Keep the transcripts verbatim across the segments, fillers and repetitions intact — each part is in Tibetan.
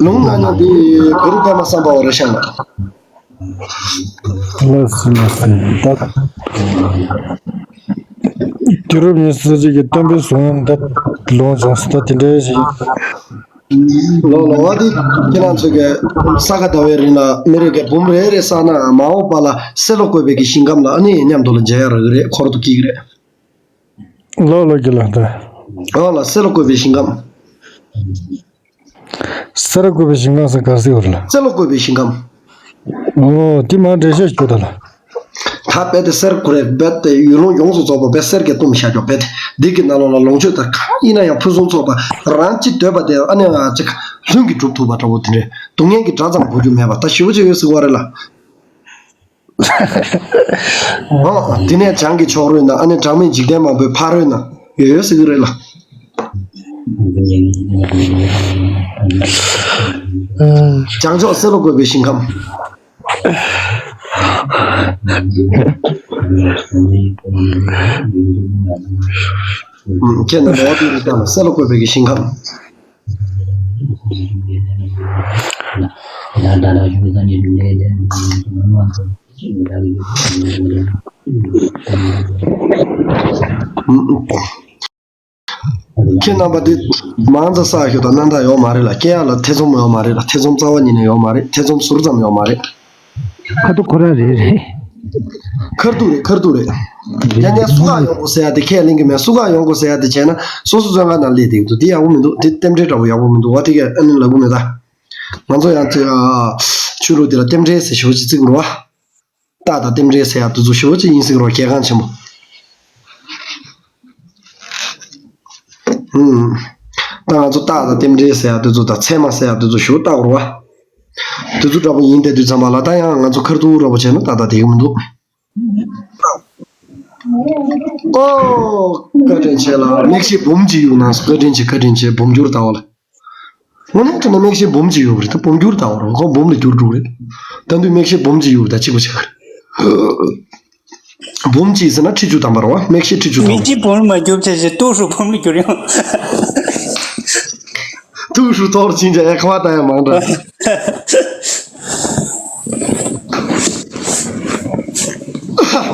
ལུང་ན་ཉོ་འདི་གུ་རུ་པད་མ་བསམ་པའོ་རེ་ཤང་ལ། ལགས་སོ་ལགས་སོ། ད་དུས་རབས་ཉི་ཤུ་རྩ་གཅིག་གི་སྟོན་པའི་གཟུངས་སྔགས་ད་ལོངས་བྱུང་སོང་། ད་དེ་འདྲའི་ཞིག་ལོ་ལོ་བ་འདི་ཁྱེད་རང་ཚོ་གི་ས་ག་ཟླ་བའི་རིང་ལ་མི་རེ་གི་འབུམ་རེ་རེ་བསགས་ན་མ་འོངས་པ་ལ་སྲེད་ལ་བཀོད་པའི་གི་ཞིང་ཁམས་ལ་ཨ་ནི་མཉམ་དུ་ལ་མཇལ་ཡ་རག་གི་རེད། འཁོར་དུ་སྐྱེ་གི་རེད། ལོ་ལོ་གི་ལ་ད། ཨོ་ལ་སྲེད་ལ་བཀོད་པའི་ཞིང་ཁམས། སྲེད་ལ་བཀོད་པའི་ཞིང་ཁམས་ཟེར་ག་ཟེར་བ་ལ། སྲེད་ལ་བཀོད་པའི་ཞིང་ཁམས། ཨོ་དེ་མ་འདྲེ་ཤ་ཞིག་ད་ལ། ད་རྦད་དེ་གསེར་ཁུ་རེ་རྦད་དེ་ཡུལ་ལུང་ཡོངས་སུ་རྫོགས་པ་རྦད་གསེར་གྱི་གཏུམ་བཞག་ཀྱོག་རྦད་དེ་འདི་གི་ནང་ལོགས་ལ་ལོངས་སྤྱོད་དང་གང་ཡིན་ན་ཡང་ཕུན་སུམ་ཚོགས་པ་རང་ཅི་འདོད་པ་དེ་ཨ་ནེ་ང་ཅིག་ལྷུན་གྱིས་གྲུབ་ཐུབ་པ་འདྲ་བོ་དེ་འདྲའི་སྡུག་བསྔལ་གྱི་དགྲ་ཙམ་དགོས་རྒྱུ་མེད་པ་ད་ཞེ་པོ་ཅིག་ཡོད་ཟེར་བ་རེད་ལ། ཨོ། དེ་ནས་བྱང་གི་ཕྱོགས་རོལ་ན་ཨ་ནི་གྲངས་མེད་འཇིག་རྟེན་མང་པོའི་ཕ་རོལ་ན་ཡོད་ཡོད་ཟེར་གི་རེད་ལ། བྱང་ཕྱོགས་སྲེད་ལ་བཀོད་པའི་ཞིང་ཁམས། ཁྱེད་རྣམས་འོ་དེ་རིགས་ཀྱང་སྲེད་ལ་བཀོད་པའི་ཞིང་ཁམས། ཁྱེད་རྣམ་པ་འདི་མང་ཙམ་བསགས་ཤོག་དང་རྣམ་དག་ཡོད་མ་རེད་ལ། སྐྱེ་ཡག་ལ་ཐེ་ཚོམ་ཡོད་མ་རེད་ལ། ཐེ་ཚོམ་རྩ་བ་ཉིད་ནས་ཡོད་མ་རེད། ཐེ་ཚོམ་ཟུར་ཙམ་ཡོད་མ་རེད། ཁ་ཐུག་ཁོ་རང་རེད་རེད། ཁར་ཐུག་རེད། ཁར་ཐུག་རེད། ཡང་ཡང་སུ་ག་ཡོང་དགོས་ཟེར་ཡ་དེ་ཁས་ལེན་གི་མེད། སུ་ག་ཡོང་དགོས་ཟེར་ཡ་དེ་བྱས་ན་སོ་སོ་བཙོན་ཁང་ནང་སླེབས་བསྡད་ཀྱི་འདུག་དེ་ཡག་པོ་མི་འདུག་དེ་རྟེན་འབྲེལ་འདྲ་བོ་ཡག་པོ་མི་འདུག་བ། དེ་གས་ཨ་ནི་ལབ་གི་མེད་ད། ང་ཚོ་ཡང་ཚེ་ཨ་ཆོས་ལུགས་དེ་ལ་རྟེན་འབྲེལ་ཟེར་ཞེ་པོ་ཅིག་བརྩི་གི་རེད་བ། རྟགས་དང་རྟེན་འབྲེལ་ཟེར་ཡག་དེ་ཚོ་ཞེ་པོ་ཅིག་ཡིན་སྲིད་རོགས་རྒྱལ་ཁང་ཆེན་པོ། ཨུམ། ད་ང་ཚོ་རྟགས་དང་རྟེན་འབྲེལ་ཟེར་ཡག་དེ་ཚོ་དང་ཚད་མ་ཟེར་ཡག་དེ་ཚོ་ཞེ་པོ་བལྟ་དགོས་རེད་བ། དེ་ཚོ་འདྲ་པོ་ཡིན་བསྡད་དུས་ཙམ་པ་ལ་ད་ཡང་ང་ཚོ་ཁར་ཐུག་འདྲ་པོ་བྱས་ན་ཏག་ཏག་བསྡད་ཀྱི་མི་འདུག་ཨོ། བཀའ་དྲིན་ཆེ་ལ་དམིགས་བྱེད་འབུམ་གཅིག་ཡོད་ན། བཀའ་དྲིན་ཆེ། བཀའ་དྲིན་ཆེ། འབུམ་འགྱུར་ལྟ་བ་ལ། དངོས་གནས་དྲང་གནས་མིག་ཤེལ་འབུམ་གཅིག་ཡོད་པ་རེད། ད་འབུམ་འགྱུར་ལྟ་བ་རེད། ཁོ་འབུམ་ལ་འགྱུར་འགྲོ་རེད། ད་དུང་མིག་ཤེལ་འབུམ་གཅིག་ཡོད་པ་ད་གཅིག་པ་ཆགས་རེད། འབུམ་གཅིག་ཟེར་ན་ཁྲི་བཅུ་ཐམ་པ་རེད་བ། མིག་ཤེལ་ཁྲི་བཅུ་ཐམ་པ། མིག་ཤེལ་འབུམ་མ་འགྱུར་བྱས་ཤིག་ཏུའུ་ཧྲུའུ་འབུམ་ལ་འགྱུར་ཡོང་། ཏུའུ་ཧྲུའུ་ཐོག་ལ་ཕྱིན་ཀྱང་ཡང་ཁ་བ་ད་ཡང་མང་དྲགས།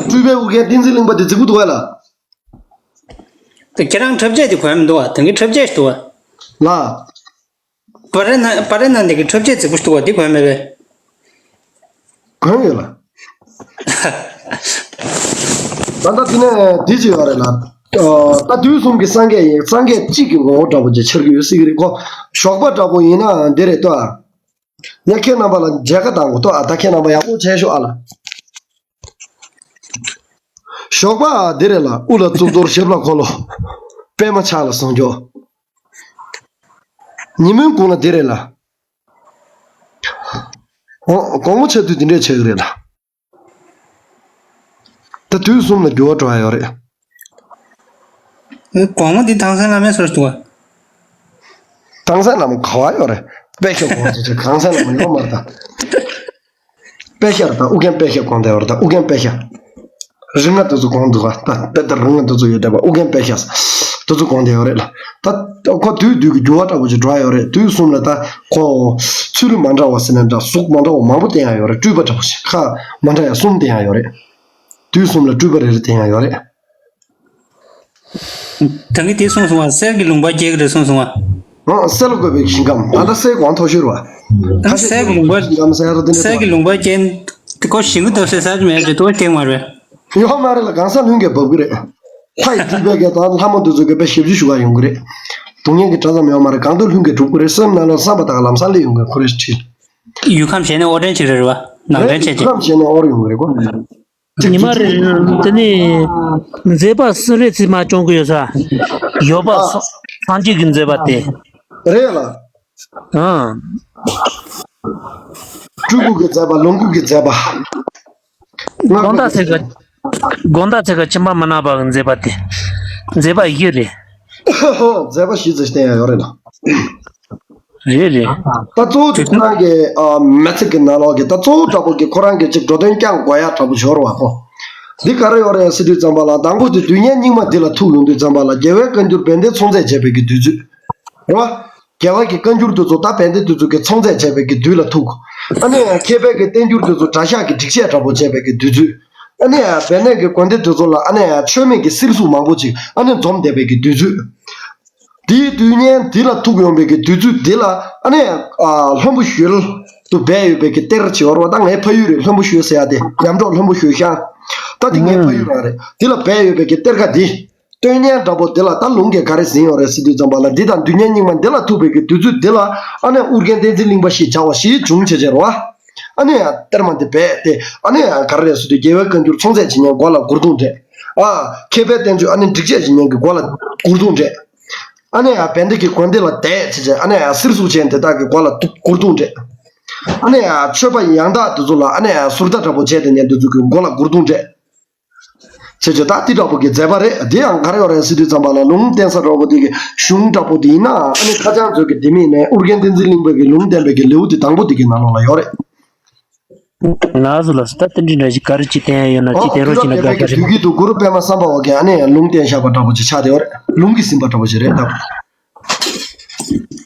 སྤྲུལ་པའི་ཨུ་རྒྱན་བསྟན་འཛིན་གླིང་པ་དེ་རྫིག་པོ་འདུག་གས་ལ། ད་ཁྱེད་རང་འཁྲབ་ཆས་དེ་གོན་མི་འདུག་བ། དེང་གི་འཁྲབ་ཆས་ཞིག་འདུག་བ། ལགས། པ་རེ་ན་པ་རེ་ན་འདི་གི་འཁྲབ་ཆས་རྫིག་པོ་ཞིག་འདུག་བ། དེ་གོན་མེད་པས། གོན་ཡོད་ལ། ད་ལྟ་དེ་ནས་དེ་ཅི་ཡོད་རེད་ལ། ད་དུས་གསུམ་གྱི་སངས་རྒྱས་ཡིན། སངས་རྒྱས་གཅིག་གི་ངོ་བོ་འདྲ་པོ་ཅིག་འཆར་གྱི་ཡོད་སྲིད་ཀྱི་རེད་ཁོ། ཞོགས་པ་འདྲ་པོ་ཡིན་ན་འདི་རེད་ལྟོས་ཨ། ཡ་ཁྱེད་རྣམ་པ་ལ་མཇལ་ཁ་བཏང་དགོས་ལྟོས་ཨ། ད་ཁྱེད་རྣམ་པ་ཡག་པོ་བྱས་ཤོག་ཨ་ལ། ཞོགས་པ་འདི་རེད་ལ། དབུ་ལ་གཙུག་ཏོར་ཞབས་ལ་འཁོར་ལོ། པད་མ་ཕྱག་ལ་བཟུང་རྒྱུ། ཉིན་མོའི་གུང་ལ་འདི་རེད་ལ། འོ་དགོང་མོ་ཆ་དུས་འདི་འདྲས་ཆགས་ཀྱི་རེད་ལ། ད་དུས་གསུམ་ལ་འགྱུར་བ་འགྲོ་ཡ་ཡོད་རེད། དགོང་མོ་འདི་ཐང་སན་བླ་མའི་སོར་འདུག་བ། ཐང་སན་བླ་མ་ག་བ་ཡོད་རེད། དཔེ་ཤོག་གོང་ཚོ་ཚོས་ཐང་སན་བླ་མ་ཡོད་མ་རེད་ད། དཔེ་ཤར་དང་ཨུ་རྒྱན་དཔེ་ཤར་གོང་དེ་བར་དང་ཨུ་རྒྱན་དཔེ་ཤར། རིགས་ལྔ་དེ་ཚོ་གོང་འདུག་ག་ད་དཔེ་ལྟར་རིགས་ལྔ་དེ་ཚོ་ཡོད་བསྡད་པ་ཨུ་རྒྱན་དཔེ་ཤར། དེ་ཚོ་གོང་དེ་ཡོད་རེད་ལ། ད་ཁོ་དུས་དུས་ཀྱི་འགྱུར་བ་འདྲ་པོ་ཅིག་འགྲོ་ཡ་ཡོད་རེད། དུས་གསུམ་ལ་ད་ཁོ་ཚུལ་མ་འདྲ་བ་ཟེར་ན་འདྲ། གཟུགས་མ་འདྲ་བ་མང་པོ་བསྟན་ཡ་ཡོད་རེད། སྤྲུལ་པ་འདྲ་པོ་ཞིག་ཁ་མ་འདྲ་ཡ་གསུམ་བསྟན་ཡ་ཡོད་རེད། དུས་གསུམ་ལ་སྤྲུལ་པ་རེ་རེ་བསྟན་ཡ་ཡོད་རེད། ད་གིན་དེ་གསུངས་སོང་བ། གསེར་གྱི་ལུང་པ་སྐྱེ་གི་རེད་གསུངས་སོང་བ། ཨང་། གསེར་ལ་བཀོད་པའི་ཞིང་ཁམས། ད་ལྟ་གསེར་གོང་མཐོ་ཤོས་རེད་བ། ཁ་ཤས་གསེར་གྱི་ལུང་པ། ཞིང་ཁམས་ཟེར་ཡ་རོ་དེ་འདྲ་གསེར་གྱི་ལུང་པ་ཅན་དེ་ཁོ་ཞིང་གི་འདབ་སེ་ཟ་གི་མེད་ཅེས་ཏོག་སྐྱེ་མ་རེད། ཡོད་མ་རེད་ལ། གང་ས་ལྷུན་གྱིས་འབབ་གི་རེད། ལྷ་ཡི་སྤྲུལ་པའི་གེ་དང་ལྷ་མོ་འདི་ཚོ་གི་དཔེ་ཞབས་ཞུ་ཞུ་བ་ཡོང་གི་རེད། སྡུག་བསྔལ་གྱི་དགྲ་ཙམ་ཡོད་མ་རེད། གང་དུ་ལྷུན་གྱིས་འགྲུབ་གི་རེད། སེམས་ནང་ལ་བསམ་པ་དག་ལམ་སང་སླེབས་ཡོང་གི་ཁོ་རེ་ཁྲིད། ཡུལ་ཁམས་གཞན་ནས་དབོར་འདྲེན་བྱེད་རེད་བ། ནང་འདྲེན་བྱེད་ཀྱི། ཡུལ་ཁམས་གཞན་ནས་དབོར་ཡོང་གི་རེད་གོ། ཉི་མ་རེ་རེ་དེ་ནི་མཛད་པ་གསུམ་རེ་ཚིག་མ་སྐྱོང་གི་ཡོད་ས། ཡོད་པ་ཨ། སངས་རྒྱས་ཀྱི་མཛད་པ་དེ། རེད་ལ། ཨང་། སྤྲུལ་སྐུ་གི་མཛད་པ། ལོངས་སྐུ་གི་མཛད་པ། དགོང་དག་ཚེ་ག་དགོང་དག་ཚེ་ག་ཁྱིམ་པ་མ་ནག་པ་གི་མཛད་པ་དེ། མཛད་པ་བཞི་རེད། མཛད་པ་བཞི་ཙམ་བསྟན་ཡ་ཡོད་རེད་ལ། རེད་རེད། ད་གཙོ་བོ་དེ་ཁོ་རང་གི་ཨ་མི་ཚེ་གི་ནང་ལོགས་ཀྱི་ད་གཙོ་བོ་འདྲ་པོ་གི་ཁོ་རང་གི་ཅིག་འགྲོ་དོན་བསྐྱང་དགོས་ཡ་འདྲ་པོ་ཞོར་བ་ཁོ། འདི་ག་རེ་ཡོད་རེད་ཟེར་དུས་ཙམ་པ་ལ། དང་པོ་དེ་དུས་མཉམ་སྙིགས་མ་འདི་ལ་ཐུག་ཡོང་དུས་ཙམ་པ་ལ། རྒྱལ་བའི་བཀའ་འགྱུར་བན་དེ་ཚོང་རྫས་བྱས་པའི་གི་དུས་ཚོད། རེད་བ། རྒྱལ་བ་གི་བཀའ་འགྱུར་དེ་ཚོ་ད་བན་དེ་དེ་ཚོ་གི་ཚོང་རྫས་བྱས་པའི་གི་དུས་ལ་ཐུག་ཨ་ནི་མཁས་པའི་གི་བསྟན་འགྱུར་དེ་ཚོ་གྲྭ་ཤག་གི་སྒྲིག་ཆས་འདྲ་པོ་བྱས་པའི་གི་དུས་ཚོད། ཨ་ནི་བན་དེ་གི་དགོན་སྡེ་དེ་ཚོ་ལ་ཨ་ནི་ཆོས་མེད་ཀྱི་གསེར་གཟུགས་མང་པོ་ཅིག་ཨ་ནི་འཛོམས་བསྡད་པའི་གི་དུས་ཚོད། དེའི་དུས་མཉམ་དེ་ལ་ཐུག་ཡོང་བའི་གི་དུས་ཚོད་དེ་ལ་ཨ་ནི་ལྷུན་པོ་ཞོལ་དུ་སྦས་ཡོད་པའི་གི་གཏེར་ཆེ་བ་རེད་བ། ད་ངའི་ཕ་ཡུལ་རེད། ལྷུན་པོ་ཞོལ་ཟེར་ཡ་དེ་ཉམས་གྲོགས་ལྷུན་པོ་ཞོལ་ཤང་། ད་དེ་ངའི་ཕ་ཡུལ་རང་རེད། དེ་ལ་སྦས་ཡོད་པའི་གི་གཏེར་ཁ་དེ། སྟོན་ཉན་འདྲ་པོ་དེ་ལ་ད་ལུང་གིས་ག་རེ་ཟིན་ཡོད་རེད་ཟེར་དུས་ཙམ་པ་ལ། འདི་དང་དུས་མཉམ་སྙིགས་མ་འདི་ལ་ཐུག་པའི་གི་དུས་ཚོད་འདི་ལ་ཨ་ནི་ཨུ་རྒྱན་བསྟན་འཛིན་གླིང་པ་ཞེས་བྱ་བ་ཞིག་བྱུང་བྱས་བྱས་རེད་བ། ཨ་ནི་གཏེར་མ་འདི་སྦས་ཏེ་ཨ་ནི་ག་རེ་རེད་ཟེར་དུས། རྒྱལ་བའི་བཀའ་འགྱུར་ཚོང་རྫས་བྱེད་མཁན་མགོ་ལ་མགུར་ཐུང་སྤྲད། ཨ། མཁས་པའི་བསྟན་བཅོས་ཨ་ནི་སྒྲིག་ཆས་བྱེད་མཁན་གྱི་མགོ་ལ་མགུར་ཐུང་སྤྲད། ཨ་ནི་བན་དེ་གི་དགོན་སྡེ་ལ་དེད་བྱས་བྱས་ཨ་ནི་གསེར་གཟུགས་ཅན་དེ་དག་གི་མགོ་ལ་མགུར་ཐུང་སྤྲད། ཨ་ནི་ཆོས་པ་ཡང་དག་དེ་ཚོ་ལ་ཨ་ནི་ཟུར་ལྟ་འདྲ་པོ་བྱས་ཏེ་ཉན་དེ་ཚོ་གི་མགོ་ལ་མགུར་ཐུང་སྤྲད། བྱས་བྱས་ད་འདི་འདྲ་པོ་གི་མཛད་པ་རེད། འདི་ཡང་ག་རེ་ཡོད་རེད་ཟེར་དུས་ཙམ་པ་ལ། ལུང་བསྟན་ས་འདྲ་པོ་འདི་གི་གཞུང་འདྲ་པོ་འདི་ཡིན་ན་ཨ་ནི་ཁ་བྱང་མཛོད་ཀྱི་ལྡེ་མིག་ནས་ཨུ་རྒྱན་བསྟན་འཛིན་གླིང་པ་གི་ལུང་བསྟན་པའི་གི་ལེའུ་འདི་དང་པོ་འདི་གི་ནང་ལོགས་ལ་ཡོད་རེད། ལགས་སོ་ལགས་སོ། ད་དེ་འདྲའི་འདྲ་ཞིག་ག་རེ་ཅིག་བསྟན་ཡ་ཡོད་ན། ཨོ། ཅིག་བསྟན་རོགས་བྱས་ན་དགའ་པོ་རེད། དུས་རྒྱུན་དུ་གུ་རུ་པདྨ་སམ་བྷ་ཝ་གིས་ཨ་ནི་ལུང་བསྟན་བཞག་པ་འདྲ་པོ་ཅིག་ཆགས་བསྡད་ཡོད་རེད། ལུང་གིས་ཟིན་པ་འདྲ་པོ་ཅིག་རེད་ད།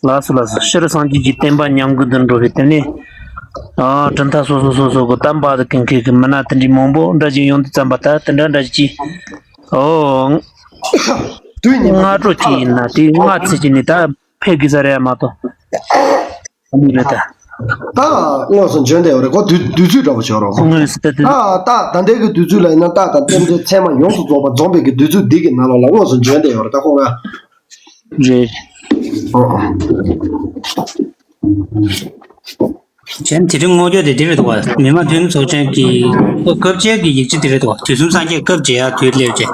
ལགས་སོ་ལགས་སོ། ཤྲཱི་སངས་རྒྱས་ཀྱི་བསྟན་པ་ཉམས་རྒུད་དུ་འགྲོ་བའི་དེ་ནས། ཨ། གྲུབ་མཐའ་སོ་སོ་སོ་སོ་གི་དམ་པ་དང་ཀུན་མཁྱེན་གྱི་མི་སྣ་དེ་འདྲའི་མང་པོ་འདྲ་ཅིག་ཡོང་དུས་ཙམ་པ་ད་དེ་འདྲ་འདྲ་ཅིག་ཨོ། དུས་ཉིན་པ་སྔ་དྲོ་ཅིག་ཡིན་ན་དེ་སྔ་ཚེ་ཅིག་ནས་ད་ཕེབས་དགོས་ས་རེད་མ་གཏོགས། ཨ་ནི་རེད་ད། ད་དངོས་སུ་འབྱོན་བསྡད་ཡོད་རེད་ཁོ། དུས་དུས་ཚོད་འདྲ་པོ་ཞིག་ཡོད་རེད་ཁོ། དངོས་སུ་ད་དུས། ད་ད་ད་ལྟའི་གི་དུས་ཚོད་ལ་ཡིན་ན་ད་ད་རྟེན་འབྲེལ་ཚད་མ་ཡོངས་སུ་རྫོགས་པ་འཛོམས་པའི་གི་དུས་ཚོད་འདི་གི་ནང་ལོགས་ལ་དངོས་སུ་འབྱོན་བསྡད་ཡོད་རེད་ད་ཁོ་ང་། རེད། ཨོ། གཞན་དེ་རིང་སྔོན་འགྲོ་དེ་འདི་རེད་འདུག་བ། མི་དམངས་འཐུས་མི་ཚོགས་ཆེན་གྱི་སྐབས་བཅད་ཀྱི་ཡིག་ཆ་དེ་རེད་འདུག་བ། དུས་གསུམ་སངས་རྒྱས་སྐབས་བརྗེ་ཡག་དུས་སླེབས་རྗེས།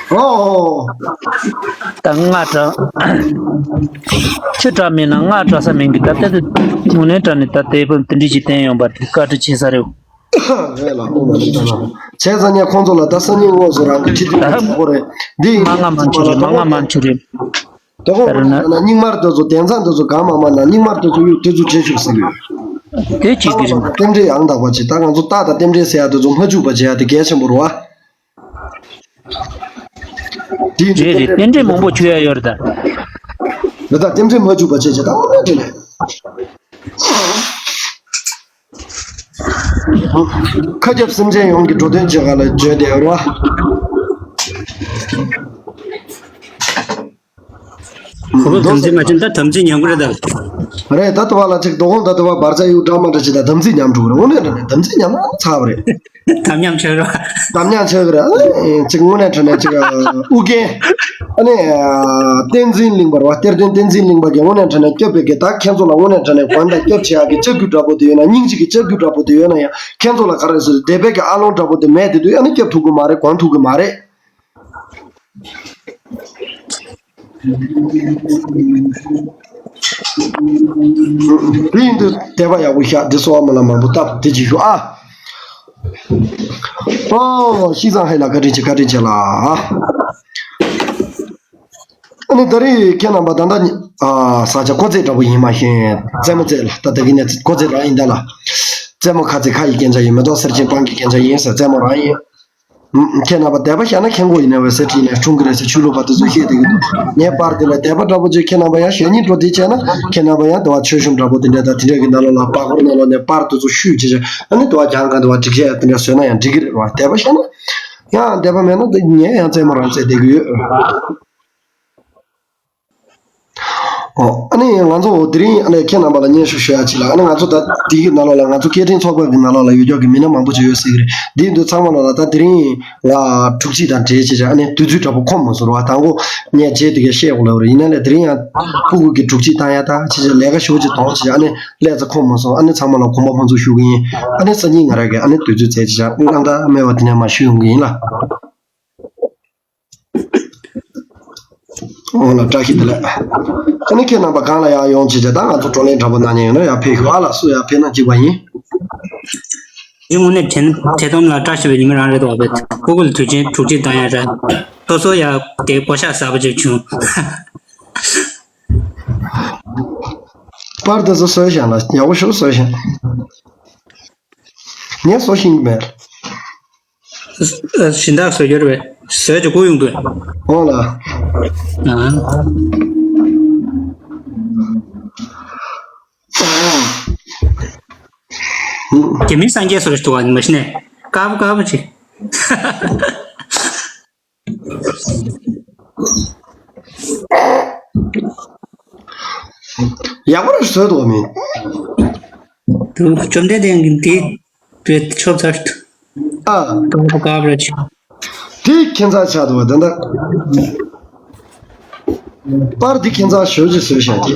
ཨོ། ད་སྔ་དྲགས། ཕྱི་དྲགས་མིན་ན་སྔ་དྲགས་ས་མིན་གི། ད་ལྟ་དེ་དངོས་གནས་དྲང་གནས་ད་ལྟའི་བབ་དེ་འདྲ་ཞིག་བསྟན་ཡོང་པ་དེ་བཀའ་དྲིན་ཆེ་ས་རེད། རེད་ལ་ཁོང་ལ་ཅི་ལྟར་ན། བྱས་ཙང་ངས་ཁོང་ཚོ་ལ་ད་སང་ཉིན་དངོས་སུ་རང་གི་ཁྲིད་དུས་ད་ཚོགས་པ་རེད། འདི་ཡིན་མ་ང་མ་འཆི་རེད། མ་ང་མ་འཆི་རེད། དོ་དགོང་ལ་ན་སྙིགས་མར་དེ་ཚོ་དེང་སང་དེ་ཚོ་གང་མ་མ་ན་སྙིགས་མར་དེ་ཚོ་གཡུག་དེ་ཚོ་བྱེད་ཆོག་ཟེར་གི་ཡོད། དེ་གཅིག་གི་རེད། རྟེན་འབྲེལ་ཡང་དག་པ་བྱེད། ད་ང་ཚོ་རྟགས་དང་རྟེན་འབྲེལ་ཟེར་ཡ་དེ་ཚོ་མ་འཇུག་པ་བྱེད་ཡ་དེ་གལ་ཆེན་པོ་རེད་བ། དེ་རེད་རེད། རྟེན་འབྲེལ་མང་པོ་ཆོད་ཡ་ཡོད་རེད་ད། རེད་ད། རྟེན་འབྲེལ་མ་འཇུག་པ་བྱེད་བྱེད་ད་དངོས་གནས་དྲང་གནས། མཁའ་ཁྱབ་སེམས་ཅན་ཡོངས་ཀྱི་འགྲོ་དོན་བྱེད་ག་ལ་བརྗོད་དེ་རོ། གོ་སྐབས་དམ་འཛིན་མ་བྱས་ན་ད་དམ་ཚིག་ཉམས་ཀྱི་རེད་ད། རེད་ད། དུ་བ་ལ་ཅིག་དོ་དགོང་ད་དུ་བ་འབར་ཆ་གཡུག་འདྲ་མ་འདྲ་བྱེད་ད་དམ་ཚིག་ཉམས་འགྲོ་གི་རེད། དངོས་གནས་དྲང་གནས་དམ་ཚིག་ཉམས་ན་ཚར་བ་རེད། དམ་ཉམས་ཆགས་རོ། དམ་ཉམས་ཆགས་རེད། ཨ་ནི་ཅིག་དངོས་གནས་དྲང་གནས་ཅིག་ཨུ་རྒྱན། ཨ་ནི་བསྟན་འཛིན་གླིང་པ་རེད་བ། གཏེར་སྟོན་བསྟན་འཛིན་གླིང་པ་གིས་དངོས་གནས་དྲང་གནས་སྐྱོབ་པའི་གི་ད་ཁྱེད་ཚོ་ལ་དངོས་གནས་དྲང་གནས་གོན་དང་སྐྱབས་བྱེད་ཡག་གི་ལྕགས་ཀྱུ་འདྲ་པོ་དེ་ཡོད་ན། སྙིང་རྗེ་གི་ལྕགས་ཀྱུ་འདྲ་པོ་དེ་ཡོད་ན་ཡང་ཁྱེད་ཚོ་ལ་ག་རེ་ཟེར། དད་པའི་གི་ཨ་ལོང་འདྲ་པོ་དེ་མེད་དེ་དུས་ཨ་ནི་སྐྱོབ་ཐུབ་གི་མ་རེད། གོན་ཐུབ་གི་མ་རེད། དེ་ཡིན་དུས་དད་པ་ཡག་པོ་བཞག་འདི་གསོལ་བ་སྨོན་ལམ་མང་པོ་བཏབ་དེ་ཅིག་ཞུ་ཨ། ཨོ་ཤིས་ཙང་ཧའེ་ལ་བཀའ་དྲིན་ཆེ། བཀའ་དྲིན་ཆེ་ལ། ཨ་ནི་ད་རེས་ཁྱེད་རྣམ་པ་ད་ལྟ་ཨ་ས་ཆ་ཀོ་ཙེ་འདྲ་པོ་ཡིན་མ་ཤེས། རྩེད་མོ་རྩེ་ལ་ད་ལྟ་གི་ནས་ཀོ་ཙེ་རང་ཡིན་ད་ལ། རྩེད་མོ་ཁ་ཚེ་ཁ་ཡི་སྐད་ཆ་ཡིན་མི་གཏོགས་སེར་ཆེན་སྤང་གི་སྐད་ཆ་ཡིན་ཟེར། རྩེད་མོ་རང་ཡིན། ཁྱེད་རྣམ་པ་དད་པ་བཞག་ན་མཁྱེན་གོ་ཡིན་ན་བས་ཟེར་དྲིས་ནས་ཁྲུང་གི་རེད་ཟེར། ཆོས་ལུགས་པ་དེ་ཚོ་བཤད་བསྡད་ཀྱི་འདུག་ངས་པར་དེ་ལ་དད་པ་འདྲ་པོ་ཅིག་ཁྱེད་རྣམ་པ་ཡང་བཞེས་སྙིང་འདོད་དེ་བྱས་ན། ཁྱེད་རྣམ་པ་ཡང་དེ་བ་མཆོད་གཤོམ་འདྲ་པོ་དེ་འདྲ་དང་དེ་འདྲ་གི་ནང་ལོགས་ལ་པར་སྐོར་ནང་ལོགས་ནས་པར་དེ་ཚོ་བཤུས་བྱས་བྱས། ཨ་ནི་དེ་བ་གྱང་གང་དེ་བ་སྒྲིག་བྱས་དེ་འདྲ་བཟོས་ན་ཡང་འགྲིག་གི་རེད་བ། དད་པ་བཞག་ན་ཡང་། དད་པ་མེད་ན་དེ་ངས་ཡང་རྩེད་མོ་རང་རྩེ་བསྡད་ཀྱི་ཡོད། ཨོ། ཨ་ནི་ང་ཚོ་དེ་རིང་ཨ་ནི་ཁྱེད་རྣམ་པ་ལ་སྙན་ཞུ་ཞུ་ཡ་ཅིག་ལ། ཨ་ནི་ང་ཚོ་ད་དེ་གི་ནང་ལོགས་ལ་ང་ཚོ་སྐད་འཕྲིན་ཚོགས་པ་གི་ནང་ལོགས་ལ་ཡོད་ཀྱོག་གི་མི་སྣ་མང་པོ་ཅིག་ཡོད་ཟེར་གི་རེད། དེ་ཡིན་དུས་ཚང་མ་ལོགས་ལ་ད་དེ་རིང་ང་དྲུག་གཅིག་དང་འབྲེལ་བྱས་བྱས་ཨ་ནི་དུས་ཚོད་འདྲ་པོ་ཁོམ་མ་སོང་ར་བ། དང་པོ་ངས་རྗེས་དེ་ག་བཤད་དགོས་ལབ་རེད། ཡིན་ན་ལས་དེ་རིང་ཡང་ཕྲུ་གུ་གི་དྲུག་གཅིག་བཏང་ཡ་ད་བྱས་བྱས་ལས་ཀ་ཞེ་པོ་ཅིག་གཏོང་བྱས་བྱས་ཨ་ནི་སླེབས་ཚེ་ཁོམ་མ་སོང་། ཨ་ནི་ཚང་མ་ལ་དགོངས་པ་སྨོན་ཚུལ་ཞུ་གི་ཡིན། ཨ་ནི་སང་ཉིན་ང་རང་གིས་ཨ་ནི་དུས་ཚོད་བཙལ་བྱས་བྱས་དངངས་སྐྲག་མེད་པ་དེ་ནས་མར་ཞུ་ཡོང་གི་ཡིན་ལ། འོ་ལ་བཀྲ་ཤིས་བདེ་ལེགས། ཨ་ནི་ཁྱེད་རྣམ་པ་གང་ལ་ཡང་ཡོང་བྱས་བྱས་ད་ང་ཚོ་བགྲོ་གླེང་འདྲ་པོ་གནང་མཁན་ཡོད་ན་ཡང་ཕེབས་ཤོག་ཨ་ལ། སུ་ཡང་ཕེབས་ན་གཅིག་པ་ཡིན། དེ་དངོས་གནས་དྲན་དེ་དོམ་ལ་བཀྲ་ཤིས་པའི་ཉི་མ་རང་རེད་དོ་བས། ཕྲུ་གུ་ལ་དུས་ཆེན་དྲུག་གཅིག་བཏང་ཡ་ར། སོ་སོ་ཡང་དེ་གོ་ཤ་ཟ་བ་ཅིག་བྱུང་། པར་དེ་ཚོ་བཟོས་བཞག་ལ་ཡག་པོ་ཞིག་བཟོས་བཞག་ངས་བཟོ་ཤེས་ཀྱི་མེད། ཨ། སྦྱིན་བདག་བཟོ་རྒྱུ་རེད་པས། བཟོས་ཀྱི་སྒུག་ཡོང་དུས། འོང་ལ། ཨ། རྒྱ་མིའི་སངས་རྒྱས་བཟོ་འདྲ་ཞིག་འདུག་ག་མ་གཞི་ནས། དཀར་པོ་དཀར་པོ་ཅིག། ཡག་པོ་རེད་བཟོས་འདུག་ག་མིན། དུ་བཅོམ་ལྡན་འདས་ཀྱིས་འདི་བེད་ཆོག་ཚར། ཨ། དཀར་པོ་དཀར་པོ་རེད་ཅིག། དེ་ཁྱད་མཚར་ཆགས་འདུག་ག་ད་ལྟ། པར་འདི་ཁྱད་མཚར་ཞེ་པོ་ཅིག་བཟོས་བཞག་གི།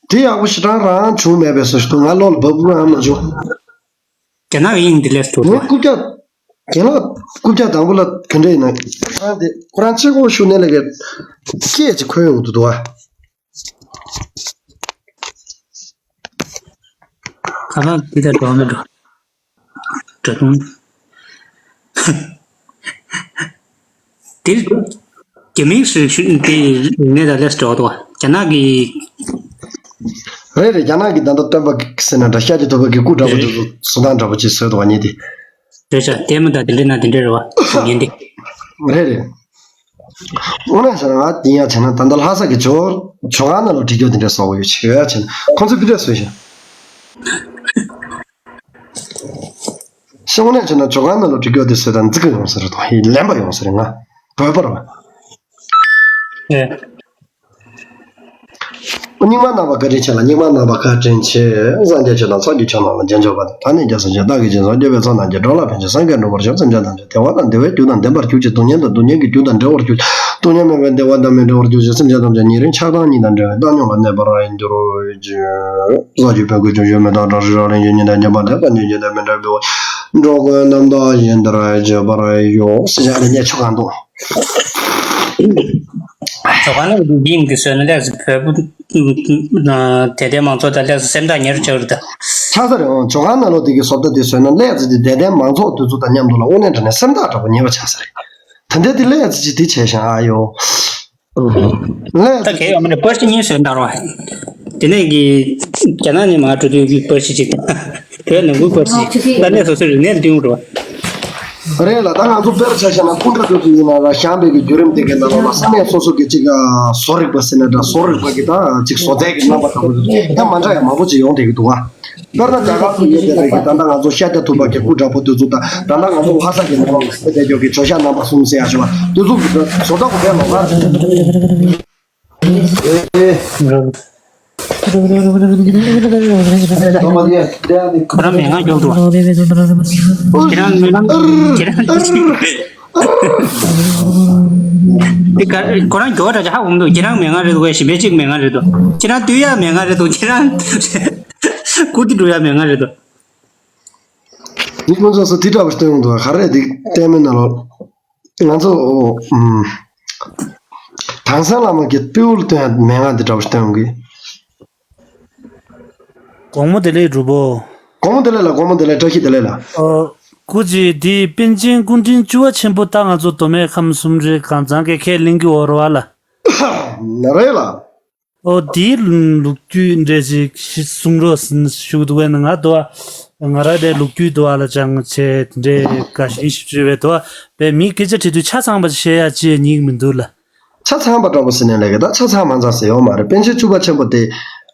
དེ་ཡག་པོ་ཞེ་དྲག་རང་བྱུང་མེད་པའི་བཟོ་ཞིག་འདུག། ང་བློ་ལ་བབ་ཨ་མ་བྱུང་། རྒྱ་ནག་གི་དབྱིངས་འདི་ལས་སུ་ངས་རྐུབ་བཀྱག་རྒན་ལགས། རྐུབ་བཀྱག་དང་པོ་ལ་ག་འདྲ་ཡིན་ན། ཁོ་རང་དེ་ཁོ་རང་ཆེ་ཁོག་ཤུགས་ནས་ལས་ཀའི་སྐད་ཅིག་འཁོན་ཡོང་གི་འདུག་ཨ། ཁ་ལག་འདི་ལྟར་འགྲོ་མི་འགྲོ། འགྲོ་དུང་། འདིར་རྒྱ་མིའི་རིག་གཞུང་འདི་རིག་གནས་དང་ལས་སུ་འགྲོ་འདུག་རྒྱ་ནག་གི། རེད་རེད། རྒྱ་ནག་གི་ད་ལྟ་སྟོན་པ་ཟེར་ན་འདྲ། ཤཱཀྱ་ཐུབ་པ་གི་སྐུ་འདྲ་པོ་དེ་ཚོ་བཟོ་སྟངས་འདྲ་པོ་ཅིག་བཟོས་འདུག་བ་ཉིན་དེ། རེད་ཤག་ལྟད་མོ་དང་དེ་འདྲ་ན་དེ་འདྲ་རེད་བ། ཉིན་དེ། རེད་རེད། དངོས་གནས་བྱས་ན་ང་དེ་ཡང་བྱས་ན་ད་ལྟ་ལྷ་ས་གི་ཇོ་ཇོ་ཁང་ནང་ལ་བྲིས་རྒྱུ་དེ་འདྲ་བཟོ་གི་ཡོད་ཆེ་ཡོད་ཡ་བྱས་ན་ཁོང་ཚོས་དེ་འདྲ་བཟོས་ཤག་ཤེས་དངོས་གནས་བྱས་ན་ཇོ་ཁང་ནང་ལ་བྲིས་རྒྱུ་དེ་བཟོས་དང་འཛི་གི་ཡོང་ས་རེད་དོ། ཧི་ལན་པ་ཡོང་ས་རེད་ང་བོད་པར་བ། ཨེ། རྙིང་མ་རྣམ་པ་བཀའ་དྲིན་ཆེ་ལ། རྙིང་མ་རྣམ་པ་བཀའ་དྲིན་ཆེ། སངས་རྒྱས་ཆོས་དང་ཚོགས་ཀྱི་མཆོག་རྣམས་ལ། འཇམ་ཕྱོགས་པ་དང་ཐ་སྙད་རྒྱ་མཚོ་ཆེ། བདག་གིས་སྦྱིན་སོགས་སྤྱོད་པའི་ཚོགས་རྣམས་ཀྱིས། འགྲོ་ལ་ཕན་ཕྱིར་སངས་རྒྱས་འགྲུབ་པར་ཤོག། སེམས་ཅན་ཐམས་ཅད་བདེ་བ་དང་བདེ་བའི་རྒྱུ་དང་ལྡན་པར་གྱུར་ཅིག། སྡུག་བསྔལ་དང་སྡུག་བསྔལ་གྱི་རྒྱུ་དང་བྲལ་བར་གྱུར་ཅིག། སྡུག་བསྔལ་མེད་པའི་བདེ་བ་དང་མི་འབྲལ་བར་གྱུར་ཅིག། སེམས་ཅན་ཐམས་ཅད་ཉེ་རིང་ཆགས་སྡང་གཉིས་དང་བྲལ་བའི་བཏང་སྙོམས་ལ་གནས་པར་འགྱུར་ཅིག། ས་བཅུའི་ཕུང་པོའི་བྱང་ཆུབ་མི་རྟག་གྲོང་ཁྱེར་རོ་ལངས་ཀྱི་ཉི་ཟླ་བརྒྱ་པ་དེ་དང་ཉིད་ཀྱང་དེ་མི་འབྲལ་བའི་འགྲོ་ཀུན་རྣམ་དག་བཞིན་དུ་བརྗོད་པར་ཤོག། ཟེར་བྱས་ནས་ཆོ་ག་འདུག་ཇོ་ཁང་ནང་གི་འདི་ཡིན་གྱི་བཟོས་ན་ལས་སུ་བོད་པ་དད་ལྡན་མང་ཚོགས་དང་ལས་སུ་སེམས་ཐག་ཉེ་རུ་ཆགས་རེད་ད། ཆགས་ས་རེད། འོང་ཇོ་ཁང་ནང་ལོགས་དེ་གི་བཟོ་ལྟ་དེ་བཟོས་ན་ལས་ཚེ་དེ་དད་ལྡན་མང་ཚོགས་དེ་ཚོ་དང་མཉམ་དུ་ལ་དངོས་གནས་དྲང་གནས་སེམས་ཐག་དྲག་པོ་ཉེ་བ་ཆགས་ས་རེད། ད་ལྟ་དེ་ལས་ཚེ་ཅི་དེ་བྱས་ཤིང་ཨ་ཡོ། ལས་ད་གལ་ཡོད་མ་རེད། པར་ཆས་གཉིས་བཟོས་འདར་བ། དེ་ནས་ཀྱི་རྒྱ་ནག་ནས་མར་འགྲོ་དུས་ཀྱི་པར་ཆས་གཅིག་དང་། བོད་ནང་ཁུལ་པར་ཆས་གཅིག་ད་ནས་སོ་སོའི་རིག་གནས་ལ་བསྟུན་འགྲོ་བ། རེད་ལ། ད་ང་ཚོ་དཔེར་ཆ་བཞག་ན་སྐུ་འདྲ་དེ་ཚོ་ཡིན་ན་ར་བཞེངས་པའི་གི་བརྒྱུད་རིམ་དེ་གི་ནང་ལོགས་ལ་ས་གནས་སོ་སོ་གི་གཅིག་བཟོ་རིག་པ་ཟེར་ན་འདྲ། བཟོ་རིག་པ་གི་ད་གཅིག་བཟོ་རྩལ་གི་རྣམ་པ་འདྲ་པོ་ཡང་མ་འདྲ་ཡང་མང་པོ་ཅིག་ཡོང་བསྡད་ཀྱི་འདུག་ཨ། དཔེར་ན་རྒྱ་གར་དུ་ཡོད་པའི་རིགས་ཀྱི་ད་ལྟ་ང་ཚོ་ཤཱཀྱ་ཐུབ་པ་གི་སྐུ་འདྲ་པོ་དེ་ཚོ་དང་། ད་ལྟ་ང་ཚོ་ལྷ་ས་གི་ནང་ལོགས་ལ་ཡོད་པའི་ཀྱི་ཇོ་ཤཱཀ་རྣམ་པ་གསུམ་ཟེར་ཡ་ཞུ་བ་དེ་ཚོ་གི་བཟོ་ལྟ་གོ་བས་ལོག་ལ། ཁོ་རང་མེད་ང་འགྱོ་འདུག་ཁྱེད་རང་མེད་ང་འགྱོ་འདུག་ཁྱེད་རང་འདི་ག་ཁོ་རང་འགྱོ་འདྲ་ཅིག་ཧ་གོ་མི་འདུག་ཁྱེད་རང་མེད་ང་རེད་འདུག་གས། གཞན་པའི་གཅིག་མེད་ང་རེད་འདུག་ཁྱེད་རང་སྡོད་ཡ་མེད་ང་རེད་འདུག་ཁྱེད་རང་སྐུ་དེ་འགྲོ་ཡ་མེད་ང་རེད་འདུག་མི་ཁོང་ཚོ་སུ་དེ་འདྲ་བ་སྟོན་འདུག་ག་རེ་དེ་ལྟད་མོའི་ནང་ལོགས། ང་ཚོ་ཨོ། ཨུམ། དེང་སང་བླ་མ་གི་སྤྲེའུ་ལ་སྟོན་ཡ་མན་ངག་འདི་འདྲ་བ་སྟོན་གི། དགོང་མོ་བདེ་ལེགས་གྲུབ་བོ། དགོང་མོ་བདེ་ལེགས་ལ། དགོང་མོ་བདེ་ལེགས། བཀྲ་ཤིས་བདེ་ལེགས་ལ། ཨོ། སྐུ་མཁྱེན། འདི་པཎ་ཆེན་སྐུ་ཕྲེང་བཅུ་བ་ཆེན་པོ་ད་ང་ཚོ་མདོ་སྨད་ཁམས་གསུམ་རེ་གང་ཚང་གི་ཁས་ལེན་གི་འོ་རེད་བ་ལ། རེད་ལ། ཨོ། དེའི་ལོ་རྒྱུས་འདྲ་ཞིག་གསུང་རོགས་ཞུ་གི་འདུག་བས་ན། ང་དོ་ང་ར་དེ་ལོ་རྒྱུས་དོ་ལ་ཅང་ཆེ་འདྲ་དགའ་ཞེན་ཞིག་བྱེད་པའི་དོ་བས་མི་སྐད་ཆ་དྲིས་དུས་ཆ་ཚང་བ་བཤད་ཡ་ཅི་ཉིག་མི་འདུག་ལ། ཆ་ཚང་བ་འདྲ་པོ་ཟེར་ནས་ལས་ཀ་ད་ཆ་ཚང་མ་ཚང་ཟེར་ཡོད་མ་རེད། པཎ་ཆེན་བཅུ་པ་ཆེན་པོ་དེ་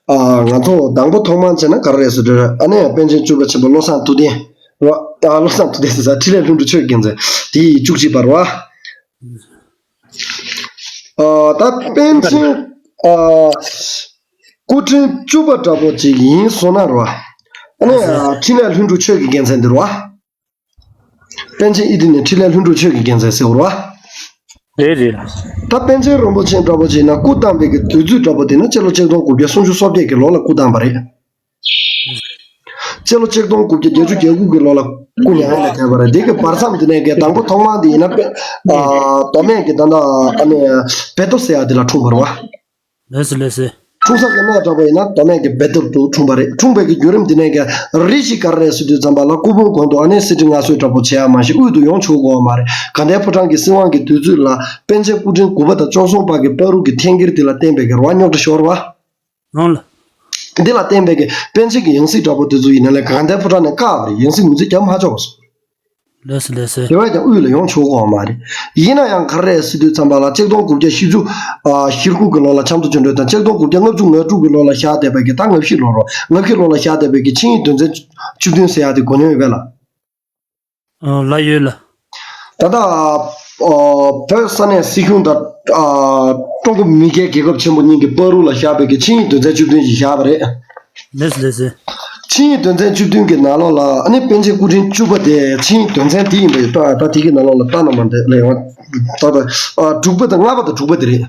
ཨ་ང་ཚོ་དང་པོ་ཐོག་མར་བྱས་ན་ག་རེ་རེད་ཟེར་དུས། ཨ་ནི་པཎ་ཆེན་བཅུ་པ་ཆེན་པོ་བློ་བཟང་ཐུབ་བསྟན་རོ། ཨ། བློ་བཟང་ཐུབ་བསྟན་ཟེར་ས་འཕྲིན་ལས་ལྷུན་གྲུབ་ཆོས་ཀྱི་རྒྱལ་མཚན་དེ་ཡི་བཅུ་གཅིག་པ་རེད་བ། ཨ། ད་པཎ་ཆེན་ཨ། སྐུ་ཕྲེང་བཅུ་པ་འདྲ་པོ་ཅིག་ཡིན་སོང་ན་རེད་བ། ཨ་ནི་ཨ། འཕྲིན་ལས་ལྷུན་གྲུབ་ཆོས་ཀྱི་རྒྱལ་མཚན་འདི་རེད་བ། པཎ་ཆེན་ཨི་ཏི་ནས་འཕྲིན་ལས་ལྷུན་གྲུབ་ཆོས་ཀྱི་རྒྱལ་མཚན་ཟེར་བ་རེད་བ། རེད་རེད། ད་པཎ་ཆེན་རིན་པོ་ཆེ་འདྲ་པོ་ཅིག་ཡིན་ན་སྐུ་བལྟམས་པའི་གི་དུས་ཚོད་འདྲ་པོ་དེ་ནི་སྤྱི་ལོ་ཆིག་སྟོང་དགུ་བརྒྱ་སུམ་ཅུ་སོ་བརྒྱད་ཀྱི་ལོ་ལ་སྐུ་བལྟམས་པ་རེད། སྤྱི་ལོ་ཆིག་སྟོང་དགུ་བརྒྱ་བརྒྱད་ཅུ་གྱ་དགུ་གི་ལོ་ལ་སྐུ་མྱ་ངན་ལས་ཐར་བ་རེད། དེ་གི་བར་མཚམས་དེ་ནས་གི་དང་པོ་ཐོག་མར་དེ་ཡིན་ན་པེ། ཨ། མདོ་སྨད་ཀྱི་ད་ལྟ་ཨ་ནི་བེ་ཏོ་ཟེར་ཡ་དེ་ལ་འཁྲུངས་པ་རེད་བ། ལགས་སོ་ལགས་སོ། འཁྲུངས་ས་གི་གནས་འདྲ་པོ་ཡིན་ན་མདོ་སྨད་ཀྱི་བེ་ཏོ་དུ་འཁྲུངས་པ་རེད། འཁྲུངས་པའི་གི་བརྒྱུད་རིམ་དེ་ནས་གི་རེ་ཞིག་ག་རེ་རེད་ཟེར་དུས་ཙམ་པ་ལ་སྐུ་ཕུང་དགོན་དུ་ཨ་ནི་གསེར་ཁྲི་མངའ་གསོལ་འདྲ་པོ་བྱེད་ཡ་མ་གཞི་དབུས་དུ་ཡོང་ཆོག་གི་ཡོད་མ་རེད། དགའ་ལྡན་ཕོ་བྲང་གི་སྲིད་དབང་གི་དུས་ཚོད་ལ་པཎ་ཆེན་སྐུ་ཕྲེང་དགུ་པ་དང་བཅུ་གསུམ་པ་གི་བར་དུ་གི་འཐེན་འཁྱེར་དེ་ལ་བརྟེན་པའི་གི་རེད་བ། རྙོག་དྲ་ཤོར་བ། རང་ལ། འདི་ལ་བརྟེན་པའི་གི་པཎ་ཆེན་གྱི་ཡང་སྲིད་འདྲ་པོ་དེ་ཚོ་ཡིན་ན་ལས་དགའ་ལྡན་ཕོ་བྲང་ནས་བཀག་པ་རེད། ཡང་སྲིད་ངོས་འཛིན་རྒྱབ་མ་ཆོག་པ་སོགས། ལགས་སོ་ལགས་སོ། དེ་བས་ཀྱང་དབུས་ལ་ཡོང་ཆོག་གི་ཡོད་མ་རེད། ཡིན་ན་ཡང་ག་རེ་རེད་ཟེར་དུས་ཙམ་པ་ལ་ཆིག་སྟོང་དགུ་བརྒྱ་བཞི་བཅུ་ཞེ་དགུ་གི་ལོ་ལ་ཆབ་མདོ་ཆོས་འཕེལ་དང་ཆིག་སྟོང་དགུ་བརྒྱ་ལྔ་བཅུ་ང་དྲུག་གི་ལོ་ལ་བཞག་བསྡད་པའི་གི་ད་ང་བཞི་ལོ་རོ། ང་བཞི་ལོ་ལ་བཞག་བསྡད་པའི་གི་ཆིངས་ཡིག་དོན་ཚན་བཅུ་བདུན་ཟེར་ཡག་དེ་གོ་མྱོང་ཡོད་པས་ལ། ཨ་ལགས་ཡོད་ལགས། ད་ལྟ་ཨ་བོད་ས་གནས་སྲིད་གཞུང་དང་ཨ་ཀྲུང་གོ་མི་སྒེར་རྒྱལ་ཁབ་ཆེན་པོ་གཉིས་ཀྱི་བར་དུ་ལ་བཞག་པའི་གི་ཆིངས་ཡིག་དོན་ཚན་བཅུ་བདུན་ཞིག་བཞག་པ་རེད། ལགས་སོ་ལགས་སོ། ཆིངས་ཡིག་དོན་ཚན་བཅུ་བདུན་གྱི་ནང་ལོགས་ལ་ཨ་ནི་པཎ་ཆེན་སྐུ་ཕྲེང་བཅུ་པ་དེ་ཆིངས་ཡིག་དོན་ཚན་དེ་ཡིན་པ་ཡོད་ད། ད་དེ་གི་ནང་ལོགས་ལ་ལྟ་ན་མ་འདི་ལས་ཡོང་ད་ད་ཨ་དྲུག་པ་དང་ལྔ་པ་དང་དྲུག་པ་དེ་རེད།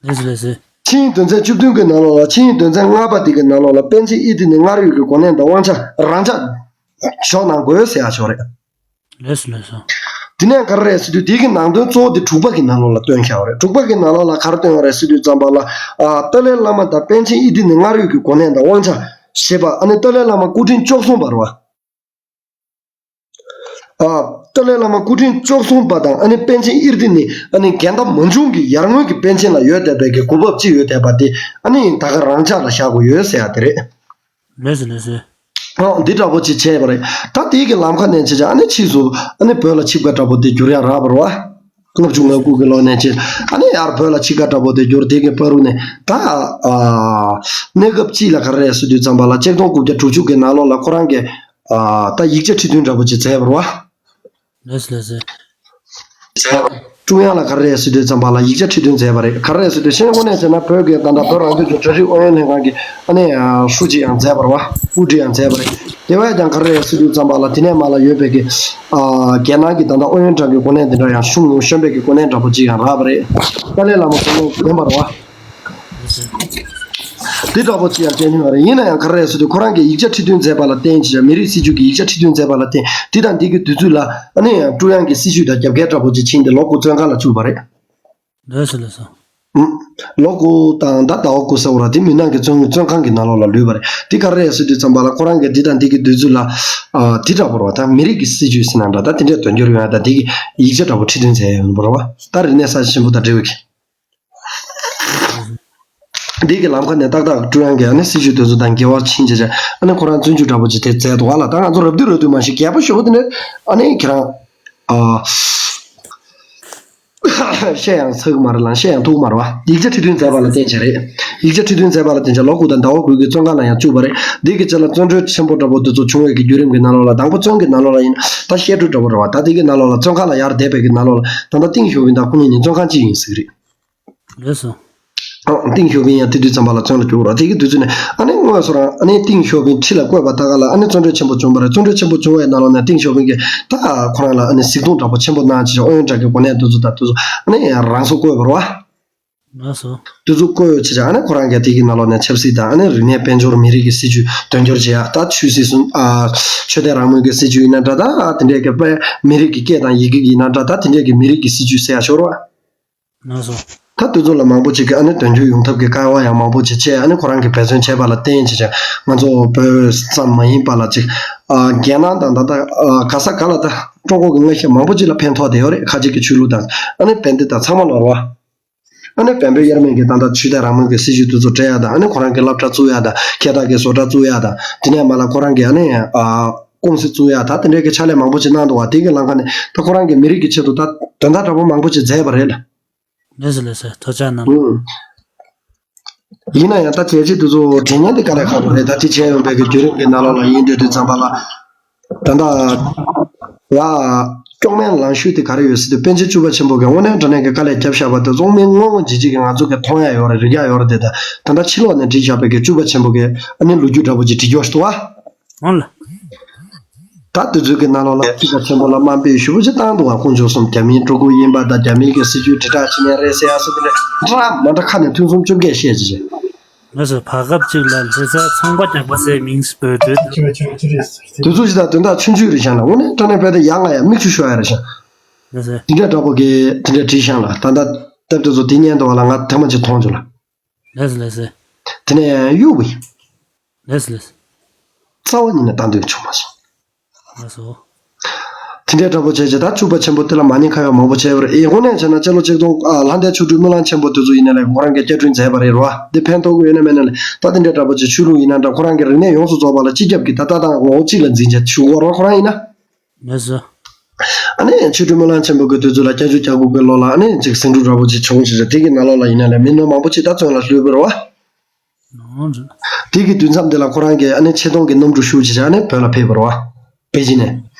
ལགས་སོ་ལགས་སོ། ཆིངས་ཡིག་དོན་ཚན་བཅུ་བདུན་གྱི་ནང་ལོགས་ལ་ཆིངས་ཡིག་དོན་ཚན་ལྔ་པ་དེ་གི་ནང་ལོགས་ལ་པཎ་ཆེན་ཨིར་ཏི་ནི་སྔར་ཡོད་ཀྱི་གོ་གནས་དང་དབང་ཆ་རང་འཇགས་འཇོག་གནང་དགོས་ཟེར་ཡག་ཞིག་རེད། ལགས་སོ་ལགས་སོ། དེ་ནས་ག་རེ་རེད་ཟེར་དུས་དེ་གི་ནང་དོན་གཙོ་བོ་དེ་དྲུག་པ་གི་ནང་ལོགས་ལ་བཏོན་བཞག་པ་རེད། དྲུག་པ་གི་ནང་ལོགས་ལ་ག་རེ་བཏོན་པ་རེད་ཟེར་དུས་ཙམ་པ་ལ་ཨ་ཏཱ་ལའི་བླ་མ་དང་པཎ་ཆེན་ཨིར་ཏི་ནི་སྔར་ཡོད་ཀྱི་གོ་གནས་དང་དབང་ཆ་ཞེས་པ་ཨ་ནི་ཏཱ་ལའི་བླ་མ་སྐུ་ཕྲེང་བཅུ་གསུམ་པ་རེད་བ། ཨ་ཏཱ་ལའི་བླ་མ་སྐུ་ཕྲེང་བཅུ་གསུམ་པ་དང་ཨ་ནི་པཎ་ཆེན་ཨིར་ཏི་ནི་ཨ་ནི་རྒན་བདག་མང་ཆུང་གི་ཡར་སྔོན་གྱི་པཎ་ཆེན་ལ་ཡོད་བསྡད་པའི་གི་གོ་བབ་ཅིག་ཡོད་བསྡད་པ་དེ་ཨ་ནི་ད་ག་རང་འཇགས་ལ་བཞག་དགོས་ཡོད་ཟེར་ཡག་དེ་རེད། ལགས་སོ་ལགས་སོ། ཨོ་འདི་འདྲ་པོ་ཅིག་བྱས་པ་རེད། ད་དེའི་གི་ལམ་ཁ་ནས་བྱས་ཙང་ཨ་ནི་ཕྱིས་སུ་ཨ་ནི་བོད་ལ་ཆིབས་ཁ་འདྲ་པོ་དེ་བསྒྱུར་ཡག་རག་པ་རེད་བ། ལྔ་བཅུ་ང་དགུ་གི་ལོ་ནས་བྱས་ཨ་ནི་ཡར་བོད་ལ་ཆིབས་ཁ་འདྲ་པོ་དེ་བསྒྱུར། དེ་གི་བར་དུ་ནས་ད་ཨ་གནས་སྐབས་གཅིག་ལ་ག་རེ་རེད་ཟེར་དུས་ཙམ་པ་ལ་ཆིག་སྟོང་དགུ་བརྒྱ་དྲུག་ཅུ་གི་ནང་ལོགས་ལ་ཁོ་རང་གི་ཨ་ད་ཡིག་ཆ་ཁྲི་བདུན་འདྲ་པོ་ཅིག་མཛད་པ་རེད་བ། ལགས་སོ་ལགས་སོ། ཀྲུང་དབྱང་ལ་ག་རེ་རེད་ཟེར་དུས་ཙམ་པ་ལ་ཡིག་ཆ་ཁྲི་བདུན་མཛད་པ་རེད། ག་རེ་རེད་ཟེར་དུས་ཤེས་དངོས་གནས་བྱས་ན་བོད་ཀྱི་ད་ལྟ་བོད་རང་སྐྱོང་ལྗོངས་གྲ་སྒྲིག་ཨུ་ཡོན་ལྷན་ཁང་གི་ཨ་ནི་ཧྲུའུ་ཅི་ཡང་མཛད་པ་རེད་བ། དབུ་ཁྲིད་ཡང་མཛད་པ་རེད། དེ་བས་ཀྱང་ག་རེ་རེད་ཟེར་དུས་ཙམ་པ་ལ་དེ་ནས་མར་ལ་ཡོད་པའི་གི་ཨ་རྒྱལ་ནང་གི་ད་ལྟ་ཨུ་ཡོན་ཀྲང་གི་གོ་གནས་དེ་འདྲ་ཡང་གཞུང་གཞོན་པའི་གི་གོ་གནས་འདྲ་པོ་ཅིག་ཡང་རག་པ་རེད། ཏཱ་ལའི་བླ་མ་གོ་གནས་ལྡན་པ་རེད་བ། འདི་འདྲ་པོ་ཅིག་ཡང་བྱས་མྱོང་བ་རེད། ཡིན་ན་ཡང་ག་རེ་རེད་ཟེར་དུས་ཁོ་རང་གིས་ཡིག་ཆ་ཁྲི་བདུན་མཛད་པ་ལ་བརྟེན་ཅིག་མི་རིགས་སྲིད་བྱུས་ཀྱི་ཡིག་ཆ་ཁྲི་བདུན་མཛད་པ་ལ་བརྟེན་འདི་དང་འདི་གི་དུས་ཚོད་ལ་ཨ་ནི་ཀྲུང་དབྱང་གི་སྲིད་བྱུས་དང་རྒྱབ་འགལ་འདྲ་པོ་ཅིག་ཕྱིན་ཏེ་ལོ་དགུ་བཙོན་ཁང་ལ་བཅུག་པ་རེད། ལགས་སོ་ལགས་སོ། ཨུམ། ལོ་དགུ་དང་ཟླ་ཟླ་བ་དགུ་ཟེར་བ་ར་དེ་མུན་ནག་གི་བཙོན་བཙོན་ཁང་གི་ནང་ལོགས་ལ་ལུས་པ་རེད། འདི་ག་རེ་རེད་ཟེར་དུས་ཙམ་པ་ལ་ཁོ་རང་གིས་འདི་དང་འདི་གི་དུས་ཚོད་ལ་ཨ་འདི་འདྲ་པོ་རེད་བ། ད་མི་རིགས་ཀྱི་སྲིད་བྱུས་ཟེར་ན་འདྲ་ད་དེ་འདྲའི་དོན་འཁྱོལ་ཡོང་ཡ་ད་འདི་གི་ཡིག་ཆ་འདྲ་པོ་ཁྲི་བདུན་མཛད་ཡོད་པ་རེད་བ། ད་རིག་གནས་གསར་བརྗེ་ཆེན་པོ་དང་འབྲེལ་བའི་གི་འདི་གི་ལམ་ཁ་ནས་ཏག་ཏག་ཀྲུང་དབྱང་གི་ཨ་ནི་སྲིད་བྱུས་དེ་ཚོ་དང་འགལ་བ་ཕྱིན་བྱས་བྱས་ཨ་ནི་ཁོ་རང་བཙོན་འཇུག་འདྲ་པོ་ཅིག་དེ་མཛད་འདུག་ཨ་ལ། ད་ང་ཚོ་རབ་དུས་རབ་དུས་མ་ཤེས་རྒྱལ་པོ་ཞེ་པོ་དེ་འདྲ་ཨ་ནི་ཁྱེད་རང་ཨ་བཤད་ཡང་ཚར་གི་མ་རེད་ལ་བཤད་ཡང་ཐུབ་ཀྱི་མ་རེད་བ། ཡིག་ཆ་ཁྲི་བདུན་མཛད་པ་ལ་བརྟེན་བྱས་རེད། ཡིག་ཆ་ཁྲི་བདུན་མཛད་པ་ལ་བརྟེན་བྱས་ལོ་དགུ་དང་ཟླ་བ་དགུ་གི་བཙོན་ཁང་ལ་ཡང་བཅུག་པ་རེད། འདི་གི་རྗེས་ལ་བཙོན་གྲོལ་ཆེན་པོ་འདྲ་པོ་དེ་ཚོ་བྱུང་བའི་གི་བརྒྱུད་རིམ་གི་ནང་ལོགས་ལ་དང་པོ་བཙོན་གི་ནང་ལོགས་ལ་ཡིན་ད་བཤད་སྒྲུབ་འདྲ་པོ་རེད་བ། ད་འདི་གི་ནང་ལོགས་ལ་བཙོན་ཁང་ལ་ཡར་བསྡད་པའི་གི་ནང་ལོགས་ལ་ད་ལྟ་ཏིང་ཞའོ་ཕིང་དང་ཁོང་གཉིས་ནི་བཙོན་ཁང་གཅིག་ཡིན་ཟེར་གི་རེད། ལགས་སོ། ཨང་། ཏིང་ཞའོ་ཕིང་ཡང་དེ་དུས་ཙམ་པ་ལ་བཙོན་ལ་བཅུག་རོགས། དེ་གི་དུས་ཚོད་ནས་ཨ་ནི་དངོས་སུ་རང་ཨ་ནི་ཏིང་ཞའོ་ཕིང་ཁྲི་ལ་བསྐོས་པ་ད་ག་ལ་ཨ་ནི་བཙོན་གྲོལ་ཆེན་པོ་བྱུང་བ་རེད། བཙོན་གྲོལ་ཆེན་པོ་བྱུང་བའི་ནང་ལོགས་ནས་ཏིང་ཞའོ་ཕིང་གིས་ད་ཁོ་རང་ལ་ཨ་ནི་གཟིགས་སྐྱོང་འདྲ་པོ་ཆེན་པོ་གནང་བྱས་ཨུ་ཡོན་ཀྲང་གི་གོ་གནས་དེ་ཚོ་དང་དེ་ཚོ་ཨ་ནི་རང་སོ་བསྐོས་པ་རེད་བ། ལགས་སོ། དེ་ཚོ་བསྐོས་ཡོད་བྱས་ཨ་ནི་ཁོ་རང་གིས་དེ་གི་ནང་ལོགས་ནས་ཆབ་སྲིད་དང་ཨ་ནི་རིག་གནས་དཔལ་འབྱོར་མི་རིགས་ཀྱི་སྲིད་བྱུས་དོན་འཁྱོལ་བྱེད་ཡ་ད་ཆོས་སྲིད་གསུམ་ཨ་ཆོས་དད་རང་མོས་ཀྱི་སྲིད་བྱུས་ཡིན་ན་འདྲ་ད་དེ་འདྲས་ཀྱི་དཔལ་མི་རིགས་ཀྱི་སྐད་དང་ཡི་གེ་ཡིན་ན་འདྲ་ད་དེ་འདྲས་ཀྱི་མི་རིགས་ཀྱི་སྲིད་བྱུས་ཟེར་ཡ་ཤོར་བ། ལགས་སོ། ད་དེ་ཚོ་ལ་མང་པོ་ཅིག་གིས་ཨ་ནི་དོན་འཁྱོལ་ཡོང་ཐབས་ཀྱི་དཀའ་བ་ཡང་མང་པོ་ཅིག་བྱས་ཨ་ནི་ཁོ་རང་གིས་འབད་བརྩོན་བྱས་པ་ལ་བརྟེན་བྱས་བྱས་ང་ཚོ་བོད་ཙམ་མ་ཡིན་པ་ལ་ཅིག་ཨ་རྒྱལ་ནང་དང་ད་ལྟ་ཨ་ག་ས་ག་ལ་ད་ཀྲུང་གོ་གི་མངའ་ཤེད་མང་པོ་ཅིག་ལ་ཕན་ཐོགས་བསྡད་ཡོད་རེད། ཁ་ཅིག་གིས་ཆོས་ལུགས་དང་ཨ་ནི་བན་དེ་དང་ཚང་མ་ལོར་བ། ཨ་ནི་བན་བོན་དབྱེར་མེད་ཀྱི་ད་ལྟ་ཆོས་དད་རང་མོས་ཀྱི་སྲིད་བྱུས་དེ་ཚོ་སྤྲད་ཡ་དང་ཨ་ནི་ཁོ་རང་གི་སློབ་གྲྭ་བཙུགས་ཡ་དང་ཁྱེད་དག་གི་བཟོ་གྲྭ་བཙུགས་ཡ་དང་དེ་ནས་མ་ལ་ཁོ་རང་གི་ཨ་ནི་ཨ་ཀུང་སི་བཙུགས་ཡ་ད་དེ་འདྲའི་གི་ཕྱག་ལས་མང་པོ་ཅིག་གནང་འདུག་བ། དེ་གི་ལམ་ཁ་ནས་ད་ཁོ་རང་གི་མི་རིགས་ཀྱི་ཆེད་དུ་ད་དོན་དག་འདྲ་པོ་མང་པོ་ཅིག་མཛད་པ་རེད་ལ། ལགས་སོ་ལགས་སོ་ཐུགས་རྗེ་གནང་། ཨུ། ཡིན་ན་ཡང་ད་བྱས་རྗེས་དེ་ཚོ་དྲན་མཁན་དེ་དཀའ་ལས་ཁག་པོ་རེད། ད་དེ་བྱས་ཡོང་བའི་གི་བརྒྱུད་རིམ་གྱི་ནང་ལོགས་ལ་ཡིན་དུས་དུས་ཙམ་པ་ལ་ད་ལྟ་ཡ་སྐྱོག་མེད་ལང་ཤོས་དེ་ག་རེ་ཡོད་ཟེར་དུས་པཎ་ཆེན་བཅུ་པ་ཆེན་པོ་གིས་དངོས་གནས་དྲང་གནས་ཀྱི་དཀའ་ལས་བརྒྱབ་བཞག་པ་དེ་ཚོ་དངོས་མིན་དངོས་དངོས་འཇིགས་འཇིགས་ཀྱི་ང་ཚོ་གིས་མཐོང་ཡ་ཡོད་རེད། རིག་ཡ་ཡོད་རེད། དེ་ད་ད་ལྟ་ཕྱི་ལོགས་ནས་བྲིས་བཞག་པའི་གི་བཅུ་པ་ཆེན་པོ་གི་ཨ་ནི་ལོ་རྒྱུས་འདྲ་པོ་ཅིག་བྲིས་ཀྱོག་ཞིག་འདུག་བ། འོང་ལ། ད་དེ་ཚོའི་གི་ནང་ལོགས་ལ་སྤྱི་ཁྱབ་ཆེན་པོ་ལ་དམའ་འབེབས་ཞེ་པོ་ཅིག་བཏང་འདུག་བ། དཀོན་མཆོག་གསུམ་རྒྱ་མིའི་སྤྲུལ་སྐུ་ཡིན་པ་དང་རྒྱ་མིའི་གི་སྲིད་བྱུས་དྲིལ་བསྒྲགས་བྱེད་མཁན་རེད་ཟེར་ཡ་སོགས་དེ་འདྲ་འདྲ་མ་འདྲ་ཁ་ནས་ཐུན་གསུམ་བཅོ་བརྒྱད་བཤད་ཅི་བྱེད། ང་ཚོ་བར་སྐབས་གཅིག་ལ་ལྷ་སའི་ཚོང་པ་རྒྱག་པ་ཟེར་མིང་འབོད་འདོད་འདུག་དེ་ཚོ་ཅི་ད་དོན་དག་ཆུང་ཆུང་རེད་བཞག་ན་དངོས་གནས་དྲང་གནས་བོད་དེ་ཡ་ང་ཡ་མིག་ཆུ་ཤོར་ཡ་རེད་བཞག་ང་ཚོ་དེ་འདྲ་འདྲ་པོ་གི་དེ་འདྲ་བྲིས་བཞག་ལ་ད་ལྟ་དེབ་དེ་ཚོ་དེ་ཉན་འདུག་བ་ལ་ང་ཐེངས་མ་གཅིག་མཐོང་བྱུང་ལ། ལགས་སོ་ལགས་སོ། དེ་ནས་གཡུག་པ་ཡིན། ལགས་སོ་ལགས་སོ། རྩ་བ་ཉིད་ནས་བཏང་འདོད་བྱུང་མ་སོང་། ལགས་སོ། དེ་འདྲའི་འདྲ་པོ་བྱས་བྱས་ད་བཅུ་པ་ཆེན་པོ་དེ་ལ་མ་ཎི་ཁ་ཡོག་མང་པོ་བྱས་པ་རེད། ཨེ་དངོས་གནས་བྱས་ན་སྤྱི་ལོ་ཆིག་སྟོང་ཨ་ལྷ་ལྡན་ཆོ་འཕྲུལ་སྨོན་ལམ་ཆེན་པོ་དེ་ཚོ་ཡིན་ན་ལས་ཁོ་རང་གིས་བསྐྱར་སྐྲུན་མཛད་པ་རེད་རོ། འདི་ཕན་ཐོགས་ཀྱི་ཡོད་ན་མེད་ན་ལས་ད་དེ་འདྲའི་འདྲ་པོ་བྱས་ཆོས་ལུགས་ཡིན་ན་འདྲ་ཁོ་རང་གི་རིག་གནས་ཡོངས་སུ་རྫོགས་པ་ལ་སྤྱི་ཁྱབ་ཀྱི་ད་ལྟ་དང་ངོ་བོ་གཅིག་ལ་འཛིན་བྱས་ཞུ་བ་རོ་ཁོ་རང་ཡིན་ན། ལགས་སོ། ཨ་ནི་ཆོས་སྒྲོན་སྨོན་ལམ་ཆེན་པོ་གི་དུས་ཚོད་ལ་བརྒྱད་ཅུ་གྱ་དགུ་གི་ལོ་ལ་ཨ་ནི་ཅིག་ཟིང་འཁྲུག་འདྲ་པོ་ཅིག་བྱུང་ཞེས་དེ་གི་ནང་ལོགས་ལ་ཡིན་ན་ལས་མི་སྣ་མང་པོ་ཅིག་ད་བཙོན་ལ་ལུས་པ་རེད་བ། ཨོ་རེད། དེ་གི་དུས་མཚམས་དེ་ལ་ཁོ་རང་གིས་ཨ་ནི་ཆེ་མཐོང་གི་གནམ་གྲུ་ཞུ་བྱས་བྱས་ཨ་ནི་བོད་ལ་ཕེབས་པ་རེད་བ། པེ་ཅིན་ནས།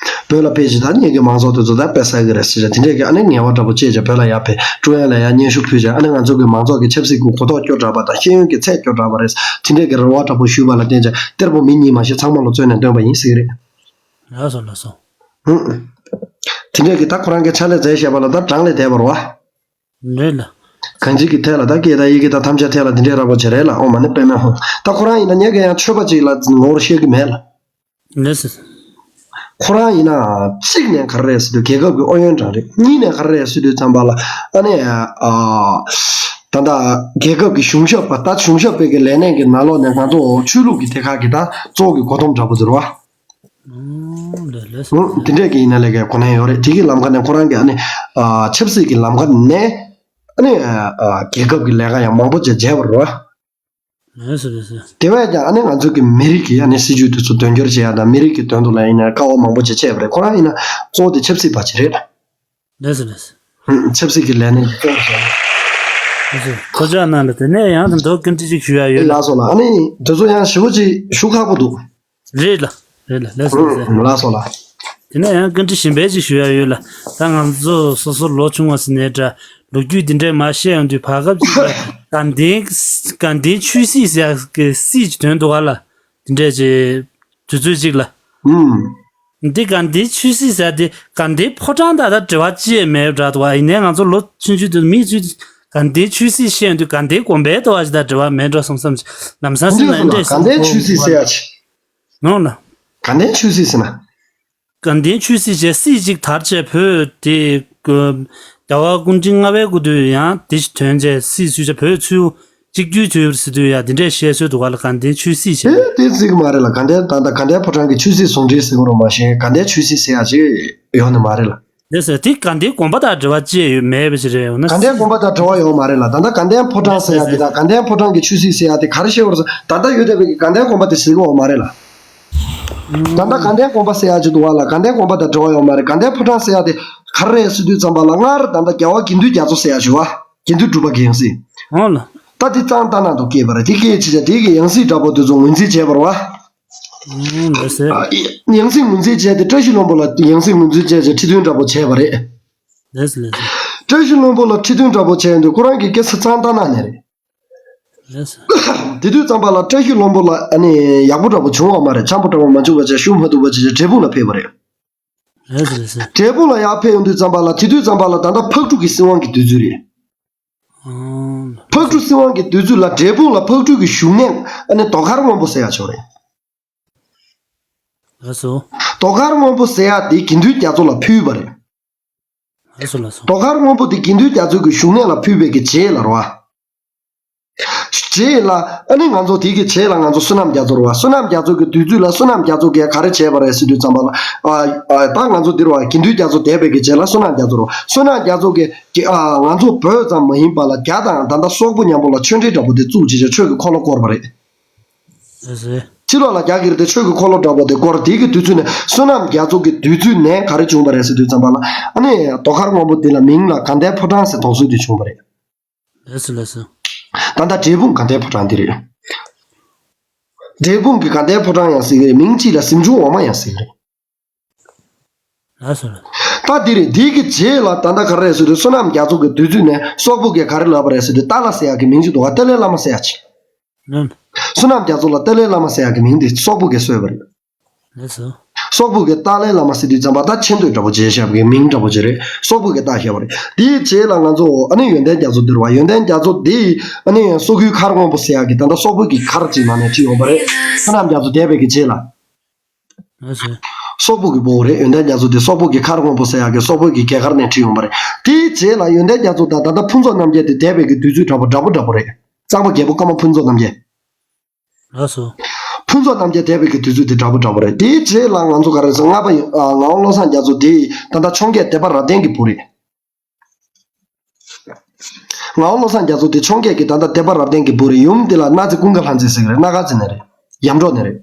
བོད་ལ་ཕེབས་བྱས་ད་ངེད་ཀྱི་མང་ཚོགས་དེ་ཚོ་ད་དཔེ་བསགས་ཀྱི་རེད་ཟེར་བྱས་དེ་འདྲས་ཀྱི་ཨ་ནི་ངལ་བ་འདྲ་པོ་སྐྱེས་བྱས་བོད་ལ་ཡར་ཕེབས། ཀྲུང་དབྱང་ལ་ཡར་སྙན་ཞུ་ཕུལ་བྱས་ཨ་ནི་ང་ཚོ་གི་མང་ཚོགས་ཀྱི་ཆབ་སྲིད་ཀྱི་གོ་རྟོགས་སྐྱོ་དྲགས་པ་དང་ཤེས་ཡོན་གྱི་ཚད་སྐྱོ་དྲགས་པ་རེད། དེ་འདྲས་ཀྱི་རེ་བ་འདྲ་པོ་ཞུས་པ་ལ་བརྟེན་བྱས་གཏེར་པོ་མི་གཉིས་མ་ཞིག་ཚང་མ་ལ་བཙོན་ནས་བཏོན་པ་ཡིན་ཟེར་གྱི་རེད། ལགས་སོ་ལགས་སོ། ཧུམ། དེ་འདྲས་ཀྱི་ད་ཁོ་རང་གི་ཕྱག་ལས་མཛད་བཞག་པ་ལ་ད་གྲངས་ལས་འདས་པ་རེད་བ། རེད་ལ། གང་ཅིའི་ཐད་ལ་ད་སྐད་དང་ཡི་གེ་དང་ཐམས་ཅད་ཐད་ལ་འདི་འདྲའི་ར་བ་བྱེད་རེད་ལ། ཨོ་མ་ནི་པད་མ་ཧོ། ད་ཁོ་རང་ཡིན་ན་ངས་ཀྱང་ཡང་ཆོས་པ་ཅིག་ལ་ངོ་བོར་བཤད་ཀྱི་མེད་ལ། ལགས་སོ། ཁོ་རང་ཡིན་ན་གཅིག་ནས་ག་རེ་རེད་ཟེར་དུས་རྒྱལ་ཁབ་ཀྱི་ཨུ་ཡོན་ཀྲང་རེད། གཉིས་ནས་ག་རེ་རེད་ཟེར་དུས་ཙམ་པ་ལ་ཨ་ནི་ཨ། ད་ལྟ་རྒྱལ་ཁབ་ཀྱི་གཞུང་ཞབས་པ་ད་གཞུང་ཞབས་པའི་གི་ལས་གནས་ཀྱི་ནང་ལོགས་ནས་ང་ཚོ་ཆོས་ལུགས་ཀྱི་ཐད་ཁག་གི་ད་གཙོ་བོ་གི་གོ་སྡོམ་འདྲ་པོ་ཟེར་བ། ཨོ་ལགས་ལགས་སོ། ཨོ་དེ་འདྲས་ཀྱི་ཡིན་ན་ལས་ཀའི་གོ་གནས་ཡོད་རེད། དེ་གི་ལམ་ཁ་ནས་ཁོ་རང་གི་ཨ་ནི་ཨ་ཆབ་སྲིད་ཀྱི་ལམ་ཁ་ནས་ཨ་ནི་ཨ་རྒྱལ་ཁབ་ཀྱི་ལས་ཀ་ཡང་མང་པོ་ཅིག་བྱས་པ་རེད། ལགས་སོ་ལགས་སོ། དེ་བས་ཀྱང་ཨ་ནི་ང་ཚོ་གི་མི་རིགས་ཀྱི་ཨ་ནི་སྲིད་ཇུས་དེ་ཚོ་དོན་འཁྱོལ་བྱེད་ཡ་དང་མི་རིགས་ཀྱི་དོན་དུ་ལ་ཡིན་ན་དཀའ་བ་མང་པོ་ཅིག་སྤྱད་པ་རེད། ཁོ་རང་ཡིན་ན་གཙོ་བོ་དེ་ཆབ་སྲིད་པ་ཅིག་རེད། ལགས་སོ་ལགས་སོ། ཆབ་སྲིད་ཀྱི་ལས་སྣེ་གཙོ་བོ་བྱས། ལགས་སོ། ཐུགས་རྗེ་གནང་ལ། དེ་ནས་ཡང་དུ་མདོ་བཀའ་འདྲི་ཅིག་ཞུ་ཡ་ཡོད་ལ། ལགས་སོ་ལགས། ཨ་ནི་དེ་ཚོ་ཡང་ཞེ་པོ་ཅིག་ཞུ་ཁག་པོ་འདུག་རེད་ལ། རེད་ལ། ལགས་སོ་ལགས་སོ། ལགས་སོ་ལགས། དེ་ནས་ཡང་བཀའ་འདྲི་གཞན་པ་ཅིག་ཞུ་ཡ་ཡོད་ལ། ད་ང་ཚོ་སོ་སོ་ལོ་ཆུང་བ་ཟེར་ནའི་འདྲ། ལོ་རྒྱུས་འདི་འདྲས་མར་བཤད་ཡོང་དུས་བར་སྐབས་ཅིག་ལ་དགའ་ལྡན་དགའ་ལྡན་ཆོས་སྲིད་ཟེར་ཡ་གི་སྲིད་ཀྱི་དོན་འདུག་ག་ལ། འདི་འདྲས་ཅིག་དུས་ཚོད་ཅིག་ལ། ཨུམ། འདི་དགའ་ལྡན་ཆོས་སྲིད་ཟེར་ཡ་དེ་དགའ་ལྡན་ཕོ་བྲང་དང་ད་འབྲེལ་བ་ཅི་ཡང་མེད་འདྲ་འདུག་ག་ཡིན་ནའི་ང་ཚོ་ལོ་ཆུང་ཆུང་དུས་མི་ཚོས་དགའ་ལྡན་ཆོས་སྲིད་བཤད་ཡོང་དུས་དགའ་ལྡན་དགོན་པའི་འདྲ་བ་ཞིག་དང་འབྲེལ་བ་མེད་འགྲོ་བསམ་བསམ་ལམ་སང་སེམས་ལ་འདི་འདྲས་བསམ། དགའ་ལྡན་ཆོས་སྲིད་ཟེར་ཡ་ཅིག་ནོ་ལ། དགའ་ལྡན་ཆོས་སྲིད་ཟེར་ན། དགའ་ལྡན་ཆོས་སྲིད་ཅེས་སྲིད་ཅིག་དར་བྱས་བོད་དེ་རྒྱལ་བ་སྐུ་ཕྲེང་ལྔ་པའི་སྐུ་དུས་ཡང་དེ་ཞིག་དོན་བྱས་སྲིད་ཚུལ་བྱས་བོད་ཚུལ་གཅིག་གྱུར་བྱོས་ཟེར་དུས་ཡང་དེ་འདྲས་བཤད་སྲོལ་འདུག་ག་ལ། དགའ་ལྡན་ཆོས་སྲིད་ཅེས། དེ་དེ་ཚིག་མ་རེད་ལ། དགའ་ལྡན་ད་ལྟ་དགའ་ལྡན་ཕོ་བྲང་གི་ཆོས་སྲིད་ཟུང་འབྲེལ་ཟེར་བ་རུ་མ་ཤེས་དགའ་ལྡན་ཆོས་སྲིད་ཟེར་ཡ་ཅིག་ཡོང་ནི་མ་རེད་ལ། ལགས་སོ། དེ་དགའ་ལྡན་དགོན་པ་དང་འབྲེལ་བ་ཅི་ཡང་ཡོད་མེད་པ་ཞིག་རེད་འོ་ན། དགའ་ལྡན་དགོན་པ་དང་འབྲེལ་བ་ཡོད་མ་རེད་ལ། ད་ལྟ་དགའ་ལྡན་ཕོ་བྲང་ཟེར་ཡ་དེ་དང་དགའ་ལྡན་ཕོ་བྲང་གི་ཆོས་སྲིད་ཟེར་ཡ་དེ་ག་རེ་བཤད་པ་རེད་ཟེར་ད་ལྟ་ཡོད་བསྡད་པའི་དགའ་ལྡན་དགོན་པ་དེ་ཟེར་གི་ཡོད་མ་རེད་ལ། ད་ལྟ་དགའ་ལྡན་དགོན་པ་ཟེར་ཡ་ཅིག་འདུག་བ་ལ། དགའ་ལྡན་དགོན་པ་དང་འབྲེལ་བ་ཡོད་མ་རེད། དགའ་ལྡན་ཕོ་བྲང་ཟེར་ཡ་དེ་ག་རེ་རེད་ཟེར་དུས་ཙམ་པ་ལ་སྔར་ད་ལྟ་རྒྱལ་བ་དགེ་འདུན་རྒྱ་མཚོ་ཟེར་ཡ་ཞིག་བ། དགེ་འདུན་གྲུབ་པ་གི་ཡང་སྲིད། འོ་ལ། ད་དེ་གཙང་ཏ་ན་དུ་སྐྱེས་པ་རེད། དེ་སྐྱེས་ཕྱིན་ཆད་དེ་གི་ཡང་སྲིད་འདྲ་པོ་དེ་ཚོ་ངོས་འཛིན་བྱས་པ་རེད་བ། ཨུམ། ལགས་སེ། ཨ། ཡང་སྲིད་ངོས་འཛིན་བྱས་ཏེ་བཀྲ་ཤིས་ལྷུན་པོ་ལ་ཡང་སྲིད་ངོས་འཛིན་བྱས་ཏེ་ཁྲི་སྟོན་འདྲ་པོ་བྱས་པ་རེད། ལགས་སེ་ལགས་སེ། བཀྲ་ཤིས་ལྷུན་པོ་ལ་ཁྲི་སྟོན་འདྲ་པོ་བྱས་ཡོང་དུས་ཁོ་རང་གི་སྐྱེས་ས་གཙང་ཏ་ན་ནས་རེད། ལགས་སེ། དེ་དུས་ཙམ་པ་ལ་བཀྲ་ཤིས་ལྷུན་པོ་ལ་ཨ་ནི་ཡག་པོ་འདྲ་པོ་བྱུང་བ་མ་རེད། འཆམ་པོ་འདྲ་པོ་མ་བྱུང་བ་བྱས་ཤུགས་མ་ཐུབ་པ་བྱས་བྱས་འབྲས་སྤུངས་ལ་ཕེབས་པ་རེད། ལགས་སེ་ལགས་སེ། འབྲས་སྤུངས་ལ་ཡར་ཕེབས་ཡོང་དུས་ཙམ་པ་ལ་དེ་དུས་ཙམ་པ་ལ་ད་ལྟ་ཕག་གྲུ་གི་སྲིད་དབང་གི་དུས་ཚོད་རེད། ཨང་། ཕག་གྲུ་སྲིད་དབང་གི་དུས་ཚོད་ལ་འབྲས་སྤུངས་ལ་ཕག་གྲུ་གི་བཞུགས་གནས་ཨ་ནི་རྡོ་མཁར་སྔོན་པོ་ཟེར་ཡ་ཅིག་རེད། ལགས་སོ། རྡོ་མཁར་སྔོན་པོ་ཟེར་ཡ་དེ་དགེ་འདུན་རྒྱ་མཚོ་ལ་ཕུལ་བ་རེད། ལགས་སོ་ལགས་སོ། རྡོ་མཁར་སྔོན་པོ་དེ་དགེ་འདུན་རྒྱ་མཚོ་གི་བཞུགས་གནས་ལ་ཕུལ་བའི་གི་རྗེས་ལ་རེད་བ། རྗེས་ལ་ཨ་ནི་ང་ཚོ་དེ་གི་རྗེས་ལ་ང་ཚོ་བསོད་ནམས་རྒྱ་མཚོ་རེད་བ། བསོད་ནམས་རྒྱ་མཚོ་གི་དུས་ཚོད་ལ་བསོད་ནམས་རྒྱ་མཚོ་གིས་ག་རེ་བྱས་པ་རེད་ཟེར་དུས་ཙམ་པ་ལ། ཨ་ཨ་ད་ང་ཚོ་འདིར་བ་དགེ་འདུན་རྒྱ་མཚོ་འདས་པའི་གི་རྗེས་ལ་བསོད་ནམས་རྒྱ་མཚོ་རེད་བ། བསོད་ནམས་རྒྱ་མཚོ་གིས་ཨ་ང་ཚོ་བོད་ཙམ་མ་ཡིན་པ་ལ་རྒྱ་དང་ད་ལྟ་སོག་པོ་མཉམ་པོ་ལ་ཆོས་འབྲེལ་འདྲ་པོ་དེ་བཙུགས་བྱས་བྱས་ཆོས་ཀྱི་འཁོར་ལོ་བསྐོར་བ་རེད། ལགས་སེ། ཕྱི་ལོགས་ལ་རྒྱ་གིར་དེ་ཆོས་ཀྱི་འཁོར་ལོ་འདྲ་པོ་དེ་བསྐོར། དེ་གི་དུས་ཚོད་ནས་བསོད་ནམས་རྒྱ་མཚོ་གི་དུས་ཚོད་ནས་ག་རེ་བྱུང་བ་རེད་ཟེར་དུས་ཙམ་པ་ལ་ཨ་ནི་རྡོ་མཁར་སྔོན་པོ་འདི་ལ་མིང་ལ་དགའ་ལྡན་ཕོ་བྲང་ཟེར་གཏོང་སྲོལ་དེ་བྱུང་བ་རེད། ལགས་སོ་ལགས་སོ། ད་ལྟ་འབྲས་སྤུངས་དགའ་ལྡན་ཕོ་བྲང་འདི་རེད། འབྲས་སྤུངས་ཀྱི་དགའ་ལྡན་ཕོ་བྲང་ཡང་ཟེར་གི་རེད། མིང་གཅིག་ལ་གཟིམ་ཆུང་འོག་མ་ཡང་ཟེར་གི་རེད། ལགས་སོ་ལགས། ད་འདི་རེད། འདི་གི་རྗེས་ལ་ད་ལྟ་ག་རེ་རེད་ཟེར་དུས་བསོད་ནམས་རྒྱ་མཚོ་གི་དུས་ཚོད་ནས་སོག་པོ་གིས་ག་རེ་ལབ་པ་རེད་ཟེར་དུས་ཏཱ་ལ་ཟེར་ཡག་གི་མིང་ཅིག་འདུག་ག་ཏཱ་ལའི་བླ་མ་ཟེར་ཡག་ཅིག་ལགས། བསོད་ནམས་རྒྱ་མཚོ་ལ་ཏཱ་ལའི་བླ་མ་ཟེར་ཡག་གི་མིང་དེ་སོག་པོ་གིས་བཟོས་པ་རེད། ལགས་སོ། སོག་པོ་གིས་ཏཱ་ལའི་བླ་མ་ཟེར་དུས་ཙམ་པ་ད་ཆེ་འདོད་འདྲ་པོ་བྱས་བཞག་པའི་མིང་འདྲ་པོ་ཅིག་རེད། སོག་པོ་གིས་བཏགས་བཞག་པ་རེད། དེའི་རྗེས་ལ་ང་ཚོ་ཨ་ནི་ཡོན་ཏན་རྒྱ་མཚོ་འདིར་བ། ཡོན་ཏན་རྒྱ་མཚོ་འདི་ཨ་ནི་སོག་ཡུལ་མཁར་སྔོན་པོ་ཟེར་ཡག་གི་ད་ལྟ་སོག་པོ་གི་མཁར་ཅིག་ནང་ནས་བྲིས་ཡོང་པ་རེད། བསོད་ནམས་རྒྱ་མཚོ་འདས་པའི་གི་རྗེས་ལ། ལགས་སོ། སོག་པོ་གི་སྤོ་བོ་རེད། ཡོན་ཏན་རྒྱ་མཚོ་དེ་སོག་པོ་གི་མཁར་སྔོན་པོ་ཟེར་ཡག་གི་སོག་པོ་གི་རྒྱལ་མཁར་ནས་བྲིས་ཡོང་པ་རེད། དེའི་རྗེས་ལ་ཡོན་ཏན་རྒྱ་མཚོ་དང་ད་ལྟ་ཕུན་ཚོགས་རྣམ་རྒྱལ་དེ་འདས་པའི་གི་དུས་ཚོད་འདྲ་པོ་འདྲ་པོ་འདྲ་པོ་རེད། གཙང་པ་རྒྱལ་པོ་ཀརྨ་ཕུན་ཚོགས་རྣམ་རྒྱལ། ལགས་སོ། ཕུན་ཚོགས་རྣམ་རྒྱལ་འདས་པའི་གི་དུས་ཚོད་དེ་འདྲ་པོ་འདྲ་པོ་རེད། དེའི་རྗེས་ལ་ང་ཚོ་ག་རེ་ཟེར། ལྔ་པ་ཡིན། ཨ། ངག་དབང་བློ་བཟང་རྒྱ་མཚོ་དེ་ད་ལྟ་འཕྱོངས་རྒྱས་སྡེ་པ་རབ་བརྟན་གྱི་བུ་རེད། ངག་དབང་བློ་བཟང་རྒྱ་མཚོ་དེ་འཕྱོངས་རྒྱས་ཀྱི་ད་ལྟ་སྡེ་པ་རབ་བརྟན་གྱི་བུ་རེད། ཡུམ་དེ་ལ་གནག་རྫི་ཀུན་དགའ་ལྷ་མཛེས་ཟེར་གྱི་རེད། སྣ་དཀར་རྩེ་ནས་རེད། ཡར་འབྲོག་ནས་རེད།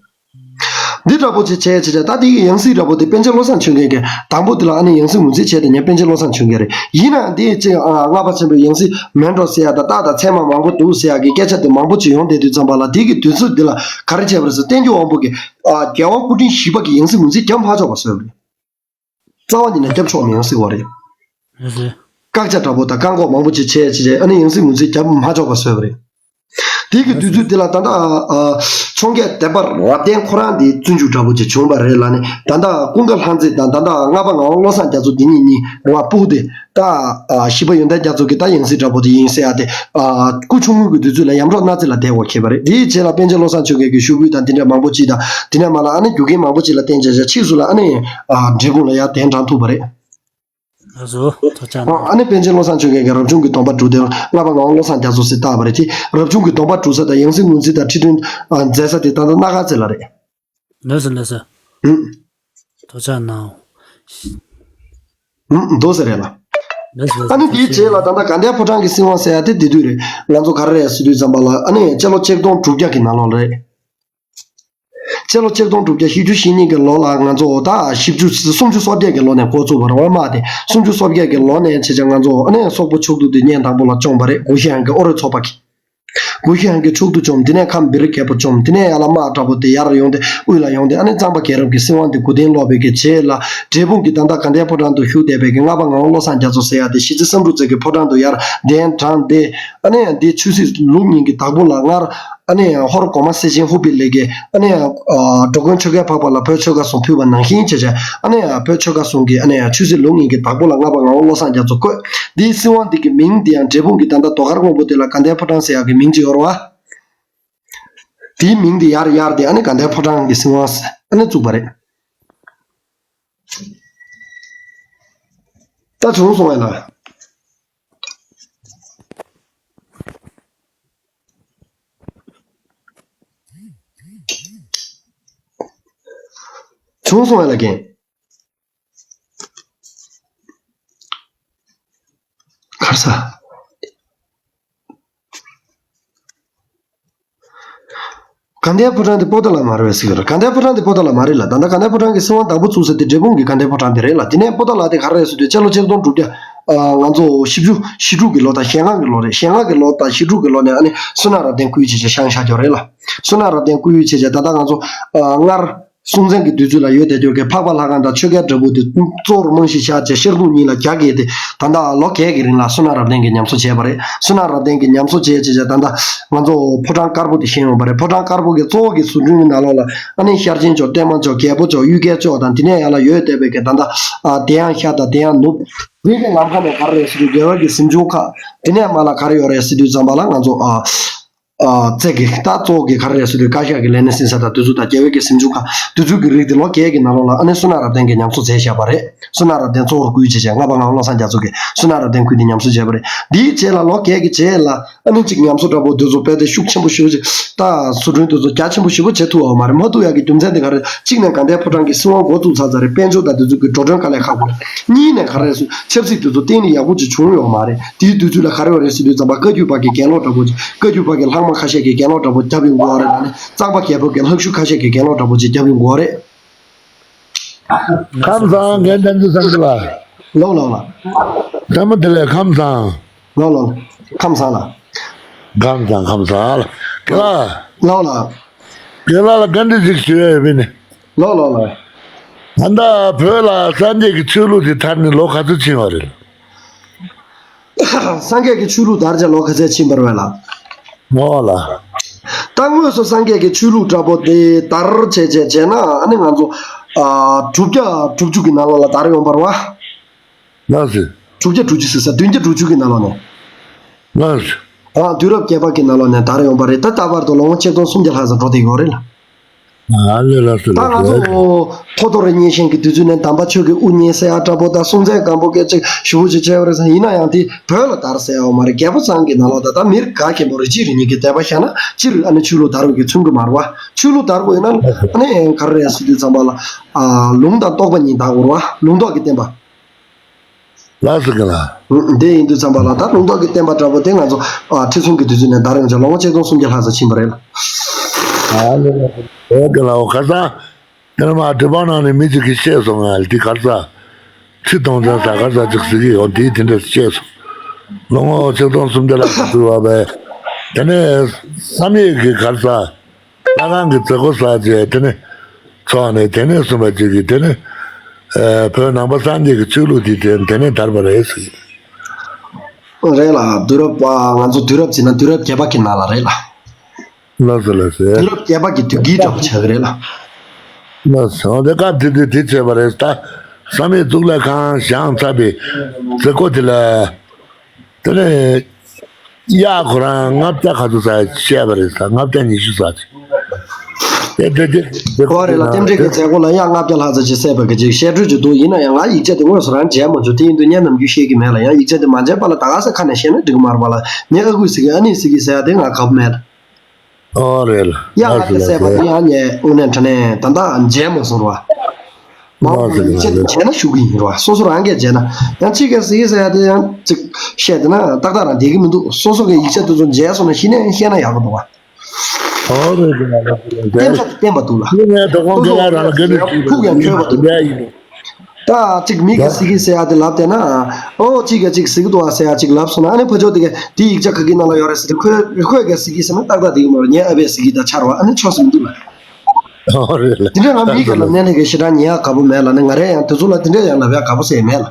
འདི་འདྲ་པོ་ཅིག་བྱས་བྱས་བྱས། ད་འདི་གི་ཡང་སྲིད་འདྲ་པོ་དེ་པཎ་ཆེན་བློ་བཟང་ཆོས་རྒྱན་གྱིས་དང་པོ་དེ་ལ་ཨ་ནི་ཡང་སྲིད་ངོས་འཛིན་བྱས་ཏེ་ངས་པཎ་ཆེན་བློ་བཟང་ཆོས་རྒྱན་རེད། ཡིན་ནའང་འདི་ཅིག་ཨ་ལྔ་པ་ཆེན་པོའི་ཡང་སྲིད་མོན་གྲོ་ཟེར་ཡ་ད་རྟགས་དང་མཚན་མ་མང་པོ་འདུག་ཟེར་ཡ་གི་སྐད་ཆ་དེ་མང་པོ་ཅིག་ཡོང་བསྡད་དུས་ཙམ་པ་ལ། འདི་གི་དུས་ཚོད་འདི་ལ་ག་རེ་བྱས་པ་རེད་ཟེར། བསྟན་འགྱུར་དབང་པོ་གིས་ཨ་རྒྱལ་དབང་སྐུ་ཕྲེང་བཞི་པ་གི་ཡང་སྲིད་ངོས་འཛིན་རྒྱབ་མ་ཆོག་པ་བཟོས་པ་རེད། རྩ་བ་ཉིད་ནས་རྒྱབ་ཆོག་མི་ཡོང་ཟེར་བ་རེད། ལགས་སོ། བཀག་ཆ་འདྲ་པོ་དང་བཀག་འགོག་མང་པོ་ཅིག་བྱས་བྱས་བྱས། ཨ་ནི་ཡང་སྲིད་ངོས་འཛིན་རྒྱབ་མ་ཆོག་པ་བཟོས་པ་རེད། དེ་གི་དུས་ཚོད་དེ་ལ་ད་ལྟ་ཨ་འཕྱོངས་རྒྱས་བསྟན་པ་རབ་བརྟན་ཁོ་རང་དེ་བཙོན་འཇུག་འདྲ་པོ་ཅིག་བྱུང་བ་རེད་ལ། ནི་ད་ལྟ་ཀུན་དགའ་ལྷ་མཛེས་དང་ད་ལྟ་ལྔ་པ་ངག་དབང་བློ་བཟང་རྒྱ་མཚོ་འདི་གཉིས་གཉིས་བ་སྤུ་གུ་དེ་ད་ཨ་བཞི་པ་ཡོན་ཏན་རྒྱ་མཚོ་གི་ད་ཡང་སྲིད་འདྲ་པོ་དེ་ཡིན་ཟེར་ཡ་དེ། ཨ་སྐུ་ཆུང་ངུ་གི་དུས་ཚོད་ལ་ཡམ་རོག་གནའ་རྫས་ལ་བསྡད་དགོས་ཁེལ་བ་རེད། དེའི་རྗེས་ལ་པཎ་ཆེན་བློ་བཟང་ཆོས་རྒྱན་གྱི་ཞུ་འབོད་དང་དེ་འདྲ་མང་པོ་ཅིག་དང་། དེ་ནས་མ་ལ་ཨ་ནི་རྒྱུ་རྐྱེན་མང་པོ་ཅིག་ལ་བརྟེན་བྱས་བྱས་ཕྱིས་སུ་ལ་ཨ་ནི་ཨ་འབྲས་སྤུངས་ལ་ཡར་གདན་དྲངས་ཐུབ་པ་རེད། ལགས་སོ། ཐུགས་རྗེ་གནང་། ཨ་ནི་པཎ་ཆེན་བློ་བཟང་ཆོས་རྒྱན་གྱིས་རབ་བྱུང་གི་སྡོམ་པ་སྒྲུབ་དེ་ལྔ་པ་ངག་དབང་བློ་བཟང་རྒྱ་མཚོ་ཟེར་བཏགས་པ་རེད། དེ་རབ་བྱུང་གི་སྡོམ་པ་སྒྲུབ་ས་དང་ཡང་སྲིད་ངོས་འཛིན་དང་ཁྲི་སྟོན་མཛད་ས་དེ་ད་ལྟ་སྣ་དཀར་རྩེ་ལ་རེད། ལགས་སོ་ལགས་སོ། ཨུམ། ཐུགས་རྗེ་གནང་། ཨུམ། འདུག་ཟེར་རེད་ལ། ལགས་སོ་ལགས་སོ། ཨ་ནི་དེའི་རྗེས་ལ་ད་ལྟ་དགའ་ལྡན་ཕོ་བྲང་གི་སྲིད་དབང་ཟེར་ཡ་དེ་དེ་དུས་རེད། ང་ཚོ་ག་རེ་རེད་ཟེར་དུས་ཙམ་པ་ལ་ཨ་ནི་སྤྱི་ལོ་ཆིག་སྟོང་དྲུག་བརྒྱ་གི་ནང་ལོགས་ལ་རེད། སྤྱི་ལོ་ཆིག་སྟོང་དྲུག་བརྒྱ་བཞི་བཅུ་ཞེ་གཉིས་ཀྱི་ལོ་ལ་ང་ཚོ་ད་བཞི་བཅུ་སུམ་ཅུ་སོ་བརྒྱད་ཀྱི་ལོ་ནས་འགོ་བཙུགས་པ་རེད་བ། དམག་དེ་སུམ་ཅུ་སོ་བརྒྱད་ཀྱི་ལོ་ནས་བྱས་བྱས་ང་ཚོ་ཨ་ནི་སོག་པོ་ཕྱོགས་བསྡུ་དེ་ཉིན་དང་པོ་ལ་བཅོམ་པ་རེད། གུ་ཤྲི་ཧན་གྱི་ཨོ་རོད་ཚོགས་པ་གིས། གུ་ཤྲི་ཧན་གྱི་ཕྱོགས་བསྡུ་བཅོམ། དེ་ནས་ཁམས་བི་རི་རྒྱལ་པོ་བཅོམ། དེ་ནས་ཡར་ལ་དམག་འདྲ་པོ་དེ་ཡར་ཡོང་སྟེ་དབུས་ལ་ཡོང་སྟེ། ཨ་ནི་གཙང་པ་རྒྱལ་རབས་ཀྱི་སྲིད་དབང་དེ་མགོ་རྟིང་སློག་པའི་གི་རྗེས་ལ་འབྲས་སྤུངས་ཀྱི་ད་ལྟ་དགའ་ལྡན་ཕོ་བྲང་དུ་བཞུགས་བསྡད་པའི་གི་ལྔ་པ་ངག་དབང་བློ་བཟང་རྒྱ་མཚོ་ཟེར་ཡ་དེ་གཞིས་རྩེ་བསམ་འགྲུབ་རྩེ་གི་ཕོ་བྲང་དུ་ཡར་གདན་དྲངས་ཏེ། ཨ་ནི་ཡང་འདི་ཆོས་སྲིད་ལུགས་གཉིས་ཀྱི་བདག་པོ་ལ་སྔར་ཨ་ནི་ཡང་ཧོར་གོང་མ་སེ་ཆེན་ཧཱུྃ་པི་ལེ་གིས་ཨ་ནི་ཡང་འགྲོ་མགོན་ཆོས་རྒྱལ་འཕགས་པ་ལ་བོད་ཆོལ་ཁ་གསུམ་ཕུལ་བ་ནང་བཞིན་བྱས་བྱས། ཨ་ནི་ཡང་བོད་ཆོལ་ཁ་གསུམ་གྱི་ཨ་ནི་ཡང་ཆོས་སྲིད་ལུགས་གཉིས་ཀྱི་བདག་པོ་ལ་ལྔ་པ་ངག་དབང་བློ་བཟང་རྒྱ་མཚོ་བསྐོས། འདིའི་སྲིད་དབང་འདི་གི་མིང་འདི་ཡང་འབྲས་སྤུངས་ཀྱི་ད་ལྟ་རྡོ་དཀར་སྔོན་པོ་དེ་ལ་དགའ་ལྡན་ཕོ་བྲང་ཟེར་ཡག་གི་མིང་ཅིག་ཡོད་རེད་བ། དེའི་མིང་འདི་ཡར་ཡར་ཏེ་ཨ་ནི་དགའ་ལྡན་ཕོ་བྲང་གི་སྲིད་དབང་ཟེར་ཨ་ནི་བཙུགས་པ་རེད། ད་བྱུང་སོང་བས་ལ། བྱུང་སོང་བས་ལ་རྒན། གར་ས། དགའ་ལྡན་ཕོ་བྲང་དེ་པོ་ཏཱ་ལ་མ་རེད་པས་ཟེར་གྱི་རེད། དགའ་ལྡན་ཕོ་བྲང་དེ་པོ་ཏཱ་ལ་མ་རེད་ལ། ད་ལྟ་དགའ་ལྡན་ཕོ་བྲང་གི་སྲིད་དབང་དང་པོ་བཙུགས་ས་དེ་འབྲས་སྤུངས་ཀྱི་དགའ་ལྡན་ཕོ་བྲང་དེ་རེད་ལ། དེ་ནས་པོ་ཏཱ་ལ་དེ་ག་རེ་རེད་ཟེར་དུས་སྤྱི་ལོ་ཆིག་སྟོང་དྲུག་བརྒྱ་ང་ཚོ་བཞི་བཅུ་ཞེ་དྲུག་གི་ལོ་དང་ཞེ་ལྔ་གི་ལོ་རེད། ཞེ་ལྔ་གི་ལོ་དང་ཞེ་དྲུག་གི་ལོ་ནས་ཨ་ནི་བསོད་ནམས་རབ་བརྟན་སྐུའི་ཆེད་ཆེད་བཞེངས་བཞག་རྒྱུ་རེད་ལ། བསོད་ནམས་རབ་བརྟན་སྐུའི་ཆེད་ཆེད་ད་ལྟ་ང་ཚོ་སྔར་སྲོང་བཙན་གྱི་དུས་ཚོད་ལ་ཡོད་བསྡད་རྒྱུ་གི་འཕགས་པ་ལྷ་ཁང་དང་ཆོས་རྒྱལ་འབྲས་སྤུངས་དེ་གཙོ་བོར་རྨང་གཞི་བཞག་བྱས་ཤར་གདུང་གཉིས་ལ་རྒྱ་བསྐྱེད་དེ་ད་ལྟ་ལོ་བརྒྱད་ཀྱི་རིང་ལ་བསོད་ནམས་རབ་བརྟན་གྱིས་ཉམས་གསོ་བྱས་པ་རེད། བསོད་ནམས་རབ་བརྟན་གྱིས་ཉམས་གསོ་བྱས་བྱས་བྱས་ད་ལྟ་ང་ཚོ་ཕོ་བྲང་དཀར་པོ་དེ་བཞེངས་ཡོང་པ་རེད། ཕོ་བྲང་དཀར་པོ་གི་གཙོ་བོ་གི་བཟོ་སྐྲུན་གྱི་ནང་ལོགས་ལ་ཨ་ནི་ཤར་ཆེན་ཕྱོགས་པདྨ་ཕྱོགས་རྒྱལ་པོ་ཕྱོགས་གཡུལ་རྒྱལ་ཕྱོགས་དང་དེ་ནས་ཡར་ལ་ཡོད་བསྡད་པའི་གི་ད་ལྟ་ཨ་དེ་ཡང་ཤར་དང་དེ་ཡང་ནུབ། དེ་གི་ལམ་ཁ་ནས་ག་རེ་རེད་ཟེར་དུས་རྒྱལ་བ་གི་གཟིམ་ཆུང་ཁག། དེ་ནས་མར་ལ་ག་རེ་ཡོད་རེད་ཟེར་དུས་ཙམ་པ་ལ་ང་ཚོ་ཨ། ཨ། རྩེ་གི་ད་གཙོ་བོ་གི་ག་རེ་རེད་ཟེར་དུས་བཀའ་ཤག་གི་ལས་སྣེ་ཟིན་ས་དང་དེ་ཚོ་དང་རྒྱལ་བའི་གི་གཟིམ་ཆུང་ཁག་དེ་ཚོ་གི་རིགས་དེ་ལོ་བརྒྱད་ཀྱི་ནང་ལོགས་ལ་ཨ་ནི་བསོད་ནམས་རབ་བརྟན་གྱིས་ཉམས་གསོ་མཛད་བཞག་པ་རེད། བསོད་ནམས་རབ་བརྟན་གཙོ་བོར་བསྐུལ་བྱས་བྱས་ལྔ་པ་ངག་དབང་བློ་བཟང་རྒྱ་མཚོ་གིས་བསོད་ནམས་རབ་བརྟན་བསྐུལ་ཏེ་ཉམས་གསོ་བྱས་པ་རེད། དེའི་རྗེས་ལ་ལོ་བརྒྱད་ཀྱི་རྗེས་ལ་ཨ་ནི་གཅིག་ཉམས་གསོ་འདྲ་པོ་དེ་ཚོ་སྤེལ་ཏེ་ཤུགས་ཆེན་པོ་ཞེ་པོ་ཅིག་ད་བཟོ་སྐྲུན་དེ་ཚོ་རྒྱ་ཆེན་པོ་ཞེ་པོ་བྱེད་ཐུབ་པ་མ་རེད། མ་ཐུབ་ཡག་གི་རྒྱུ་མཚན་དེ་ག་རེ། གཅིག་ནས་དགའ་ལྡན་ཕོ་བྲང་གི་སྲིད་དབང་འགོ་བཙུགས་ཚར་ཚར་རེད། དཔལ་འབྱོར་དང་དེ་ཚོ་གི་འགྲོ་གྲོན་དཀའ་ལས་ཁག་པོ་རེད། གཉིས་ནས་ག་རེ་རེད་ཟེར་ཆབ་སྲིད་དེ་ཚོ་གཏན་ནས་ཡག་པོ་ཅིག་བྱུང་ཡོད་མ་རེད། དེའི་དུས་ཚོད་ལ་ག་རེ་ཡོད་རེད་ཟེར་དུས་ཙམ་པ་བཀའ་བརྒྱུད་པ་གི་གྱེན་ལོག་འདྲ་པོ་ཅིག་བཀའ་བརྒྱུད་པ་གི་ལྷག་མ་ཁ་ཤས་ཀྱི་གྱེན་ལོག་འདྲ་པོ་རྒྱབ་ཡོང་གི་ཡོད་རེད། ད་ནི་གཙང་པ་རྒྱལ་པོ་གི་ལྷག་ཤུལ་ཁ་ཤས་ཀྱི་གྱེན་ལོག་འདྲ་པོ་ཅིག་རྒྱབ་ཡོང་གི་ཡོད་རེད། ཁམས་བཟང་། རྒན་བསྟན་འཛིན་བསམ་གྲུབ་ལགས། ལགས་ལགས་ལགས། ཐལ་མོ་དེ་ལས་ཁམས་བཟང་། ལགས་ལགས་ལགས། ཁམས་བཟང་ལགས། ཁམས་བཟང་ཁམས་བཟང་ལགས། རྒན་ལགས། ལགས་ལགས། རྒན་ལགས་ལ་བཀའ་འདྲི་ཅིག་ཞུ་ཡ་ཡོད་པས་ནི། ལགས་ལགས་ལགས། ད་ལྟ་བོད་ལ་སངས་རྒྱས་ཀྱི་ཆོས་ལུགས་དེ་དར་ནས་ལོ་ག་ཚོད་ཕྱིན་པ་རེད། སངས་རྒྱས་ཀྱི་ཆོས་ལུགས་དར་བྱས་ལོ་ག་ཚོད་ཕྱིན་པ་རེད་ལགས། ངོ་ལ། ད་དངོས་སུ་སངས་རྒྱས་ཀྱི་ཆོས་ལུགས་འདྲ་པོ་དེ་དར་བྱས་བྱས་བྱས་ན་ཨ་ནི་ང་ཚོ་ཨ་དྲུག་བརྒྱ་དྲུག་ཅུ་གི་ནང་ལོགས་ལ་དར་ཡོང་བ་རེད་བ། ལགས་སོ། དྲུག་བརྒྱ་དྲུག་ཅུ་ཟེར་ས་བདུན་བརྒྱ་དྲུག་ཅུ་གི་ནང་ལོགས་ནས། ལགས་སོ། ཨ་དུས་རབས་བརྒྱད་པ་གི་ནང་ལོགས་ནས་དར་ཡོང་བ་རེད། ད་ལྟ་བར་དུ་ལོ་ངོ་ཆིག་སྟོང་སུམ་བརྒྱ་ལྷག་ཙམ་འགྲོ་བསྡད་ཡོད་རེད་ལགས། ཨ་ལེ་ལགས་སོ་ད་ལགས་ང་སོ། ཚོ་ཐོ་ཐོ་རི་གཉན་ཤིང་གི་དུས་ཚོད་ནས་དམ་པ་ཆོས་ཀྱི་དབུ་བརྙེས་ཟེར་ཡ་འདྲ་པོ་དང་སྲོང་བཙན་སྒམ་པོ་སྐད་ཅིག་ཞུ་བོ་ཅིག་བྱས་པ་རེད་ཟེར། ཡིན་ན་ཡང་དེ་བོད་ལ་དར་ཟེར་ཡ་ཡོད་མ་རེད། རྒྱལ་པོ་ཚང་གི་ནང་ལོགས་ད་ད་མི་རིགས་ག་གེ་མོ་རེ་གཅིག་རེ་གཉིས་ཀྱི་དད་པ་བཞག་ན་སྤྱིར་ཨ་ནི་ཆོས་ལུགས་དར་བའི་གི་མཚོན་གྱི་མ་རེད་བ། ཆོས་ལུགས་དར་དགོས་ཡིན་ན་ཨ་ནི་ག་རེ་རེད་ཟེར་དུས་ཙམ་པ་ལ་ཨ་ལུང་དང་རྟོགས་པ་གཉིས་དར་དགོས་རེད་བ། ལུང་རྟོགས་ཀྱི་བསྟན་པ། ལགས་སོ་རྒན་ལགས། དེ་ཡིན་དུས་ཙམ་པ་ལ་ད་ལུང་རྟོགས་ཀྱི་བསྟན་པ་འདྲ་པོ་དེ་ང་ཚོ་ཨ་ཁྲི་སྲོང་གི་དུས་ཚོད་ནས་དར་ཡོང་བྱས་ལོ་ངོ་ཆིག་སྟོང་སུམ་བརྒྱ་ལྷག་ཙམ་ཕྱིན་པ་རེད་ལགས། ཨ་ལེ་ལགས་རྒན་ལགས། འོ་ཁ་སང་ དེ་ནས་མ་འདྲི་བ་ནང་ནས་མི་གཅིག་གིས་བཤད་སོང་ང་། འདི་ག་རེ་ཟ། ཁྲི་སྟོང་ཙམ་ཟ་ག་རེ་ཟ་ཅིག་ཟེར་གྱི་ཡོད། འདིས་དེ་འདྲ་བཤད་སོང་། ལོ་ངོ་ཆིག་སྟོང་སུམ་བརྒྱ་ལྷག་ཙམ་འགྲོ་བ་བས། དེ་ནས་བསམ་ཡས་ཀྱི་ག་རེ་ཟ། ལྷ་ཁང་གི་མཛད་སྒོ་བསགས་རྗེས་དེ་ནས་ཚོགས་ནས། དེ་ནས་གསུངས་པ་ཅིག་གིས་དེ་ནས་ཨ་བོད་ནང་པ་སངས་རྒྱས་ཀྱི་ཆོས་ལུགས་དེ་དེ་དེ་ནས་དར་བ་རེད་ཟེར། རེད་ལ། དུས་རབས་ང་ཚོ་དུས་རབས་བྱས་ན་དུས་རབས་བརྒྱད་པ་གི་ནང་ལ་རེད་ལ། ལགས་སོ་ལགས་སོ། དུས་རབས་བརྒྱད་པ་གི་དུས་དཀྱིལ་འདྲ་པོ་ཆགས་ཀྱི་རེད་ལ། ལགས་སོ། འོ་དེ་སྐབས་དེ་དུས་དེ་བྱས་པ་རེད། ད་བསམ་ཡས་གཙུག་ལག་ཁང་བཞེངས་ཚར་བའི་མཛད་སྒོ་དེ་ལ། དེ་ནས་གཡག་ཁོ་རང་ལྔ་བརྒྱ་ག་ཚོད་ཟ་བཤད་པ་རེད་ཟ། ལྔ་བརྒྱ་ཉི་ཤུ་ཟ་ཅིག་དེ་དེ་དེ་དེ་གོ་རེད་ལ། རྟེན་འབྲེལ་གྱི་མཛད་སྒོ་ལ་གཡག་ལྔ་བརྒྱ་ལྷག་ཙམ་ཅིག་བསད་པ་གི་ཅིག་བཤད་སྲོལ་ཅིག་འདུག་ཡིན་ན་ཡང་ང་ཡིག་ཆ་དེ་དངོས་སུ་རང་མཇལ་མ་བྱུང་། དེ་ཡིན་དུས་ངས་ནམ་རྒྱུན་བཤད་ཀྱི་མེད་ལ། ཡང་ཡིག་ཆ་དེ་མ་མཇལ་བ་ལ་ད་ག་ས་ཁ་ནས་བཤད་ན་འགྲིག་གི་མ་རེད་པ་ལ། ངས་ཨ་ཁུས་ཟེར་གི་ཨ་ནེས་ཟེར་གི་ཟེར་ཡ་དེ་ང་གབ་མེད་ལ། ཨོ་རེད་ལ། གཡག་ལྔ་བརྒྱ་བསད་པ་དེ་ཡང་ངས་དངོས་གནས་དྲང་གནས་ད་ལྟ་མཇལ་མ་སོང་ར། མ་འོངས་པར་ཡིག་ཆ་དེ་མཇལ་ན་ཞུ་གི་ཡིན་ར། སོ་སོ་རང་གིས་མཇལ་ན། ཡང་གཅིག་གིས་ཟེར་གི་ཟེར་ཡ་དེ་ཡང་གཅིག་བཤད་དེ་ན་ཏག་ཏག་རང་བསྡད་ཀྱི་མི་འདུག་སོ་སོ་གིས་ཡིག་ཆ་དེ་ཚོ་མཇལ་སོང་ན་གཞི་ནས་བཤད་ན་ཡག་པོ་འདུག་བ། ཨོ་རེད་ལ། བསྟན་པ་བསྟན་པ་འདུག་ལ། ཁྱེད་ངས་དོ་དགོང་ཁྱེད་རང་རང་དགའ་ནས་ཞུས་པ་ཐུགས་ཡང་འཁྱོལ་བ་འདུག་ཡ་ཡིན། ད་གཅིག་མི་གིས་ཟེར་གི་ཟེར་ཡ་དེ་ལབ་བསྡད་ན། ཨོ་གཅིག་གིས་གཅིག་ཟེར་གི་འདུག་ཨ་ཟེར་ཡ་གཅིག་ལབ་སོང་ན། ཨ་ནི་ཕར་ཕྱོགས་དེ་གིས་དེ་ཡིག་ཆ་ག་གི་ནང་ལ་ཡོད་རེད་ཟེར་དུས་ཁོས་ཁོས་ག་ཟེར་གི་ཟེར་ན་ཏག་ཏག་དེ་གི་མ་རེད། ངས་ཨ་བས་ཟེར་གི་ད་ཆར་བ་ཨ་ནི་ཆོག་ཟེར་མི་འདུག་ལ། ཨོ་རེད་ལ། དེ་འདྲ་ང་མི་གི་ལ་གནས་ལས་ཀྱི་ཞེ་དྲག་ཉན་ཡག་དགའ་པོ་མེད་ལ་ནི། ང་རས་ཡང་དེ་ཚོ་ལ་དེ་འདྲ་ཡང་ལབ་ཡག་དགའ་པོ་ཟེར་མེད་ལ།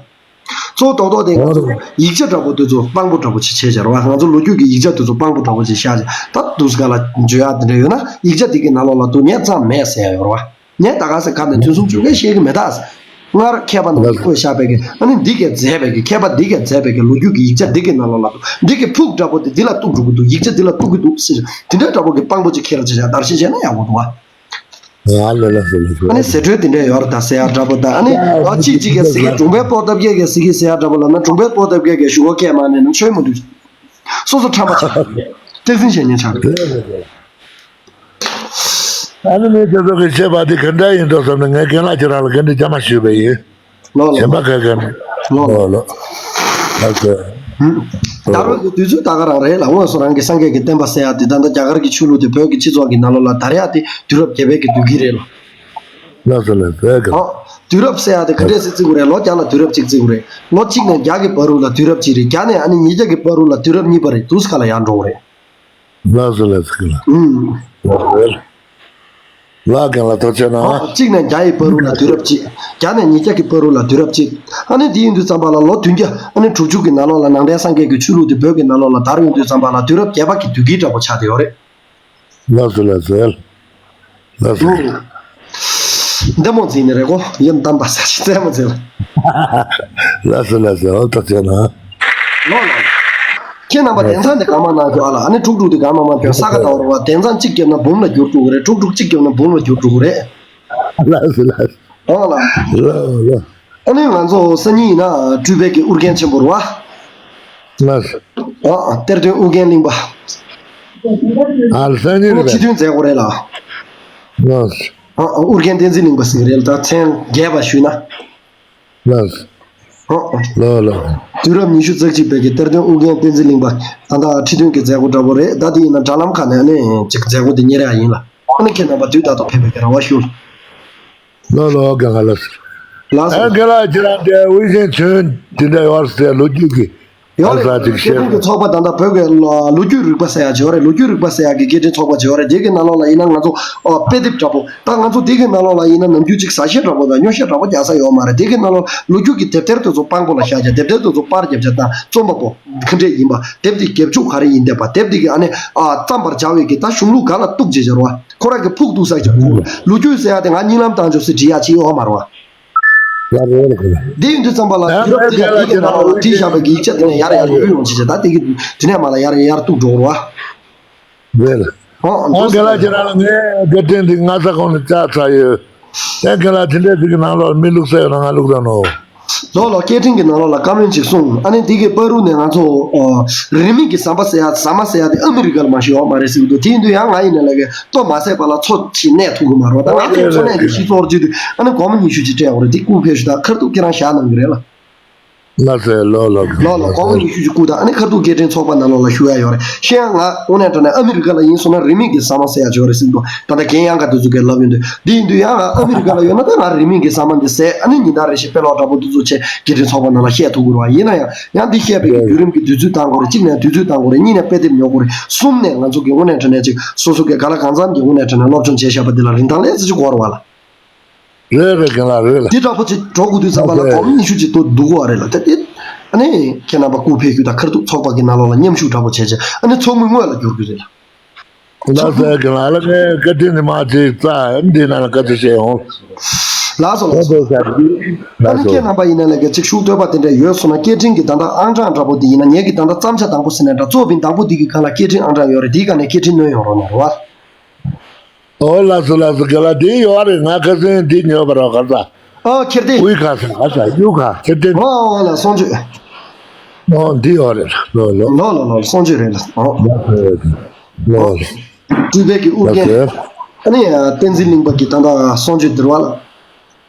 གཙོ་བོ་རྡོག་རྡོག་དེ་ང་ཚོ་ཡིག་ཆ་འདྲ་པོ་དེ་ཚོ་དཔང་པོ་འདྲ་པོ་ཅིག་བྱས་བྱས་རེད་བ། ང་ཚོ་ལོ་རྒྱུས་ཀྱི་ཡིག་ཆ་དེ་ཚོ་དཔང་པོ་འདྲ་པོ་ཅིག་བཞག་བྱས། ད་འདུག་སེ་ག་ལ་བརྗོད་ཡག་དེ་འདྲ་ཡོད་ན་ཡིག་ཆ་དེ་གི་ནང་ལོགས་ལ་འདུག་ངས་ཙམ་མེད་ཟེར་ཡག་ཡོད་རེད་བ། ངས་ད་ག་ཟེ་ཁ་ནས་ཐུན་སུམ་ཅུང་ངས་བཤད་གི་མེད་ད། སྔར་མཁས་པ་རྣམས་ཀྱིས་བཀོད་བཞག་པའི་གི་ཨ་ནི་འདི་གས་མཛད་པའི་གི་མཁས་པ་འདི་གས་མཛད་པའི་གི་ལོ་རྒྱུས་ཀྱི་ཡིག་ཆ་འདི་གི་ནང་ལོགས་ལ་འདུག་འདི་གི་ཕུགས་འདྲ་པོ་དེ་འདི་ལ་གཏུག་འགྲོ་གི་འདུག་ཡིག་ཆ་འདི་ལ་གཏུག་གི་འདུག་ཟེར་དེ་འདྲ་འདྲ་པོ་གི་དཔང་པོ་ཅིག་ཁྱེར་བྱས་བཞག་བརྡར་ཤ་བྱས་ན་ཡག་པོ་འདུག་བ། ཨ་ལ་ལ་ཟེར་ལ་ཟེར། ཨ་ནི་ཟེར་སྒྲོས་དེ་འདྲ་ཡོད་རེད་ད་ཟེར་ཡག་འདྲ་པོ་ད། ཨ་ནི་ཨ་གཅིག་གཅིག་གིས་ཟེར་གི་གྲོང་པའི་པོ་ཏབ་རྒྱལ་གྱིས་ཟེར་གི་ཟེར་ཡག་འདྲ་པོ་ལབ་ན། གྲོང་པའི་པོ་ཏབ་རྒྱལ་གྱིས་ཞུ་སྒོ་སྐད་མ་ནས་ན་ཆོས་མ་འདུག་སོ་སོ་ཁྲམ་པ་ཆགས། སྐྱག་རྫུན་བཤད་མཁན་ཆགས། ཨ་ནི་མི་དེ་ཚོ་གིས་བཤད་པ་དེ་ག་འདྲ་ཡིན་འགྲོ་བསམ་ནས་ངས་རྒན་ལགས་ཁྱེད་རང་ལ་ག་འདྲ་བྱ་མ་ཞུས་པ་ཡིན། ལོ་ལོ། གཞན་པ་ག་ག་ནས། ལོ་ལོ། ལོ་ལོ། ཨ་ཙི། ད་རུང་གི་དུས་ཚོད་ད་ག་རང་རེད་ལ། དངོས་སུ་རང་གི་སངས་རྒྱས་ཀྱི་བསྟན་པ་ཟེར་ཡག་དེ་ད་ལྟ་རྒྱ་གར་གྱི་ཆོས་ལུགས་དེ་བོད་ཀྱི་སྤྱི་ཚོགས་ཀྱི་ནང་ལོགས་ལ་དར་ཡག་དེ་དུས་རབས་བརྒྱད་པའི་གི་དུས་དཀྱིལ་རེད་ལ། ལགས་སོ་ལགས་སོ། ཨ་ཀ་ཨ། དུས་རབས་ཟེར་ཡག་དེ་ག་འདྲས་སེ་བརྩི་དགོས་རེད། ལོ་བརྒྱ་ལ་དུས་རབས་གཅིག་བརྩི་དགོས་རེད། ལོ་གཅིག་ནས་བརྒྱ་གི་བར་དུ་ལ་དུས་རབས་གཅིག་རེད། བརྒྱ་ནས་ཨ་ནི་ཉིས་བརྒྱ་གི་བར་དུ་ལ་དུས་རབས་གཉིས་པ་རེད། འདུག་སེ་ག་ལ་ཡར་འགྲོ་གི་རེད། ལགས་སོ་ལགས་སོ་ལགས། ཨུམ། ལགས་རྒན་ལགས་ཐུགས་རྗེ་གནང་། ཨ། གཅིག་ནས་བརྒྱ་ཡི་བར་དུ་ལ་དུས་རབས་གཅིག་བརྒྱ་ནས་ཉིས་བརྒྱ་གི་བར་དུ་ལ་དུས་རབས་གཅིག་ཨ་ནི་དེ་ཡིན་དུས་ཙམ་པ་ལ་ལོ་བདུན་བརྒྱ་ཨ་ནི་དྲུག་ཅུ་གི་ནང་ལོགས་ལ་ནང་བསྟན་སངས་རྒྱས་ཀྱི་ཆོས་ལུགས་དེ་བོད་ཀྱི་ནང་ལོགས་ལ་དར་ཡོང་དུས་ཙམ་པ་ལ་དུས་རབས་བརྒྱད་པ་གི་དུས་དཀྱིལ་འདྲ་པོ་ཆགས་བསྡད་ཡོད་རེད། ལགས་སོ་ལགས་སོ། ལགས་སོ། འདི་མོ་འཛིན་ནི་རེད་གོ། ཡིན་གཏམ་པ་ཟ་ཞིག་རྩེད་མོ་འཛིན། ལགས་སོ་ལགས་སོ། ཨོ་ཐུགས་རྗེ་གནང་། ལོ་ལོ། ཁྱེད་རྣམ་པ་དེང་སང་དེ་གང་མ་གནང་རྒྱུ་ཨ་ལ། ཨ་ནི་དྲུག་དྲུག་དེ་གང་མ་མ་གྱོན་ས་ག་ད་བར་བ། དེང་སང་གཅིག་བརྒྱབ་ན་འབུམ་ལ་འགྱུར་འགྲོ་གི་རེད། དྲུག་དྲུག་གཅིག་བརྒྱབ་ན་འབུམ་ལ་འགྱུར་འགྲོ་གི་རེད། ལགས་སོ་ལགས་སོ། ཨོ་ལ། ལོ་ལོ། ཨ་ནི་ང་ཚོ་སང་ཉིན་ཡིན་ན་སྤྲུལ་པའི་གི་ཨུ་རྒྱན་ཆེན་པོ་རེད་བ། ལགས་སོ། ཨ། གཏེར་སྟོན་ཨུ་རྒྱན་གླིང་པ། ཨ་ལ་སང་ཉིན་ཨོ་རེད་པས། ཁྲི་སྟོན་མཛད་སྒོ་རེད་ལ། ལགས་སོ། ཨ། ཨུ་རྒྱན་བསྟན་འཛིན་གླིང་པ་ཟེར་གི་རེད་ལ། ད་མཚན་རྒྱས་པ་ཞུས་ན། ལགས་སོ། ཨ། ལོ་ལོ། དུས་རབས་ཉི་ཤུ་རྩ་གཅིག་པའི་གི་གཏེར་སྟོན་ཨུ་རྒྱན་བསྟན་འཛིན་གླིང་པ་ད་ལྟ་ཁྲི་སྟོན་གྱི་མཛད་སྒོ་འདྲ་པོ་རེད། ད་དེ་ཡིན་ན་དྲ་ལམ་ཁག་ནས་ཨ་ནི་ཅིག་མཛད་སྒོ་དེ་གཉེར་ཡག་ཡིན་ལ། ཨ་ནི་ཁྱེད་རྣམ་པ་དུས་རྟག་ཏུ་ཕེབས་པའི་གི་རེ་བ་ཞུ། ལོ་ལོ། རྒན་ལགས་ལགས་སོ། ལགས་སོ། ཨ། རྒན་ལགས་ཁྱེད་རང་དེ་དབུས་གཞན་བྱོན་དེ་འདྲ་ཡོད་ཟེར་ལོ་རྒྱུས་ཀྱི། ཡོད་རེད། ཨ་ས་ཅིག་སྐད་གྲགས་ཀྱི་ཚོགས་པ་ད་ལྟ་བོད་ཀྱི་ལོ་ལོ་རྒྱུས་རིག་པ་ཟེར་ཡག་ཅིག་ཡོད་རེད། ལོ་རྒྱུས་རིག་པ་ཟེར་ཡག་གི་སྐད་འཕྲིན་ཚོགས་པ་ཅིག་ཡོད་རེད། དེ་གི་ནང་ལོགས་ལ་ཡིན་ན་ང་ཚོ་ཨ་དཔེ་དེབ་འདྲ་པོ། ད་ང་ཚོ་དེ་གི་ནང་ལོགས་ལ་ཡིན་ན་ནམ་རྒྱུན་ཅིག་ཟ་བཤད་འདྲ་པོ་དང་ཉོ་བཤད་འདྲ་པོ་རྒྱག་ས་ཡོད་མ་རེད། དེ་གི་ནང་ལོགས་ལོ་རྒྱུས་ཀྱི་དེབ་ཐེར་དེ་ཚོ་དཔང་པོ་ལ་བཞག་བྱས། དེབ་ཐེར་དེ་ཚོ་པར་བརྒྱབ་བྱས་དང་རྩོམ་པ་པོ་ག་འདྲས་ཡིན་པ། དེབ་དེ་རྒྱབ་ལྗོངས་ག་རེ་ཡིན་བསྡད་པ། དེབ་དེ་གི་ཨ་ནི་ཨ་བརྩམས་པར་བྱ་བའི་གི་ད་གཞུང་ལུགས་ག་ལ་གཏུག་བྱས་བྱས་རེད་བ། ཁོ་རང་གི་ཕུགས་གཏུགས་ས་ཅིག་ལོ་རྒྱུས་ཟེར་ཡག་དེ་ང་གཉིད་ལམ་བཏང་ཆོག་སེ་འབྲི་ཡག་ཅིག་ཡོད་མ་རེད་བ། ལགས་རེད་ལགས། འདི་ཡིན་དུས་ཙམ་པ་ལ་ཡང་དུས་རབས་འདི་ལ་འདི་གི་ནང་ལ་བྲིས་བཞག་པའི་ཡིག་ཆ་དེ་ནས་ཡར་ཡར་ཡོང་ཡོང་བྱེད་བྱེད། ད་དེ་གི་དེ་ནས་མ་ལ་ཡར་ཡར་གཏུག་འགྲོ་རོགས། རེད་ལགས། ཨོ་ཨོ་འདི་རྒན་ལགས་ཁྱེད་རང་ལ་ངའི་བཀའ་དྲིན་འདི་སྔ་ས་གོང་ནས་བཅར་ཚར་ཡོད། ཨེ་རྒན་ལགས་དེ་འདྲའི་དེ་གི་ནང་ལོགས་མི་བླུག་ས་ཡོད་ན་ང་བླུག་ད་ནོ། ལོ་ལོ། སྐད་འཕྲིན་གྱི་ནང་ལོགས་ལ་བཀའ་མོལ་ཅིག་གསུངས། ཨ་ནི་འདི་གི་བར་དུ་ནས་ང་ཚོ་ཨོ་རིན་མེད་ཀྱི་ཟམ་པ་ཟེར་ཡ་ཟ་མ་ཟེར་ཡ་དེ་ཨ་མི་རི་ཀ་ལ་མ་ཤི་ཡོད་མ་རེད་ཟེར་གི་འདུག་དེ་ཡིན་དུས་ཡང་ང་ཡིན་ནའི་ལ་གི་ལྟོ་མ་ཟས་པ་ལ་འཚོ་ཞིག་གནས་ཐུབ་གི་མ་རེད་བ། ད་ང་ཚོ་འཚོ་གནས་ཀྱི་ཤི་ཚོར་རྒྱུ་དེ་ཨ་ནི་སྒོར་མོ་ཉི་ཤུ་ཅིག་སྤྲད་ཡོང་རེད། དེ་སྐུ་ཕེབས་ཤིག་ད་ཁར་ཐུག་ཁྱེད་རང་བཞག་གནང་གི་རེད་ལ། ལགས་སོ། ལགས་ལགས། ལགས་ལགས། དགོངས་པ་ཉི་ཤུ་ཅིག་བསྐུར་དང་། ཨ་ནི་ཁ་ཐུག་སྐད་འཕྲིན་ཚོགས་པ་ནང་ལོགས་ལ་ཞུ་ཡ་ཡོད་རེད། ཤེས་ཡ། ང་དངོས་གནས་དྲང་གནས་ཨ་མི་རི་ཀ་ལ་ཡིན་སོང་ན་རིན་མེད་ཀྱི་ཟ་མ་ཟ་ཡ་ཅིག་ཡོད་རེད་ཟེར་གྱི་འདུག་ད་ལྟ་རྒན་ཡང་ག་དེ་ཚོ་གིས་ལབ་ཡོང་དུས། དེ་ཡིན་དུས་ཡང་ང་ཨ་མི་རི་ཀ་ལ་ཡོད་ན་ད་ང་རིན་མེད་ཀྱི་ཟ་མ་འདི་ཟས། ཨ་ནི་ཉིན་ལྟར་རེ་བཞིན་དཔེ་ཀློག་འདྲ་པོ་འདི་ཚོ་བྱས་སྐད་འཕྲིན་ཚོགས་པ་ནང་ལ་བཤད་ཐུབ་ཀྱི་རེད་བ། ཡིན་ན་ཡང་ཡང་འདི་བཤད་པའི་གི་བརྒྱུད་རིམ་གྱི་དུས་ཚོད་བཏང་དགོས་རེད། གཅིག་ནས་དུས་ཚོད་བཏང་དགོས་རེད། གཉིས་ནས་དཔེ་དེབ་ཉོ་དགོས་རེད། གསུམ་ནས་ང་ཚོ་གི་དངོས་གནས་དྲང་གནས་ཅིག་སོ་སོ་གི་ག་ལ་གང་འཚམ་གྱི་དངོས་གནས་དྲང་གནས་སློབ་སྦྱོང་བྱས་བཞག་པ་འདི་ལ་རིན་ཐང་ལས་ཙམ་ཅིག་དགོས་རེད་བ་ལ། རེད་རེད། རྒན་ལགས་རེད་ལ། འདི་འདྲ་པོ་ཅིག་འགྲོ་དགོས་དུས་ཙམ་པ་ལ་ཨོ་ཁེ། སྒོར་མོ་ཉི་ཤུ་ཅིག་ཏུ་འདུག་གོ་རེད་ལ། དེ་དེ་ཨ་ནི་ཁྱེད་རྣམ་པ་སྐུ་ཕེབས་རྒྱུ་དང་ཁ་ཐུག་ཚོགས་པ་གི་ནང་ལོགས་ལ་མཉམ་ཞུགས་འདྲ་པོ་བྱས་བྱས་ཨ་ནི་ཚོགས་མི་དངོས་ལ་འགྱུར་གྱི་རེད་ལ། ལགས་སོ། རྒན་ལགས་ལ་ངས་བཀའ་དྲིན་ནི་མ་ཅིག་རྩ་འདི་ནང་ལ་བཀའ་དྲིན་ཆེ་ཡོང་། ལགས་སོ་ལགས་སོ། ལགས་སོ། ཨ་ནི་ཁྱེད་རྣམ་པ་ཡིན་ན་ལས་ཀ་ཅིག་ཤུགས་བཏོད་པ་དེ་འདྲ་ཡོད་སོང་ན། སྐད་འཕྲིན་གྱི་ད་ལྟ་ཨང་གྲངས་འདྲ་པོ་དེ་ཡིན་ན། ངེད་ཀྱི་ད་ལྟ་བརྩམས་བྱ་དང་པོ་ཟེར་ནས་འདྲ་གཙོ་བིན་དང་པོ་དེ་གི་སྒང་ལ་སྐད་འཕྲིན་ཨང་གྲངས་ཡོད་རེད། དེའི་སྒང་ནས་སྐད་འཕྲིན་སྣོན་ཡོང་རོགས་གནང་རོགས། ཨོ་ལགས་སོ་ལགས་སོ། རྒན་ལགས་འདི་ཡོད་རེད། ང་ཁ་སང་འདི་ཉོས་པ་རོགས་ག་ས། ཨོ་ཁེར་ཏེ། དབུས་ཁ་ས་ག་ས་གཡུ་ཁ་ཁེར་ཏེ། ཨོ་ཨོ་ལ་གསུང་ཆོས། ཨོ་འདི་ཡོད་རེད། ལོ་ལོ། ལོ་ལོ་ལོ་གསུང་ཆོས་རེད་ལ། ཨོ། ལོ་ལོ། སྤྲུལ་པའི་གི་ཨོ་ཨུ་རྒྱན། ལགས་སོ། ཨ་ནི་བསྟན་འཛིན་གླིང་པ་གི་ད་ལྟ་གསུང་ཆོས་འདིར་བ་ལ།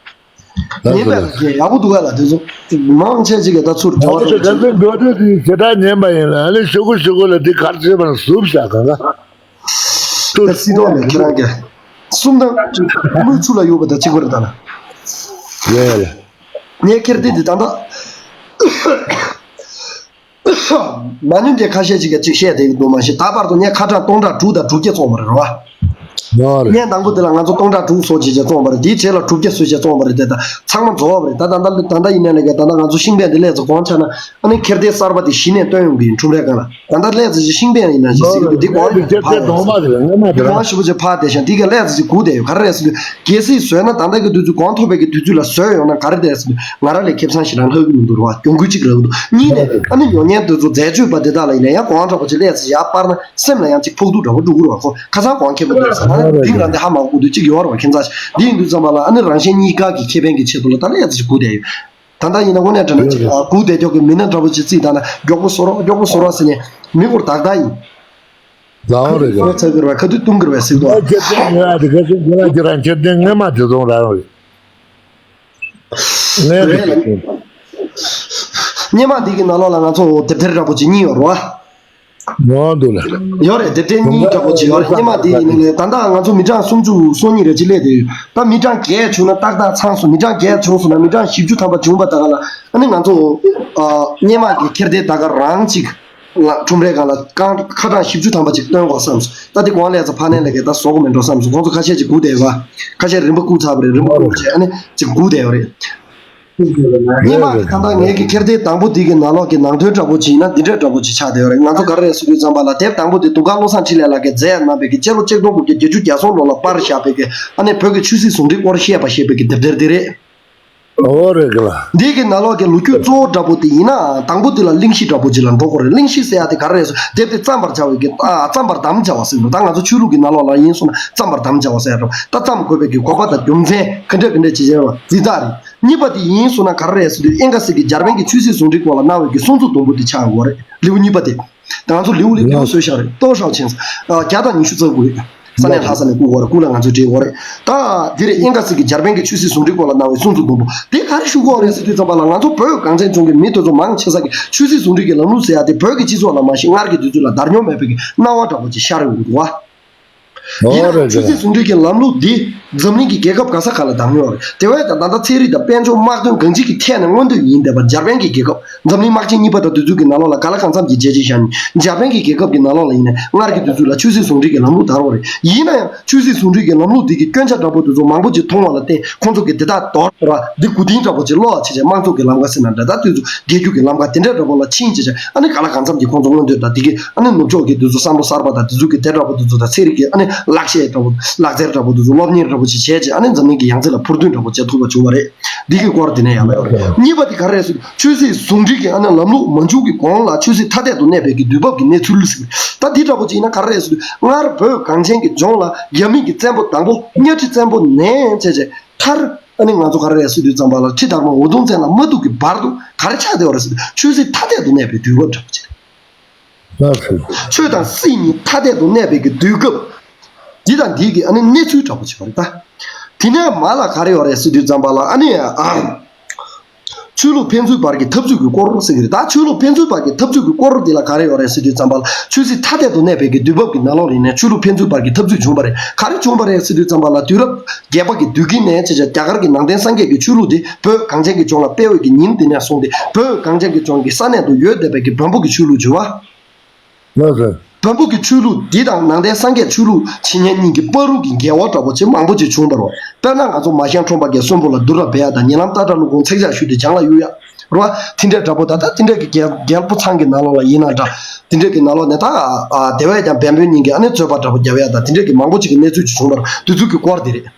ཉན་པ་ལ་རྒྱལ་ཡག་པོ་འདུག་ག་ལ། དེ་ཚོ་མང་ཆེ་ཅིག་གིས་ད་ཚུར་འབྲེལ་བ་ད་ཚོ་ཆེ། ད་ཚོ་འགྲོ་དུས་དེ་ཞེ་དྲག་ཉན་པ་ཡིན་ལ། ཨ་ནི་ཞུ་གུ་ཞུ་གུ་ལ་འདི་གར་བྱེད་པར་ཟུབ་བཞག་གང་ག་ད་སྲིད་ཐོག་ནས་ཁྱེད་རང་གི་གསུམ་དང་མུ་ཆུ་ལ་ཡོད་པ་དང་གཅིག་པ་རེད་ད་ལ། ཡོད་ལ། ངས་ཁེར་ཏེ་འདི་ད་ལྟ་མ་ཉུང་དེ་ཁ་ཤས་ཅིག་གིས་ཅིག་བཤད་བསྡད་ཀྱི་འདུག་མ་གཞི་ད་བར་དུ་ངས་ཁ་གྲངས་སྟོང་ཕྲག་དྲུག་དང་དྲུག་བརྒྱ་བཙོང་བ་རེད་རོ། ཡོད་རེད། ངས་དང་པོ་དེ་ལ་ང་ཚོ་སྟོང་ཕྲག་དྲུག་བཟོ་བྱས་བྱས་བཙོང་བ་རེད། དེའི་རྗེས་ལ་དྲུག་བརྒྱ་བཟོས་བྱས་བཙོང་བ་རེད། དེ་ད་ཚང་མ་རྫོགས་པ་རེད། ད་ད་ལྟ་ད་ལྟ་ཡིན་ནའི་ལས་ཀ་ད་ལྟ་ང་ཚོ་ཤིང་པས་འདི་ལས་ཚོ་གོང་ཆ་ན་ཨ་ནི་ཁེར་ཏེ་གསར་པ་དེ་གཞི་ནས་བཏོན་ཡོང་གི་ཡིན། ཁྲོམ་རའི་སྒང་ལ་ད་ལྟ་ལས་ཚོ་ཅིག་ཤིང་པས་ཡིན་ན་ཞིག་ཟེར་གི་འདུག་འདི་གོང་དེ་ཁེར་ཏེ་གདོང་པ་དེ་རེད། སྔོན་མ་དེ་རང་ཞིབ་པོ་ཅིག་ཕར་བསྡད་ཤག་འདི་ག་ལས་ཚོ་ཅིག་སྒུག་བསྡད་ཡོད། ག་རེ་རེད་ཟེར་དུས་གལ་སྲིད་བཟོས་ན་ད་ལྟ་གི་དུས་ཚོད་གོང་མཐོ་བའི་གི་དུས་ཚོད་ལ་བཟོས་ཡོང་ན་ག་རེ་རེད་ཟེར་དུས་ང་རང་ལས་ཁེ་བཟང་ཞེ་དྲག་ལྷག་གི་མི་འདུག་ར་བ། གྱོང་གུན་གཅིག་རག་གི་འདུག་གཉིས་ནས་ཨ་ནི་ཉོ་མཁན་དེ་ཚོ་འཛད་སྤྱོད་པ་དེ་དག་ལ་ཡིན་ན་ཡང་གོང་དྲག་པོ་ཅིག་ལས་ཚོ་ཡར་སྤར་ན། སེམས་ལ་ཡང་ཅིག་ཕོག་ཐུག་འདྲ་བོ་འགྲོ་གི་རེད་བ། ཁོ་ཁ་སང་གོང་ཁེ་པོ་འདུག་ཟེར་ན་འདི་རང་འདི་ཧ་མ་གོ་དུས་ཅིག་ཡོད་རེད་བ། ཁྱད་མཚར་ཞིག་འདི་ཡིན་དུས་ཙམ་པ་ལ་ཨ་ནི་རང་གཞན་གཉིས་ཀ་གི་ཁེ་ཕན་གྱི་ཆེད་དུ་ལ་ད་ལྟ་ཡ་ཙི་ཞིག་སྒུག་བསྡད་ཡོད། ད་ལྟ་ཡིན་ན་དངོས་གནས་དྲང་གནས་ཅིག་ཡོད་རེད། སྒུག་བསྡད་ཀྱོག་གི་མི་སྣ་འདྲ་བོ་ཅིག་བརྩིས་བཏང་ན་མགྱོགས་པོ་བཟོ་རོགས་མགྱོགས་པོ་བཟོ་རོགས་ཟེར་ནས་མི་སྐོར་དག་དག་ཡིན། ལའང་རེད་ཁ་ཚ་གི་རེད་བ། ཁ་དུས་བཏུང་གི་རེད་བ་ཟེར་གི་འདུག་ཁྱེད་ཚོ་ངོས་ཨ་དེ་ཁ་ཚོ་ངོས་ཨ་ཁྱེད་རང་ཁྱེད་ཚོ་ངོས་མ་དེ་ཚོ་རང་རེད། ངས་རེད་ལ། སྔོན་མ་འདི་གི་ནང་ལོགས་ལ་ང་ཚོ་དེབ་ཐེར་འདྲ་པོ་ཅིག་གཉིས་ཡོད་རེད་བ། ཡོད་འདུག་ལ། ཡོད་རེད། དེབ་ཐེར་གཉིས་འདྲ་པོ་ཅིག་ཡོད་རེད། སྔོན་མ་དེ་ཡིན་ནའི་ད་ལྟ་ང་ཚོ་མི་གྲངས་སུམ་ཅུ་སོ་གཉིས་རེ་ཅིག་སླེབས་བསྡད་ཡོད། ད་མི་གྲངས་བརྒྱད་བྱུང་ན་ཏག་ཏག་ཚང་སོང་། མི་གྲངས་བརྒྱད་བྱུང་སོང་ན་མི་གྲངས་བཞི་བཅུ་ཐམ་པ་བྱུང་བ་ད་ག་ལ་ཨ་ནི་ང་ཚོ་ཨ་སྔོན་མ་གི་ཁེར་དེ་ད་ག་རང་ཅིག་ལ་ཁྲོམ་རའི་སྒང་ལ་རྐང་ཁ་གྲངས་བཞི་བཅུ་ཐམ་པ་ཅིག་སྟོན་དགོས་བསམ་སོང་། ད་དེ་གོང་ལས་ཚོ་ཕ་ནས་ལས་ཀའི་ད་བཟོ་གི་མེད་འགྲོ་བསམ་སོང་། ཁོང་ཚོ་ཁ་ཤས་ཅིག་སྒུག་བསྡད་ཡོད་པ། ཁ་ཤས་རིན་པ་བསྐུར་ཚར་བ་རེད། རིན་པ་བསྐུར་བྱས་ཨ་ནི་ཅིག་སྒུག་བསྡད་ཡོད་རེད། སྔོན་མ་གི་ད་ལྟ་ངེད་ཀྱི་ཁེར་དེ་དང་པོ་འདི་གི་ནང་ལོགས་ཀྱི་ནང་དོན་འདྲ་པོ་ཅིག་ཡིན་ན་འདི་འདྲ་འདྲ་པོ་ཅིག་ཆགས་བསྡད་ཡོད་རེད། ང་ཚོ་ག་རེ་རེད་ཟེར་དུས་ཙམ་པ་ལ་དེབ་དང་པོ་དེ་དུང་དཀར་བློ་བཟང་འཕྲིན་ལས་ལགས་ཀྱིས་མཛད་གནང་བའི་གི་སྤྱི་ལོ་ཆིག་སྟོང་དགུ་བརྒྱ་བརྒྱད་ཅུ་གྱ་གསུམ་ལོ་ལ་པར་བཞག་པའི་གི་ཨ་ནི་བོད་ཀྱི་ཆོས་སྲིད་ཟུང་འབྲེལ་སྐོར་བཤད་པ་ཞེས་པའི་གི་དེབ་ཐེར་དེ་རེད། ཨོ་རེད་གི་ལ། འདི་གི་ནང་ལོགས་ཀྱི་ལོ་རྒྱུས་གཙོ་བོ་འདྲ་པོ་དེ་ཡིན་ན་དང་པོ་དེ་ལ་གླེང་གཞི་འདྲ་པོ་ཅིག་ལ་འགྲོ་དགོས་རེད། གླེང་གཞི་ཟེར་ཡ་དེ་ག་རེ་རེད་ཟེར་དེབ་དེ་བརྩམས་པར་བྱ་བའི་གི་ཨ་བརྩམས་པར་དམ་བཅའ་བ་ཟེར་ནོ། ད་ང་ཚོ་ཆོས་ལུགས་ཀྱི་ནང་ལོགས་ལ་ཡིན་སོང་ན་བརྩམས་པར་དམ་བཅའ་བ་ཟེར་རོ། ད་བརྩམས་དགོས་པའི་གི་དགོས་པ་དང་རྒྱུ་མཚན་ག་འདྲ་ག་འདྲ་ཅིག་བྱས་པ་འདི་དག་རེད། གཉིས་པ་དེ་ཡིན་སོང་ན་ག་རེ་རེད་ཟེར་དུས་ཨེན་ག་སི་གི་འཇར་པན་གྱི་ཆོས་སྲིད་ཟུང་འབྲེལ་སྐོར་ལ་གནང་བའི་གི་གསུང་ཚུལ་དུམ་བུ་དེ་ཆགས་དགོས་རེད། ལེའུ་གཉིས་པ་དེ། ད་ང་ཚོ་ལེའུ་ལེའུ་བཟོས་བཞག་རེད། ཏོག་ཧྲའོ་ཆེན་བརྒྱ་དང་ཉི་ཤུ་རྩ་དགུ་རེད། ས་གནས་ལྷ་ས་ནས་བསྐུར་དགོས་རེད། སྐུ་ལ་ང་ཚོས་འབྲེལ་དགོས་རེད། ད་འདི་རེད། ཨེན་ག་སི་གི་འཇར་པན་གྱི་ཆོས་སྲིད་ཟུང་འབྲེལ་སྐོར་ལ་གནང་བའི་གསུང་ཚུལ་དུམ་བུ་དེ་ག་རེ་ཞུ་དགོས་རེད་ཟེར་དུས་ཙམ་པ་ལ་ང་ཚོ་བོད་གངས་ཅན་ལྗོངས་ཀྱི་མི་དེ་ཚོ་མང་ཆེ་ས་གི་ཆོས་སྲིད་ཟུང་འབྲེལ་གྱི་ལམ་ལུགས་ཟེར་ཡ་དེ་བོད་ཀྱི་སྤྱི་ཚོགས་ལ་མ་གཞི་སྔར་གྱི་དུས་ཚོད་ལ་བརྡ་རྙོག་མེད་པའི་གི་སྣང་བ་འདྲ་པོ་ཅིག་ཤར་ཡོང་གི་འདུག་བ། ཡིན་ནའང་ཆོས་སྲིད་ཟུང་འབྲེལ་གྱི་ལམ་ལུགས་འདི་འཛམ་གླིང་གི་རྒྱལ་ཁབ་ག་ས་ག་ལ་བདག་ཉོ་རེད། དེ་བས་ད་ད་ལྟ་ཚན་རིག་དང་དཔལ་འབྱོར་དམག་དོན་གང་ཅིའི་ཐད་ནས་མངོན་འདོད་ཡིན་བསྡད་པ་འཇར་པན་གྱི་རྒྱལ་ཁབ། འཛམ་གླིང་དམག་ཆེན་གཉིས་པ་དང་དུས་ཚོད་ཀྱི་ནང་ལོགས་ལ་ག་ལ་གང་འཚམ་གྱི་རྒྱལ་སྤྱི་བཞག་ནས་འཇར་པན་གྱི་རྒྱལ་ཁབ་ཀྱི་ནང་ལོགས་ལ་ཡིན་ནའང་སྔར་གྱི་དུས་ཚོད་ལ་ཆོས་སྲིད་ཟུང་འབྲེལ་གྱི་ལམ་ལུགས་དར་བ་རེད། ཡིན་ན་ཡང་ཆོས་སྲིད་ཟུང་འབྲེལ་གྱི་ལམ་ལུགས་འདི་གི་སྐྱོན་ཆ་འདྲ་པོ་དེ་ཚོ་མང་པོ་ཅིག་མཐོང་བ་ལ་བརྟེན་ཁོང་ཚོ་གིས་དེ་དག་དོར་བ་འདི་མགོ་རྟིང་འདྲ་པོ་ཅིག་སློག་བྱས་བྱས་དམངས་གཙོ་གི་ལམ་ཁ་ཟེར་ན་འདྲ། ད་དུས་ཚོད་རྒྱལ་རྒྱུད་ཀྱི་ལམ་ཁ་དེ་འདྲ་འདྲ་པོ་ལ་ཕྱིན་བྱས་བྱས་ཨ་ནི་ག་ལ་གང་འཚམ་གྱི་ཁོང་ཚོ་མངོན་འདོད་དང་དེ་གི་ཨ་ནི་ནུབ་ཕྱོགས་ཀྱི་དུས་ཚོད་བསམ་བློ་གསར་པ་དང་དུས་ཚོད་ཀྱི་དེ་འདྲ་པོ་དེ་ཚོ་དང་ཚན་རིག་གི་ཨ་ནི་ལག་ཤེས་འདྲ་པོ་ལག་རྩལ་འདྲ་པོ་དེ་ཚོ་སློབ་གཉེར་འདྲ་པོ་ཅིག་བྱས་བྱས་ཨ་ནི་འཛམ་གླིང་གི་ཡང་རྩེ་ལ་འཕུར་མདུན་འདྲ་པོ་བྱེད་ཐུབ་པ་བྱུང་བ་རེད། འདི་གི་སྐོར་དེ་ནས་ཡང་ལ་ཡོད་རེད། གཉིས་པ་དེ་ག་རེ་རེད་ཟེར་ཆོས་སྲིད་ཟུང་འབྲེལ་གྱི་ཨ་ནི་ལམ་ལུགས་མང་ཆུང་གི་གོང་ལ་ཆོས་སྲིད་ཐ་དད་དུ་གནས་པའི་གི་དུས་བབ་ཀྱི་གནས་ཚུལ་ཟེར། ད་འདི་འདྲ་པོ་ཅིག་ཡིན་ན་ག་རེ་རེད་ཟེར་དུས་སྔར་བོད་གངས་ཅན་གྱི་ལྗོངས་ལ་རྒྱ་མི་གི་བཙན་པོ་དང་པོ་གཉའ་ཁྲི་བཙན་པོ་ནས་བྱས་བྱས་མཐར་ཨ་ནི་ང་ཚོ་ག་རེ་རེད་ཟེར་དུས་ཙམ་པ་ལ་ཁྲི་དར་མ་འུ་དུམ་བཙན་ལ་མ་ཐུག་གི་བར་དུ་ག་རེ་ཆགས་བསྡད་པ་རེད་ཟེར་དུས་ཆོས་སྲིད་ཐ་དད་དུ་གནས་པའི་དུས་བབ་འདྲ་པོ་ཅིག་རེད། ཆོས་དང་སྲིད་གཉིས་ཐ་དད་དུ་གནས་པའི་གི་དུས་སྐབས། འདི་དང་འདི་གི་ཨ་ནི་གནས་ཚུལ་འདྲ་པོ་ཅིག་ཡོད་རེད་ད། དེ་ནས་མ་ལ་ག་རེ་ཡོད་རེད་ཟེར་དུས་ཙམ་པ་ལ་ཨ་ནི་ཨ། ཆོས་ལུགས་ཕན་ཚུན་བར་གྱི་འཐབ་རྩོད་ཀྱི་སྐོར་ཟེར་གྱི་རེད། ད་ཆོས་ལུགས་ཕན་ཚུན་བར་གྱི་འཐབ་རྩོད་ཀྱི་སྐོར་འདི་ལ་ག་རེ་ཡོད་རེད་ཟེར་དུས་ཙམ་པ་ལ། ཆོས་སྲིད་ཐ་དད་དུ་གནས་པའི་གི་དུས་བབ་ཀྱི་ནང་ལོགས་ལ་ཡིན་ནའི་ཆོས་ལུགས་ཕན་ཚུན་བར་གྱི་འཐབ་རྩོད་བྱུང་བ་རེད། ག་རེ་བྱུང་བ་རེད་ཟེར་དུས་ཙམ་པ་ལ། དུས་རབས་བརྒྱད་པ་གི་དུས་དཀྱིལ་ནས་བྱས་བྱས་རྒྱ་གར་གྱི་ནང་བསྟན་སངས་རྒྱས་ཀྱི་ཆོས་ལུགས་དེ་བོད་གངས་ཅན་གྱི་ལྗོངས་ལ་སྤེལ་བའི་གི་ཉིན་དེ་ནས་བཟུང་སྟེ། བོད་གངས་ཅན་གྱི་ལྗོངས་ཀྱི་ས་གནས་དུ་ཡོད་བསྡད་པའི་གི་བོན་པོ་གི་ཆོས་ལུགས་བྱུང་བ། ལགས་སོ། བོན་པོ་གི་ཆོས་ལུགས་འདི་དང་ནང་བསྟན་སངས་རྒྱས་ཆོས་ལུགས་ཇི་སྙེད་གཉིས་ཀྱི་བར་དུ་གི་འགལ་བ་འདྲ་པོ་ཅིག་མང་པོ་ཅིག་བྱུང་བ་རེད། དཔེར་ན་ང་ཚོ་མ་ཤན་ཁྲོམ་པ་གིས་གསོན་པོ་ལ་བསྡུར་ར་འབད་ཡ་དང་། ཉེ་ལམ་སྟག་བྲག་ཀླུ་ཁོང་ཚེག་ཇག་ཞུས་ཏེ་གྱང་ལ་གཡུག་ཡ་རེད་པ། དེ་འདྲ་འདྲ་པོ་ད་ལྟ་དེ་འདྲ་གི་རྒྱལ་རྒྱལ་པོ་ཚང་གི་ནང་ལོགས་ལ་ཡིན་ན་འདྲ། དེ་འདྲ་གི་ནང་ལོགས་ནས་ད་ཨ་དེ་བས་ཀྱང་བན་བོན་གཉིས་ཀྱི་ཨ་ནི་རྩོད་པ་འདྲ་པོ་རྒྱབ་ཡ་དང་། དེ་འདྲ་གི་མང་པོ་ཅིག་གི་གནས་ཚུལ་ཅིག་བྱུང་བ་རེད། དེ་ཚོ་གི་སྐོར་དེ་རེད།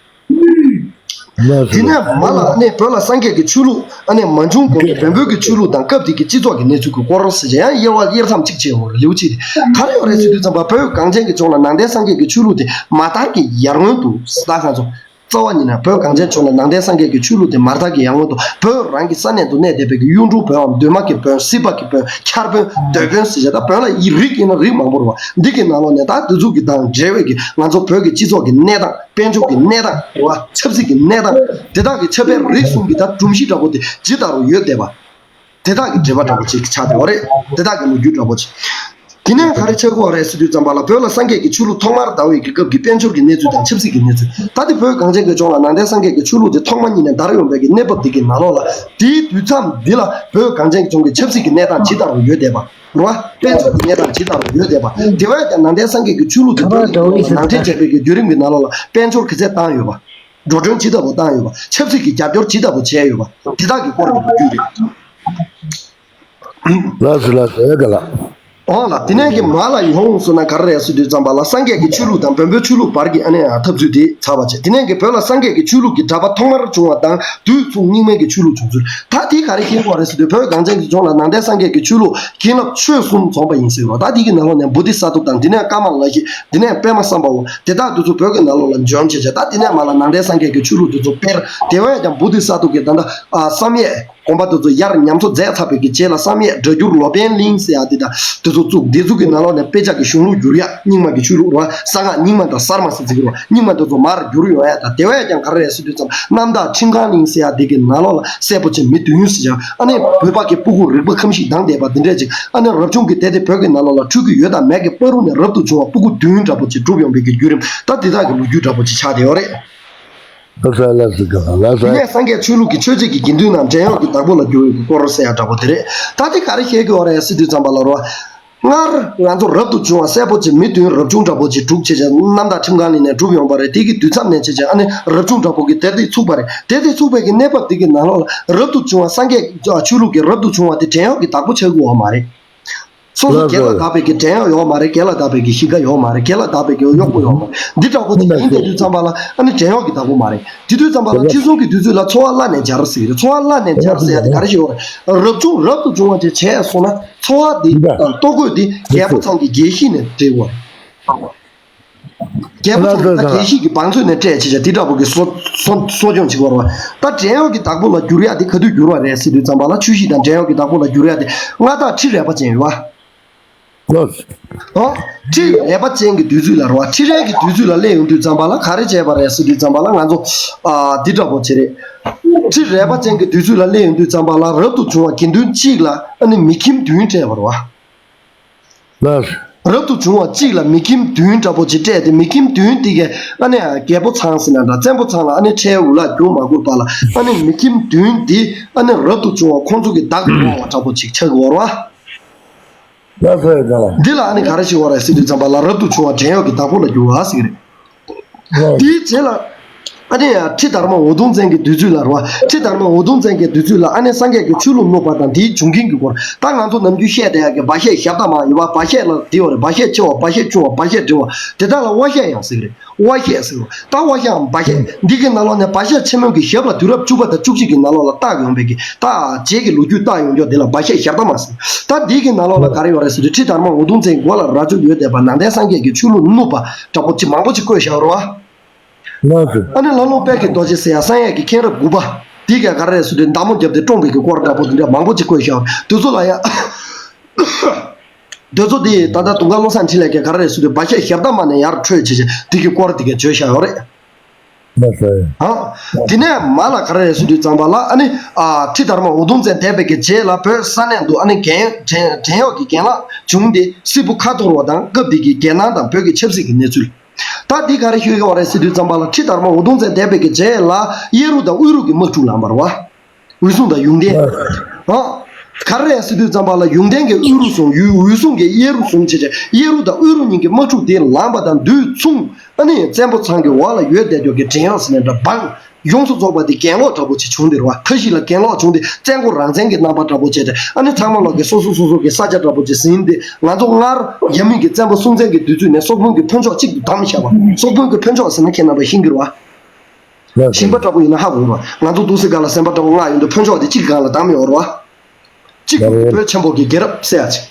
ལགས་སོ། དེ་ནས་མར་ལ་ཨ་ནི་བོད་ལ་སངས་རྒྱས་ཀྱི་ཆོས་ལུགས་ཨ་ནི་མ་བྱུང་གོང་གི་བོན་པོའི་གི་ཆོས་ལུགས་དང་སྐབས་དེ་གི་སྤྱི་ཚོགས་ཀྱི་གནས་ཚུལ་གྱི་སྐོར་ཟེར་བྱས་ཡང་དབྱེ་བ་དབྱེ་མཚམས་གཅིག་བྱས་ཡོང་རེད། ལེའུ་གཅིག་དེ་ག་རེ་ཡོད་རེད་ཟེར་དུས་ཙམ་པ། བོད་གངས་ཅན་གྱི་ལྗོངས་ལ་ནང་བསྟན་སངས་རྒྱས་ཀྱི་ཆོས་ལུགས་དེ་མར་ཐང་གི་ཡར་སྔོན་དུ། ད་ང་ཚོ་རྩ་བ་ཉིད་ནས་བོད་གངས་ཅན་ལྗོངས་ལ་ནང་བསྟན་སངས་རྒྱས་ཀྱི་ཆོས་ལུགས་དེ་མར་ཐང་གི་ཡར་སྔོན་དུ་བོད་རང་གི་ས་གནས་དུ་གནས་བསྡད་པའི་གི་གཡུང་དྲུང་བོན་འམ། གདོད་མ་གི་བོན། སྲིད་པ་གི་བོན། འཁྱར་བོན། སྟོད་བོན་ཟེར་བྱས། ད་བོན་ལ་ཡི་རིགས་ཡིན་ན་རིགས་མང་པོ་རེད་པ། འདི་གི་ནང་ལོགས་ནས་ད་འདི་ཚོ་གི་དང་འབྲེལ་བའི་གི་ང་ཚོ་བོད་ཀྱི་སྤྱི་ཚོགས་ཀྱི་གནས་སྟངས། དཔལ་འབྱོར་གྱི་གནས་སྟངས་རེད་པ། ཆབ་སྲིད་ཀྱི་གནས་སྟངས། དེ་དག་གི་ཁྱབ་སྤེལ་རིགས་གསུམ་གྱི་ད་སྒྲོམ་གཞི་འདྲ་པོ་དེ་ཇི་ལྟར་ཡོད་བསྡད་པ། དེ་དག་གི་འགྲེལ་པ་འདྲ་པོ་ཅིག་ཆགས་བསྡད་པ་རེད། དེ་དག་གི་ལོ་རྒྱུས་འདྲ་པོ་ཅིག་དེ་ནས་ག་རེ་ཆགས་ཀྱི་ཡོད་རེད་ཟེར་དུས་ཙམ་པ་ལ། བོད་ལ་སངས་རྒྱས་ཀྱི་ཆོས་ལུགས་ཐོག་མར་དར་བའི་གི་སྐབས་ཀྱི་དཔལ་འབྱོར་གྱི་གནས་ཚུལ་དང་ཆབ་སྲིད་ཀྱི་གནས་ཚུལ། ད་དེ་བོད་གངས་ཅན་གྱི་ལྗོངས་ལ་ནང་བསྟན་སངས་རྒྱས་ཀྱི་ཆོས་ལུགས་དེ་ཐོག་མ་ཉིད་ནས་དར་ཡོང་བའི་གི་གནས་བབ་དེ་གི་ནང་ལོགས་ལ། དེའི་དུས་མཚམས་འདི་ལ་བོད་གངས་ཅན་གྱི་ལྗོངས་ཀྱི་ཆབ་སྲིད་ཀྱི་གནས་སྟངས་ཇི་ལྟར་ཡོད་བསྡད་པ་རེད་པ། དཔལ་འབྱོར་གྱི་གནས་སྟངས་ཇི་ལྟར་ཡོད་བསྡད་པ། དེ་བས་ཀྱང་ནང་བསྟན་སངས་རྒྱས་ཀྱི་ཆོས་ལུགས་དེ་བོད་ཀྱི་ནང་འདྲེན་བྱས་པའི་གི་བརྒྱུད་རིམ་གྱི་ནང་ལོགས་ལ་དཔལ་འབྱོར་ག་ཚད་བཏང་ཡོད་པ། འགྲོ་གྲོན་ཇི་ལྟ་བུ་བཏང་ཡོད་པ། ཆབ་སྲིད་ཀྱི་རྒྱབ་སྐྱོར་ཇི་ལྟ་བུ་བྱས་ཡོད་པ། དེ་དག་གི་སྐོར་གྱི་ལོ་རྒྱུས་རེད། ལགས་སོ་ལགས་སོ། ཨེ་ག་ལ། འོང་ལ། དེ་ནས་ཀྱི་མར་ལ་ཡོང་སོང་ན་ག་རེ་རེད་ཟེར་དུས་ཙམ་པ་ལ། སངས་རྒྱས་ཀྱི་ཆོས་ལུགས་དང་བོན་པོའི་ཆོས་ལུགས་བར་གྱི་ཨ་ནི་འཐབ་རྩོད་དེ་ཚར་བ་བྱས། དེ་ནས་ཀྱི་བོད་ལ་སངས་རྒྱས་ཀྱི་ཆོས་ལུགས་ཀྱི་གྲགས་པ་ཐོག་མར་བྱུང་བ་དང་དུས་མཚུངས་རྙིང་མའི་གི་ཆོས་ལུགས་བྱུང་ཚུལ། ད་དེ་ག་རེ་ཤེས་དགོས་རེད་ཟེར་དུས། བོད་གངས་ཅན་གྱི་ལྗོངས་ལ་ནང་བསྟན་སངས་རྒྱས་ཀྱི་ཆོས་ལུགས་མཁན་སློབ་ཆོས་གསུམ་འཛོམས་པ་ཡིན་ཟེར་བ། ད་དེ་གི་ནང་ལོགས་ནས་བོ་དྷི་ས་ཏྭ་དང་། དེ་ནས་ཀ་མ་ལ་ཤཱི། དེ་ནས་པདྨ་སམ་བྷ་ཝ། དེ་དག་དེ་ཚོ་བོད་ཀྱི་ནང་ལོགས་ལ་འབྱོར་བྱས་བྱས། ད་དེ་ནས་མར་ལ་ནང་བསྟན་སངས་རྒྱས་ཀྱི་ཆོས་ལུགས་དེ་ཚོ་སྤེལ། དེ་བས་ཀྱང་བོ་དྷི་ས་ཏྭ་གིས་ད་ལྟ་ཨ་བསམ་ཡས། དགོན་པ་དེ་ཚོ་ཡར་ཉམས་གསོ་མཛད་ཚར་བའི་གི་རྗེས་ལ་བསམ་ཡས་སྒྲ་བསྒྱུར་སློབ་དཔོན་གླིང་ཟེར་ཡ་དེ་དང་དེ་ཚོ་བཙུགས། དེ་ཚོ་གི་ནང་ལོགས་ནས་དཔེ་ཆ་གི་གཞུང་ལུགས་བསྒྱུར་ཡ། རྙིང་མ་གི་ཆོས་ལུགས་རེད་པ། གསང་སྔགས་རྙིང་མ་དང་གསར་མ་ཟེར་ཚིག་རེད་པ། རྙིང་མ་དེ་ཚོ་མར་བསྒྱུར་ཡོང་ཡ་དང་། དེ་བས་ཀྱང་ག་རེ་རེད་ཟེར་དུས་ཙམ། རྣམ་དག་ཁྲིམས་ཁང་གླིང་ཟེར་ཡ་དེ་གི་ནང་ལོགས་ལ་སྲས་པོ་ཆེ་མི་བདུན་ཟེར་ཡ། ཨ་ནི་བོད་པ་གི་སྤུ་གུ་རིག་པ་ཁམས་ཤིང་དྭངས་བསྡད་པ་དེ་འདྲས་ཅིག་ཨ་ནི་རབ་བྱུང་གི་དེ་དེ་བོད་ཀྱི་ནང་ལོགས་ལ་འཁྲུལ་གྱི་ཡོད་དང་མེད་ཀྱི་བར་དུ་ནས་རབ་ཏུ་བྱུང་བ་སྤུ་གུ་བདུན་འདྲ་པོ་ཅིག་གྲུབ་ཡོང་བའི་གི་བརྒྱུད་རིམ། ད་དེ་དག་གི་ལོ་རྒྱུས་འདྲ་པོ་ཅིག་ཆགས་བསྡད་ཡོད་རེད། ལགས་སོ་ལགས་སོ། ལགས་སོ། དེ་ནས་སངས་རྒྱས་ཆོས་ལུགས་ཀྱི་ཆོས་བྱེད་ཀྱི་དགེ་འདུན་རྣམས་བྲན་གཡོག་གི་བདག་པོ་ལ་གྱུར་བའི་སྐོར་ཟེར་ཡ་འདྲ་པོ་དེ་རེད། ད་དེ་ག་རེ་བཤད་ཀྱི་ཡོད་རེད་ཟེར་དུས་ཙམ་པ་ལ་རོ། སྔར་ང་ཚོ་རབ་ཏུ་བྱུང་བ་སྲས་པོ་ཆེ་མི་བདུན་རབ་བྱུང་འདྲ་པོ་ཅིག་གྲུབ་བྱས་བྱས། རྣམ་དག་ཁྲིམས་ཁང་གླིང་ནས་གྲུབ་ཡོང་བ་རེད། དེ་གི་དུས་མཚམས་ནས་བྱས་བྱས་ཨ་ནི་རབ་བྱུང་འདྲ་པོ་གི་དེབ་དེ་ཚུགས་པ་རེད། དེབ་དེ་ཚུགས་པའི་གི་གནས་བབ་དེ་གི་ནང་ལོགས་ལ་རབ་ཏུ་བྱུང་བ། སངས་རྒྱས་ཆོས་ལུགས་ཀྱི་རབ་ཏུ་བྱུང་བ་དེ་བྲན་གཡོག་གི་བདག་པོ་ཆགས་ཀྱི་ཡོད་མ་རེད། སོ་སོ་སྒེར་ལ་བདག་པའི་གི་བྲན་གཡོག་ཡོད་མ་རེད། སྒེར་ལ་བདག་པའི་གི་གཤིས་ཀ་ཡོད་མ་རེད། སྒེར་ལ་བདག་པའི་གི་གཡོག་པོ་ཡོད་མ་རེད། འདི་འདྲ་པོ་ཅིག་ཡིན་བསྡད་དུས་ཙམ་པ་ལ་ཨ་ནི་བྲན་གཡོག་གི་བདག་པོ་མ་རེད། དེ་དུས་ཙམ་པ་ལ་ཁྲི་སྲོང་གི་དུས་ཚོད་ལ་འཚོ་བ་བླ་ནས་སྦྱར་ཟེར་གི་རེད། འཚོ་བ་བླ་ནས་སྦྱར་ཟེར་ཡ་དེ་ག་རེ་ཞིག་ཡོད་རེད། རབ་བྱུང་རབ་ཏུ་བྱུང་བ་དེ་བྱས་སོང་ན་འཚོ་བ་དེ་ལྟོ་གོས་དེ་རྒྱལ་པོ་ཚང་གི་རྒྱལ་གཞིས་ནས་སྤྲད་དགོས་རེད། རྒྱལ་པོ་ཚང་གི་རྒྱལ་གཞིས་ཀྱི་བང་མཛོད་ནས་སྤྲད་བྱས་བྱས་དེ་འདྲ་པོ་གི་གསོ་གསོ་གསོ་སྐྱོང་བྱེད་དགོས་རེད་པ། ད་བྲན་གཡོག་གི་བདག་པོ་ལ་འགྱུར་ཡ་དེ་ག་དུས་འགྱུར་བ་རེད་ཟེར་དུས་ཙམ་པ་ལ། ཆོས་གཞིས་དང་བྲན་གཡོག་གི་བདག་པོ་ལ་འགྱུར་ཡ་དེ་མངའ་བདག་ཁྲི་རལ་པ་ཅན་ཡོད་པ། ལགས་སོ། ཨོ། ཁྲི་རལ་པ་ཅན་གྱི་དུས་ཚོད་ལ་རེད་པ། ཁྲི་རལ་གྱི་དུས་ཚོད་ལ་སླེབས་ཡོང་དུས་ཙམ་པ་ལ་ག་རེ་བྱས་པ་རེད་ཟེར་དུས་ཙམ་པ་ལ། ང་ཚོ་ཨ་འདི་འདྲ་པོ་བྱས་རེད། ཁྲི་རལ་པ་ཅན་གྱི་དུས་ཚོད་ལ་སླེབས་ཡོང་དུས་ཙམ་པ་ལ་རབ་ཏུ་བྱུང་བ་དགེ་འདུན་གཅིག་ལ་ཨ་ནི་མི་ཁྱིམ་བདུན་སྤྲད་པ་རེད་པ། ལགས་སོ། རབ་ཏུ་བྱུང་བ་གཅིག་ལ་མི་ཁྱིམ་བདུན་འདྲ་པོ་ཅིག་སྤྲད་དེ། མི་ཁྱིམ་བདུན་དེ་གས་ཨ་ནི་རྒྱལ་པོ་ཚང་ཟེར་ན་འདྲ། བཙན་པོ་ཚང་ལ་ཨ་ནི་ཁྲལ་འུ་ལག་རྒྱུག་མ་དགོས་པ་ལ། ཨ་ནི་མི་ཁྱིམ་བདུན་དེ་ཨ་ནི་རབ་ཏུ་བྱུང་བ་ཁོང་ཚོ་གི་བདག་ཏུ་གཏོང་བ་འདྲ་པོ་ཅིག་ཆགས་ཀྱི་ཡོད་རེད་པ། ལགས་སོ་ཡ་ལགས། འདི་ལ་ཨ་ནི་ག་རེ་ཞིག་ཡོད་རེད་ཟེར་དུས་ཙམ་པ་ལ། རབ་ཏུ་བྱུང་བ་བྲན་གཡོག་གི་བདག་པོ་ལ་འགྱུར་བ་ཟེར་གྱི་རེད། ལགས། དེའི་རྗེས་ལ་ཨ་ནི་ཁྲི་དར་མ་འུ་དུམ་བཙན་གྱི་དུས་ཚོད་ལ་རེད་པ། ཁྲི་དར་མ་འུ་དུམ་བཙན་གྱི་དུས་ཚོད་ལ་ཨ་ནི་སངས་རྒྱས་ཀྱི་ཆོས་ལུགས་བསྣུབས་པ་དང་དེའི་བྱུང་རྐྱེན་གྱི་སྐོར། ད་ང་ཚོ་ནམ་རྒྱུན་བཤད་བསྡད་ཡག་གི་བ་ཤད་ཞབས་ཏ་མ་ཡོད་པ། བ་ཤད་ལ་དེ་ཡོད་རེད། བ་ཤད་ཆེ་བ། བ་ཤད་ཆུང་བ། བ་ཤད་འབྲིང་བ། དེ་དག་ལ་དབའ་ཤད་ཡང་ཟེར་གྱི་རེད། དབའ་ཤད་ཟེར་བ། ད་དབའ་ཤད་འམ་བ་ཤད། འདི་གི་ནང་ལོགས་ནས་བ་ཤད་ཆེན་མོ་གི་ཞབས་ལ་དུས་རབས་བཅུ་པ་དང་བཅུ་གཅིག་གི་ནང་ལོགས་ལ་བཏགས་ཡོང་བའི་གི་ད་རྗེས་ཀྱི་ལོ་རྒྱུས་བཏགས་ཡོང་རྒྱུ་དེ་ལ་བ་ཤད་ཞབས་ཏ་མ་ཟེར། ད་འདི་གི་ནང་ལོགས་ལ་ག་རེ་ཡོད་རེད་ཟེར་དུས། ཁྲི་དར་མ་འུ་དུམ་བཙན་མགོ་ལ་རྭ་ཅོ་ཡོད་བསྡད་པ། ནང་བསྟན་སངས་རྒྱས་ཀྱི་ཆོས་ལུགས་བསྣུབས་པ་འདྲ་པོ་ཅིག་མང་པོ་ཅིག་བཀོད་བཞག་རེད་པ། ལགས་སོ། ཨ་ནི་ལྷ་ལུང་དཔལ་གྱི་རྡོ་རྗེ་ཟེར་ཡ་བསམ་ཡས་ཀྱི་མཁན་རབས་དགུ་པ་དེ་གས་ག་རེ་རེད་ཟེར་དུས། མདའ་མོ་བརྒྱབ་སྟེ་བཀྲོངས་པའི་གི་སྐོར་འདྲ་པོ་དེ་འདྲ་མང་པོ་ཅིག་བཀོད་བཞག་དེ་ཚོ་ལ་ཡང་དེ་ཚོ་དེ་ད་ལྟ་དུང་དཀར་བློ་བཟང་འཕྲིན་ལས་ཀྱིས་ག་རེ་རེད་ཟེར་དུས། བ་ཤད་ཞབས་ཏ་མ་ནས་ཡར་འཕྲོས་བྱས་བྱས་དེ་གི་སྐོར་དེ་གས་བརྗོད་བཞག་ཡོད་རེད། ལགས་སོ། ཨ། དེ་ནས་མ་ལ་ག་རེ་རེད་ཟེར་དུས་ཙམ་པ་ལ་ཨ་ནི། ཨ། ཁྲི་དར་མ་འུ་དུམ་བཙན་འདས་པའི་གི་རྗེས་ལ་བོད་ས་གནས་འདུ་ཨ་ནི་བྲན་བྲན་བྲན་གཡོག་གི་གྱེན་ལངས་བྱུང་སྟེ་སིལ་བུ་ཁ་འཐོར་བ་དང་སྐབས་དེ་གི་རྒྱལ་ནང་དང་བོད་ཀྱི་ཆབ་སྲིད་ཀྱི་གནས་ཚུལ། ད་འདི་ག་རེ་ཤོད་ཀྱི་ཡོད་རེད་ཟེར་དུས་ཙམ་པ་ལ་ཁྲི་དར་མ་འུ་དུམ་བཙན་འདས་པའི་གི་རྗེས་ལ་གཡས་རུ་དང་དབུས་རུ་གི་དམག་འཁྲུག་ལངས་པ་རེད་བ། འོད་སྲུང་དང་ཡོན་ཏན། ཨ། ག་རེ་རེད་ཟེར་དུས་ཙམ་པ་ལ་ཡོན་ཏན་གྱིས་དབུས་རུ་བཟུང་། ཡུལ་འོད་སྲུང་གིས་གཡས་རུ་བཟུང་བྱས་བྱས་གཡས་རུ་དང་དབུས་རུ་གཉིས་ཀྱི་དམག་འཁྲུག་དེ་ལངས་པ་དང་དུས་མཚུངས་ཨ་ནི་བཙན་པོ་ཚང་གི་འོག་ལ་ཡོད་བསྡད་རྒྱུ་གི་བྲན་གཡོག་ཟེར་ནས་འདྲ་འབངས་ཡོངས་སུ་རྫོགས་པ་དེ་གྱེན་ལོག་འདྲ་པོ་ཅིག་བྱུང་སྟེ་རེད་བ། མཐའ་བཞི་ལ་གྱེན་ལོག་བྱུང་སྟེ་བཙན་པོ་རང་བཙན་གྱི་རྣམ་པ་འདྲ་པོ་བྱས་ཏེ་ཨ་ནི་ཚང་མ་ལོག་གི་སོ་སོ་སོ་སོ་གི་ས་ཆ་འདྲ་པོ་ཅིག་ཟིན་ཏེ་ང་ཚོ་སྔར་རྒྱ་མི་གི་བཙན་པོ་སྲོང་བཙན་གྱི་དུས་ཚོད་ནས་སོག་པོའི་གི་ཕོན་ཆོག་གཅིག་ཏུ་བསྡམས་བཞག་པ། སོག་པོའི་གི་ཕོན་ཆོག་ཟེར་ན་ཁྱེད་རྣམ་པ་ཤེས་ཀྱི་རེད་བ། ལགས་སོ། ཞིང་པ་འདྲ་པོ་ཡིན་ན་ཧ་གོ་གི་རེད་བ། ང་ཚོ་འདུག་སེ་སྒང་ལ་སེམས་པ་འདྲ་པོ་མངགས་ཡོང་དུས་ཕོན་ཆོག་དེ་གཅིག་སྒང་ལ་བསྡམས་ཡོད་རེད་བ། གཅིག་ཏུ་བོད་ཆེན་པོ་གི་རྒྱལ་རབས་ཟེར་ཡ་ཅིག་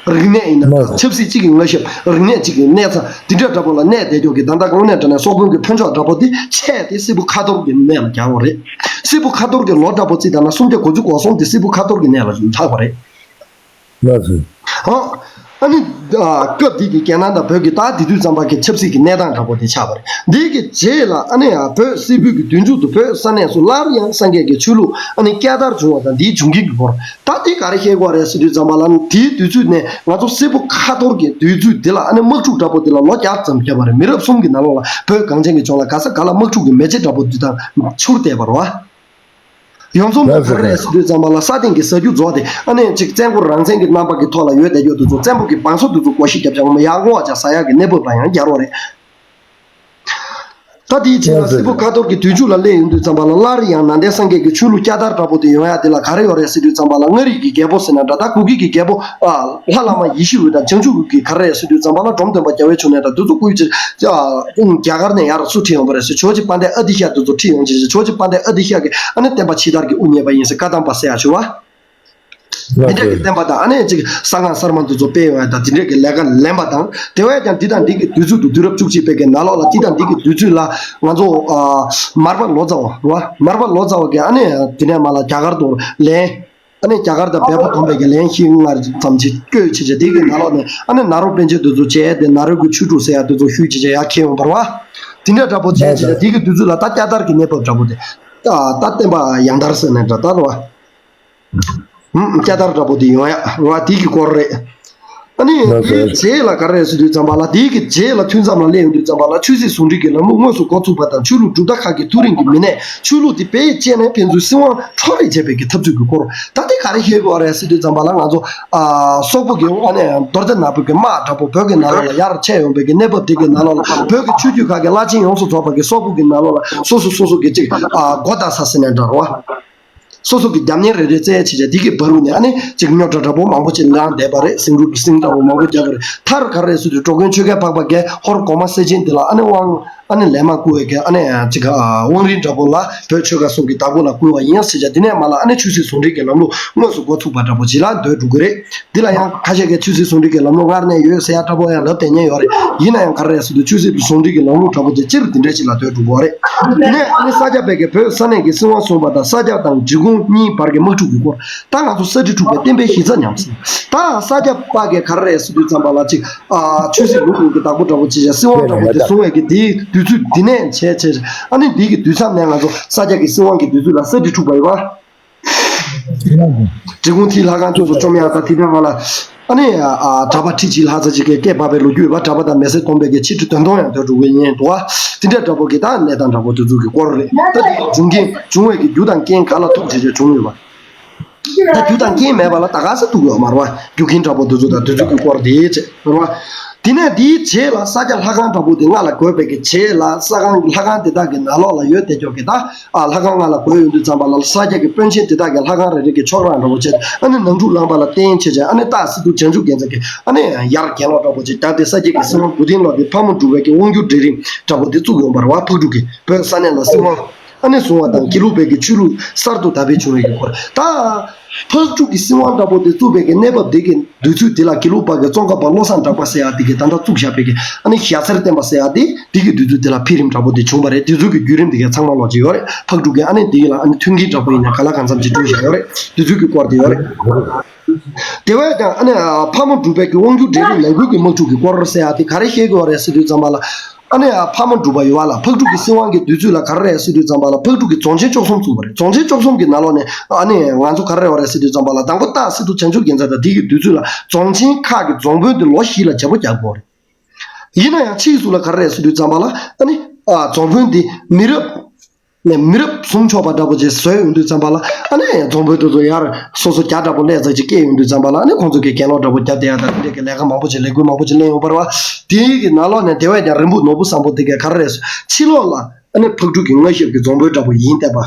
རིག་གནས་ཡིན་ན་ལགས་སོ། ཆབ་སྲིད་གཅིག་གི་མངའ་ཞབས། རིག་གནས་གཅིག་གི་གནས་ཚང་། འདི་འདྲ་འདྲ་པོ་ལ་གནས་བསྡད་རྒྱུ་གི་ད་ལྟ་དངོས་གནས་དྲང་གནས་སོག་པོའི་གི་ཕོན་ཆོག་འདྲ་པོ་དེ་ཆད་དེ་སིལ་བུ་ཁ་འཐོར་གྱི་གནས་ལ་གྱར་བ་རེད། སིལ་བུ་ཁ་འཐོར་གྱི་ལོ་འདྲ་པོ་བརྩིས་ད་ན་སུམ་བརྒྱ་དགུ་བཅུ་གོ་གསུམ་དེ་སིལ་བུ་ཁ་འཐོར་གྱི་གནས་ལ་ལྷག་པ་རེད། ལགས་སོ། ཨ། ཨ་ནི། ཨ། སྐབས་དེ་གི་རྒྱལ་ནང་དང་བོད་ཀྱི་ད་དེ་དུས་ཙམ་པ་གི་ཆབ་སྲིད་ཀྱི་གནས་སྟངས་འདྲ་པོ་དེ་ཆགས་པ་རེད། འདི་གི་རྗེས་ལ་ཨ་ནི་ཡང་བོད་སིལ་བུ་གི་དུས་མཇུག་ཏུ་བོད་ས་གནས་སུ་སླར་ཡང་སངས་རྒྱས་ཀྱི་ཆོས་ལུགས་ཨ་ནི་བསྐྱར་དར་བྱུང་བ་དང་འདིའི་འབྱུང་རྐྱེན་གྱི་སྐོར། ད་དེ་ག་རེ་བཤད་དགོས་རེད་ཟེར་དུས་ཙམ་པ་ལ་དེའི་དུས་ཚོད་ནས་ང་ཚོ་སིལ་བུ་ཁ་འཐོར་གྱི་དུས་ཚོད་འདི་ལ་ཨ་ནི་དམག་འཁྲུག་འདྲ་པོ་དེ་ལ་ལོ་བརྒྱ་ཙམ་བརྒྱབ་པ་རེད། མི་རབས་གསུམ་གྱི་ནང་ལོགས་ལ་བོད་གངས་ཅན་གྱི་ལྗོངས་ལ་ག་ས་ག་ལ་དམག་འཁྲུག་གི་མེ་ལྕེ་འདྲ་པོ་འདི་དང་འཕྱུར་བསྡད་པ་རེད་བ། ཡོངས་རྫོགས་ལ་ག་རེ་རེད་ཟེར་དུས་ཙམ་པ་ལ་ས་སྟེང་གི་ཟ་རྒྱུ་རྫོགས་ཏེ་ཨ་ནི་གཅིག་བཙན་པོ་རང་བཙན་གྱི་རྣམ་པ་གི་ཐོག་ལ་ཡོད་བསྡད་རྒྱུ་དེ་ཚོ་བཙན་པོ་གི་བང་སོ་དེ་ཚོ་བགོ་བཤའ་རྒྱབ་བྱ་ངོ་མ་ཡར་བསྔོ་བ་བྱ་ཟ་ཡག་གི་གནས་བབ་ལ་ཡང་གྱར་བ་རེད། ད་དེའི་ཕྱིར་ན་སིལ་བུ་ཁ་འཐོར་གྱི་དུས་མཇུག་ལ་སླེབས་ཡོང་དུས་ཙམ་པ་ལ་སླར་ཡང་ནང་བསྟན་སངས་རྒྱས་ཀྱི་ཆོས་ལུགས་བསྐྱར་དར་འདྲ་པོ་དེ་ཡོང་ཡག་དེ་ལ་ག་རེ་ཡོད་རེད་ཟེར་དུས་ཙམ་པ་ལ་མངའ་རིས་ཀྱི་རྒྱལ་པོ་ཟེར་ན་འདྲ། ད་གུ་གེ་གི་རྒྱལ་པོ་ཨ་ལྷ་བླ་མ་ཡེ་ཤེས་འོད་དང་བྱང་ཆུབ་འོད་ཀྱིས་ག་རེ་རེད་ཟེར་དུས་ཙམ་པ་ལ་འབྲོམ་སྟོན་པ་རྒྱལ་བའི་ཕྱོགས་ནས་འདྲ་དེ་ཚོ་བསྐུལ་ཅིག་ཨ་རྒྱ་གར་ནས་ཡར་སུ་ཁྲིད་ཡོང་པ་རེད་ཟེར། ཇོ་བོ་རྗེ་དཔལ་ལྡན་ཨ་ཏི་ཤ་དེ་ཚོ་ཁྲིད་ཡོང་ཅིག་ཟེར། ཇོ་བོ་རྗེ་དཔལ་ལྡན་ཨ་ཏི་ཤ་གིས་ཨ་ནི་བསྟན་པ་ཕྱི་དར་གྱི་དབུ་བརྙེས་པ་ཡིན་ཟེར་བཀའ་གདམས་པ་ཟེར་ཡག་བྱུང་བ། དེ་འདྲ་གི་བསྟན་པ་དང་ཨ་ནི་ཅིག་གསང་སྔགས་གསར་མ་འདི་ཚོ་སྤེལ་ཡོང་ཡ་དང་དེ་འདྲ་གི་ལས་ཀ་ལེན་པ་དང་དེ་བས་ཀྱང་འདི་དང་འདི་གི་དུས་ཚོད་དུ་དུས་རབས་བཅུ་གཅིག་པའི་གི་ནང་ལོགས་ལ་འདི་དང་འདི་གི་དུས་ཚོད་ལ་ང་ཚོ་ཨ་མར་པ་ལོ་ཙཱ་བ་རེད་བ། མར་པ་ལོ་ཙཱ་བ་གི་ཨ་ནི་དེ་ནས་མ་ལ་རྒྱ་གར་དུ་ལན་ཨ་ནི་རྒྱ་གར་དང་བལ་པོ་སྡོམ་པའི་གི་ལན་བཞི་ལྔ་ཙམ་ཅིག་བསྐྱོད་བྱས་བྱས་དེ་གི་ནང་ལོགས་ནས་ཨ་ནི་ནཱ་རོ་པཎ་ཆེན་འདི་ཚོ་བྱས་ཏེ་ནཱ་རོ་གི་ཆོས་དྲུག་ཟེར་ཡ་འདི་ཚོ་ཞུས་བྱས་བྱས་ཡར་འཁྱེར་ཡོང་བ་རེད་བ། དེ་འདྲ་འདྲ་པོ་བྱས་བྱས་དེ་གི་དུས་ཚོད་ལ་ད་བསྐྱར་དར་གི་གནས་བབ་འདྲ་པོ་དེ་ད་ད་བསྟན་པ་ཡང་དར་ཟེར་ནས་འདྲ་ད་རེད་བ། ཧུམ། བསྐྱར་དར་འདྲ་པོ་དེ་ཡོང་ཡ་ང་དེ་གི་སྐོར་རེད། ཨ་ནི་ལགས་སོ། དེའི་རྗེས་ལ་ག་རེ་རེད་ཟེར་དུས་ཙམ་པ་ལ་དེའི་གི་རྗེས་ལ་ཐུན་མཚམས་ལ་སླེབས་ཡོང་དུས་ཙམ་པ་ལ་ཆོས་སྲིད་ཟུང་འབྲེལ་གྱི་ལམ་ལུགས་དངོས་སུ་འགོ་ཚུགས་པ་དང་ཆོས་ལུགས་གྲུབ་མཐའ་ཁག་གི་ཐག་རིང་གི་མི་སྣས་ཆོས་ལུགས་དེ་བེད་སྤྱད་ནས་ཕན་ཚུན་སྲིད་དབང་འཕྲོག་རེས་བྱས་པའི་གི་འཐབ་རྩོད་ཀྱི་སྐོར། ད་དེ་ག་རེ་བཤད་དགོས་རེད་ཟེར་དུས་ཙམ་པ་ལ་ང་ཚོ་ཨ་སོག་པོ་གི་ཨ་ནི་རྡོ་རྗེ་ནག་པོ་གི་དམག་འདྲ་པོ་བོད་ཀྱི་ནང་ལོགས་ལ་ཡར་ཆས་ཡོང་པའི་གི་གནས་བབ་དེ་གི་ནང་ལོགས་ལ་བོད་ཀྱི་ཆོས་བརྒྱུད་ཁག་གི་བླ་ཆེན་ཡོངས་སུ་རྫོགས་པ་གི་སོག་པོ་གི་ནང་ལོགས་ལ་སོ་སོ་སོ་སོ་གི་ཅིག་ཨ་སྒོ་བཏགས་ས་ཟེར་ནས་འདྲ་བ། སོ་སོ་གི་རྒྱབ་གཉེར་རེ་རེ་བཙལ་བྱས་བྱས་འདི་གི་བར་རུ་ནས་ཨ་ནི་ཅིག་རྙོག་དྲ་འདྲ་པོ་མང་པོ་ཅིག་ལངས་བསྡད་པ་རེད། ཟིང་འཁྲུག་གི་ཟིང་འདྲ་པོ་མང་པོ་བརྒྱབ་པ་རེད། མཐར་ག་རེ་ཟེར་དུས་འགྲོ་མགོན་ཆོས་རྒྱལ་འཕགས་པ་གིས་ཧོར་གོང་མ་སེ་ཆེན་འདི་ལ་ཨ་ནི་དབང་ཨ་ནི་ལན་མ་བསྐུར་བའི་གི་ཨ་ནི་ཅིག་ཨ་དབང་རིས་འདྲ་པོ་ལ་བོད་ཆོལ་ཁ་གསུམ་གྱི་བདག་པོ་ལ་བསྐུར་བ་ཡིན་ཟེར་བྱས་འདི་ནས་མ་ལ་ཨ་ནི་ཆོས་སྲིད་ཟུང་འབྲེལ་གྱི་ལམ་ལུགས་དངོས་སུ་འགོ་ཚུགས་པ་འདྲ་པོ་ཅིག་ལ་འདོད་འགྲོ་གི་རེད། འདི་ལ་ཡང་ཁ་ཤས་ཀྱིས་ཆོས་སྲིད་ཟུང་འབྲེལ་གྱི་ལམ་ལུགས་སྔར་ནས་ཡོད་ཟེར་ཡ་འདྲ་པོ་ཡང་ལབ་བསྡད་མཁན་ཡོད་རེད། ཡིན་ན་ཡང་ག་རེ་རེད་ཟེར་དུས་ཆོས་སྲིད་ཟུང་འབྲེལ་གྱི་ལམ་ལུགས་འདྲ་པོ་དེ་སྤྱིར་འདི་འདྲ་ཞིག་ལ་འདོད་འགྲོ་གི་རེད། དེ་ནས་ཨ་ནི་ས་སྐྱ་པའི་གི་བོད་ས་གནས་ཀྱི་སྲིད་དབང་བཟུང་བ་དང་ས་སྐྱ་དང་འབྲི་གུང་གཉིས་བར་གྱི་དམག་འཁྲུག་གི་སྐོར། ད་ང་ཚོ་ས་ཁྲི་འཁྲུག་པའི་བསྟན་པའི་གཞི་རྩ་ཉམས་སོང་། ད་ས་སྐྱ་པ་གིས་ག་རེ་རེད་ཟེར་དུས་ཙམ་པ་ལ་ཅིག་ཨ་ཆོས་སྲིད་ལུགས་གཉིས་ཀྱི་བདག་པོ་འདྲ་པོ་བྱེད་བྱས་སྲིད་དབང་འདྲ་པོ་དེ་བཟུང་བའི་གི་དེའི་དུས་ཚོད་འདི་ནས་བྱས་བྱས་ཨ་ནི་འདི་གི་དུས་མཚམས་ནས་ང་ཚོ་ས་སྐྱ་གི་སྲིད་དབང་གི་དུས་ཚོད་ལ་ས་ཁྲི་འཁྲུག་པ་ཡོད་པ། འབྲི་གུང་ཐིག་ལྷ་ཁང་ཚོ་བཅོམ་ཡག་ད་དེ་འདྲ་བ་ལ། ཨ་ནི་ཨ་གྲྭ་པ་ཁྲི་གཅིག་ལྷག་ཙམ་ཅིག་གིས་སྐད་འབག་པའི་ལོ་རྒྱུས་ཡོད་པ། གྲྭ་པ་དང་མི་སེར་བསྡོམས་པའི་གི་ཆིག་ཁྲི་བདུན་སྟོང་ཡང་དོ་འགྲོ་གི་ཡིན་འདུག་བ། དེ་འདྲ་འདྲ་པོ་གི་ད་གནས་སྟངས་འདྲ་པོ་དེ་ཚོ་གི་སྐོར་རེད། ད་དེ་འབྱུང་རྐྱེན་བྱུང་བའི་གི་རྒྱུ་དང་རྐྱེན་ག་ལ་ཐུག་བྱས་བྱས་བྱུང་ཡོད་པ། ད་རྒྱུ་དང་རྐྱེན་མེད་པ་ལ་ད་ག་ས་ཐུག་ཡོད་མ་རེད་བ། རྒྱུ་རྐྱེན་འདྲ་པོ་དེ་ཚོ་དང་དེ་ཚོ་གི་སྐོར་དེ་བྱས་རེད་བ། དེ་ནས་དེའི་རྗེས་ལ་ས་སྐྱ་ལྷ་ཁང་འདྲ་པོ་དེ་སྔ་ལ་བགོས་པའི་གི་རྗེས་ལ་ས་ཁང་ལྷ་ཁང་དེ་དག་གི་ནང་ལོགས་ལ་ཡོད་བསྡད་ཀྱོག་གི་ད། ཨ་ལྷ་ཁང་ལྔ་ལ་བགོས་ཡོང་དུས་ཙམ་པ་ལ་ས་སྐྱ་གི་དཔོན་ཆེན་དེ་དག་གིས་ལྷ་ཁང་རེ་རེ་གི་ཕྱོགས་རང་འདྲ་པོ་བྱས་ཨ་ནི་ནང་འཁྲུག་ལངས་པ་ལ་བརྟེན་བྱས་བྱས་ཨ་ནི་སྟག་སེང་ལྡུམ་བྱང་ཆུབ་རྒྱལ་མཚན་གྱིས་ཨ་ནི་ཡར་གྱེན་ལོག་འདྲ་པོ་བྱས་བརྒྱབ་སྟེ་ས་སྐྱ་གི་སྲིད་དབང་མགོ་རྟིང་སློག་སྟེ་ཕག་མོ་འབྲུག་པའི་གི་དབང་སྒྱུར་སྒྲིག་རིམ་འདྲ་པོ་དེ་བཙུགས་ཡོང་བ་རེད་བ། ཕག་གྲུ་གིས་བོད་ས་གནས་ལ་སྲིད་དབང་ཨ་ནི་བཟུང་བ་དང་དགེ་ལུགས་པའི་གི་ཆོས་ལུགས་གསར་དུ་དར་སྤེལ་བྱུང་བའི་གི་སྐོར། ད་ཕག་གྲུ་གི་སྲིད་དབང་འདྲ་པོ་དེ་བཙུགས་པའི་གི་གནས་བབ་དེ་གི་དུས་ཚོད་དེ་ལ་དགེ་ལུགས་པ་གི་ཙོང་ཁ་པ་བློ་བཟང་གྲགས་པ་ཟེར་ཡ་དེ་གིས་ད་ལྟ་བཙུགས་བཞག་པའི་གི་ཨ་ནི་ཞྭ་སེར་བསྟན་པ་ཟེར་ཡ་དེ་དེ་གི་དུས་ཚོད་དེ་ལ་འཕེལ་རིམ་འདྲ་པོ་དེ་བྱུང་བ་རེད། དེ་ཚོ་གི་བརྒྱུད་རིམ་དེ་ག་ཚང་མ་ལོག་ཅིག་ཡོད་རེད། ཕག་གྲུ་གིས་ཨ་ནི་དེ་ལ་ཨ་ནི་མཐུན་རྐྱེན་འདྲ་པོ་ཡིན་ན་ག་ལ་གང་འཚམ་ཅིག་བསྐྲུན་བཞག་ཡོད་རེད། དེ་ཚོ་གི་སྐོར་དེ་ཡོད་རེད། དེ་བས་ཀྱང་ཨ་ནི་ཕག་མོ་འབྲུག་པའི་གི་དབང་སྒྱུར་སྒྲིག་རིམ་ནང་ཁུལ་གྱི་དམག་འཁྲུག་གི་སྐོར་ཟེར་ཡ་དེ་ག་རེ་བཤད་དགོས་རེད་ཟེར་དུས་ཙམ་པ་ལ། ཨ་ནི་ཕག་མོ་གྲུ་པ་ཡོད་པ་ལ་ཕག་གྲུ་གི་སྲིད་དབང་གི་དུས་ཚོད་ལ་ག་རེ་རེད་ཟེར་དུས་ཙམ་པ་ལ་ཕག་གྲུ་གི་རྫོང་ཆེན་བཅུ་གསུམ་བཙུགས་པ་རེད། རྫོང་ཆེན་བཅུ་གསུམ་གི་ནང་ལོགས་ནས་ཨ་ནི་ང་ཚོ་ག་རེ་རེད་བ་རེད་ཟེར་དུས་ཙམ་པ་ལ་དང་པོ་སྟག་སི་ཏུ་བྱང་ཆུབ་རྒྱལ་མཚན་དང་དེ་གི་དུས་ཚོད་ལ་རྫོང་ཆེན་ཁག་གི་རྫོང་དཔོན་དེ་ལོ་བཞི་ལ་བརྗེ་པོ་རྒྱག་དགོས་རེད། ཡིན་ན་ཡང་ཕྱིས་སུ་ལ་ག་རེ་རེད་ཟེར་དུས་ཙམ་པ་ལ་ཨ་ནི་རྫོང་དཔོན་དེ་མི་རབས་ནས་མི་རབས་ཟུང་ཆོག་པ་འདྲ་པོ་ཅིག་བཟོས་ཡོང་དུས་ཙམ་པ་ལ་ཨ་ནི་རྫོང་དཔོན་དེ་ཚོ་ཡར་སོ་སོ་རྒྱ་འདྲ་པོ་སླེབས་ཙམ་ཅིག་སྐྱེས་ཡོང་དུས་ཙམ་པ་ལ་ཨ་ནི་ཁོང་ཚོ་གི་གྱེན་ལོག་འདྲ་པོ་རྒྱབ་བསྡད་ཡ་དང་དེ་འདྲ་གི་ལས་ཀ་མང་པོ་ཅིག་ལས་འགུལ་མང་པོ་ཅིག་ལེན་ཡོང་བ་རེད་བ། དེའི་གི་ནང་ལོགས་ནས་དེ་བས་ཀྱང་རིན་པོ་ནོར་བུ་བཟང་པོ་དེ་གས་ག་རེ་རེད་ཟེར་ཕྱི་ལོགས་ལ་ཨ་ནི་ཕག་གྲུ་གི་མངའ་ཞབས་ཀྱི་རྫོང་དཔོན་འདྲ་པོ་ཡིན་བསྡད་པ།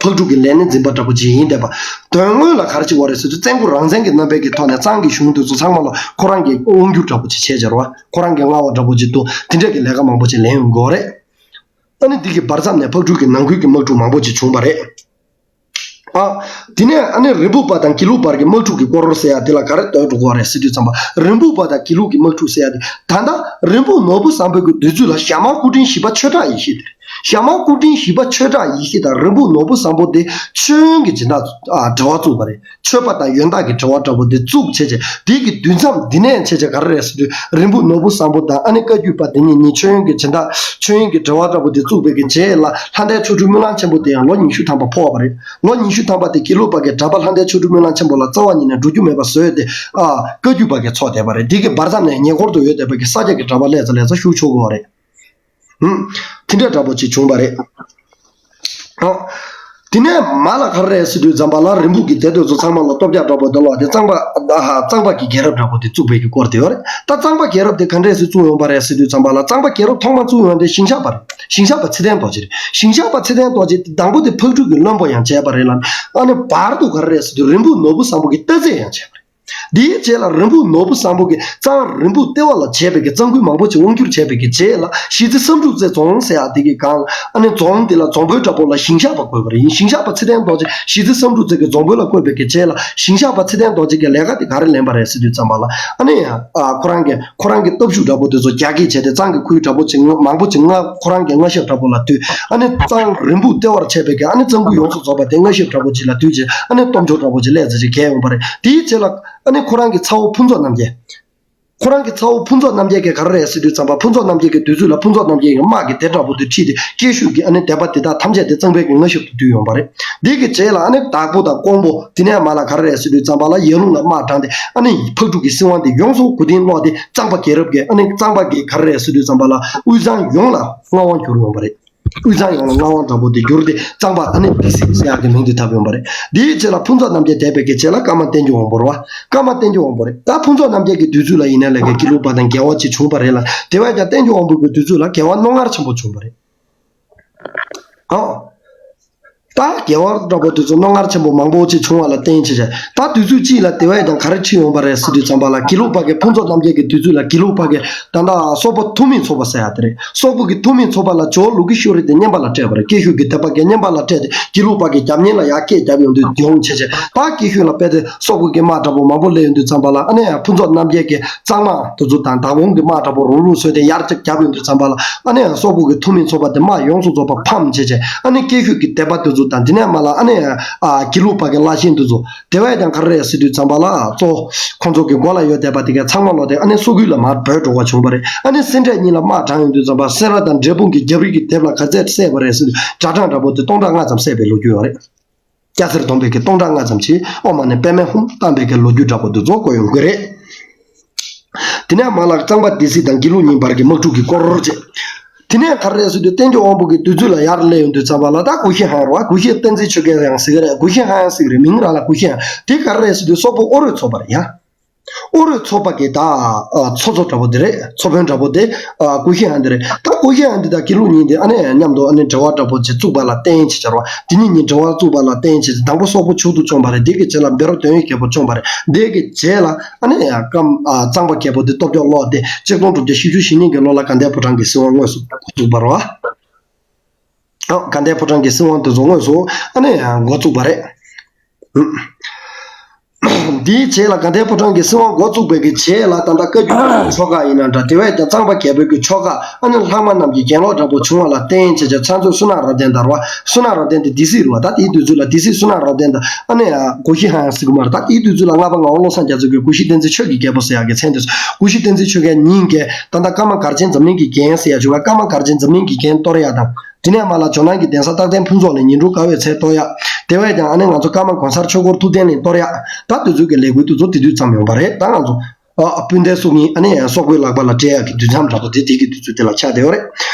ཕག་གྲུ་གི་ལས་སྣེ་འཛིན་པ་འདྲ་པོ་ཅིག་ཡིན་བསྡད་པ། དོན་དངོས་ལ་ག་རེ་ཅིག་ཡོད་རེད་ཟེར་དུས་བཙན་པོ་རང་བཙན་གྱི་རྣམ་པའི་གི་ཐོག་ནས་གཙང་གི་གཞུང་དེ་ཚོ་ཚང་མ་ལ་ཁོ་རང་གི་དབང་སྒྱུར་འདྲ་པོ་ཅིག་བྱས་བྱས་རེད་བ། ཁོ་རང་གི་མངའ་འོག་འདྲ་པོ་ཅིག་ཏུ་དེ་འདྲས་ཀྱི་ལས་ཀ་མང་པོ་ཅིག་ལེན་ཡོང་གི་ཡོད་རེད། ཨ་ནི་འདི་གི་བར་མཚམས་ནས་ཕག་གྲུ་གི་ནང་ཁུལ་གྱི་དམག་འཁྲུག་མང་པོ་ཅིག་བྱུང་བ་རེད། ཨ། དེ་ནས་ཨ་ནི་རིན་སྤུངས་པ་དང་དགེ་ལུགས་པར་གྱི་དམག་འཁྲུག་གི་སྐོར་ཟེར་ཡ་དེ་ལ་ག་རེ་འདོན་འགྲོ་གི་ཡོད་རེད་ཟེར་དུས་ཙམ་པ་རིན་སྤུངས་པ་དང་དགེ་ལུགས་ཀྱི་དམག་འཁྲུག་ཟེར་ཡ་དེ་ད་ལྟ་རིན་སྤུངས་ནོར་བུ་བཟང་པོའི་གི་དུས་ཚོད་ལ་ཞྭ་དམར་སྐུ་ཕྲེང་བཞི་པ་ཆོས་གྲགས་ཡེ་ཤེས་དེ་རེད། ཞྭ་དམར་སྐུ་ཕྲེང་བཞི་པ་ཆོས་གྲགས་ཡེ་ཤེས་དང་རིན་སྤུངས་ནོར་བུ་བཟང་པོ་དེ་ཆོས་དབྱིངས་ཀྱི་སྦྱིན་བདག་ཨ་འབྲེལ་བ་བཙུགས་པ་རེད། ཆོས་པ་དང་ཡོན་བདག་གི་འབྲེལ་བ་འདྲ་པོ་དེ་བཙུགས་བྱས་བྱས་དེའི་གི་དུས་མཚམས་འདི་ནས་བྱས་བྱས་ག་རེ་རེད་ཟེར་དུས་རིན་སྤུངས་ནོར་བུ་བཟང་པོ་དང་ཨ་ནི་བཀའ་བརྒྱུད་པ་དེ་གཉིས་གཉིས་ཆོས་དབྱིངས་ཀྱི་སྦྱིན་བདག་ཆོས་དབྱིངས་ཀྱི་འབྲེལ་བ་འདྲ་པོ་དེ་བཙུགས་པའི་གི་རྗེས་ལ་ལྷ་ལྡན་ཆོ་འཕྲུལ་སྨོན་ལམ་ཆེན་པོ་དེ་ཡང་ལོ་ཉི་ཤུ་ཐམ་པ་ཕོག་པ་རེད། ལོ་ཉི་ཤུ་ཐམ་པ་དེ་དགེ་ལུགས་པ་གི་གྲྭ་པ་ལྷ་ལྡན་ཆོ་འཕྲུལ་སྨོན་ལམ་ཆེན་པོ་ལ་རྩ་བ་ཉིད་ནས་འགྲོ་རྒྱུ་མེད་པ་བཟོས་ཏེ་ཨ་བཀའ་བརྒྱུད་པ་གི་ཚོགས་བསྡད་པ་རེད། དེ་གི་བར་མཚམས་ནས་ཉེ་འཁོར་དུ་ཡོད་བསྡད་པ་གི་ས་སྐྱ་གི་གྲྭ་པ་ལས་ཚ་ལས་ཚ་ཤུགས་ཆོག་གི་ཡོད་རེད། ཧུམ། དེ་འདྲ་འདྲ་པོ་ཅིག་བྱུང་བ་རེད། ཨོ། དེ་ནས་མ་ལ་ག་རེ་རེད་ཟེར་དུས་ཙམ་པ་ལ་རིན་སྤུངས་ཀྱི་སྡེ་དེ་ཚོ་ཚང་མ་ལ་སྟོབས་རྒྱག་འདྲ་པོ་དེ་ལོག་དེ་གཙང་པ་ཨ་ཧ་གཙང་པ་གི་རྒྱལ་རབས་འདྲ་པོ་དེ་བཙུགས་པའི་གི་སྐོར་དེ་ཡོད་རེད། ད་གཙང་པ་རྒྱལ་རབས་དེ་ག་འདྲས་སེ་བཙུགས་ཡོང་པ་རེད་ཟེར་དུས་ཙམ་པ་ལ་གཙང་པ་རྒྱལ་རབས་ཐོག་མ་བཙུགས་ཡོང་དེ་ཞིང་གཤེགས་པ་རེད། ཞིང་གཤེགས་པ་ཚེ་བརྟན་རྡོ་རྗེ་རེད། ཞིང་གཤེགས་པ་ཚེ་བརྟན་རྡོ་རྗེ་དེ་དང་པོ་དེ་ཕག་གྲུ་གི་བློན་པོ་ཡང་བྱས་པ་རེད་ལ། ཨ་ནི་བར་དུ་ག་རེ་རེད་ཟེར་དུས་རིན་སྤུངས་ནོར་བུ་བཟང་པོ་གི་རྟ་རྫི་ཡང་བྱས་པ་རེད། དེའི་རྗེས་ལ་རིན་སྤུངས་ནོར་བུ་བཟང་པོ་གིས་གཙང་རིན་སྤུངས་ལྟེ་བ་ལ་བྱས་པའི་གི་གཙང་ཁུལ་མང་པོ་ཅིག་དབང་བསྒྱུར་བྱས་པའི་གི་རྗེས་ལ་གཞིས་རྩེ་བསམ་གྲུབ་རྩེ་རྫོང་ཟེར་ཡག་དེ་གི་སྒང་ཨ་ནི་རྫོང་དེ་ལ་རྫོང་དཔོན་འདྲ་པོ་ལ་ཞིང་གཤེགས་པ་བསྐོས་པ་རེད། ཡིན་ཞིང་གཤེགས་པ་ཚེ་བརྟན་རྡོ་རྗེ་གཞིས་རྩེ་བསམ་གྲུབ་རྩེ་གི་རྫོང་དཔོན་ལ་བསྐོས་པའི་གི་རྗེས་ལ་ཞིང་གཤེགས་པ་ཚེ་བརྟན་རྡོ་རྗེ་གི་ལས་ཀ་དེ་ག་རེ་ལེན་པ་རེད་ཟེར་དུས་ཙམ་པ་ལ་ཨ་ནི་ཨ་ཁོ་རང་གི་ཁོ་རང་གི་སྟོབས་ཤུགས་འདྲ་པོ་དེ་ཚོ་རྒྱ་སྐྱེད་བྱས་ཏེ་གཙང་གི་ཁུལ་འདྲ་པོ་ཅིག་མང་པོ་ཅིག་མངའ་ཁོ་རང་གི་མངའ་ཞབས་འདྲ་པོ་ལ་བསྡུས། ཨ་ནི་གཙང་རིན་སྤུངས་ལྟེ་བར་བྱས་པའི་གི་ཨ་ནི་གཙང་ཁུལ་ཡོངས་སུ་རྫོགས་པ་དེ་མངའ་ཞབས་འདྲ་པོ་ཅིག་ལ་བསྡུས་རྗེས་ཨ་ནི་སྟོབས་འབྱོར་འདྲ་པོ་ཅིག་སླེབས་ཚར་ཅིག་གས་ཡོང་པ་རེད། དེའི་རྗེས་ལ་ཨ་ནི་ཁོ་རང་གི་ཚ་བོ་ཕུན་ཚོགས་རྣམ་རྒྱལ། ཁོ་རང་གི་ཚ་བོ་ཕུན་ཚོགས་རྣམ་རྒྱལ་གྱིས་ག་རེ་རེད་ཟེར་དུས་ཙམ་པ་ཕུན་ཚོགས་རྣམ་རྒྱལ་གྱི་དུས་ཚོད་ལ་ཕུན་ཚོགས་རྣམ་རྒྱལ་གྱི་དམག་གི་སྡེ་འདྲ་པོ་དེ་ཁྲིད་དེ་སྐྱེ་ཤོས་ཀྱི་ཨ་ནི་སྡེ་པ་དེ་དག་ཐམས་ཅད་དེ་གཙང་པའི་གི་མངའ་ཞབས་སུ་བསྡུས་ཡོང་པ་རེད། དེ་གི་རྗེས་ལ་ཨ་ནི་དྭགས་པོ་དང་ཀོང་པོ་དེ་ནས་མར་ལ་ག་རེ་རེད་ཟེར་དུས་ཙམ་པ་ལ་ཡར་ཀླུང་ལ་དམག་དྲངས་ཏེ་ཨ་ནི་ཕག་གྲུ་གི་སྲིད་དབང་དེ་ཡོངས་སུ་མགོ་རྟིང་སློག་སྟེ་གཙང་པ་རྒྱལ་རབས་ཀྱི་ཨ་ནི་གཙང་པ་གི་ག་རེ་རེད་ཟེར་དུས་ཙམ་པ་ལ་དབུས་གཙང་ཡོངས་ལ་མངའ་དབང་བསྒྱུར་ཡོང་པ་རེད། དབུས་གཙང་ཡོངས་ལ་མངའ་དབང་འདྲ་པོ་དེ་བསྒྱུར་ཏེ་གཙང་པ་ཨ་ནི་སྡེ་སྲིད་ཟེར་ཡག་གི་མིང་དེ་བཏགས་ཡོང་པ་རེད། དེའི་རྗེས་ལ་ཕུན་ཚོགས་རྣམ་རྒྱལ་འདས་པའི་གི་རྗེས་ལ་ཀརྨ་བསྟན་འགྱུར་དབང་པོ་རེད་བ། ཀརྨ་བསྟན་འགྱུར་དབང་པོ་རེད། ད་ཕུན་ཚོགས་རྣམ་རྒྱལ་གྱི་དུས་ཚོད་ལ་ཡིན་ན་ལས་ཀའི་དགེ་ལུགས་པ་དང་རྒྱལ་བ་ཅིག་བྱུང་བ་རེད་ལ། དེ་བས་ཀྱང་བསྟན་འགྱུར་དབང་པོ་གི་དུས་ཚོད་ལ་རྒྱལ་བ་རྣོ་ངར་ཆེན་པོ་བྱུང་བ་རེད། ཨོ། ད་རྒྱལ་བ་འདྲ་པོ་དེ་ཚོ་རྣོ་ངར་ཆེན་པོ་མང་པོ་ཅིག་བྱུང་བ་ལ་བརྟེན་བྱས་བྱས་ད་དུས་ཚོད་གཅིག་ལ་དེ་བས་ཀྱང་ག་རེ་ཁྲིད་ཡོང་པ་རེད་ཟེར་དུས་ཙམ་པ་ལ་དགེ་ལུགས་པ་གི་ཕུན་ཚོགས་རྣམ་རྒྱལ་གྱི་དུས་ཚོད་ལ་དགེ་ལུགས་པ་གི་ད་ལྟ་སོག་པོ་ཐུ་མིའི་ཚོགས་པ་ཟེར་ཡག་དེ་རེད། སོག་པོ་གི་ཐུ་མིའི་ཚོགས་པ་ལ་ཇོ་བོ་ལུ་གུ་ཤུ་རི་དེ་བསྙེན་པ་ལ་བསྐྲད་པ་རེད། སྐྱེ་ཤོས་ཀྱི་སྡེ་པ་གིས་བསྙེན་པ་ལ་བསྐྲད་དེ་དགེ་ལུགས་པ་གི་རྒྱབ་གཉེར་ལ་ཡར་སྐད་བརྒྱབ་ཡོང་དུས་ཡོང་བྱས་བྱས་ད་སྐྱེ་ཤོས་ལ་དཔེ་དེ་སོག་པོ་གི་དམག་འདྲ་པོ་མང་པོ་སླེབས་ཡོང་དུས་ཙམ་པ་ལ་ཨ་ནི་ཕུན་ཚོགས་རྣམ་རྒྱལ་གྱི་གཙང་དམག་དེ་ཚོ་དང་དྭགས་པོ་གི་དམག་འདྲ་པོ་རུག་རུག་བཟོས་ཏེ་ཡར་ཅིག་བརྒྱབ་ཡོང་དུས་ཙམ་པ་ལ་ཨ་ནི་སོག་པོ་གི་ཐུ་མིའི་ཚོགས་པ་དེ་དམག་ཡོངས་སུ་རྫོགས་པ་ཕམ་བྱས་བྱས་ཨ་ནི་སྐྱེ་ཤོས་ཀྱི་སྡེ་པ་དེ་ཚོ་དང་དེ་ནས་མར་ལ་ཨ་ནི་ཨ་དགེ་ལུགས་པ་གི་བླ་ཆེན་དེ་ཚོ་དེ་བས་ཀྱང་ག་རེ་རེད་ཟེར་དུས་ཙམ་པ་ལ་གཙོ་བོ་ཁོང་ཚོ་གི་མགོ་ལ་ཡོད་བསྡད་པ་དེ་གས་ཚང་མ་ལོག་སྟེ་ཨ་ནི་སོག་ཁུལ་ལ་མར་བྲོས་འགྲོ་བ་བྱུང་བ་རེད། ཨ་ནི་སེ་འབྲས་གཉིས་ལ་དམག་དྲངས་ཡོང་དུས་ཙམ་པ་སེ་ར་དང་འབྲས་སྤུངས་ཀྱི་རྒྱབ་རི་གི་ལྡེབས་ལ་ག་ཚད་བསད་པ་རེད་ཟེར་དུས་གྲྭ་གྲངས་འདྲ་པོ་དེ་སྟོང་ཕྲག་ལྔ་ཙམ་བསད་པའི་ལོ་རྒྱུས་ཡོད་རེད། སྐྱ་སེར་བསྡོམས་པའི་གི་སྟོང་ཕྲག་ལྔ་ཙམ་ཞིག་ཨོ་མ་ནས་པད་མའི་ཧཱུྃ་བཏང་པའི་གི་ལོ་རྒྱུས་འདྲ་པོ་འདི་ཚོ་བཀོད་ཡོང་གི་རེད། དེ་ནས་མར་ལ་གཙང་པ་སྡེ་སྲིད་དང་དགེ་ལུགས་གཉིས་བར་གྱི་དམག་འཁྲུག་གི་སྐོར་བྱས། དེ་ནས་ག་རེ་རེད་ཟེར་དུས་བསྟན་འགྱུར་དབང་པོ་གི་དུས་ཚོད་ལ་ཡར་སླེབས་ཡོང་དུས་ཙམ་པ་ལ་ད་གུ་ཤྲི་ཧན་རེད་བ། གུ་ཤྲི་བསྟན་འཛིན་ཆོས་རྒྱལ་ཡང་ཟེར་གི་རེད། གུ་ཤྲི་ཧན་ཡང་ཟེར་གི་རེད། མིང་རང་ལ་གུ་ཤྲི་ཧན། དེ་ག་རེ་རེད་ཟེར་དུས་སོག་པོ་ཨོ་རོད་ཚོགས་པ་རེད་ཡ། ཨོ་རོད་ཚོགས་པ་གི་ད་ཨ་ཚོགས་གཙོ་འདྲ་པོ་དེ་རེད། ཚོགས་དཔོན་འདྲ་པོ་དེ་ཨ་གུ་ཤྲི་ཧན་དེ་རེད། ད་གུ་ཤྲི་ཧན་འདི་དང་དགེ་ལུགས་གཉིས་དེ་ཨ་ནི་མཉམ་དུ་ཨ་ནི་འབྲེལ་བ་འདྲ་པོ་ཅིག་བཙུགས་པ་ལ་བརྟེན་བྱས་བྱས་རེད་བ། དེ་གཉིས་གཉིས་འབྲེལ་བ་བཙུགས་པ་ལ་བརྟེན་བྱས་དང་པོ་སོག་པོ་མཆོག་ཏུ་བཅོམ་པ་རེད། དེ་གི་རྗེས་ལ་བཻ་རོ་དོན་ཡོད་རྒྱལ་པོ་བཅོམ་པ་རེད། དེ་གི་རྗེས་ལ་ཨ་ནི་ཡང་ཀམ་ཨ་གཙང་པ་རྒྱལ་པོ་དེ་སྟོབས་འབྱོར་ལོག་སྟེ་གཅིག་སྟོང་དྲུག་བརྒྱ་བཞི་བཅུ་ཞེ་གཉིས་ཀྱི་ལོ་ལ་དགའ་ལྡན་ཕོ་བྲང་གི་སྲིད་དབང་དངོས་སུ་འགོ་བཙུགས་པ་རེད་བ། ཨ་དགའ་ལྡན་ཕོ་བྲང་གི་སྲིད་དབང་དེ་ཚོ་དངོས་སུ་ཨ་ནི་ཡང་འགོ་བཙུགས་པ་རེད། འདིའི་རྗེས་ལ་དགའ་ལྡན་ཕོ་བྲང་གི་སྲིད་དབང་འགོ་བཙུགས་པའི་གི་རྗེས་ལ་ད་ལྟ་བཀའ་བརྒྱུད་ཆོ་ག་ཡིན་ན་འདྲ། དེ་བས་ཀྱང་གཙང་པ་རྒྱལ་པོའི་གི་ཆོ་ག། ཨ་ནི་ལྷག་མ་རྣམས་ཀྱི་གྱེན་ལོག་འདྲ་པོ་བྱུང་བ་ལ་བརྟེན་བྱས་བྱས་ཚང་ཚོས་སུ་ན་རབ་བརྟན་དར་བ། སུ་ན་རབ་བརྟན་དེ་སྡེ་སྲིད་རེད་བ། ད་དེའི་དུས་ཚོད་ལ་སྡེ་སྲིད་སུ་ན་རབ་བརྟན་དང་ཨ་ནི་གུ་ཤྲི་ཧ་ཡང་ཟེར་གི་མ་རེད། ད་དེའི་དུས་ཚོད་ལ་ལྔ་པ་ངག་དབང་བློ་བཟང་རྒྱ་མཚོ་གིས་གུ་ཤྲི་བསྟན་འཛིན་ཆོས་ཀྱི་རྒྱལ་པོ་ཟེར་ཡག་གི་མཚན་དེ། གུ་ཤྲི་བསྟན་འཛིན་ཆོས་རྒྱལ་ཉིད་ཀྱིས་ད་ལྟ་ཀརྨ་གར་ཆེན་འཛམ་གླིང་གི་རྒྱན་ཟེར་ཡག་བྱུང་བ། ཀརྨ་གར་ཆེན་འཛམ་གླིང་གི་རྒྱན་གཏོར་ཡག་དང་། དེ་ནས་མར་ལ་ཇོ་ནང་གི་གདན་ས་རྟག་བརྟན་ཕུན་ཚོགས་གླིང་ཉི་འབྲུག་དགའ་བའི་ཚལ་གཏོར་ཡག། དེ་བས་ཀྱང་ཨ་ནི་ང་ཚོ་ཀརྨ་གོང་གསར་ཆོས་འཁོར་ཐུབ་བསྟན་གླིང་གཏོར་ཡག། ད་དུས་ཚོད་ཀྱི་ལས་འགུལ་དེ་ཚོ་དེ་དུས་ཙམ་ཡོང་པ་རེད། ད་ང་ཚོ་ཨ་སྤུན་ཟླའི་སྲོག་སྙིང་ཨ་ནི་སོག་པོའི་ལག་པ་ལ་སྤྲད་ཡག་གི་དུས་མཚམས་འདྲ་པོ་དེ་དེ་གི་དུས་ཚོད་དེ་ལ་ཆགས་བསྡད་ཡོད་རེད།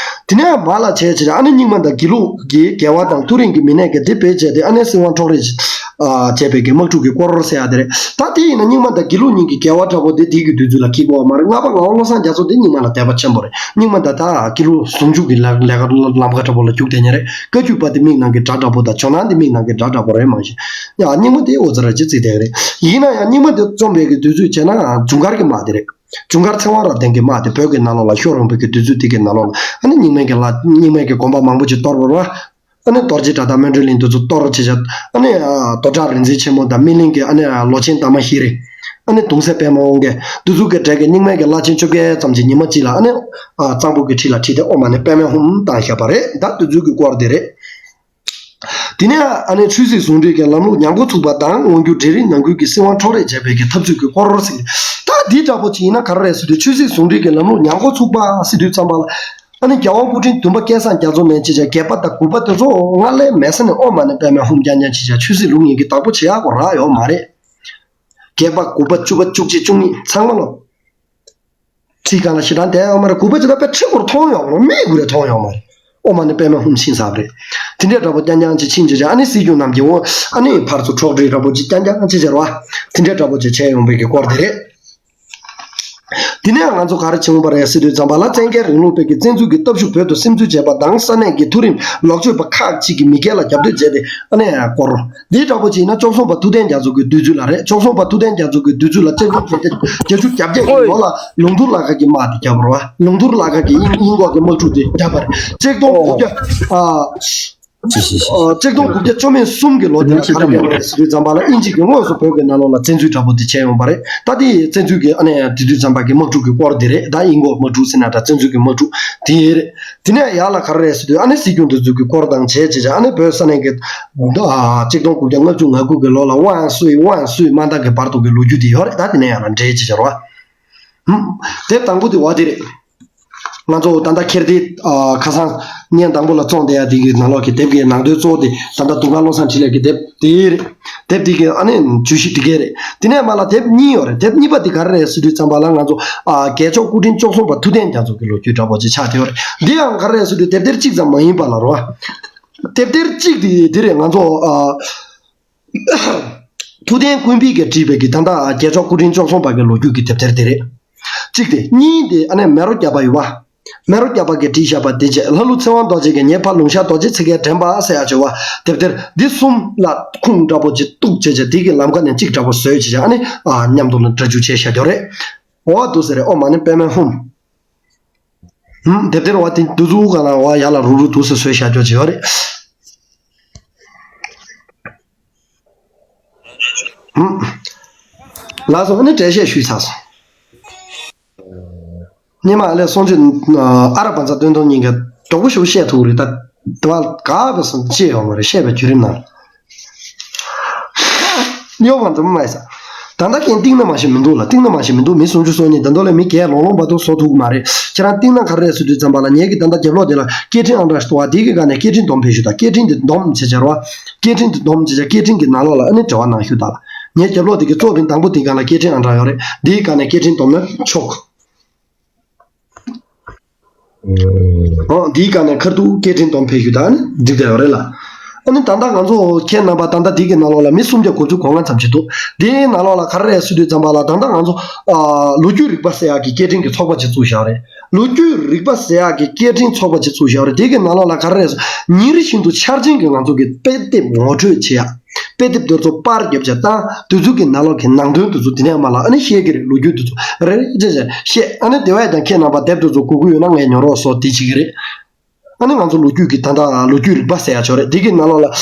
དེ་ནས་མར་ལ་བྱས་བྱས་ཨ་ནི་རྙིང་མ་དང་དགེ་ལུགས་ཀྱི་རྒྱལ་བ་དང་མཐོ་རིམ་གྱི་མི་སྣས་ཀྱི་དེ་བེད་སྤྱད་དེ་ཨ་ནི་སྲིད་དབང་འཕྲོག་རེས་ཨ་བྱས་པའི་གི་དམག་འཁྲུག་གི་སྐོར་ཟེར་ཡག་དེ་རེད། ད་དེ་ཡིན་ན་རྙིང་མ་དང་དགེ་ལུགས་གཉིས་ཀྱི་རྒྱལ་བ་འདྲ་པོ་དེ་དེ་གི་དུས་ཚོད་ལ་འཁེལ་གྱི་ཡོད་མ་རེད། ལྔ་པ་ངག་དབང་བློ་བཟང་རྒྱ་མཚོ་དེ་རྙིང་མ་ལ་དད་པ་ཆེན་པོ་རེད། རྙིང་མ་དང་ད་དགེ་ལུགས་ཟུང་འཇུག་གི་ལམ་ལམ་ཁ་འདྲ་པོ་ལ་རྒྱུགས་བསྡད་མཁན་རེད། བཀའ་བརྒྱུད་པ་དེ་མིག་ནང་གི་དགྲ་འདྲ་པོ་དང་ཇོ་ནང་དེ་མིག་ནང་གི་དགྲ་འདྲ་པོ་རེད། མ་གཞི་ཡང་རྙིང་མ་དེ་འོ་ཙི་ར་ཅི་ཙིག་དེ་རེད། ཡིན་ན་ཡང་རྙིང་མ་དེ་རྩོམ་པའི་གི་དུས་ཚོད་བྱས་ན་ཇུན་གར་གྱི་དམག་དེ་རེད། ཇུན་གར་ཚེ་དབང་རབ་བརྟན་གྱི་དམག་དེ་བོད་ཀྱི་ནང་ལོགས་ལ་ཤོར་ཡོང་པའི་གི་དུས་ཚོད་དེ་གི་ནང་ལོགས་ལ་ཨ་ནི་རྙིང་མའི་གི་ལྷ་རྙིང་མའི་གི་དགོན་པ་མང་པོ་ཅིག་གཏོར་བ་རེད་བ། ཨ་ནི་རྡོ་རྗེ་བྲག་དང་སྨན་གྲོལ་གླིང་དེ་ཚོ་གཏོར་བྱེད་བྱ། ཨ་ནི་རྡོ་བྲག་རིག་འཛིན་ཆེན་མོ་དང་སྨིན་གླིང་གི་ཨ་ནི་ལོ་ཆེན་དར་མ་ཤེས་རིག་ཨ་ནི་གདུང་སྲས་པདྨ་དབང་རྒྱལ་དེ་ཚོ་གི་གྲས་ཀྱི་རྙིང་མའི་གི་བླ་ཆེན་བཅོ་བརྒྱད་ཙམ་གྱི་ཉི་མ་གཅིག་ལ་ཨ་ནི་གཙང་པོ་གི་ཁྲི་ལ་ཁྲིད་དེ་ཨོཾ་མ་ཎི་པདྨེ་ཧཱུྃ་བཏང་བཞག་པ་རེད། ད་དེ་ཚོ་གི་སྐོར་དེ་རེད། དེ་ནས་ཨ་ནི་ཆོས་སྲིད་ཟུང་འབྲེལ་གྱི་ལམ་ལུགས་ཉམས་འགོ་ཚུགས་པ་དང་། དབང་སྒྱུར་གྲལ་རིམ་ནང་ཁུལ་གྱི་སྲིད་དབང་འཕྲོག་རེས་བྱས་པའི་གི་འཐབ་རྩོད་ཀྱི་སྐོར་ཟེར། ད་འདི་འདྲ་པོ་ཅིག་ཡིན་ན་ག་རེ་རེད་ཟེར་དུས་ཆོས་སྲིད་ཟུང་འབྲེལ་གྱི་ལམ་ལུགས་ཉམས་འགོ་ཚུགས་པ་ཟེར་དུས་ཙམ་པ་ལ། ཨ་ནི་རྒྱལ་དབང་སྐུ་ཕྲེང་བདུན་པ་སྐལ་བཟང་རྒྱ་མཚོ་ནས་བྱས་བྱས་བརྒྱད་པ་དང་དགུ་པ་དེ་ཚོ་སྔར་ལས་མེད་ས་ནས་ཨོཾ་མ་ཎི་པདྨེ་ཧཱུྃ་རྐྱང་རྐྱང་བྱས་བྱས་ཆོས་སྲིད་ལུགས་གཉིས་ཀྱི་བདག་པོ་བྱེད་ཡག་གོ་རག་ཡོད་མ་རེད། བརྒྱད་པ་དགུ་པ་བཅུ་པ་བཅུ་གཅིག་བཅུ་གཉིས་ཚང་མ་ལོ། ཁྲིའི་སྒང་ལ་ཞེ་དྲག་བསྡད་ཡོད་མ་རེད། དགུ་པ་ཇི་ལྟར་དཔེ་ཁྲི་སྐོར་མཐོང་ཡོད་མ་རེད། མིག་གུ་རེ་མཐོང་ཡོད་མ་རེད། ཨོཾ་མ་ཎི་པདྨེ་ཧཱུྃ་ཕྱིན་ཚར་བ་རེད། དེ་འདྲའི་འདྲ་པོ་རྐྱང་རྐྱང་ཅིག་ཕྱིན་བྱས་བྱས་ཨ་ནི་སྲིད་སྐྱོང་རྣམས་ཀྱིས་འོ་ཨ་ནི་ཕར་ཚུར་འཕྲོག་བྲིས་འདྲ་པོ་ཅིག་རྐྱང་རྐྱང་ཅིག་བྱས་ར་བ། དེ་འདྲའི་འདྲ་པོ་ཅིག་བྱས་ཡོང་བའི་གི་སྐོར་དེ་རེད། དེ་ནས་ང་ཚོ་ག་རེ་བྱུང་བ་རེད་ཟེར་དུས་ཙམ་པ་ལ། བཙན་རྒྱལ་རིང་ལུགས་པའི་གི་བཙན་འཛུལ་གྱི་སྟོབས་ཤུགས་བོད་དུ་སིམ་འཛུལ་བྱས་པ་དང་། ས་གནས་ཀྱི་མཐོ་རིམ་ལོག་སྤྱོད་པ་ཁག་ཅིག་གིས་མི་སྒེར་ལ་རྒྱབ་གཏོད་བྱས་ཏེ་ཨ་ནི་སྐོར། འདི་འདྲ་པོ་ཅིག་ཡིན་ན་བཅུ་གསུམ་པ་ཐུབ་བསྟན་རྒྱ་མཚོ་གི་དུས་ཚོད་ལ་རེད། བཅུ་གསུམ་པ་ཐུབ་བསྟན་རྒྱ་མཚོ་གི་དུས་ཚོད་ལ་བརྒྱད་ཅུ་གྱ་གྲངས་ཀྱི་ལོ་ལ་ལུང་མདོ་ལ་ཁ་གི་དམག་དེ་བརྒྱབ་པ་རེད་བ། ལུང་མདོ་ལ་ཁ་གི་དབྱིན་དབྱིན་གོག་གི་དམག་འཁྲུག་དེ་བརྒྱབ་པ་རེད། ཆིག་སྟོང་དགུ་བརྒྱ་ཨ། ཅི་ཞིག་ཞིག་ཨ། ཆིག་སྟོང་དགུ་བརྒྱ་བཅོ་ལྔ་གསུམ་གྱི་ལོ་དེ་ལ་ག་རེ་ཡོད་རེད་ཟེར་དུས་ཙམ་པ་ལ། དབྱིན་ཇི་གིས་དངོས་སུ་བོད་ཀྱི་ནང་ལོགས་ལ་བཙན་འཛུལ་འདྲ་པོ་དེ་བྱས་ཡོང་པ་རེད། ད་དེ་བཙན་འཛུལ་གྱི་ཨ་ནི་དེ་དུས་ཙམ་པ་གི་དམག་འཁྲུག་གི་སྐོར་དེ་རེད། ད་དབྱིན་གོག་དམག་འཁྲུག་ཟེར་ན་འདྲ། བཙན་འཛུལ་གྱི་དམག་འཁྲུག་དེ་རེད། དེ་ནས་ཡར་ལ་ག་རེ་རེད་ཟེར་དུས་ཨ་ནི་སྲིད་སྐྱོང་དེ་ཚོ་གི་སྐོར་དང་བྱས་བྱས་བྱས་ཨ་ནི་བོད་ས་གནས་ཀྱི་ཨ། ཆིག་སྟོང་དགུ་བརྒྱ་ལྔ་བཅུ་ང་དགུ་གི་ལོ་ལ་དབང་སུའི་དབང་སུའི་དམག་འཐབ་ཀྱི་བར་དུ་གི་ལོ་རྒྱུས་དེ་ཡོད་རེད། ད་དེ་ནས་ཡར་ལ་འགྲེལ་བྱས་བྱས་རོགས། ཧུམ། དེབ་དང་པོ་དེ་བ་དེ་རེད། ང་ཚོ་ད་ལྟ་ཁྱེར་ཏེ་ཨ། ཁ་སང་བརྙན་དང་པོ་ལ་བཙོང་བསྡད་ཡ་དེ་གི་ནང་ལོགས་ཀྱི་དེབ་ཀྱི་ནང་དོན་གཙོ་བོ་དེ་ད་ལྟ་དུང་དཀར་བློ་བཟང་འཕྲིན་ལས་ཀྱི་དེབ་དེ་རེད། དེབ་དེ་གི་ཨ་ནི་བརྗོད་གཞི་དེ་ག་རེད། དེ་ནས་མར་ལ་དེབ་གཉིས་ཡོད་རེད། དེབ་གཉིས་པ་དེ་ག་རེ་རེད་ཟེར་དུས་ཙམ་པ་ལ་ང་ཚོ་ཨ། རྒྱལ་མཆོག་སྐུ་ཕྲེང་བཅུ་གསུམ་པ་ཐུབ་བསྟན་རྒྱ་མཚོ་གི་ལོ་རྒྱུས་འདྲ་པོ་ཅིག་ཆགས་བསྡད་ཡོད་རེད། འདི་ཡང་ག་རེ་རེད་ཟེར་དུས་དེབ་ཐེར་གཅིག་ཙམ་མ་ཡིན་པ་ལ་རོ། དེབ་ཐེར་གཅིག་དེ་དེ་རེད། ང་ཚོ་ཨ། ཐུབ་བསྟན་ཀུན་ཕན་གྱིས་བྲིས་པའི་གི་ད་ལྟ་རྒྱལ་མཆོག་སྐུ་ཕྲེང་བཅུ་གསུམ་པ་གི་ལོ་རྒྱུས་ཀྱི་དེབ་ཐེར་དེ་རེད། གཅིག་དེ། གཉིས་དེ་ཨ་ནི་མེ་རོ་བརྒྱ་པ་ཡོད་པ། མེ་རོ་བརྒྱ་པ་གིས་བྲིས་བཞག་པ་དེ་བྱས། ལྷ་ཀླུ་ཚེ་དབང་རྡོ་རྗེ་གིས་ངའི་ཕ་ལུང་ཤར་རྡོ་རྗེ་ཚེ་རྒྱལ་དྲན་པ་ཟེར་ཡག་བྱས་པ། དེབ་ཐེར་འདི་གསུམ་ལ་ཁུངས་འདྲ་པོ་ཅིག་གཏུགས་བྱས་བྱས་དེ་གི་ལམ་ཁ་ནས་གཅིག་འདྲ་པོ་བཟོས་བྱས་བྱས་ཨ་ནི་ཨ། མཉམ་དུ་ལ་སྒྲ་སྒྱུར་བྱས་བཞག་རྒྱུ་རེད། འོ་འདུག་ཟེར་རེད། ཨོཾ་མ་ཎི་པདྨེ་ཧཱུྃ། ཧུམ། དེབ་ཐེར་བ་དེ་འདུག་ཚུགས་ག་ལ་བ་ཡ་ལ་རུག་རུག་འདུག་ཟེར་བཟོས་བཞག་རྒྱུ་བྱས་ཡོད་རེད། ཧུམ། ལགས་སོ། ཨ་ནི་འགྲེལ་བཤད་ཞུས་ཚར་སོང་། སྙེ་མ་ཨ་ལས་སོང་ཆུ་ཨ་ར་བ་ཚ་སྟོན་ཐོང་གཉིས་ཀ་མགྱོགས་པོ་ཞིག་བཤད་ཐུབ་རེད་ད། དེ་བ་ག་བ་སོང་བཤད་ཡོང་བ་རེད། བཤད་པའི་བརྒྱུད་རིམ་ནང་། གཡོ་བ་འཛོམས་མ་ཡིན་ས། ད་ལྟ་ཁྱེད་གཏིང་ན་མ་ཤེས་མི་འདུག་ལ། གཏིང་ན་མ་ཤེས་མི་འདུག་མི་སུམ་ཅུ་སོ་གཉིས་ད་དུང་ལས་མི་བརྒྱད་ལོང་ལོང་བར་དུ་བཟོ་ཐུབ་ཀྱི་མ་རེད། ཁྱེད་རང་གཏིང་ན་ག་རེ་རེད་ཟེར་དུས་ཙམ་པ་ལ་ངེད་ཀྱི་ད་ལྟ་རྒྱབ་ལོགས་དེ་ལ་སྐད་འཕྲིན་ཨང་གྲངས་ཤིག་འདུག་བ། དེ་གི་སྒང་ནས་སྐད་འཕྲིན་སྡོམ་ཕེབས་ཞུ་དང་། སྐད་འཕྲིན་དེ་སྡོམ་བྱེད་བྱ་རོགས། སྐད་འཕྲིན་དེ་སྡོམ་བྱེད་བྱ་སྐད་འཕྲིན་གྱི་ནང་ལོགས་ལ་ཨ་ནི་འབྲེལ་བ་གནང་ཞུ་དང་། ངའི་རྒྱབ་ལོགས་དེ་གི་གཙོ་བོ་དེ་དང་པོ་དེའི་སྒང་ལ་སྐད་འཕྲིན་ཨང་གྲངས་ཡོད་རེད། དེའི་སྒང་ནས་སྐད་འཕྲིན་སྡོམ་ན་ཆོག་ཨོ། འདིའི་སྒང་ནས་ཁ་ཐུག་སྐད་འཕྲིན་སྡོམ་ཕེབས་ཞུ་དང་ནི་འགྲིག་བསྡད་ཡོད་རེད་ལ། ཨ་ནི་ད་ལྟ་ང་ཚོ་ཁྱེད་རྣམ་པ་ད་ལྟ་འདི་གི་ནང་ལོགས་ལ་མི་སུམ་བརྒྱ་དགུ་བཅུ་གོ་ལྔ་ཙམ་ཞིག་འདུག་འདིའི་ནང་ལོགས་ལ་ག་རེ་རེད་ཟེར་དུས་ཙམ་པ་ལ་ད་ལྟ་ང་ཚོ་ཨ། ལོ་རྒྱུས་རིག་པ་ཟེར་ཡག་གི་སྐད་འཕྲིན་གྱི་ཚོགས་པ་ཅིག་བཙུགས་བཞག་རེད། ལོ་རྒྱུས་རིག་པ་ཟེར་ཡག་གི་སྐད་འཕྲིན་ཚོགས་པ་ཅིག་བཙུགས་བཞག་རེད། དེ་གི་ནང་ལོགས་ལ་ག་རེ་རེད་ཟེར། ཉིན་རེ་བཞིན་དུ་འཆར་ཅན་གྱི་ང་ཚོ་གི་དཔེ་དེབ་ངོ་སྤྲོད་བྱེད་ཡག་དཔེ་དེབ་དེ་ཚོ་པར་བརྒྱབ་བྱས་བཏང་། དེ་ཚོ་གི་ནང་ལོགས་ཀྱི་ནང་དོན་དེ་ཚོ་དེ་ནས་མར་ལ་ཨ་ནི་བཤད་ཀྱི་རེད། ལོ་རྒྱུས་དེ་ཚོ་རེ་རེ་བྱས་བྱས་བཤད། ཨ་ནི་དེ་བས་ཀྱང་ཁྱེད་རྣམ་པ་དེབ་དེ་ཚོ་དགོས་ཀྱི་ཡོད་ན་ངས་ཉོ་རོགས་སོགས་དེ་བྱེད་ཀྱི་རེད། ཨ་ནི་ང་ཚོ་ལོ་རྒྱུས་ཀྱི་ད་ལྟ་ལོ་རྒྱུས་རིག་པ་ཟེར་ཡག་ཅིག་ཡོད་རེད། དེ་གི་ནང་ལོགས་ལ་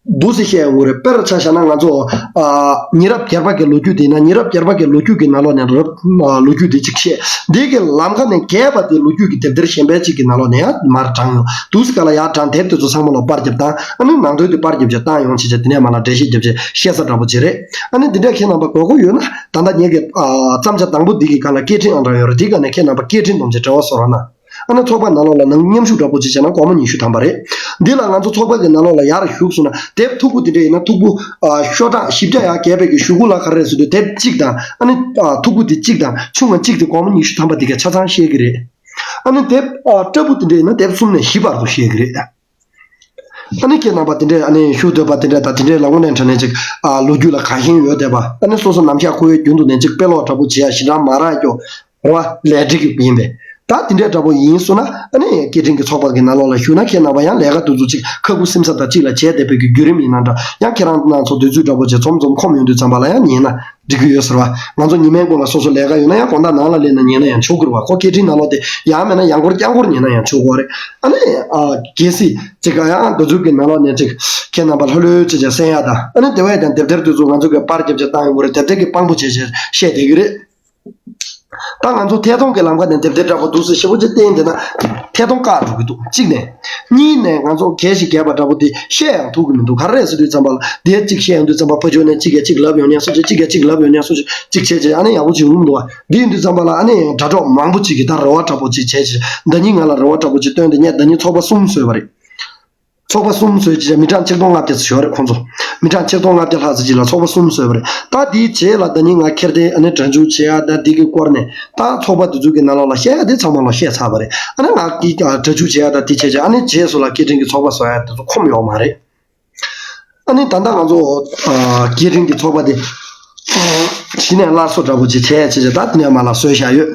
འདུག་སེ་བཤད་ཡོང་གི་རེད། དཔེར་ཆ་བཞག་ན་ང་ཚོ་ཨ་ཉེ་རབས་རྒྱལ་བ་གི་ལོ་རྒྱུས་དེ་ཡིན་ན། ཉེ་རབས་རྒྱལ་བ་གི་ལོ་རྒྱུས་ཀྱི་ནང་ལོགས་ནས་རབ་ཨ་ལོ་རྒྱུས་དེ་གཅིག་བཤད། འདི་གི་ལམ་ཁ་ནས་རྒྱས་པ་དེ་ལོ་རྒྱུས་ཀྱི་དེབ་ཐེར་གཞན་པའི་གཅིག་གི་ནང་ལོགས་ནས་ཡང་མར་དྲངས་ཡོང་། འདུག་སེ་ག་ལ་ཡར་དྲངས། དེབ་དེ་ཚོ་ཚང་མ་ལ་པར་བརྒྱབ་བཏང་། ཨ་ནི་ནང་དོན་དེ་པར་བརྒྱབ་བྱས་བཏང་ཡོང་བྱས་བྱས། དེ་ནས་མར་ལ་འགྲེལ་བཤད་བརྒྱབ་བྱས་བཤད་ས་འདྲ་པོ་ཅིག་རེད། ཨ་ནི་འདི་འདྲ་ཁྱེད་རྣམ་པ་དགོས་མཁོ་ཡོད་ན། ད་ལྟ་ངེད་ཀྱི་ཨ་བརྩམས་བྱ་དང་པོ་འདི་གི་སྒང་ལ་སྐད་འཕྲིན་ཨང་གྲངས་ཡོད་རེད། དེའི་སྒང་ནས་ཁྱེད་རྣམ་པ་སྐད་འཕྲིན་བསྡོམས་བྱས་འབྲེལ་བ་བཟོ་རོགས་གནང་། ཨ་ནི་ཚོགས་པ་ནང་ལོགས་ལ་ནང་མཉམ་ཞུགས་འདྲ་པོ་ཅིག་བྱས་ན་སྒོར་མོ་ཉི་ཤུ་ཐམ་པ་རེད། འདི་ལ་ང་ཚོ་ཚོགས་པ་གི་ནང་ལོགས་ལ་ཡར་ཞུགས་སོང་ན། དེབ་མཐུག་པོ་དེ་འདྲ་ཡིན་ན་མཐུག་པོ་ཨ་ཤོག་གྲངས་བཞི་བརྒྱ་ཡར་བརྒལ་བའི་གི་གཞུག་གུ་ལ་ག་རེ་རེད་ཟེར་དུས། དེབ་གཅིག་དང་། ཨ་ནི་ཨ་མཐུག་པོ་དེ་གཅིག་དང་ཆུང་བ་གཅིག་དེ་སྒོར་མོ་ཉི་ཤུ་ཐམ་པ་དེ་ག་ཆ་ཚང་བཤད་ཀྱི་རེད། ཨ་ནི་དེབ་ཨ་སྲབ་པོ་དེ་འདྲ་ཡིན་ན་དེབ་གསུམ་ནས་བཞི་བར་དུ་བཤད་ཀྱི་རེད། ཨ་ནི་ཁྱེད་རྣམ་པ་དེ་འདྲས་ཨ་ནི་ཞུ་འདོད་པ་དེ་འདྲས་དང་། དེ་འདྲས་ལ་དངོས་གནས་དྲང་གནས་ཅིག་ཨ་ལོ་རྒྱུས་ལ་དགའ་ཞེན་ཡོད་བསྡད་པ། ཨ་ནི་སོ་སོ་ནམ་ཞག་འཁོར་བའི་རྒྱུན་དུ་ནས་ཅིག་དཔེ་ཀློག་འདྲ་པོ་བྱེད་ཡ་ཞེ་དྲག་མ་རག་ཀྱོག་རེད་བ། ལས་འབྲས་ཀྱི་ཡིན་པས། ད་དེ་འདྲས་འདྲ་པོ་ཡིན་སོང་ན། ཨ་ནི་སྐད་འཕྲིན་གྱི་ཚོགས་པ་གི་ནང་ལོགས་ལ་ཞུགས་ན། ཁྱེད་རྣམ་པ་ཡང་ལས་ཀ་དེ་ཚོ་ཅིག་ཁ་ཁུ་སིམ་ས་དང་གཅིག་ལ་བྱས་བསྡད་པའི་གི་བརྒྱུད་རིམ་ཡིན་ན་འདྲ། ཡང་ཁྱེད་རང་རྣམ་ཚོ་དུས་ཚོད་འདྲ་པོ་བྱས་འཛོམས་འཛོམས་ཁོམ་ཡོང་དུས་ཙམ་པ་ལ་ཡང་ཉན་ན་འགྲིག་གི་ཡོད་ཟེར་བ། ང་ཚོ་ཉི་མའི་གུང་ལ་སོ་སོ་ལས་ཀ་ཡོད་ན། ཡང་དགོང་དག་ནང་ལ་སླེབས་ན་ཉན་ན་ཡང་ཆོག་གི་རེད་བ། ཁོ་སྐད་འཕྲིན་ནང་ལོགས་དེ་ཡང་མིན་ན་ཡང་སྐོར་རྐྱང་སྐོར་ཉན་ན་ཡང་ཆོག་གི་རེད། ཨ་ནི་ཨ་གལ་སྲིད་ཅིག་ག་ཡང་འདི་ཚོ་གི་ནང་ལོགས་ནས་ཅིག་ཁྱེད་རྣམ་པ་ལྷོད་ལྷོད་བྱས་བྱས་གསན་ཡ་དང་། ཨ་ནི་དེ་བས་ཀྱང་དེབ་ཐེར་དེ་ཚོ་ང་ཚོ་གི་པར་བརྒྱབ་བྱས་བཏང་ཡོང་གི་རེད། དེབ་ཐེར་གྱི་དཔང་པོ་བྱས་བྱས་བཤད་བསྡད་ཀྱི་རེད། ད་ང་ཚོ་ཐད་གཏོང་གི་ལམ་ཁ་ནས་དེབ་ཐེར་འདྲ་པོ་འདུག་སེ་ཞེ་པོ་ཅིག་བསྟན་བསྡད་ན་ཐད་གཏོང་བཀག་འགྲོ་གི་འདུག་གཅིག་ནས། གཉིས་ནས་ང་ཚོ་གལ་ཞིག་རྒྱས་པ་འདྲ་པོ་དེ་བཤད་ཡང་ཐུབ་ཀྱི་མི་འདུག་ག་རེ་རེད་ཟེར་དུས་ཙམ་པ་ལ། དེ་གཅིག་བཤད་ཡོང་དུས་ཙམ་པ་ཕར་ཕྱོགས་ནས་གཅིག་གིས་གཅིག་ལབ་ཡོང་ནས་སོ་ཅིག་གཅིག་གིས་གཅིག་ལབ་ཡོང་ནས་སོ་ཅིག་གཅིག་བྱས་བྱས། ཨ་ནི་ཡག་པོ་ཅིག་ཡོང་གི་མི་འདུག་བ། འདི་ཡིན་དུས་ཙམ་པ་ལ་ཨ་ནི་དྲ་གྲོགས་མང་པོ་ཅིག་གིས་ད་རེ་བ་འདྲ་པོ་ཅིག་བྱས་བྱས། ཟླ་ཉིན་ང་ལ་རེ་བ་འདྲ་པོ་ཅིག་བཏོན་ཏེ། ངས་ཟླ་ཉིན་ཚོགས་པ་གསུམ་བཟོས་པ་རེད། ཚོགས་པ་གསུམ་བཟོས་བྱས་མི་གྲངས་ཆིག་སྟོང་ལྔ་བརྒྱ་ཙམ་ཡོད་རེད་ཁོང་ཚོ། མི་གྲངས་ཆིག་སྟོང་ལྔ་བརྒྱ་ལྷག་ཙམ་ཅིག་ལ་ཚོགས་པ་གསུམ་བཟོས་པ་རེད། ད་དེའི་རྗེས་ལ་ཟླ་ཉིན་ང་ཁེར་བདེ་ཨ་ནི་སྒྲ་འཇུག་བྱེད་ཡ་ད་འདི་གི་སྐོར་ནས། ད་ཚོགས་པ་དེ་ཚོ་གི་ནང་ལོགས་ལ་བཤད་ཡ་དེ་ཚང་མ་ལ་བཤད་ཚར་བ་རེད། ཨ་ནི་ང་གི་སྒྲ་འཇུག་བྱེད་ཡ་ད་དེ་བྱས་བྱས། ཨ་ནི་རྗེས་སུ་ལ་སྐད་འཕྲིན་གྱི་ཚོགས་པ་བཟོ་ཡ་དེ་ཚོ་ཁོམ་ཡོད་མ་རེད། ཨ་ནི་ད་ལྟ་ང་ཚོ་ཨ་སྐད་འཕྲིན་གྱི་ཚོགས་པ་དེ་གཞི་ནས་སླར་གསོ་འདྲ་པོ་ཅིག་བྱས་བྱས་བྱས། ད་དེ་ནས་མར་ལ་བཟོས་བཞག་ཡོད།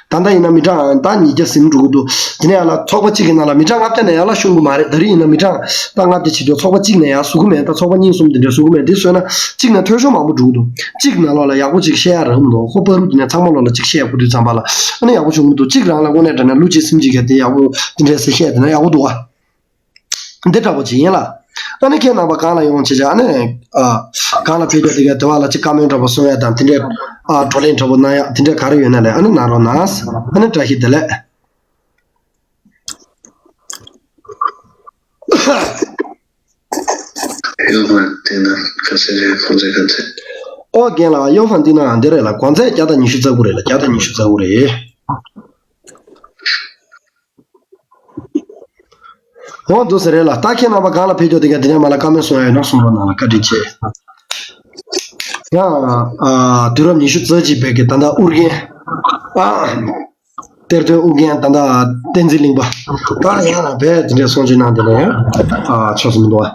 ད་ལྟ་ཡིན་ན་མི་གྲངས་ད་ཉིས་བརྒྱ་ཟིན་འགྲོ་གི་འདུག་དེ་ནས་ཡར་ལ་ཚོགས་པ་གཅིག་གི་ནང་ལ་མི་གྲངས་ལྔ་བརྒྱ་ནས་ཡར་ལ་ཤོང་གི་མ་རེད། ད་རེས་ཡིན་ན་མི་གྲངས་ད་ལྔ་བརྒྱ་བྱེད་དུས་ཚོགས་པ་གཅིག་ནས་ཡར་བཟོ་གི་མེད། ད་ཚོགས་པ་གཉིས་གསུམ་དེ་འདྲ་བཟོ་གི་མེད། དེ་བཟོས་ན་གཅིག་ནས་འཐུས་ཤོར་མང་པོ་འགྲོ་གི་འདུག་གཅིག་ནང་ལོགས་ལ་ཡག་པོ་ཅིག་བཤད་ཡ་རག་གི་མི་འདུག་ཁོ་བར་དུ་དེ་ནས་ཚང་མ་ལོགས་ལ་གཅིག་བཤད་དགོས་དུས་ཙམ་པ་ལ་ཨ་ནི་ཡག་པོ་བྱུང་གི་མི་འདུག་གཅིག་རང་ལ་དངོས་གནས་དྲང་གནས་བློ་གཅིག་སེམས་གཅིག་གིས་དེ་ཡག་པོ་དེ་འདྲས་སེ་བཤད་བསྡད་ན་ཡག་པོ་འདུག་བ། འདི་འདྲ་པོ་ཅིག་ཡིན་ལ། ཨ་ནི་ཁྱེད་རྣམ་པ་སྒང་ལ་ཡོང་བྱས་བྱས། ཨ་ནི་ཨ་སྒང་ལ་ཕེབས་རྒྱུ་དེ་ག་དེ་བ་ལ་ཅིག་བཀའ་མོལ་འདྲ་པོ་གསུང་ཡ་དང་། དེ་འདྲས་ཨ་བགྲོ་གླེང་འདྲ་པོ་གནང་ཡ་དེ་འདྲས་ག་རེ་ཡོད་ན་ལས་ཨ་ནི་གནང་རོགས་གནང་། ཨ་ནི་བཀྲ་ཤིས་བདེ་ལེགས། གཡོག་མ་བསྟན་ན་ག་ཚད་རེད། ཁོང་ཚོའི་ག་ཚད། ཨོ་རྒན་ལགས། གཡོག་མ་བསྟན་ན་འདི་རེད་ལ། གོང་ཚད་བརྒྱ་དང་ཉི་ཤུ་རྩ་དགུ་རེད་ལ། བརྒྱ་དང་ཉི་ཤུ་རྩ་དགུ་རེད། འོ་འདུག་ཟེར་རེད་ལ། ད་ཁྱེད་རྣམ་པ་སྒང་ལ་ཕེབས་རྒྱུ་དེ་ག་དེ་ནས་མར་ལ་བཀའ་མོལ་གསུང་ཡ་ཡོད་ན་གསུང་རོགས་གནང་ལ། བཀའ་དྲིན་ཆེ། ཡང་ཨ་དུས་རབས་ཉི་ཤུ་རྩ་གཅིག་པའི་གི་ད་ལྟ་ཨུ་རྒྱན། ཨ་གཏེར་སྟོན་ཨུ་རྒྱན། ད་ལྟ་བསྟན་འཛིན་གླིང་པ། ད་ཡང་ལ་བས་དེ་འདྲའི་གསུང་ཆོས་གནང་དེ་ལ་ཡང་ཨ་ཆོག་སུ་མི་འདུག་ཨ།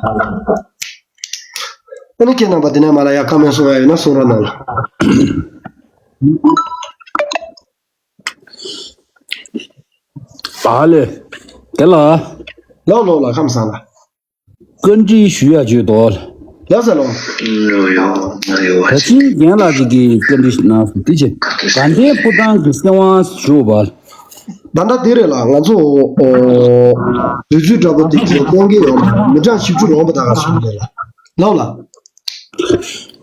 ཨ་ནི་ཁྱེད་རྣམ་པ་དེ་ནས་མར་ལ་ཡ་བཀའ་མོལ་གསུང་ཡ་ཡོད་ན་གསུང་རོགས་གནང་ལ། ཨ་ལེ། དེ་ལ། ལོ་ལོ་ལ་ཁམས་བཟང་ལ། བཀའ་འདྲི་ཞུ་ཡ་བྱོས་དོ། ལགས་སོ་ལགས། ད་ཕྱིན་རྒན་ལགས་ཅིག་གིས་བཀའ་འདྲི་གནང་སོང་། དེ་ཆེ། དགའ་ལྡན་ཕོ་བྲང་གི་སྲིད་དབང་ཞུ་བ། ད་ལྟ་འདི་རེད་ལགས། ང་ཚོ་ཨོ་དུས་ཚོད་འདྲ་པོ་དེ་གི་གཏོང་གི་ཡོད་ལ། མི་གྲངས་བཞི་བཅུ་ལོངས་པ་ད་ག་སོང་རེད་ལགས། ལགས་ལགས།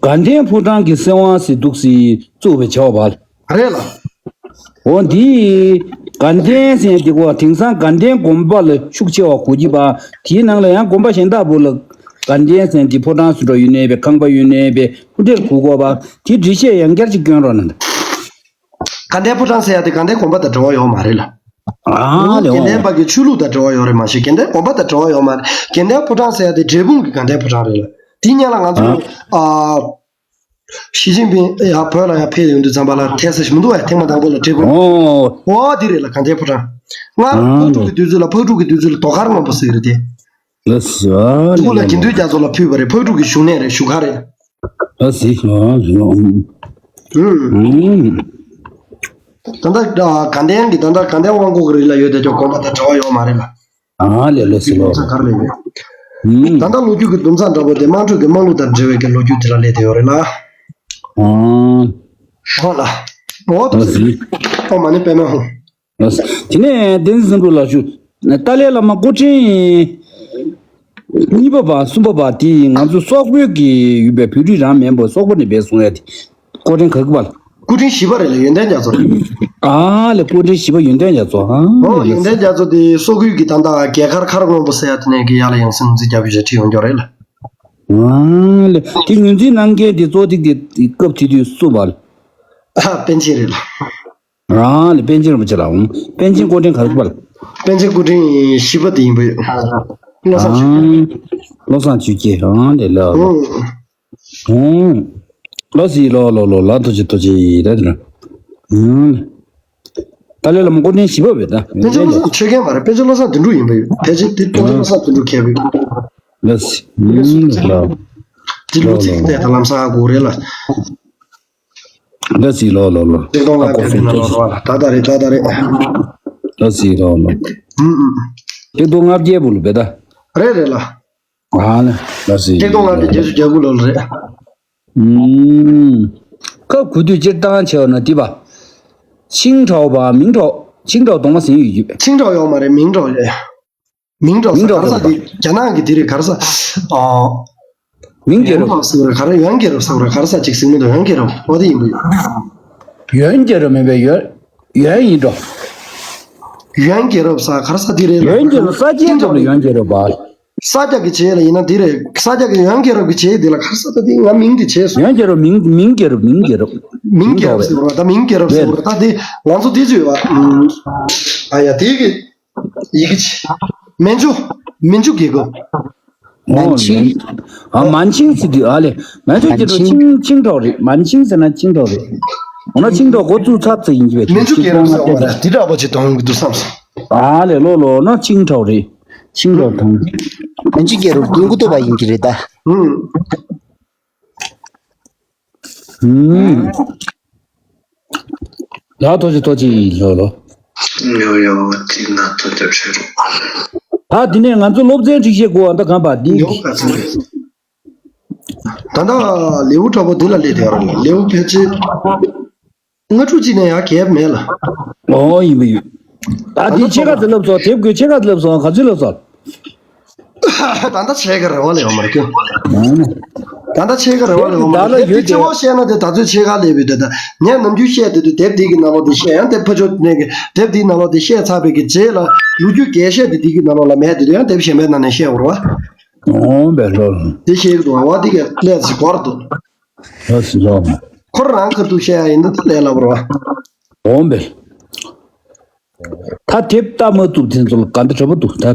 དགའ་ལྡན་ཕོ་བྲང་གི་སྲིད་དབང་ཟེར་འདུག་སེ་བཙུགས་པའི་བྱ་བ་བ། རེད་ལགས། འོ་འདི་དགའ་ལྡན་ཟེར་འདི་གོ། དེང་སང་དགའ་ལྡན་དགོན་པ་ལ་ཤུགས་ཆེ་བ་གོ་གི་བ། དེའི་ནང་ལ་ཡང་དགོན་པ་གཞན་དག་པོ་ལ་དགའ་ལྡན་ཟེར་འདི་ཕོ་བྲང་སུ་འགྲོ་ཡོད་ནའི་བས། ཁང་པ་ཡོད་ནའི་བས། ཧུ་ཏེར་གུ་གོ་བ། དེ་འགྲེལ་བཤད་ཡང་བསྐྱར་ཅིག་སྐྱོན་རོགས་གནང་། དགའ་ལྡན་ཕོ་བྲང་ཟེར་ཡ་དེ་དགའ་ལྡན་དགོན་པ་དང་འབྲེལ་བ་ཡོད་མ་རེད་ལགས། ཨ་ལེ། དགེ་ལྡན་པ་གི་ཆོས་ལུགས་དང་འབྲེལ་བ་ཡོད་རེད་མ་གཞི། དགེ་ལྡན་དགོན་པ་དང་འབྲེལ་བ་ཡོད་མ་རེད། དགེ་ལྡན་ཕོ་བྲང་ཟེར་ཡ་དེ་འབྲས་སྤུངས་ཀྱི་དགའ་ལྡན་ཕོ་བྲང་རེད་ལགས། དེ་སྔོན་ལ་ང་ཚོ་ཨ། ཨ། ཞི་ཅིན་ཕིང་ཡར་བོད་ལ་ཡར་ཕེབས་ཡོང་དུས་ཙམ་པ་ལ་ཐེ་ས་ཞིག་མི་འདུག་བས། ཐེངས་མ་དང་པོ་ལ་འབྲས་སྤུངས། ཨོ། ཨོ་དེ་རེད་ལགས། དགའ་ལྡན་ཕོ་བྲང་། སྔར་ཨ་ཕག་གྲུ་གི་དུས་ཚོད་ལ། ཕག་གྲུ་གི་དུས་ཚོད་ལ་རྡོ་མཁར་སྔོན་པོ་ཟེར་གྱི་རེད་དེ། ལགས་སོ། ཨ་ལེ། དེ་གུ་ལ་དགེ་འདུན་རྒྱ་མཚོ་ལ་ཕུལ་བ་རེད། ཕག་གྲུ་གི་བཞུགས་གནས་རེད། བཞུགས་སྒར་རེད། ཨ་ཟི། ཨ་ཟི། ཨུམ། ཨུམ། ད་ལྟ་དགའ་ལྡན་གྱི་ད་ལྟ་དགའ་ལྡན་དབང་གོ་གི་རི་ལ་ཡོད་དེ་ཅོག་དགོན་པ་དང་འབྲེལ་བ་ཡོད་མ་རེད་ལགས། ཨ་ལེ་ལེ་སི་ལོ། ས་གར་ལ་ཡོད། ཨུམ། ད་ལྟ་ལོ་རྒྱུས་ཀྱི་དུམ་ཚང་འདྲ་པོ་དེ་དམངས་ཁྲོད་ཀྱི་དམངས་གླུ་དང་འབྲེལ་བའི་གི་ལོ་རྒྱུས་དེ་ལ་སླེབས་བསྡད་ཡོད་རེད་ལགས། ཨ། ཨོ་ལགས། ཨོ་ད་ཨ་ཟི། ཨོ་མ་ཎི་པདྨེ་ཧཱུྃ། དེ་ནས་བསྟན་འཛིན་བཟང་པོ་ལགས་ཞུ། ཏཱ་ལའི་བླ་མ་སྐུ་ཕྲེང་ གཉིས་པ་བ་གསུམ་པ་བ་དེ་ང་ཚོ་སོག་པོའི་གི་ཡོད་པའི་བོད་རིགས་རང་མིན་པ་སོག་པོ་ནས་བས་སོང་ཡ་དེ། སྐུ་ཕྲེང་ག་གི་བ་ལ། སྐུ་ཕྲེང་བཞི་པ་རེད་ལ། ཡོན་ཏན་རྒྱ་མཚོ་རེད། ཨ་ལས། སྐུ་ཕྲེང་བཞི་པ་ཡོན་ཏན་རྒྱ་མཚོ། ཨ་ཨོ་ཡོན་ཏན་རྒྱ་མཚོ་དེ་སོག་པོའི་གི་ད་ལྟ་རྒྱལ་མཁར་མཁར་སྔོན་པོ་ཟེར་ཡ་དེ་ནས་གི་ཡར་ལ་ཡང་སེ་ངོས་འཛིན་རྒྱབ་ཡོད་ཅེས་བྲིས་ཡོང་རྒྱུ་རེད་ལ། ཨ་ལས། དེ་ངོས་འཛིན་གནང་མཁན་དེ་གཙོ་ཐིག་དེ་སྐབས་དེ་དུས་སུ་བ་ལ། ཨ་པཎ་ཆེན་རེད་ལ། རང་ལ་པཎ་ཆེན་རིན་པོ་ཆེ་ལ་འོང་། པཎ་ཆེན་སྐུ་ཕྲེང་ག་རེ་པ་ལ། པཎ་ཆེན་སྐུ་ཕྲེང་བཞི་པ་དེ་ཡིན་པ་ཡོད། བློ་བཟང་ཆོས་རྒྱལ། བློ་བཟང་ཆོས་རྒྱལ་རང་ལས་ལ། ཨོ། ལ་སི་ལོ་ལོ་ལོ་ལ་ཐུགས་རྗེ་ཐུགས་རྗེ་ད་དེ་ལ། ད་ལས་ལ་མོ་སྐུ་ཕྲེང་བཞི་པ་བས་ད། པཎ་ཆེན་བློ་བཟང་ཆོས་རྒྱལ་མ་རེད། པཎ་ཆེན་བློ་བཟང་དོན་གྲུབ་ཡིན་པ་ཡོད། ཕལ་ཆེར་དེ་པཎ་ཆེན་བློ་བཟང་དོན་གྲུབ་མཁས་པ་ཡོད། ལ་སི་ལོ། དེ་ལུགས་ཚིག་གནས་ད་ལམ་སང་ཧ་གོ་རེད་ལ། ད་སི་ལོ་ལོ་ལོ། ཆིག་སྟོང་ལྔ་བརྒྱ་དེ་ན་ལོ་རོ་ལ་ད་ད་རེད་ད་ད་རེད། ད་སི་ལོ་ལོ། ཨུམ་ཨུམ། ཆིག་སྟོང་ལྔ་བརྒྱ་བུ་ལ་བེ་ད། རེད་རེད་ལ། ཨ་ལ། ད་སི། ཆིག་སྟོང་ལྔ་བརྒྱ་བརྒྱད་ཅུ་གྱ་དགུ་ལོ་ལ་རེད། ཨུམ། ཁབ་གུ་དུས་སྤྱིར་བཏང་ཆེ་བ་ན་དི་བ། ཆིང་ཁྲའོ་བ་མིང་ཁྲའོ། ཆིང་ཁྲའོ་གདོང་མ་ཟིན་ཡོད་ཡོད། ཆིང་ཁྲའོ་ཡོག་མ་རེད། མིང་ཁྲའོ་རེད། མིང་གྲོགས་མིང་གྲོགས་ག་རེ་ཟེར་དེ་རྒྱ་ནག་གི་དེ་རེད་ག་རེ་ཟེར། ཨ། མིང་རྒྱལ་རབས། ཡོན་གྱི་རབས་ཟེར་བ་རེད་ག་རེ་ཡོན་གྱི་རབས་ཟེར་བ་རེད་ག་རེ་ཟེར་ཅིག་ཟེར་མི་འདུག་ཡོན་གྱི་རབས་འོ་དེ་ཡིན་པ་ཡོད། ཡོན་གྱི་རབས་མིན་པས་ཡོན། ཡོན་ཡིན་འགྲོ། ཡོན་གྱི་རབས་ཟེར་ག་རེ་ཟེར་དེ་རེད་ལ། ཡོན་གྱི་རབས་ས་སྐྱའི་རབས་ལ་ཡོན་གྱི་རབས་པ། ས་སྐྱ་གི་བྱེད་ལ་ཡིན་ན་དེ་རེད་ས་སྐྱ་གི་ཡོན་གྱི་རབས་ཀྱི་བྱེད་དེ་ལ་ག་རེ་ཟེར་ད་དེ་ང་མིང་དེ་བྱས་སོང་། ཡོན་གྱི་རབས་མིང་མིང་གྱི་རབས་མིང་གྱི་རབས། མིང་གྱི་རབས་ཟེར་བ་ད་མིང་གྱི་རབས་ཟེར་བ་ད་དེ་ང་ཚོ་དེ་ཚོས་བ། ཨ་ཡ་དེ་གི་ཡི་གེ་ཆེ། མན་ཇུ། མན་ཇུ་རྒྱལ་ཁབ། ཨོ། མན་ཆིང་། ཨ་མན་ཆིང་ཟེར་དུས་ཨ་ལེ། མན་ཇུ་རྒྱལ་ཁབ་ཆིང་ཆིང་གྲོགས་རེད། མན་ཆིང་ཟེར་ན་ཆིང་གྲོགས་རེད། འོ་ན་ཆིང་གྲོགས་འགོ་བཙུགས་ཚར་ཚར་ཡིན་གྱི་བས། མན་ཇུ་རྒྱལ་ཁབ་ཟེར་བ་རེད་དེ་འདྲ་པོ་ཅིག་གཏོང་གི་འདུག་བསམ་སོང་། ཨ་ལེ་ལོ་ལོ་ན་ཆིང་གྲོགས་རེད། ཆིང་གྲོགས་དང་། མན་ཇུ་རྒྱལ་ཁབ་སྐྱིད་འགུ་ཐུབ་པ་ཡིན་གྱི་རེད་ད། ཧུམ། ཡ་ཐོ་ཅི་ཐོ་ཅི་ལོ་ལོ། ཡོ་ཡོ་ཅི་ན་ཐོ་ཅི་ཕྱིར། ད་དེ་ནས་ང་ཚོ་སློབ་ཚན་སྒྲིག་བཤད་དགོས་ཨ་ད་གམ་པ་འདི་ཡོ་ག་ཚོད་རེད། ད་ལྟ་ལེའུ་དྲག་པོ་འདི་ལ་སླེབས་དེ་ཡོད་རེད་ལེའུ་ཕལ་ཆེར། ལྔ་དྲུག་ཅིག་ནས་ཡར་གྱེས་མེད་ལ། ཨོ་ཡིན་པ་ཡོད། ད་འདི་ཕྱེད་ཀ་ཙམ་ལབ་སོང་དེབ་དགོས་ཕྱེད་ཀ་ཙམ་ལབ་སོང་ག་ཚོད་ལབ་སོང་། ད་ལྟ་ཕྱེད་ཀ་རེ་བ་ལས་ཡོང་མ་རེད་ཁྱོད། ད་ལྟ་ཕྱེད་ཀ་རེ་བ་ལས་ཡོང་མ་རེད་དེབ་འདི་གཅིག་པོ་བཤད་ན་དེ་ད་ཚོད་ཕྱེད་ཀ་སླེབས་ཡོད་དེ་ད་ངས་ནམ་རྒྱུན་བཤད་དེ་དུས་དེབ་འདི་གི་ནང་ལོགས་དེ་བཤད་ཡང་དེབ་ཕ་ཆོས་ནས་གི་དེབ་འདིའི་ནང་ལོགས་དེ་བཤད་ཚར་བའི་གི་རྗེས་ལ་ལོ་རྒྱུས་རྒྱས་བཤད་དེ་འདི་གི་ནང་ལོགས་ལ་མེད་དེ་དུས་ཡང་དེབ་གཞན་པའི་ནང་ནས་བཤད་འོར་བ། ཨོ་བས་ལོ། དེ་བཤད་གི་འདུག་བ་འདི་གི་ཀླད་ཅིག་གོ་ར་འདུག་ལགས་སོ། ཁོ་རང་ཁ་ཐུག་བཤད་ཡ་ཡིན་ན་ད་ལས་སླ་པོ་རེད་བ། འོང་པས། ད་དེབ་ལྟ་མ་ཐུབ་དེ་ཚོ་ལ་ག་འདྲ་གྲོད་པ་འདུག་ད་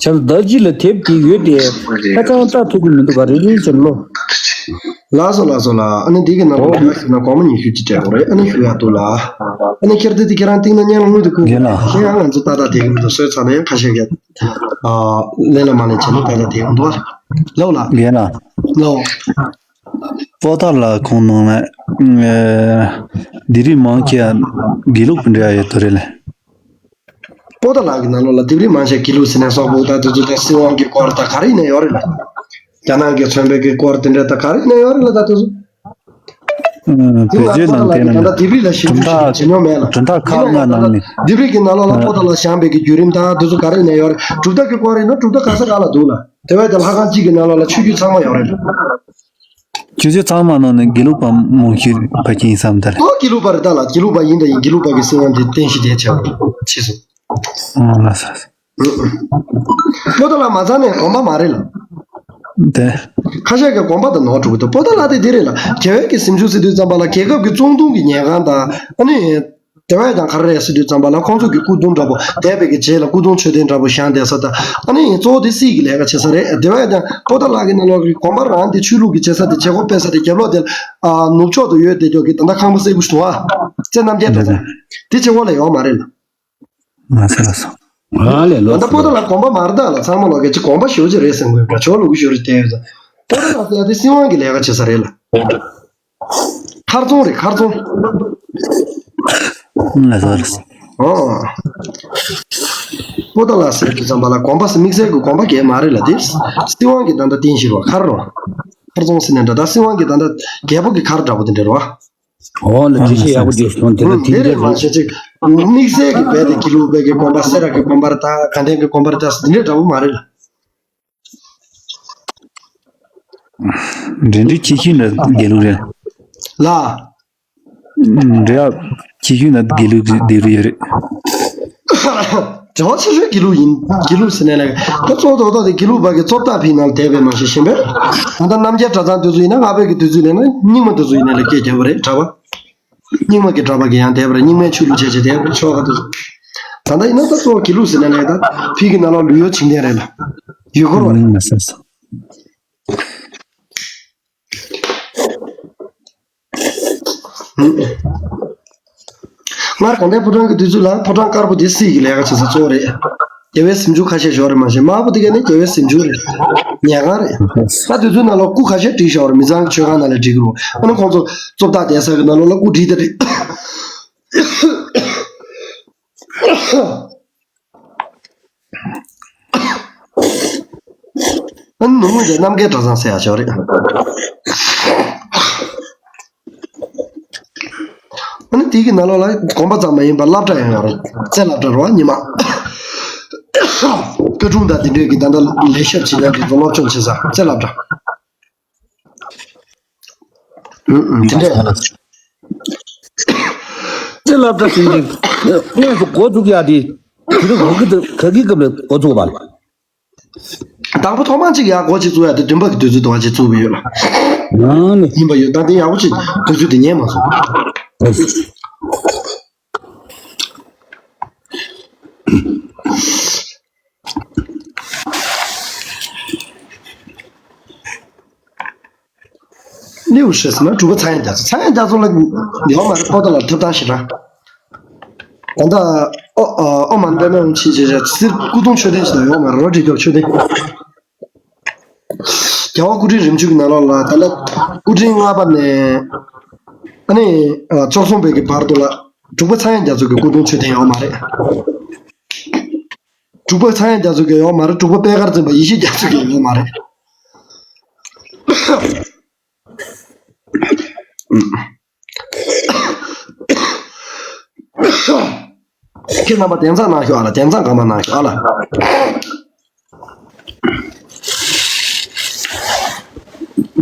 ཆར་ཟླ་གཅིག་ལ་དེབ་དེ་ཡོད་དེ་ཧ་ཅང་ལྟ་ཐུབ་ཀྱི་མི་འདུག་ག་རེ་རེ་བྱས་ལོ། ལགས་སོ་ལགས་སོ་ལ་ཨ་ནི་འདི་གི་ནང་ལ་ཡར་ཞུ་ན་སྒོར་མོ་ཉི་ཤུ་ཅིག་སྤྲད་དགོས་རེད་ཨ་ནི་ཞུ་ཡ་འདུག་ལ། ཨ་ནི་ཁྱེར་དེ་དེ་ཁྱེད་རང་སྟེང་ན་སྙན་ལ་དངུལ་དེ་བསྐུར་དགོས་རེད་ཁྱེད་ཡང་ང་ཚོ་ཏག་ཏག་དེ་གི་མི་འདུག་སོས་ཚར་ན་ཡང་ཁ་ཤས་ཀྱི་ལེན་ལ་མ་ལེན་བྱས་ན་ཏག་ཏག་དེ་གི་མི་འདུག་ལ། ལོ་ལ། ལོ། པོ་ཏཱ་ལ་ཁོང་ནང་ལ་ལྡེབས་རིས་མང་ཆེ་དགེ་ལུགས་པ་འབྲེལ་བ་ཡོད་དོ་རེད་ལ། པོ་ཏཱ་ལ་གི་ནང་ལོགས་ལ་ལྡེབས་རིས་མང་ཆེ་དགེ་ལུགས་ཟེར་ནས་སོག་པོ་ད་དེ་ཚོ་ད་སྲིད་དབང་གི་སྐོར་ད་ག་རེ་ཡིན་ན་ཡོད་རེད་ལ། རྒྱ་ནག་གི་མཚོན་པའི་གི་སྐོར་དེ་འདྲ་ད་ག་རེ་ཡིན་ན་ཡོད་རེད་ལ་ད་དེ་ཚོ། དེ་ལ་པོ་ཏཱ་ལ་གི་ད་ལྟ་ལྡེབས་རིས་ལ་ཞིབ་འཇུག་བྱེད་མྱོང་མེད་ལ། གྲུབ་མཐའ་ཁག་ལྔ་ནང་ནས། ལྡེབས་རིས་གི་ནང་ལོགས་ལ་པོ་ཏཱ་ལ་བཞེངས་པའི་གི་བརྒྱུད་རིམ་ད་དེ་ཚོ་ག་རེ་ཡིན་ན་ཡོད་རེད་གྲུབ་མཐའ་གི་སྐོར་ཡིན་ན་གྲུབ་མཐའ་ག་ས་ག་ལ་འདུག་ལ། དེ་བས་ད་ལྷ་ཁང་གཅིག་གི་ནང་ལོགས་ལ་ཆོས་བརྒྱུད་ཚང་མ་ཡོད་རེད། ཆོས་བརྒྱུད་ཚང་མ་ནང་ནས་དགེ་ལུགས་པ་མང་ཤོས་ཕལ་ཆེར་ཡིན་བསམ་ད་རེད། ཨོ་དགེ་ལུགས་པ་རེད་ད་ལ་དགེ་ལུགས་པ་ཡིན་ད་ཡིན་དགེ་ལུགས་པ་གི་སྲིད་དབང་དེ་བརྟན་གཞི་དེ་བྱས་པ་རེད་ཕྱིས་སུ། ཨོ་ལགས་སོ། པོ་ཏཱ་ལ་མ་ཚང་ནས་དགོན་པ་མ་རེད་ལ། དེ། ཁ་ཤས་ཀྱིས་དགོན་པ་དང་ནོར་འགྲོ་གི་འདུག་པོ་ཏཱ་ལ་དེ་དེ་རེད་ལ་རྒྱལ་བའི་གི་གཟིམ་ཆུང་ཟེར་དུས་ཙམ་པ་ལ་རྒྱལ་ཁབ་ཀྱི་བཙོན་དུང་གི་ཉལ་ཁང་དང་ཨ་ནི། དེ་བས་ཀྱང་ག་རེ་རེད་ཟེར་དུས་ཙམ་པ་ལ་ཁོང་ཚོ་གི་སྐུ་གདུང་འདྲ་པོ་འདས་པའི་གི་རྗེས་ལ་སྐུ་གདུང་མཆོད་རྟེན་འདྲ་པོ་བཞེངས་བསྡད་ས་དང་ཨ་ནི་གཙོ་བོ་དེ་སྲིད་ཀྱི་ལས་ཀ་བྱེད་ས་རེད། དེ་བས་ཀྱང་པོ་ཏཱ་ལ་གི་ནང་ལོགས་ཀྱི་དགོན་པ་རང་དེ་ཆོས་ལུགས་ཀྱི་བྱེད་ས་དེ་བྱེད་སྒོ་སྤེལ་ས་དེ་རྒྱབ་ལོགས་དེ་ལ་ནུབ་ཕྱོགས་དུ་ཡོད་བསྡད་ཀྱོག་གི་ད་ལྟ་ཁང་པ་སེར་པོ་ཞིག་འདུག་ཨ། རྩེ་རྣམ་རྒྱལ་དུ་དེ་བྱེད་སྒོ་ལ་ཡོད་མ་རེད་ལ། ང་ཚོ་ལ་སོང་། ཨ་ལས་ལོ། ད་ལྟ་པོ་ཏཱ་ལ་དགོན་པ་མ་རེད་ད་ལ་ཚང་མ་ལོག་གི་ཅིག་དགོན་པ་ཞེ་པོ་ཅིག་རེད་ཟེར་དགོས་འདྲ་ཇོ་ལུག་ཞོ་རེ་བསྟན་ཡོད་ཙང་། པོ་ཏཱ་ལ་ཟེར་ཡ་དེ་སྲིད་དབང་གི་ལས་ཀ་བྱེད་ས་རེད་ལ། མཁར་རྫོང་རེད་མཁར་རྫོང་། ལ་ཟེར། ཨོ། པོ་ཏཱ་ལ་ཟེར་དུས་ཙམ་པ་ལ་དགོན་པ་ཟེར་དམིགས་བསལ་གྱི་དགོན་པ་གས་མ་རེད་ལ་དེ་སྲིད་དབང་གི་ད་ལྟ་རྟེན་གཞི་རོ་མཁར་རོ། མཁར་རྫོང་ཟེར་ནས་འདྲ་ད་སྲིད་དབང་གི་ད་ལྟ་རྒྱལ་པོ་གི་མཁར་འདྲ་པོ་དེ་འདྲ་རོ། ཨོ་ལ་དེ་ཤེས་ཡག་པོ་དེ་སོང་དེ་ལ་དེ་དེ་རེད་འདྲ་མ་རོ། བྱེད་ཅིག་དམིགས་བསལ་གྱི་རྦད་དེ་དགེ་ལུགས་པའི་གི་དགོན་པ་སེ་ར་གི་དགོན་པ་རེད་ད་དགའ་ལྡན་གི་དགོན་པ་རེད་ད་ཟེར་དེ་འདྲ་འདྲ་པོ་མ་རེད་ལ། འདྲེ་འདྲེ་ཁྱི་ཤི་ན་དགེ་ལུགས་རེད། ལ། འདྲེ་ཡག་ཁྱི་ཤི་ན་དགེ་ལུགས་དགེ་ལུགས་ཡོད་རེད། འབྲེལ་བ་ཆེ་ཤོས་དགེ་ལུགས་ཡིན། དགེ་ལུགས་ཟེར་ནས་ལ་ད་གཙོ་བོ་རྡོག་རྡོག་དེ་དགེ་ལུགས་པ་གི་རྩོད་ཟླ་ཕིག་ནང་བསྡད་པའི་མ་ཤེས་ཤེས་པས། ད་ལྟ་རྣམ་རྒྱལ་གྲྭ་ཚང་དེ་ཚོ་ཡིན་ན་སྔ་པོའི་གི་དུས་ཚོད་ལས་ན་རྙིང་མ་དེ་ཚོ་ཡིན་ན་ལ་སྐད་རྒྱབ་པ་རེད་གྲྭ་པ། རྙིང་མ་གི་གྲྭ་པ་གི་ཡང་བསྡད་པ་རེད། རྙིང་མའི་ཆོས་ལུགས་བྱས་བྱས་བསྡད་པ་རེད་ཆོ་ག་དེ་ཚོ། ད་ལྟ་ཡིན་ན་ད་གཙོ་བོ་དགེ་ལུགས་ཟེར་ནས་ལ་ད་ཕིག་གི་ནང་ལ་ལུས་ཡོད་བྱིང་ལྡན་རེད་ལ། ཡུལ་སྐོར་བ་རེད། ཨུམ། མ་ཟེར་སོང་། སྔར་དགའ་ལྡན་ཕོ་བྲང་གི་དུས་ཚོད་ལ་ཕོ་བྲང་དཀར་པོ་དེ་སྲིད་ཀྱི་ལས་ཀ་བྱེད་ས་གཙོ་བོ་རེད། རྒྱལ་བའི་གཟིམ་ཆུང་ཁ་ཤས་ཞོར་རེད་མ་གཞི་དམར་པོ་དེ་ག་ནི་རྒྱལ་བའི་གཟིམ་ཆུང་རེད། ཉལ་ཁང་རེད། ད་དུས་ཚོད་ནང་ལོགས་སྐུ་ཁ་ཤས་བྲིས་ཞོར་རེད། མི་ཚང་གི་མཆོད་ཁང་ནང་ལ་བྲིས་ཀྱི་རེད། ཨ་ནི་ཁོང་ཚོ་རྩོད་ཟླ་བསྡད་ས་གི་ནང་ལོགས་ལ་སྐུ་བྲིས་ཏེ་རེད། ཨ་ནི་ནུབ་ངོས་དེ་རྣམ་རྒྱལ་གྲྭ་ཚང་ཟེར་ཡག་ཅིག་རེད། ཨ་ནི་དེ་གི་ནང་ལོགས་ལ་དགོན་པ་ཙམ་མ་ཡིན་པར་སློབ་གྲྭ་ཡང་ཡོད་རེད། རྩེ་སློབ་གྲྭ་རེད་བ། ཉི་མ་སྐུ་འཁྲུངས་དང་དེ་འདྲའི་གི་ད་ལྟ་ལས་ཞབས་ཕྱི་ནང་དེ་ཚོ་སློབ་སྦྱོང་བྱེད་ས་རྩེ་སློབ་གྲྭ། ཨུ་ཨུ། དེ་འདྲས། རྩེ་སློབ་གྲྭ་ཟེར་ནས་དངོས་སུ་འགོ་འཛུགས་ཡག་དེ་དུས་རབས་ག་གི་ག་གི་སྐབས་ལ་འགོ་བཙུགས་པ་རེད། དང་པོ་ཐོག་མར་གཅིག་ཡར་སྒོ་གཅིག་བཙུགས་ཡ་དེ་བདུན་པ་གི་དུས་ཚོད་དུ་བ་གཅིག་བཙུགས་པ་ཡོད་ལ། ཨ་ནི། ཡིན་པ་ཡོད། ད་དེ་ཡག་པོ་ཅིག་དུས་ཚོད་དེ་ཉན་མ་སོང་། ནེའུ་ཧྲི་ཟེར་ན་འབྲུག་པ་ཚངས་དབྱངས་རྒྱ་མཚོ། ཚངས་དབྱངས་རྒྱ་མཚོ་ལ་ཡོད་མ་རེད། པོ་ཏཱ་ལ་ཐུབ་ཐང་ཞེ་དྲག་ད་ལྟ་ཨོ་ཨོ་མ་འདས་མེད་ཕྱིན་ཆད་ཅིག་སྲིད་སྐུ་གདུང་མཆོད་རྟེན་ཞིག་དང་ཡོད་མ་རེད། རོ་འདྲི་སྐྱོབ་མཆོད་རྟེན། རྒྱལ་བ་སྐུ་ཕྲེང་རིམ་བྱོན་གྱི་ནང་ལོགས་ལ་ད་ལྟ་སྐུ་ཕྲེང་ལྔ་པ་ནས་ཨ་ནི་བཅུ་གསུམ་པའི་གི་བར་དུ་ལ་འབྲུག་པ་ཚངས་དབྱངས་རྒྱ་མཚོ་གི་སྐུ་གདུང་མཆོད་རྟེན་ཡོད་མ་རེད། འབྲུག་པ་ཚངས་དབྱངས་རྒྱ་མཚོ་གི་ཡོད་མ་རེད། འབྲུག་པ་པད་དཀར་འཛིན་པ་ཡེ་ཤེས་རྒྱ་མཚོ་གི་ཡོད་མ་རེད། ཁྱེད་རྣམ་པ་དན་རྩ་གནང་ཤོག་ཨ་ལ། དན་རྩ་གང་མ་གནང་ཤོག་ཨ་ལ།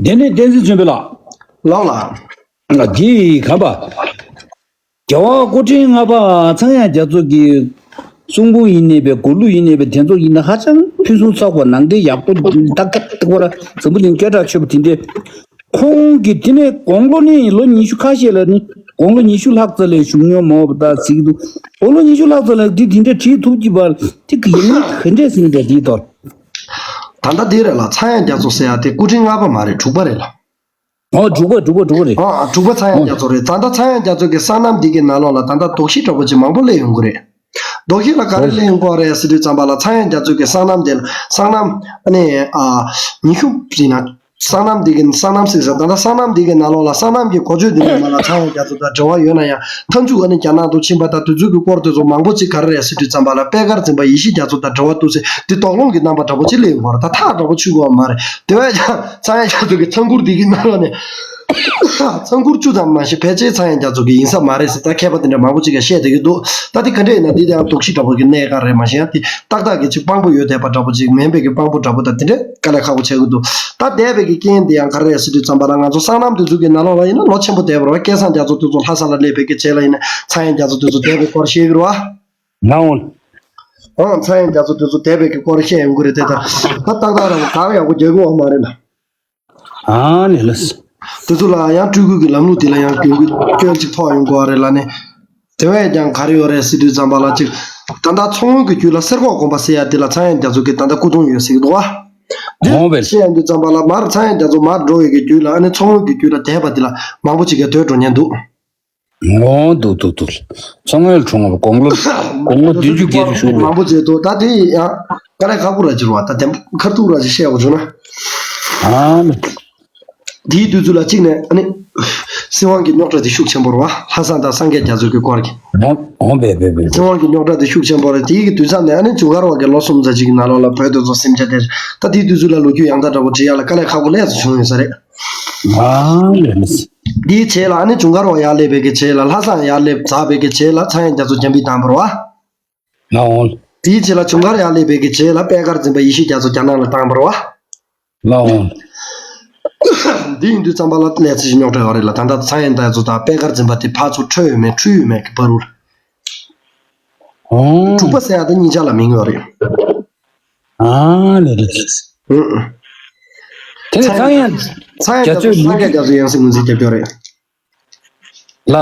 དེ་ནས་བསྟན་འཛིན་ཚུན་པའི་ལགས། ལགས་ལགས། འདི་ག་པ། རྒྱལ་བ་སྐུ་ཕྲེང་ལྔ་པ་ཚངས་དབྱངས་རྒྱ་མཚོ་གི་གསུང་འབུམ་ཡིན་ནའི་པའི་མགུར་གླུ་ཡིན་ནའི་པའི་དེ་ཚོ་ཡིན་ན་ཧ་ཅང་ཕུན་སུམ་ཚོགས་པ་ནང་བསྟན་ཡག་པོ་ཏག་ཏག་ཏག་པ་ར་འཛམ་བུ་གླིང་སྐད་གྲགས་ཆོད་པ་དེ་འདྲའི། ཁོང་གིས་དེ་ནས་དགུང་ལོ་ནི་ལོ་ཉི་ཤུ་ཁ་ཤས་ལ་ནི་དགུང་ལོ་ཉི་ཤུ་ལྷག་ཙམ་ལས་བཞུགས་མྱོང་མོད་པ་ད་ཟེར་གྱི་འདུག་དགུང་ལོ་ཉི་ཤུ་ལྷག་ཙམ་ལ་འདི་དེ་འདྲ་བྲིས་ཐུབ་ཀྱི་བར་དེ་གི་ཡིན་ནི་ག་འདྲས་ཟེར་ནས་འདྲ་དེའི་ཐོག་ད་ལྟ་འདི་རེད་ལ། ཚངས་དབྱངས་རྒྱ་མཚོ་ཟེར་ཡ་དེ་སྐུ་ཕྲེང་ལྔ་པ་མ་རེད། དྲུག་པ་རེད་ལ། ཨོ་དྲུག་པ་དྲུག་པ་དྲུག་པ་རེད། ཨ་ཨ་དྲུག་པ་ཚངས་དབྱངས་རྒྱ་མཚོ་རེད། ད་ལྟ་ཚངས་དབྱངས་རྒྱ་མཚོ་གི་སྲང་ལམ་འདི་གི་ནང་ལོགས་ལ་ད་ལྟ་དོགས་གཞི་འདྲ་པོ་ཅིག་མང་པོ་སླེབས་ཡོང་གི་རེད། དོགས་གཞི་ལ་ག་རེ་སླེབས་ཡོང་གི་རེད་ཟེར་དུས་ཙམ་པ་ལ་ཚངས་དབྱངས་རྒྱ་མཚོ་གི་སྲང་ལམ་དེ་ལ་སྲང་ལམ་ཨ་ནི་ཨ་ཉི་ཤུ་ཡིན་ན་སྲང་ལམ་འདི་གི་སྲང་ལམ་ཟེར་ས་ད་ལྟ་སྲང་ལམ་འདི་གི་ནང་ལོགས་ལ་སྲང་ལམ་གྱི་འགོ་བརྗོད་འདི་ནས་མ་ལ་ཚངས་དབྱངས་རྒྱ་མཚོ་དང་འབྲེལ་བ་ཡོད་ན་ཡང་མཐའ་མཇུག་ཨ་ནི་རྒྱ་ནག་ཏུ་ཕྱིན་པ་དང་དུས་ཚོད་ཀྱི་སྐོར་དེ་ཚོ་མང་པོ་ཅིག་ག་རེ་རེད་ཟེར་དུས་ཙམ་པ་ལ་པད་དཀར་འཛིན་པ་ཡེ་ཤེས་རྒྱ་མཚོ་དང་འབྲེལ་བ་འདུག་ཟེར་འདི་དོགས་སློང་གི་རྣམ་པ་འདྲ་པོ་ཅིག་སླེབས་ཡོང་བ་རེད། ད་ཐག་འདྲ་པོ་ཆོད་དགོས་པ་མ་རེད། དེ་བས་ཀྱང་ཚངས་དབྱངས་རྒྱ་མཚོ་གི་ཚང་མགུར་འདི་གི་ནང་ལོགས་ནས་ཚང་མགུར་བཅུ་ཙམ་མ་ཞིག་ཕལ་ཆེར་ཚངས་དབྱངས་རྒྱ་མཚོ་གི་ཡིན་ས་མ་རེད་ཟེར་ད་མཁས་པ་དེ་འདྲ་མང་པོ་ཅིག་གིས་བཤད་བསྡད་ཀྱི་འདུག་ད་དེ་ག་འདྲས་ཡིན་ན་འདི་དེ་ཡང་དོགས་གཞི་འདྲ་པོ་གི་གནས་ཀ་རེད། མ་གཞི་ཡང་དེ་ཏག་ཏག་གི་ཅིག་དཔང་པོ་ཡོད་བསྡད་པ་འདྲ་པོ་ཅིག་མིན་པའི་གི་དཔང་པོ་འདྲ་པོ་དང་དེ་འདྲས་དཀའ་ལས་ཁག་པོ་ཆགས་ཀྱི་འདུག་ད་འདས་པའི་གི་རྐྱེན་དེ་ཡང་ག་རེ་རེད་ཟེར་དུས་ཙམ་པ་ལ་ང་ཚོ་སྲང་ལམ་དེ་ཚོ་གི་ནང་ལོགས་ལ་ཡིན་ན་ལོ་ཆེན་པོ་འདས་པ་རེད་བ། སྐལ་བཟང་རྒྱ་མཚོ་དེ་ཚོ་ལྷ་ས་ལ་སླེབས་པའི་གི་རྗེས་ལ་ཡིན་ན་ཚངས་དབྱངས་རྒྱ་མཚོ་དེ་ཚོ་འདས་པའི་སྐོར་བཤད་ཀྱི་རེད་བ། ང་འོང་། ཨང་། ཚངས་དབྱངས་རྒྱ་མཚོ་དེ་ཚོ་འདས་པའི་གི་སྐོར་བཤད་ཡོང་གི་རེད་དེ། ད་ད་ཏག་ཏག་ར་བ་ག་རེ་ཡག་པོ་རྒྱག་གི་ཡོད་མ་རེད་ལ། ཨ་ནི་ལགས། དེ་ཚོ་ལ་ཡང་སྤྲུལ་སྐུ་གི་ལམ་ལུགས་དེ་ལ་ཡང་སྐྱོན་སྐྱོན་ཅིག་ཕོག་ཡོང་གི་ཡོད་རེད་ལ་ནི། དེ་བས་ཀྱང་ག་རེ་ཡོད་རེད་ཟེར་དུས་ཙམ་པ་ལ་ཅིག་ད་ལྟ་མཚོ་སྔོན་གྱི་རྒྱུད་ལ་གསེར་ཁོག་དགོན་པ་ཟེར་ཡ་དེ་ལ་ཚངས་དབྱངས་རྒྱ་མཚོ་གི་ད་ལྟ་སྐུ་གདུང་ཡོད་ཟེར་གྱི་འདུག་བ། འདི་འོང་བས། བཤད་ཡོང་དུས་ཙམ་པ་ལ་མར་ཚངས་དབྱངས་རྒྱ་མཚོ་མར་འགྲོ་བའི་གི་རྒྱུད་ལ་ཨ་ནི་མཚོ་སྔོན་གྱི་རྒྱུད་ལ་དད་པ་དེ་ལ་མང་པོ་ཅིག་གིས་དོད་འགྲོ་ཉན་འདུག་འོང་འདུག་འདུག་འདུག་མཚོ་སྔོན་ལ་འཁྲུངས་པ་དགུང་ལོ་དགུང་ལོ་བདུན་ཅུ་བརྒྱད་ཅུ་བཞུགས་མང་པོ་མཛད་འདུག་ད་དེ་ཡང་དཀའ་ལས་ཁག་པོ་ར་ཅིག་རེད་བ། ད་དེ་ཁ་ཐུག་ར་ཅིག་བཤད་དགོས་བྱུང་ན། ཨ་ནི། དེའི་དུས་ཚོད་ལ་གཅིག་ནས་ཨ་ནི། སྲིད་དབང་གི་རྙོག་དྲ་དེ་ཤུགས་ཆེན་པོ་རེད་བ། ལྷ་བཟང་དང་སངས་རྒྱས་རྒྱ་མཚོ་གི་སྐོར་གྱི། འོང་འོང་བས་བས་བས། སྲིད་དབང་གི་རྙོག་དྲ་དེ་ཤུགས་ཆེན་པོ་རེད། དེའི་གི་དུས་མཚམས་ནས་ཨ་ནི་ཇུན་གར་བ་གི་ལོ་གསུམ་ཙམ་ཅིག་གི་ནང་ལོགས་ལ་བོད་དེ་ཚོ་སེམས་ཅན་དེ་ད་དེའི་དུས་ཚོད་ལ་ལོ་རྒྱུས་ཡང་དག་འདྲ་པོ་བྲིས་ཡ་ལ་དཀའ་ལས་ཁག་པོ་ལས་སུ་བྱུང་ཡོད་ས་རེད། ཨ་ལས་མི་སྲིད། དེའི་རྗེས་ལ་ཨ་ནི་ཇུན་གར་བ་ཡར་སླེབས་པའི་གི་རྗེས་ལ་ལྷ་བཟང་ཡར་སླེབས་འཛག་པའི་གི་རྗེས་ལ་ཚངས་དབྱངས་རྒྱ་མཚོ་འཇམ་པའི་དང་པོ་རེད་བ། ལགས་འོང་། དེའི་རྗེས་ལ་ཇུན་གར་ཡར་སླེབས་པའི་གི་རྗེས་ལ་པད་དཀར་འཛིན་པ་ཡེ་ཤེས་རྒྱ་མཚོ་རྒྱ་ནག་ལ་བཏང་བ་རེད་བ། ལགས་འོང་། འདི་ཡིན་དུས་ཙམ་པ་ལ་ལས་ཚེ་ཞིག་རྙོག་དྲ་ཡོད་རེད་ལ། ད་ལྟ་ཚངས་དབྱངས་རྒྱ་མཚོ་དང་པད་དཀར་འཛིན་པ་དེ་ཕར་ཚུར་འཕྲོད་ཡོད་མེད་འཁྲུལ་ཡོད་མེད་ཀྱི་བར་དུ། ཨོ། དྲུག་པ་ཟེར་ཡ་དེ་གཉིས་ཆ་ལ་མིང་ཡོད་རེད། ཨ་ལེ་ལེ། ཨུ། དེ་ནས་ཚངས་དབྱངས་ཚངས་དབྱངས་རྒྱ་མཚོས་སངས་རྒྱས་རྒྱ་མཚོའི་ཡང་སྲིད་ངོས་འཛིན་རྒྱབ་ཀྱི་ཡོད་རེད། ལ།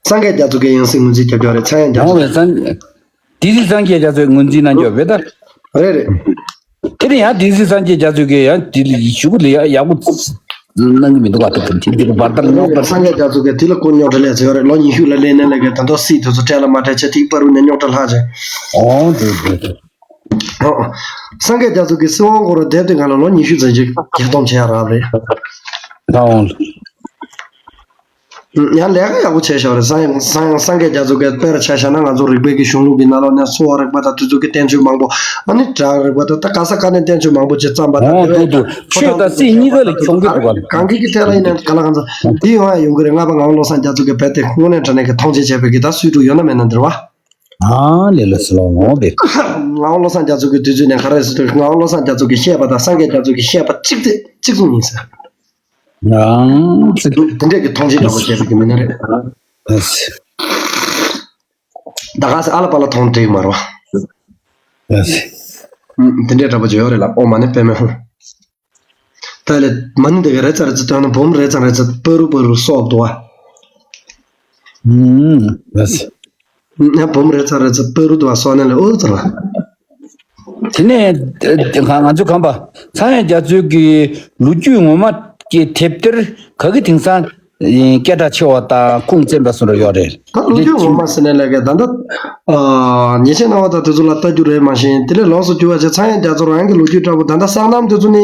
སངས་རྒྱས་རྒྱ་མཚོ་གི་ཡང་སྲིད་ངོས་འཛིན་རྒྱབ་ཀྱི་ཡོད་རེད། ཚངས་དབྱངས་རྒྱ་མཚོ། ཡང་བའི་སངས། དེ་དུས་སངས་རྒྱས་རྒྱ་མཚོས་ངོས་འཛིན་གནང་རྒྱུ་བས་ད། རེད་རེད། དེ་ནས་ཡང་དེ་དུས་སངས་རྒྱས་རྒྱ་མཚོས་ཀྱིས་ཡང་དེ་ལ་ཞུ་གུ་ལ་ཡག་ཡག་པོ་གནང་གི་མི་འདུག་ག་ད་དེ་དེ་བར་ལྟར་རྙོག་དྲ། སངས་རྒྱས་རྒྱ་མཚོ་གིས་དེ་ལ་ཁོ་རྙོག་དྲ་ལས་ཚོད་རེད། ལོ་ཉི་ཤུ་ལ་ལས་ནས་ལས་ཀའི་ད་དུང་སྲིད་དེ་ཚོ་སྤྲད་ལ་མ་སྤྲད་བྱས་དེ་པ་རུ་ནས་རྙོག་དྲ་ལྷག་བྱས། ཨོ་འདུག་འདུག་འདུག་ཨོ། སངས་རྒྱས་རྒྱ་མཚོ་གིས་སྲིད་དབང་སྐོར་ལ་བསྡད་དུས་ང་ལ་ལོ་ཉི་ཤུ་ཙམ་ཅིག་རྒྱས་གཏོང་བྱས་ཡ་རག་རེད། ད་འོང་། ཡང་ལས་ཀ་ཡག་པོ་བྱས་ཤག་རེད། སངས་སངས་སངས་རྒྱས་རྒྱ་མཚོ་གིས་དཔེར་ཆ་བཞག་ན་ང་ཚོ་རིག་པའི་གི་གཞུང་ལུགས་ཀྱི་ནང་ལོགས་ནས་འཚོ་བ་རིག་པ་དང་དེ་ཚོ་གི་བསྟན་བཅོས་མང་པོ། ཨ་ནི་སྒྲ་རིག་པ་དང་ད་ག་ས་ག་ནས་བསྟན་བཅོས་མང་པོ་ཅིག་བརྩམས་པ་དང་། འོ་འདུག་འདུག་ཆོས་དང་སྲིད་གཉིས་ཀ་ལ་གྱོང་གུད་འདུག་ག་གང་གི་གི་ཐད་ལ་ཡིན་ན་ག་ལ་གང་ཚ་དེ་ཡོང་ཡ་ཡོང་གི་རེད། ང་པ་ངག་དབང་བློ་བཟང་རྒྱ་མཚོ་གིས་རྦད་དེ་དངོས་གནས་དྲང་གནས་ཀྱི་མཐོང་ཆེན་བྱས་པའི་གི་ད་སུས་དྲུག་ཡོད་ན་མེད་ན་འདིར་བ། ཨ་ལེ་ལེ་སི་ལོ་ངོ་བེ། ངག་དབང་བློ་བཟང་རྒྱ་མཚོ་གི་དུས་ཚོད་ནས་ག་རེ་ཟེར་དུས་ངག་དབང་བློ་བཟང་རྒྱ་མཚོ་གིས་བཤད་པ་དང་སངས་རྒྱས་རྒྱ་མཚོ་གིས་བཤད་པ་གཅིག་དེ་གཅིག་མཚུངས་ཡིན་ཟེར། ཨང་། དེ་འདྲས་ཀྱི་མཐོང་ཆེན་འདྲ་པོ་བྱས་པའི་གི་མི་སྣ་རེད། ད་ག་ས་ཨ་ལ་པ་ལ་མཐོང་འགྲིག་མ་རོ། དེ་འདྲས་འདྲ་པོ་བྱས་ཡོད་རེད་ལ། ཨོ་མ་ནི་པད་མ་ཧུ། ད་ལས་མ་ནི་འདི་ག་རེ་ཙ་རེ་ཙ་སྟོན་ན་བུམ་རེ་ཙ་རེ་ཙ་པ་རུ་པ་རུ་སོགས་འདུག་བ། ཨུམ། ཡ་བུམ་རེ་ཙ་རེ་ཙ་པ་རུ་འདུག་བ་སོགས་ནས་ལས་ཨོ་ཙ་ར། དེ་ནས་ང་ཚོ་གམ་པ་ཚངས་དབྱངས་རྒྱ་མཚོའི་གི་ལོ་རྒྱུས་ངོ་མ་གི་དེབ་ཐེར་ག་གི་དེང་སང་སྐད་གྲགས་ཆེ་བ་དང་ཁུངས་བཙན་པ་སོགས་ར་ཡོད་རེད། ད་ལོ་རྒྱུས་ངོ་མ་ཟེར་ནས་ལས་ཀ་ད་ལྟ་ཉེས་ཆད་གནང་བ་དང་དེ་ཚོ་ལ་ལྟ་རྒྱུ་རེད། མ་གཞི་དེ་ལས་ལོགས་སུ་གྱུར་བ་བྱས་ཚངས་དབྱངས་རྒྱ་མཚོ་རང་གི་ལོ་རྒྱུས་འདྲ་པོ་ད་ལྟ་སྲང་ལམ་དེ་ཚོ་ནི་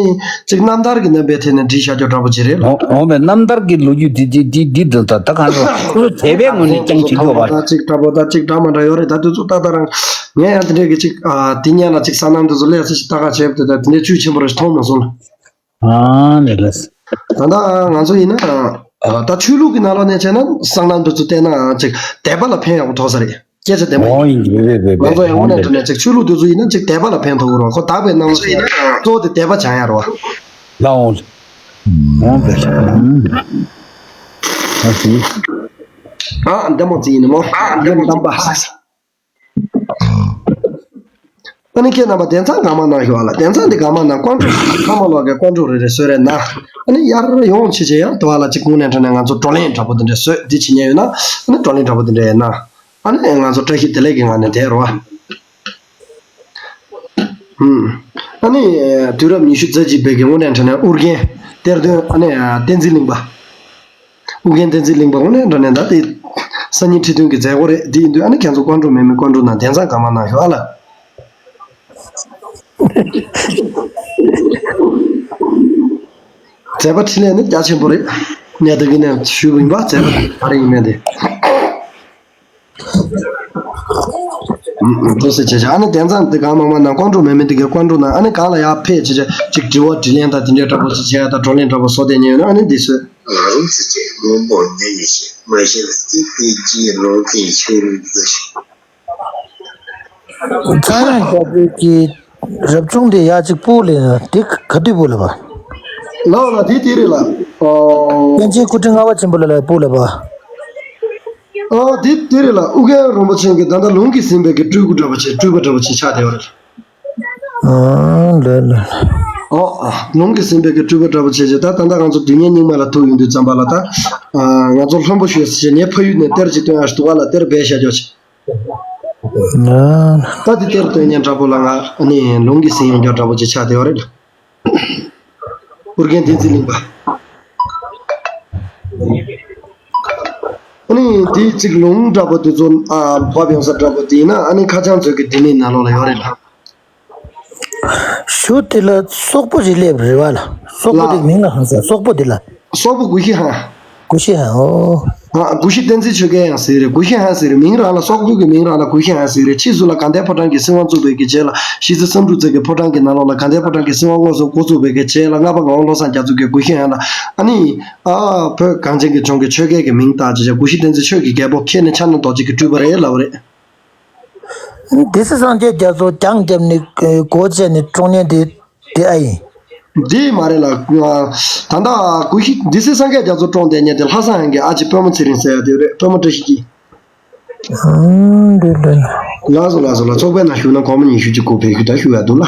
ཅིག་རྣམ་ཐར་གྱི་རྣམ་པའི་ཐད་ནས་བྲིས་བཞག་རྒྱུ་འདྲ་པོ་ཅིག་རེད་ལ། འོ་འོ་བས་རྣམ་ཐར་གྱི་ལོ་རྒྱུས་འདི་འདི་འདི་འདི་འདི་ད་ད་གང་རེད་ཁོ་ཚོ་དད་པའི་ངོས་ནས་ཀྱང་བྲིས་ཡོད་པ་རེད། ད་ཅིག་འདྲ་པོ་ད་ཅིག་འདྲ་མ་འདྲ་ཡོད་རེད། ད་དེ་ཚོ་ཏག་ཏག་རང་ངས་ཡང་དེ་འདྲས་ཀྱི་ཅིག་དེ་སྔོན་ལ་ཅིག་སྲང་ལམ་དེ་ཚོ་ལས་ཚེ་ཞིག་ལྟ་ག་བྱས་པ་དེ་ད་དེ་འདྲས་བཅུད་ཆེན་པོ་རེ་ཞིག་མཐོང་མ་སོང་ལ། ཨ་ལེ་ལེ། ད་ལྟ་ང་ཚོ་ཡིན་ན་ད་ཆོས་ལུགས་ཀྱི་ནང་ལོགས་ནས་བྱས་ན་སྲང་ལམ་དེ་ཚོ་བལྟས་ན་ཅིག་དད་པ་ལ་ཕན་ཡག་པོ་ཐོགས་ས་རེད། སྐད་ཆ་བདེན་པ་ཡིན། འོ་ཡིན་རེད་རེད་རེད། ང་ཚོ་ཡང་དངོས་གནས་དྲང་གནས་ཅིག་ཆོས་ལུགས་དེ་ཚོ་ཡིན་ན་ཅིག་དད་པ་ལ་ཕན་ཐོགས་ཀྱི་རེད་བ། ཁོ་བདག་པོའི་སྣང་བ་ཡིན་ན་གཙོ་བོ་དེ་དད་པ་སྦྱང་ཡ་རེད་བ། ལའོ། འོ་བེ། ཨ་ཤི། ཨ་འདི་མོ་ཅིག་ཡིན་ནི་མོ། འདི་མོ་ཅིག་པ། ཨ་ནི་ཁྱེད་རྣམ་པ་གདན་ཚང་གང་མང་གནང་ཤོག་ཨ་ལ། གདན་ཚང་འདི་གང་མང་གནང་། ཀོང་ཀྲོ་ཁ་མ་ལོག་གི་ཀོང་ཀྲོ་རེ་རེ་བཟོས་རེ་གནང་། ཨ་ནི་ཡར་ཡོང་ཆེ་ཆེ་ཡང་དུ་བ་ལ་ཅིག་ཁོང་ནས་དྲན་ནས་ང་ཚོ་བགྲོ་གླེང་འདྲ་པོ་འདི་འདྲ་བཟོས་འདི་བྱེད་ཉན་ཡོད་ན། ཨ་ནི་བགྲོ་གླེང་འདྲ་པོ་འདི་འདྲ་ཡིན་ན། ཨ་ནི་ང་ཚོ་བཀྲ་ཤིས་བདེ་ལེགས་ཀྱི་ངང་ནས་བསྡད་རོགས། ཨ་ནི་དུས་རབས་ཉི་ཤུ་རྩ་གཅིག་པའི་གི་དངོས་གནས་དྲང་གནས་ཨུ་རྒྱན་གཏེར་སྟོན་ཨ་ནི་བསྟན་འཛིན་གླིང་པ། ཨུ་རྒྱན་བསྟན་འཛིན་གླིང་པ་དངོས་གནས་དྲང་གནས་ད་དེ་སང་ཉིན་ཁྲི་སྟོན་གྱི་མཛད་སྒོ་རེད། དེ་ཡིན་དུས་ཨ་ནི་ཁྱེད་ཚོ་ཀོང་ཀྲོ་མེད་མེད་ཀོང་ཀྲོ་ནང་གདན་ཚང་གང་མང་གནང་ཤོག་ཨ་ལ། མཛད་པ་འཕྲིན་ལས་ནི་རྒྱ་ཆེན་པོ་རེད། ངས་ད་གིན་ནས་ཞུས་པ་ཡིན་པ། མཛད་པ་ག་རེ་ཡིན་མིན་དེ། འདུག་སེ་བྱས་བྱས་ཨ་ནི་གདན་ཚང་འདི་གང་མང་མང་ནང་ཀོང་ཀྲོ་མེད་མེད་འདི་གའི་ཀོང་ཀྲོ་ནང་ཨ་ནི་གང་ལ་ཡར་ཕེབས་བྱས་བྱས་ཅིག་དྲི་བ་དྲིས་ལན་དང་དེ་འདྲའི་འདྲ་པོ་ཅིག་བྱས་ཡ་དང་བགྲོ་གླེང་འདྲ་པོ་ཅིག་བྱས་ཡ་དང་བགྲོ་གླེང་འདྲ་པོ་བཟོ་བསྡད་ཉན་ཡོད་ན་ཨ་ནི་འདི་བཟོས། ང་རང་ཚོ་བཅས་མང་པོ་ཉན་ཉན་ཞིག་མ་ཤེས་ལ་སྲིད་པའི་ཅིའི་རང་བཙན་ཤོར་འདུག་ཟེར། ཚངས་དབྱངས་རྒྱ་མཚོའི་གི་རབ་བྱུང་དེ་ཡ་གཅིག་སྤུ་ལས་དེ་ག་དུས་སྤུ་ལས་པ། ལགས་ལགས་དེ་དེ་རེད་ལ། ཨོ། པཎ་ཆེན་སྐུ་ཕྲེང་ལྔ་པ་ཆེན་པོ་ལ་ལ་སྤུ་ལས་པ། ཨོ་དེ་དེ་རེད་ལ། ཨུ་རྒྱན་རིན་པོ་ཆེ་གི་ད་ལྟ་ལུང་གིས་ཟིན་པའི་གི་སྤྲུལ་སྐུ་འདྲ་པོ་ཆེ་སྤྲུལ་པ་འདྲ་པོ་ཆེ་ཆགས་བསྡད་ཡོད་རེད། ཨོ་ལ་ལ། ཨོ་ཨ་ལུང་གིས་ཟིན་པའི་གི་སྤྲུལ་པ་འདྲ་པོ་ཆེ་ཆེ་ད་ད་ལྟ་ང་ཚོ་དུས་ངན་སྙིགས་མ་ལ་ཐུག་ཡོང་དུས་ཙམ་པ་ལ་ད། ང་ཚོ་ལྷུན་པོ་ཞུས་ཟེར་ངས་ཕ་ཡུལ་ནས་གཏེར་གཅིག་བཏོན་ཨ་ཞིག་འདུག་ག་ལ་གཏེར་སྦས་བཞག་རྒྱུ་ཆེ། ད་དེ་གཏེར་སྟོན་མཁན་འདྲ་པོ་ལ་ང་ཨ་ནི་ལུང་གིས་ཟིན་ཡོང་རྒྱུ་འདྲ་པོ་ཅིག་ཆགས་བསྡད་ཡོད་རེད། ཨུ་རྒྱན་བསྟན་འཛིན་གླིང་པ། ཨ་ནི་དེ་གཅིག་ལུང་འདྲ་པོ་དེ་ཚོ་ཨ་བབས་ཡོང་ས་འདྲ་པོ་དེ་ཡིན་ན་ཨ་ནི་ཁ་བྱང་མཛོད་ཀྱི་ལྡེ་མིག་ནང་ལོགས་ལ་ཡོད་རེད་ལ། གཞུག་དེ་ལ་སོག་པོ་ཞིག་སླེབས་རེད་བ་ལ། སོག་པོ་དེ་ལ། མིང་ལ་ཧང་སང་སོག་པོ་དེ་ལ། སོག་པོ་གུ་ཤྲི་ཧན། གུ་ཤྲི་ཧན་ཨོ། ཨ་གུ་ཤྲི་བསྟན་འཛིན་ཆོས་རྒྱལ་ཡང་ཟེར་རེད། གུ་ཤྲི་ཧན་ཟེར་རེད། མིང་རང་ལ་སོག་པོ་གི་མིང་རང་ལ་གུ་ཤྲི་ཧན་ཟེར་རེད། ཕྱིས་སུ་ལ་དགའ་ལྡན་ཕོ་བྲང་གི་སྲིད་དབང་བཙུགས་པའི་གི་རྗེས་ལ་གཞིས་རྩེ་བསམ་གྲུབ་རྩེ་གི་ཕོ་བྲང་གི་ནང་ལོགས་ལ་དགའ་ལྡན་ཕོ་བྲང་གི་སྲིད་དབང་དངོས་སུ་འགོ་བཙུགས་པའི་གི་རྗེས་ལ་ལྔ་པ་ངག་དབང་བློ་བཟང་རྒྱ་མཚོ་གིས་གུ་ཤྲི་ཧན་ལ་ཨ་ནི་ཨ་བོད་གངས་ཅན་གྱི་ལྗོངས་ཀྱི་ཆོས་རྒྱལ་གྱི་མིང་བཏགས་བྱས་བྱས་གུ་ཤྲི་བསྟན་འཛིན་ཆོས་ཀྱི་རྒྱལ་པོ་ཁྱེད་ནི་ཕྱག་ན་རྡོ་རྗེ་གི་སྤྲུལ་པ་རེད་ལབ་པ་རེད། སྡེ་སྲིད་སངས་རྒྱས་རྒྱ་མཚོ་རྒྱང་བརྒྱབ་ནས་སྒོ་བཅད་ནས་བཀྲོངས་མཁན་དེ་དེ་ཨ་ཡིན། འདི་མ་རེད་ལ། ད་ལྟ་གུ་ཤི་འདི་སེ་སངས་རྒྱས་རྒྱ་མཚོ་བཀྲོངས་བསྡད་མཁན་དེ་ལྷ་བཟང་ཧན་གྱི་ཨ་ཅེ་པད་མ་ཚེ་རིང་ཟེར་ཡ་དེ་རེད། པད་མ་བཀྲ་ཤིས་ཀྱི། ཨང་། འདི་འདི། ལགས་སོ་ལགས་སོ་ལགས། ཚོགས་པའི་ནང་ཞུགས་ན་གོང་མ་ཉི་ཤུ་གཅིག་སྐོར་ཕེབས་རྒྱུ་ད་ཞུ་ཡ་འདུག་ལ། ཨ་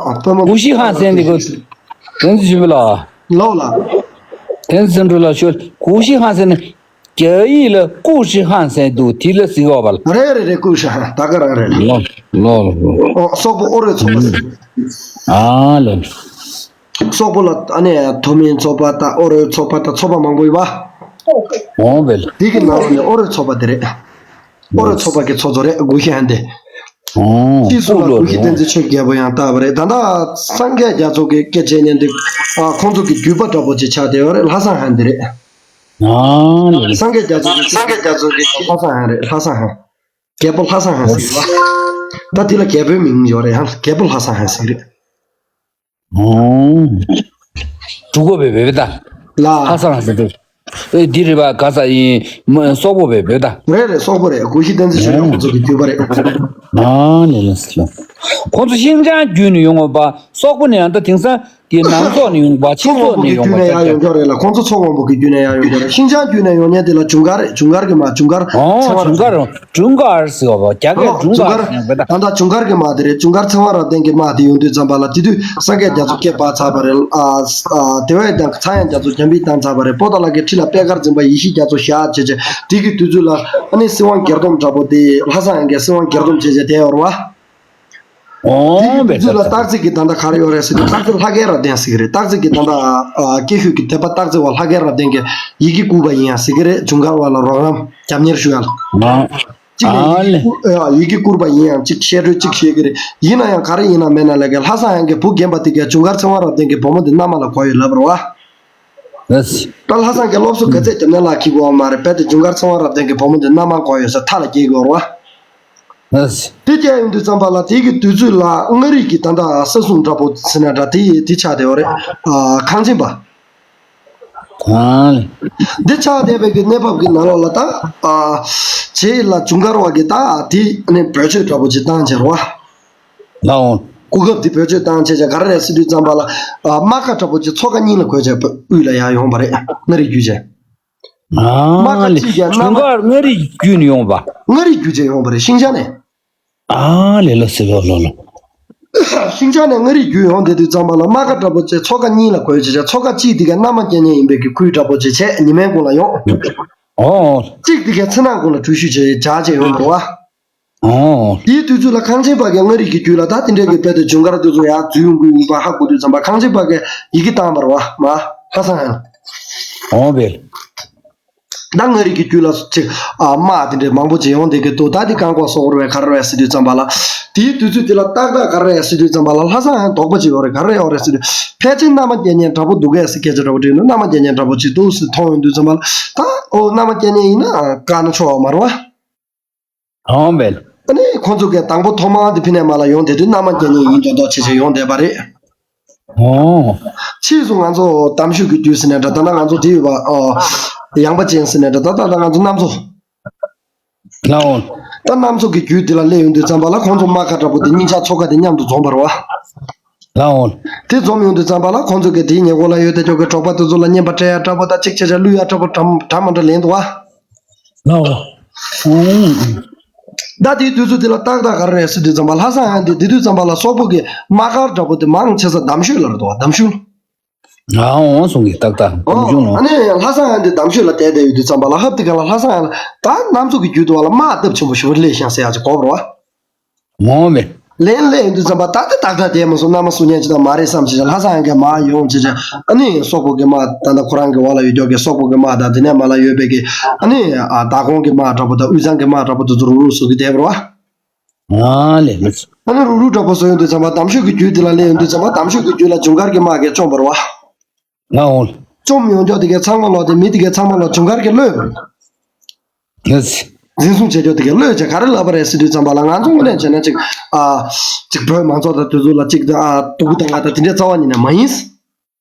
ཨ་པད་མ། གུ་ཤི་ཧང་སན་འདི་གོ། དེ་ཚོ་ཞུ་བ་ལ། ལོ་ལ། དེ་ཚོ་འགྲོ་ལ་ཞུ། གུ་ཤི་ཧང་སན་ནི། རྒྱ་ཡིག་ལ་ཀུ་ཤི་ཧང་སན་འདུག་དེ་ལ་ཟིག་བ་ལ། རེད་རེད་རེད། ཀུ་ཤི་ཧང་ད་ག་རང་རེད་ལ། ལོ་ལོ་ལོ། ཨོ་སོག་པོ་ཨོ་རོད་ཚོགས་པ་ཟེར། ཨ་ལེ། སོག་པོ་ལ་ཨ་ནེ་ཐོ་མིན་ཚོགས་པ་དང་ཨོ་རོད་ཚོགས་པ་དང་ཚོགས་པ་མང་པོ་ཡོད་པ། འོང་བས། དེ་གི་ནང་ནས་ཨོ་རོད་ཚོགས་པ་དེ་རེད། ཨོ་རོད་ཚོགས་པ་གི་ཚོགས་གཙོ་རེད་གུ་ཤི་ཧན་དེ། ཨོ་ཕྱིས་སུ་ལ་གུ་ཤི་བསྟན་འཛིན་ཆོས་རྒྱལ་པོ་ཡང་བཏགས་པ་རེད། ད་ལྟ་སངས་རྒྱས་རྒྱ་མཚོ་གི་སྐད་ཆ་ཉན་དེ། ཨ་ཁོང་ཚོ་གི་བརྒྱུད་པ་འདྲ་པོ་ཅིག་ཆགས་བསྡད་ཡོད་རེད། ལྷ་བཟང་ཧན་དེ་རེད། ཨ་ནི། སངས་རྒྱས་རྒྱ་མཚོ་གི་སངས་རྒྱས་རྒྱ་མཚོ་གི་ལྷ་བཟང་ཧན་རེད། ལྷ་བཟང་ཧན། རྒྱལ་པོ་ལྷ་བཟང་ཧན་ཟེར་གི་རེད་བ། ད་དེ་ལ་རྒྱལ་པོའི་མིང་ཡོད་རེད། ཡང་རྒྱལ་པོ་ལྷ་བཟང་ཧན་ཟེར་གི་རེད། ཨོ། འབྲུག་པ་བས་བས་ད། ལ། ཧ་སང་ཟེར་དུས། ཨེ་འདི་རེད་པ་ག་ས་ཡིན་མ་སོག་པོ་བས་བས་ད། རེད་རེད། སོག་པོ་རེད། གུ་ཤི་བསྟན་འཛིན་ཆོས་རྒྱལ་ཁོང་ཚོ་གི་བརྒྱུད་པ་རེད། ཨ་ནི་ལ་སི་ལ། ཁོང་ཚོ་ཤིང་ཅང་བརྒྱུད་ནས་ཡོང་བ་པ་སོག་པོ་ནས་ཡང་ད་དེང་སང་གི་ནང་སོག་ནས་ཡོང་བ་ཕྱི་སོག་ནས་ཡོང་བ་ཡང་ཡོང་གི་རེད་ལ། ཁོང་ཚོ་མཚོ་སྔོན་པོ་གི་བརྒྱུད་ནས་ཡང་ཡོང་གི་རེད། ཤིང་ཅང་བརྒྱུད་ནས་ཡོང་མཁན་དེ་ལ་ཇུན་གར་རེད། ཇུན་གར་གི་མ་ཇུན་གར་ཨོ་ཚེ་དབང་ཇུན་གར་ར། ཇུན་གར་ཟེར་བ་རྒྱ་སྐད་ཨོ་ཇུན་ཇུན་གར་གར་ཟེར་ཡང་བས་ད། ད་ལྟ་ཇུན་གར་གི་དམག་དེ་རེད། ཇུན་གར་ཚེ་དབང་རབ་བརྟན་གྱི་དམག་དེ་ཡོང་དུས་ཙམ་པ་ལ་དེ་དུས་སངས་རྒྱས་རྒྱ་མཚོ་སྐད་སྤར་ཚར་བ་རེད། ཨ་ཨ་དེ་བས་ཀྱང་ཚངས་དབྱངས་རྒྱ་མཚོ་རྒྱ་འབིག་བཏང་ཚར་བ་རེད། པོ་ཏཱ་ལ་གི་ཁྲི་ལ་པད་དཀར་འཛིན་པ་ཡེ་ཤེས་རྒྱ་མཚོ་བཞག་བྱས་བྱས་དེ་གི་དུས་ཚོད་ལ་ཨ་ནི་སྲིད་དབང་སྒེར་སྡོམ་འདྲ་པོ་དེ་ལྷ་བཟང་ཡང་གི་སྲིད་དབང་སྒེར་སྡོམ་བྱས་བྱས་བསྡད་ཡོད་རེད་བ། ཨོ་དེ་གི་དུས་ཚོད་ལ་སྟག་རྩེ་གི་ད་ལྟ་ག་རེ་ཡོད་རེད་ཟེར་དུས་སྟག་རྩེ་ལྷ་སྐལ་རབ་བརྟན་ཟེར་གི་རེད། སྟག་རྩེ་གི་ད་ལྟ་ཨ་སྐྱེ་ཤོད་ཀྱི་དད་པ་སྟག་རྩེ་བ་ལྷ་སྐལ་རབ་བརྟན་གྱི་ཡི་གེ་བསྐུར་བ་ཡིན་ཡང་ཟེར་གི་རེད། ཇུན་གར་བ་ལ་རོགས་རམ་རྒྱབ་གཉེར་ཞུ་ཡ་ལ། ཨ་གཅིག་ནས་ཨ་ཡི་གེ་ལེ། བསྐུར་ཨ་ཡི་གེ་བསྐུར་བ་ཡིན་ཡང་གཅིག་བཤད་སྲོལ་གཅིག་བཤད་གི་རེད། ཡིན་ན་ཡང་ག་རེ་ཡིན་ན་མེད་ན་ལས་ཀའི་ལྷ་བཟང་ཡང་གི་བུ་རྒན་པ་དེ་གའི་ཇུན་གར་ཚེ་དབང་རབ་བརྟན་གྱི་བུ་མོ་དེ་མནའ་མ་ལ་གོ་ཡོད་ལབ་རེད་བ། ལགས་སོ། ད་ལྷ་བཟང་གི་སློབ་གསོ་ག་ཚད་རྒྱབ་ན་ལག་འཁྱེར་དགོས་བ་མ་རེད། རྦད་དེ་ཇུན་གར་ཚེ་དབང་རབ་བརྟན་གྱི་བུ་མོ་དེ་མནའ་མ་གོ་ཡོད་ས་མཐའ་ལ་སྐྱེལ་དགོས་རེད་བ། ལགས་སོ། དེ་བསྐྱལ་ཡོང་དུས་ཙམ་པ་ལ་དེ་གི་དུས་ཚོད་ལ་མངའ་རིས་ཀྱི་ད་ལྟ་ས་སྲུང་འདྲ་པོ་ཟེར་ན་འདྲ་དེ་དེ་ཆགས་བསྡད་ཡོད་རེད། ཨ་གངས་ཅན་པ། ཨ་ལེ། འདི་ཆགས་བསྡད་པའི་གི་གནས་བབ་ཀྱི་ནང་ལོགས་ལ་ད་ཨ་རྗེས་ལ་ཇུན་གར་བ་གི་ད་དེ་ནི་བེད་སྤྱོད་འདྲ་པོ་ཅིག་བཏང་བྱས་རེད་བ། ལའོ། གོ་སྐབས་དེ་བེད་སྤྱོད་བཏང་བྱས་བྱས་ག་རེ་རེད་ཟེར་དུས་ཙམ་པ་ལ་ཨ་དམག་སྒར་འདྲ་པོ་ཅིག་མཚོ་ཁ་གཉིས་ལ་བགོས་བྱས་དབུས་ལ་ཡར་ཡོང་བ་རེད། མངའ་རིས་བརྒྱུད་བྱས། ཨ་དམག་སྒར་ལེ། གཅིག་ཀྱང་མནའ་མ། ཇུན་གར་མངའ་རིས་བརྒྱུད་ནས་ཡོང་བ། མངའ་རིས་བརྒྱུད་བྱས་ཡོང་བ་རེད། ཤིང་ཅང་ནས། ཨ་ལེ་ལོ་སི་ལོ་ལོ་ལོ། ཤིང་ཅང་ནས་མངའ་རིས་བརྒྱུད་ཡོང་བསྡད་དུས་ཙམ་པ་ལ་དམག་སྒར་འདྲ་པོ་བྱས་མཚོ་ཁ་གཉིས་ལ་བགོས་བྱས་བྱས་མཚོ་ཁ་གཅིག་དེ་ག་མནའ་མ་སྐྱེལ་མཁན་ཡིན་པའི་གི་ཁུལ་འདྲ་པོ་བྱས་བྱས་ཉི་མའི་གུང་ལ་ཡོང་། ཨོ། གཅིག་དེ་ག་མཚོ་ནག་གུང་ལ་འགྲུལ་བཞུད་བྱས་བྱས་བྱས་ཡོང་འདུག་བ། ཨོ། དེའི་དུས་ཚོད་ལ་གངས་ཅན་པ་གི་མངའ་རིས་ཀྱི་རྒྱུད་ལ་ད་དེ་འདྲའི་གི་དཔེ་དེ་ཇུན་གར་དེ་ཚོ་ཡར་འཛུལ་ཡོང་གི་ཡོད་པ་ཧ་གོ་དུས་ཙམ་པ་གངས་ཅན་པ་གི་ཡི་གེ་བཏང་བ་རེད་བ། མ་ཧ་སང་ཧན། ཨོ་བེ། ད་མངའ་རིས་ཀྱི་རྒྱུད་ལ་ཅིག་ཨ་དམག་དེ་འདྲའི་མང་པོ་ཅིག་ཡོང་བསྡད་ཀྱི་འདུག་ད་དེ་གང་གོ་སོག་རེད་ག་རེ་རེད་ཟེར་དུས་ཙམ་པ་ལ། དེའི་དུས་ཚོད་དེ་ལ་ཏག་ཏག་ག་རེ་རེད་ཟེར་དུས་ཙམ་པ་ལ་ལྷ་བཟང་ཧན་དོགས་པ་ཅིག་ཡོད་རེད། ག་རེ་ཡོད་རེད་ཟེར་དུས་ཕལ་ཆེར་མནའ་མ་སྐྱེལ་མཁན་འདྲ་པོ་འདུག་གས་ཟེར་སྐད་ཆ་འདྲ་པོ་དྲིས་ནས་མནའ་མ་སྐྱེལ་མཁན་འདྲ་པོ་ཅིག་འདུག་ཟེར་མཐོང་ཡོང་དུས་ཙམ་པ་ལ་ད་ཨོ་མནའ་མ་སྐྱེལ་མཁན་ཡིན་ན་བཀག་ན་ཆོག་མ་རེད་བ། ཨོ་བེལ། ཨ་ནི་ཁོང་ཚོ་གས་དང་པོ་ཐོག་མར་དེ་ཕི་ནས་མ་ལ་ཡོང་བསྡད་དུས་མནའ་མ་སྐྱེལ་མཁན་ཡིན་མདོག་མདོག་བྱེད་བྱེད་ཡོང་བསྡད་པ་རེད། ཨོ། ཕྱིས་སུ་ང་ཚོ་གཏམ་ཤོད་ཀྱི་དུས་ཟེར་ནས་འདྲ་ད་ལྟ་ང་ཚོ་དེ་ཡོད་པ་ཨོ། ཡངས་པ་ཅན་ཟེར་ནས་འདྲ་ད་ལྟ་ང་ཚོ་གནམ་མཚོ། ལའོ། ད་གནམ་མཚོ་གི་རྒྱུད་འདི་ལ་སླེབས་ཡོང་དུས་ཙམ་པ་ལ་ཁོང་ཚོ་དམག་ཁ་འདྲ་པོ་དེ་གཉིས་ཆ་མཚོ་ཁ་དེ་མཉམ་དུ་འཛོམས་པ་རེད་བ། ལའོ། དེ་འཛོམས་ཡོང་དུས་ཙམ་པ་ལ་ཁོང་ཚོ་གི་དེའི་ཉེ་འཁོར་ལ་ཡོད་དེ་ཅོག་གི་འབྲོག་པ་དེ་ཚོ་ལ་རྔན་པ་སྤྲད་ཡ་འདྲ་པོ་དང་གཅིག་བྱས་བྱས་བླུ་ཡ་འདྲ་པོ་འདྲ་འདྲ་མ་འདྲ་ལེན་འདུག་བ། ལའོ། ཨུམ། ད་དེའི་དུས་ཚོད་དེ་ལ་ཏག་ཏག་ག་རེ་རེད་ཟེར་དུས་ཙམ་པ་ལྷ་བཟང་ཡང་དེ་དེ་དུས་ཙམ་པ་ལ་སོག་པོ་གི་དམག་སྒར་འདྲ་པོ་དེ་མང་ཆེ་ས་འདམ་ཤོད་ལ་རེད་འདུག་བ། འདམ་ཤོད། ཨ་འོང་སོང་གི་ཏག་ཏག་ཨོ། འདམ་ཤོད་ནོ། ཨ་ནི་ལྷ་བཟང་ཡང་དེ་འདམ་ཤོད་ལ་བསྡད་བསྡད་ཡོད་དུས་ཙམ་པ་ལ་ཧབ་དེ་ག་ལ་ལྷ་བཟང་ཡང་ལ་ད་གནམ་མཚོ་གི་རྒྱུད་དུ་བ་ལ་དམག་སྟབས་ཆེན་པོ་ཞིག་སླེབས་ཤག་ཟེར་ཡག་ཅིག་གོ་བ་རེད་བ། འོང་མེད། ལན་སླེབས་ཡོང་དུས་ཙམ་པ་ད་ལྟ་ཏག་ཏག་བསྡད་མ་སོང་། མནའ་མ་སྲུང་མཁན་ཅིག་དང་མ་རེད་བསམ་བྱས་ལྷ་བཟང་ཡང་གི་མར་ཡོང་བྱས་བྱས་ཨ་ནི་སོག་པོ་གི་དམག་ད་ལྟ་ཁོ་རང་གི་འོག་ལ་ཡོད་ཀྱོག་གི་སོག་པོ་གི་དམག་དང་དེ་ནས་མ་ལ་ཡོད་པའི་གི་ཨ་ནི་ཨ་མདང་དགོང་གི་དམག་འདྲ་པོ་དང་དབུས་གཙང་གི་དམག་འདྲ་པོ་དེ་ཚོ་རུག་རུག་བཟོ་གི་བསྡད་པ་རེད་བ། ཨ་ལེ་ལེ། ཨ་ནི་རུག་རུག་འདྲ་པོ་བཟོ་ཡོང་དུས་ཙམ་པ་འདམ་ཤོད་ཀྱི་རྒྱུད་དེ་ལ་སླེབས་ཡོང་དུས་ཙམ་པ་འདམ་ཤོད་ཀྱི་རྒྱུད་ལ་ཇུན་གར་གྱི་དམག་གིས་བཅོམ་པ་རེད་བ། ང་འོང་། བཅོམ་ཡོང་ཀྱོག་དེ་གའི་ཚང་མ་ལོག་དེ་མི་དེ་གའི་ཚང་མ་ལོག་ཇུན་གར་གྱིས་གློད། ཡེས། འཛིན་བཟུང་བྱེད་ཀྱོག་དེ་གའི་གློད་བྱས་ག་རེ་ལབ་པ་རེད་ཟེར་དུས་ཙམ་པ་ལ་ང་ཚོ་དངོས་གནས་བྱས་ན་ཅིག་ཨ། ཅིག་བོད་མང་ཚོགས་དང་དེ་ཚོ་ལ་ཅིག་ཨ་སྡུག་གུ་དང་ང་དང་དེ་འདྲའི་རྩ་བ་ཉིད་ནས་མ་ཡིན།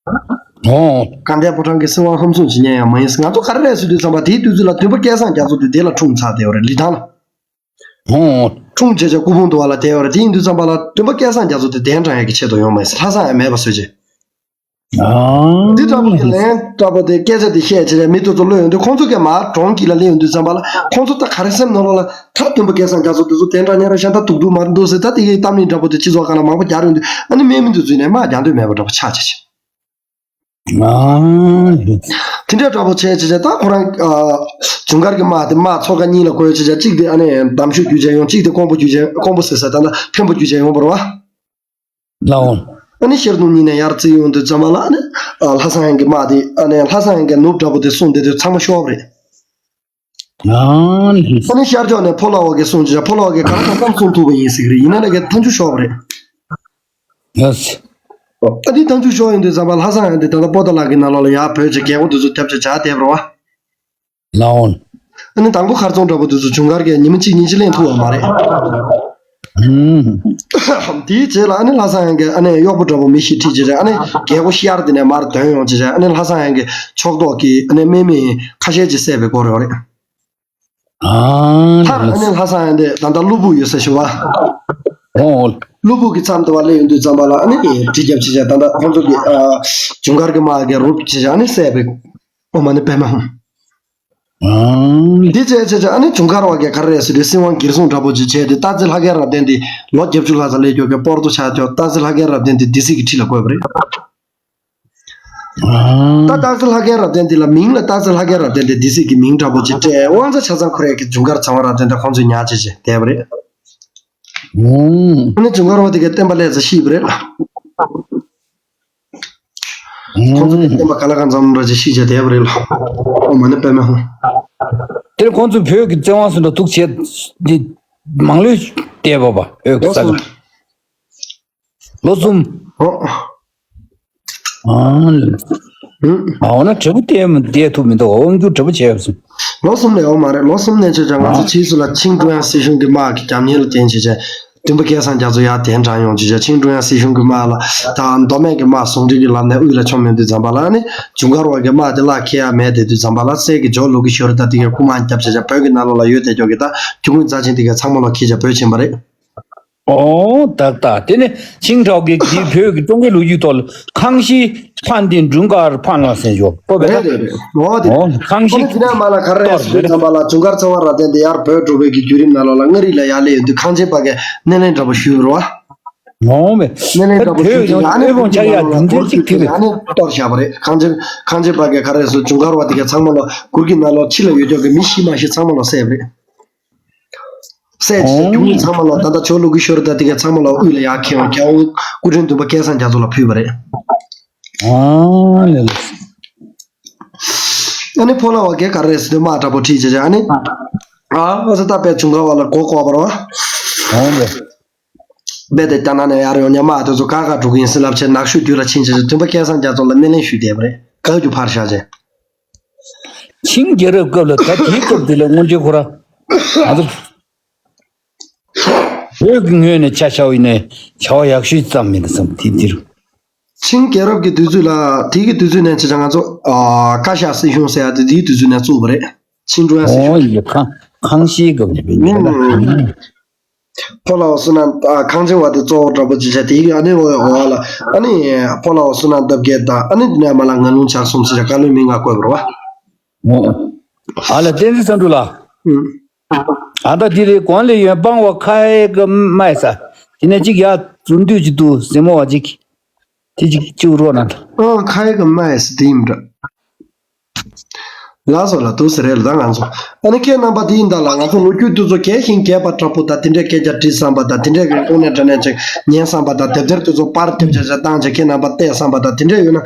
འོང་། དགའ་ལྡན་ཕོ་བྲང་གི་སྲིད་དབང་ཧམ་བཟུང་བྱེད་མཁན་ཡང་མ་ཡིན། ང་ཚོ་ག་རེ་རེད་ཟེར་དུས་ཙམ་པ་དེའི་དུས་ཚོད་ལ་སྟོན་པ་སྐལ་བཟང་རྒྱ་མཚོ་དེ་དེ་ལ་འཁྲུངས་ཚར་བསྡད་ཡོད་རེད་ལི་ཐང་ལ། འོང་། འཁྲུངས་བྱས་བྱས་སྐུ་ཕུང་དུ་བ་ལ་བསྡད་ཡོད་རེད། དེ་ཡིན་དུས་ཙམ་པ་ལ་སྟོན་པ་སྐལ་བཟང་རྒྱ་མཚོ་དེ་གདན་དྲངས་ཡག་གི་ཆེད་དུ་ཡོང་མ་ཡིན་ཟེར་ལྷ་བཟང་ཡང་མེད་པ་བཟོས་རྗེས། འདི་འདྲ་པོ་གི་ལན་འདྲ་པོ་དེ་སྐད་ཆ་དེ་བཤད་བྱས་རེད། མི་དེ་ཚོ་གློད་ཡོང་དུས་ཁོང་ཚོ་གི་མར་གྲོང་ཁྱེར་ལ་སླེབས་ཡོང་དུས་ཙམ་པ་ལ་ཁོང་ཚོ་ད་ག་རེ་སེམས་ནང་ལོགས་ལ་ད་སྟོན་པ་སྐལ་བཟང་རྒྱ་མཚོ་དེ་ཚོ་དེ་འདྲ་ཉེ་ར་ཤ་ད་དུག་དུག་མ་འདུག་ཟེར། ད་དེ་གི་གཏམ་གླེང་འདྲ་པོ་དེ་སྤྱི་ཚོགས་སྒང་ལ་མང་པོ་རྒྱག་རེད་འདུག་ཨ་ནི་སྨན་མི་འདུག་བརྫུས་ནས་མར་རྒྱག་འདོད་མེད་པ་འདྲ་པོ་ཆགས་བྱས་བྱས། དེ་འདྲ་འདྲ་པོ་བྱས་བྱས་བྱས་ད་ཁོ་རང་ཇུན་གར་གྱི་དམག་དེ་དམག་ཚོ་ཁག་གཉིས་ལ་བགོས་བྱས་བྱས། གཅིག་དེ་ཨ་ནི་འདམ་ཆུ་བརྒྱུད་བྱས་ཡོང་། གཅིག་དེ་ཀོང་པོ་བརྒྱུད་བྱས། ཀོང་པོ་ཟེར་ས་ད་ལྟ་འཕན་པོ་བརྒྱུད་བྱས་ཡོང་བ་རེད་བ། ལའོ། ཨ་ནི་ཤར་དུ་གཉིས་ནས་ཡར་བརྩིས་ཡོང་དུས་ཙམ་པ་ལ་ཨ་ནི་ལྷ་བཟང་དབྱངས་ཀྱི་དམག་དེ། ཨ་ནི་ལྷ་བཟང་དབྱངས་ཀྱི་ནུབ་འདྲ་པོ་དེ་སྲུང་བསྡད་དུས་ཚང་མ་ཤོར་བ་རེད། ཨ་ནི་ཤར་ཕྱོགས་ནས་ཕོ་ལྷ་བ་གིས་སྲུང་བྱས། ཕོ་ལྷ་བ་གིས་གང་ལྟར་བསམ་སྲུང་ཐུབ་པ་ཡིན་ཟེར་གྱི་རེད། ཡིན་ན་ལས་ཀའི་མཐའ་མཇུག་ཤོར་བ་རེད། ཡེས། ཨ་ནི་མཐའ་མཇུག་ཤོར་ཡོང་དུས་ཙམ་པ་ལྷ་བཟང་དབྱངས་དེ་ད་ལྟ་པོ་ཏཱ་ལ་གི་ནང་ལོགས་ལ་ཡར་བྲོས་བྱས་རྒྱལ་སྒོ་དེ་ཚོ་བརྒྱབ་བྱས་བྱས་བསྡད་པ་རེད་བ། ལའོ། ཨ་ནི་དང་པོ་མཁར་རྫོང་འདྲ་པོ་དེ་ཚོ་ཇུན་གར་གྱིས་ཉི་མ་གཅིག་གཉིས་ཅིག་ལེན་ཐུབ་པ་མ་རེད། ཨུམ། དེའི་རྗེས་ལ་ཨ་ནི་ལྷ་བཟང་དབྱངས་ཀྱིས་ཨ་ནི་གཡོག་པོ་འདྲ་པོ་མི་ཞིག་ཁྲིད་བྱས་བྱས། ཨ་ནི་རྒྱལ་སྒོ་ཤར་དེ་ནས་མར་འདོན་ཡོང་བྱས་བྱས། ཨ་ནི་ལྷ་བཟང་དབྱངས་ཀྱི་ཕྱོགས་གཏོགས་ཀྱི་ཨ་ནི་སྨན་མི་ཁ་ཤས་ཅིག་བསད་པའི་སྐོར་ཡོད་རེད། ཨ་མཐར་ཨ་ནི་ལྷ་བཟང་དབྱངས་དེ་ད་ལྟ་གློ་བུར་ཡོད་ས་ཞིག་བ། ཨོ། གློ་བུར་གྱི་མཚམས་དེ་བ་སླེབས་ཡོང་དུས་ཙམ་པ་ལ་ཨ་ནི་གྲི་རྒྱབ་བྱས་བྱས། ད་ལྟ་ཁོང་ཚོ་གི་ཨ་ཇུན་གར་གྱི་དམག་གིས་རུབ་བྱས་བྱས་ཨ་ནི་བསད་པའི། ཨོཾ་མ་ཎི་པདྨེ་ཧཱུྃ། ཨང་། འདི་བྱས་བྱས་བྱས་ཨ་ནི་ཇུན་གར་བ་གིས་ག་རེ་རེད་ཟེར་དུས་སྲིད་དབང་སྒེར་སྲུང་འདྲ་པོ་ཅིག་བྱས་ཏེ། སྟག་རྩེ་ལྷ་སྐལ་རབ་བརྟན་དེ་ལོ་བརྒྱད་ཅུ་ལྷག་ཙམ་སླེབས་ཀྱོག་གི་སྤོར་ཏོ་ཆགས་ཀྱོག་སྟག་རྩེ་ལྷ་སྐལ་རབ་བརྟན་དེ་སྡེ་སྲིད་ཀྱི་ཁྲི་ལ་བསྐོས་པ་རེད། ཨང་། ད་སྟག་རྩེ་ལྷ་སྐལ་རབ་བརྟན་དེ་ལ་མིང་ལ་སྟག་རྩེ་ལྷ་སྐལ་རབ་བརྟན་དེ་སྡེ་སྲིད་ཀྱི་མིང་འདྲ་པོ་ཅིག་སྤྲད། དབང་ཆ་ཆ་ཚང་ཁོ་རང་གི་ཇུན་གར་ཚེ་དབང་རབ་བརྟན་དང་ཁོང་ཚོས་ཉར་བྱས་བྱས་བསྡད་པ་རེད། ཨང་། ཨ་ནི་ཇུན་གར་བ་དེ་གའི་བསྟན་པ་ལས་ཚ་ཤི་བ་རེད། ཁོང་ཚོ་གི་བསྟན་པ་ག་ལ་གང་འཚམ་འདྲ་ཅིག་ཤི་བྱས་བསྡད་པ་རེད་ལ། ཨོཾ་མ་ཎི་པདྨེ་ཧཱུྃ། དེར་ཁོང་ཚོས་བོད་ཀྱི་བཙན་དབང་སུ་འདྲ་ཐུག་བྱས་འདི་མང་ལོས་བསྡད་པ་བ། བོད་ཀྱི་ས་ཆ་ལོ་གསུམ། ཨོ། ཨ་ལ། ཨ་འོ་ན་དྲེད་པོ་བསྡད་མ་བསྡད་ཐུབ་མི་འདུག་དབང་སྒྱུར་དྲེད་པོ་བྱས་ཡོད་སོང་། ལོ་གསུམ་ལས་འོ་མ་རེད། ལོ་གསུམ་ནས་ཆོས་ཀྱང་ང་ཚོ་ཕྱིས་སུ་ལ་ཆིང་ཀྲུང་དབྱང་སྲིད་གཞུང་གི་དམག་གི་རྒྱབ་གཉེར་ལ་བརྟེན་བྱས་བྱས། སྟོན་པ་སྐལ་བཟང་རྒྱ་མཚོ་ཡར་གདན་དྲངས་ཡོང་བྱས་བྱས། ཆིང་ཀྲུང་དབྱང་སྲིད་གཞུང་གི་དམག་ལ་ད་མདོ་སྨད་ཀྱི་དམག་ཟུང་འབྲེལ་གྱི་ལམ་ནས་དབུས་ལ་མཆོང་མེད་དུས་ཙམ་པ་ལ་ནི་ཇུན་གར་བ་གི་དམག་དེ་ལ་ཁེ་ཡ་མེད་དེ་དུས་ཙམ་པ་ལ་སྲས་ཀྱི་ཇོ་ལུ་གུ་ཤོ་རི་ད་དེ་གའི་སྐུ་དམག་རྒྱབ་བྱས་བྱས་བོད་ཀྱི་ནང་ལོགས་ལ་ཡོད་བསྡད་ཀྱོག་གི་ད་རྒྱུ་དངོས་རྩ་ཆེན་དེ་གའི་ཚང་མ་ལོག་ཁྱེར་བྱས་བོད་ཕྱིན་པ་རེད། ཨོ་ཏག་ཏག་དེ་ནས་ཆིང་ཁྲའོ་གིས་འདི་བོད་ཀྱི་ཀྲུང་གོའི་ལོ་རྒྱུས་ཐོག་ལ་ཁང་ཤིས་ཕན་ཏིན་ཀྲུང་དཀར་ཕན་ལ་ཟེར་ཞོག་པོ་བེ་རེད་རེད་རེད། ཨོ་དེ་ཨོ་ཁང་ཤིས་ཨོ་དེ་ནས་མ་ལ་ག་རེ་རེད་ཟེར་དུས་ཙམ་པ་ལ་ཇུན་གར་ཚེ་དབང་རབ་བརྟན་དེ་ཡར་བོད་འགྲོ་བའི་གི་བརྒྱུད་རིམ་ནང་ལོགས་ལ་མངའ་རིས་ལ་ཡར་སླེབས་ཡོང་དུས་ཁང་ཆེན་པ་གིས་སྣེ་ལེན་འདྲ་པོ་ཞུས་རེད་བ། ཨོ་མེ་སྣེ་ལེན་འདྲ་པོ་ཞུས་ཏེ་ཨ་ནི་བོད་ཡོངས་ཨེ་བོང་ཆགས་ཡ་འཛིན་གྲྭ་གཅིག་ཐིག་རེད། ཨ་ནི་གཏོར་བཞག་པ་རེད། ཁང་ཆེན་ཁང་ཆེན་པ་གིས་ག་རེ་ཟེར་ཇུན་གར་བ་དེ་གའི་ཚང་མ་ལོ་གུར་གྱི་ནང་ལོགས་ཕྱི་ལ་ཡོད་ཀྱོག་གི་མི་ཤི་མ་ཤི་ཚང་མ་ལོ་བསད་པ་རེད། སྲས་ཀྱི་རྒྱུ་དངོས་ཚང་མ་ལ་ད་ལྟ་ཇོ་ལུ་གུ་ཤོ་རི་ད་དེ་གའི་ཚང་མ་ལ་དབུས་ལ་ཡར་ཁྱེར་ཡོང་རྒྱལ་དབང་སྐུ་ཕྲེང་བདུན་པ་སྐལ་བཟང་རྒྱ་མཚོ་ལ་ཕུལ་བ་རེད། ཨ་ནི་ཕོ་ལྷ་བ་གས་ག་རེ་ཟེར་དུས་དམག་དྲག་པོ་ཁྲིད་བྱས་བྱས་ཨ་ནི། ཨ་ཨ་ས་ད་པའི་ཇུན་གར་བ་ལ་མགོ་བསྐོར་བ་རེད་བ། རྦད་དེ་རྒྱ་ནག་ནས་ཡར་ཡོང་ཉ་དམག་དེ་ཚོ་ག་ག་འགྲོ་གི་ཡིན་ཟེར་ལབ་བྱས་ནག་ཤོད་དུས་ལ་ཕྱིན་བྱས་བྱས་བདུན་པ་སྐལ་བཟང་རྒྱ་མཚོ་ལ་སྣེ་ལེན་ཞུས་བསྡད་པ་རེད། ག་རྒྱུ་ཕར་བཞག་བྱས། ཆིང་རྒྱལ་རབས་སྐབས་ལ་ད་དེའི་སྐབས་དེ་ལ་སྔོན་ཆད་ཁོ་ར་ང་ཚོ་བོད་ཀྱི་ངོས་ནས་ཆ་བཞག་ཡིན་ནའི་བྱ་བ་ཡག་ཤོས་ཙམ་མིན་བསམ་དེ་འདིར། ཆིང་རྒྱལ་རབས་ཀྱི་དུས་ཚོད་ལ་དེ་གི་དུས་ཚོད་ནས་བྱས་ཙང་ང་ཚོ་ཨ་བཀའ་ཤག་སྲིད་གཞུང་ཟེར་ཡ་དེ་དེའི་དུས་ཚོད་ནས་བཙུགས་པ་རེད། ཆིང་ཀྲུང་དབྱང་སྲིད་གཞུང་། ཨོ་ཡི་ཁང་ཁང་ཤིའི་སྐབས་ནས་བེད་སྤྱོད་ད། ཕོ་ལྷ་བ་བསོད་ནམས་ཨ་ཁང་ཆེན་བ་དེ་གཙོ་བོ་འདྲ་པོ་ཅིག་བྱས་དེ་གི་ཨ་ནི་འོ་འོ་ལ་ཨ་ནི་ཕོ་ལྷ་བ་བསོད་ནམས་སྟོབས་རྒྱལ་དང་ཨ་ནི་དེ་ནས་མ་ལ་ང་ལུང་བྱར་སོང་ཟེར་བྱས་བཀའ་བློན་མི་ལྔ་བསྐོས་པ་རེད་བ། ཨོ། ཨ་ལ་བསྟན་འཛིན་བསམ་གྲུབ་ལགས། ཨུ། ཨ་ད་དེ་རེད་གོང་ལས་ཡོན་སྤང་བ་ཁ་ཧེ་གི་མ་ཡི་ས། དེ་ནས་ཅིག་ཡ་ཛུར་འདུས་ཅིག་འདུག་ཟེ་མོ་བ་ཅིག་དེ་ཅིག་ཅིག་རོགས་གནང་། ཨོ་ཁ་ཧེ་གི་མ་ཡི་ས་དེ་ཡིན་འདྲ། ལགས་སོ་ལ་འདུག་ཟེར་རེད་ལ་ད་ང་ཚོ། ཨ་ནི་ཁྱེད་རྣམ་པ་དེ་ཡིན་ད་ལ་ང་ཚོ་ལོ་རྒྱུས་དེ་ཚོ་རྒྱས་ཤིང་རྒྱས་པ་འདྲ་པོ་དང་དེ་འདྲའི་སྐད་ཆ་དྲིས་བསམ་པ་དང་དེ་འདྲའི་གི་དངོས་གནས་དྲང་གནས་ཅིག་ཉན་བསམ་པ་དང་དེབ་ཐེར་དེ་ཚོ་པར་ཐེབས་བྱས་བྱས་བཏང་བྱས་ཁྱེད་རྣམ་པ་བལྟས་བསམ་པ་དང་དེ་འདྲས་ཡོད་ན།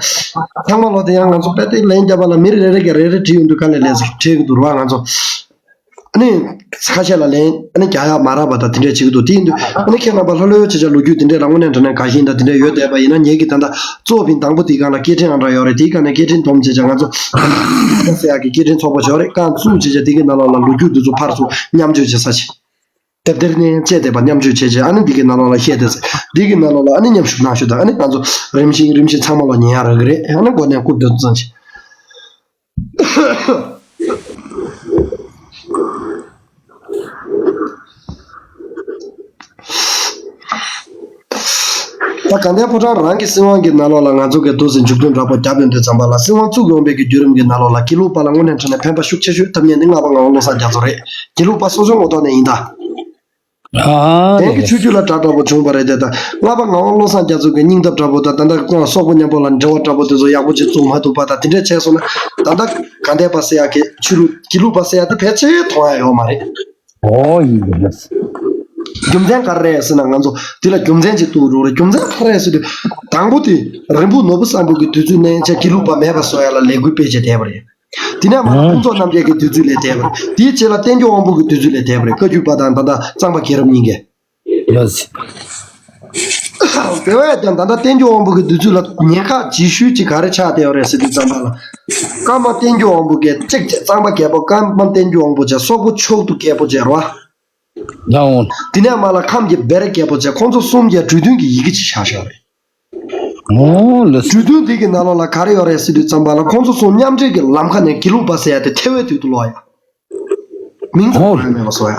ཚང་མ་ལོ་དེ་ཡང་ང་ཚོ་དཔེ་དེ་ལན་རྒྱབ་པ་ལ་མི་རེ་རེ་གིས་རེ་རེ་བྲིས་ཡོང་དུས་དཀའ་ལས་ལས་ཟེར་བྲིས་གི་འདུག་ར་ང་ཚོ། ཨ་ནི། ཁ་ཤས་ལ་ལན་ཨ་ནི་རྒྱག་ཡག་མ་རག་པ་དང་དེ་འདྲས་བྱེད་ཀྱི་འདུག་དེ་ཡིན་དུས་ཨ་ནི་ཁྱེད་རྣམ་པ་ལྷོད་ལྷོད་བྱས་བྱས་ལོ་རྒྱུས་དེ་འདྲས་ལ་དངོས་གནས་དྲང་གནས་དགའ་ཞེན་དང་དེ་འདྲས་ཡོད་བསྡད་པ་ཡིན་ན་ངེད་ཀྱིས་ད་ལྟ་གཙོ་བོ་བིན་དང་པོ་དེའི་སྒང་ལ་སྐད་འཕྲིན་ཨང་གྲངས་ཡོད་རེད། དེའི་སྒང་ནས་སྐད་འཕྲིན་སྡོམ་བྱས་བྱས་ང་ཚོ་ཟེར་ཡག་གི་སྐད་འཕྲིན་ཚོགས་པ་ཞིག་ཡོད་རེད། རྐང་བཙུགས་བྱས་བྱས་དེ་གི་ནང་ལོགས་ལ་ལོ་རྒྱུས་འདི་ཚོ་ཕར་ཚུར་མཉམ་སྤྱོད་བྱེད་ས་ཞིག་དེབ་ཐེར་ནས་བཅས་བསྡད་པ་མཉམ་སྤྱོད་བྱས་བྱས་ཨ་ནི་འདི་གི་ནང་ལོགས་ལ་བཤད་བསྡད་ས་འདི་གི་ནང་ལོགས་ལ་ཨ་ནི་མཉམ་ཞུགས་གནང་ཤོག་དང་ཨ་ནི་ང་ཚོ་རིམ་བཞིན་རིམ་བཞིན་ཚང་མ་ལོ་ཉན་ཡག་རག་གི་རེད། ཨ་ནི་འགོ་ནས་རྐུབ་དེ་ཚོ་ཙམ་ཞིག་ད་དགའ་ལྡན་ཕོ་བྲང་རང་གི་སྲིད་དབང་གི་ནང་ལོགས་ལ་ང་ཚོ་གི་འདུག་སེ་མཇུག་སྡོམ་འདྲ་པོ་བརྒྱབ་ཡོང་དུས་ཙམ་པ་ལ། སྲིད་དབང་བཙུགས་ཡོང་པའི་གི་བརྒྱུད་རིམ་གྱི་ནང་ལོགས་ལ་དགེ་ལུགས་པ་ལ་དངོས་གནས་དྲང་གནས་ཕན་པ་ཤུགས་ཆེ་ཤོས་ཐོབ་མཁན་ནི་ལྔ་པ་ངག་དབང་བློ་བཟང་རྒྱ་མཚོ་རེད། དགེ་ལུགས་པ་སོ་སོའི་ངོ་ཐོག་ནས་ཡིན་ད། ཨ་དེང་གི་ཆོས་བརྒྱུད་ལ་དགྲ་འདྲ་པོ་བྱུང་བ་རེད་དེ། ད་ལྔ་པ་ངག་དབང་བློ་བཟང་རྒྱ་མཚོ་གི་སྙིང་སྟོབས་འདྲ་པོ་དང་། ད་ལྟ་སོག་པོ་མཉམ་པོ་ལ་འབྲེལ་བ་འདྲ་པོ་དེ་ཚོ་ཡག་པོ་ཅིག་བཙུགས་མ་ཐུབ་པ་དང་། དེ་འདྲས་བྱས་སོང་ན། ད་ལྟ་དགའ་ལྡན་པ་ཟེར་ཡག་གི་ཆོས་ལུགས་དགེ་ལུགས་པ་ཟེར་ཡག་དེ་ཕལ་ཆེར་མཐོང་ཡག་ཡོད་མ་རེད། ཨོ་ཡིན་ཡིན། རྒྱུ་མཚན་ག་རེ་རེད་ཟེར་ན། ང་ཚོ་དེ་ལ་རྒྱུ་མཚན་ཅིག་གཏུག་རོགས་རེད། རྒྱུ་མཚན་ག་རེ་རེད་ཟེར་དུས། དང་པོ་དེ་རིན་སྤུངས་ནོར་བུ་བཟང་པོ་གི་དུས་ཚོད་ནས་བྱས་དགེ་ལུགས་པ་མེད་པ་བཟོ་ཡག་ལ་ལས་འགུལ་སྤེལ་བྱས་བསྡད་པ་རེད། དེ་ནས་མར་ཨ་ཕུན་ཚོགས་རྣམ་རྒྱལ་གྱི་དུས་ཚོད་ལ་བསྡད་པ་རེད། དེའི་རྗེས་ལ་བསྟན་སྐྱོང་དབང་པོ་གི་དུས་ཚོད་ལ་བསྡད་པ་རེད། བཀའ་བརྒྱུད་པ་དང་ད་ལྟ་གཙང་པ་རྒྱལ་རབས་གཉིས་ཀས། ལགས། དེ་བས་ཀྱང་ད་ལྟ་བསྟན་སྐྱོང་དབང་པོ་གི་དུས་ཚོད་ལ་ཉེན་ཁ་ལྗིད་ཤོས་ཅིག་ག་རེ་ཆགས་བསྡད་པ་རེད་ཟེར་དུས་ཙམ་པ་ལ། ཀརྨ་བསྟན་སྐྱོང་དབང་པོ་གིས་གཅིག་བྱས། གཙང་པ་རྒྱལ་པོ་ཀརྨ་བསྟན་སྐྱོང་དབང་པོ་བྱས། སོག་པོ་ཕྱོགས་དུ་རྒྱལ་པོ་བྱས་རེད་བ། ལགས་འོང་། དེ་ནས་མར་ལ་ཁམས་ཀྱི་བེ་རི་རྒྱལ་པོ་བྱས། ཁོང་ཚོ་གསུམ་གྱིས་གྲོས་མཐུན་གྱི་ཡི་གེ་ཅིག་བཞག་བཞག་རེད། ཨོ་ལགས། གྲོས་མཐུན་དེ་གི་ནང་ལོགས་ལ་ག་རེ་ཡོད་རེད་ཟེར་དུས་ཙམ་པ་ལ། ཁོང་ཚོ་གསུམ་མཉམ་འབྲེལ་གྱི་ལམ་ཁ་ནས་དགེ་ལུགས་པ་ཟེར་ཡ་དེ་ཐེ་བའི་དུས་དུ་ལོག་ཡ། མིང་ཙམ་ཨོ་ཡང་མེད་པ་བཟོ་ཡ།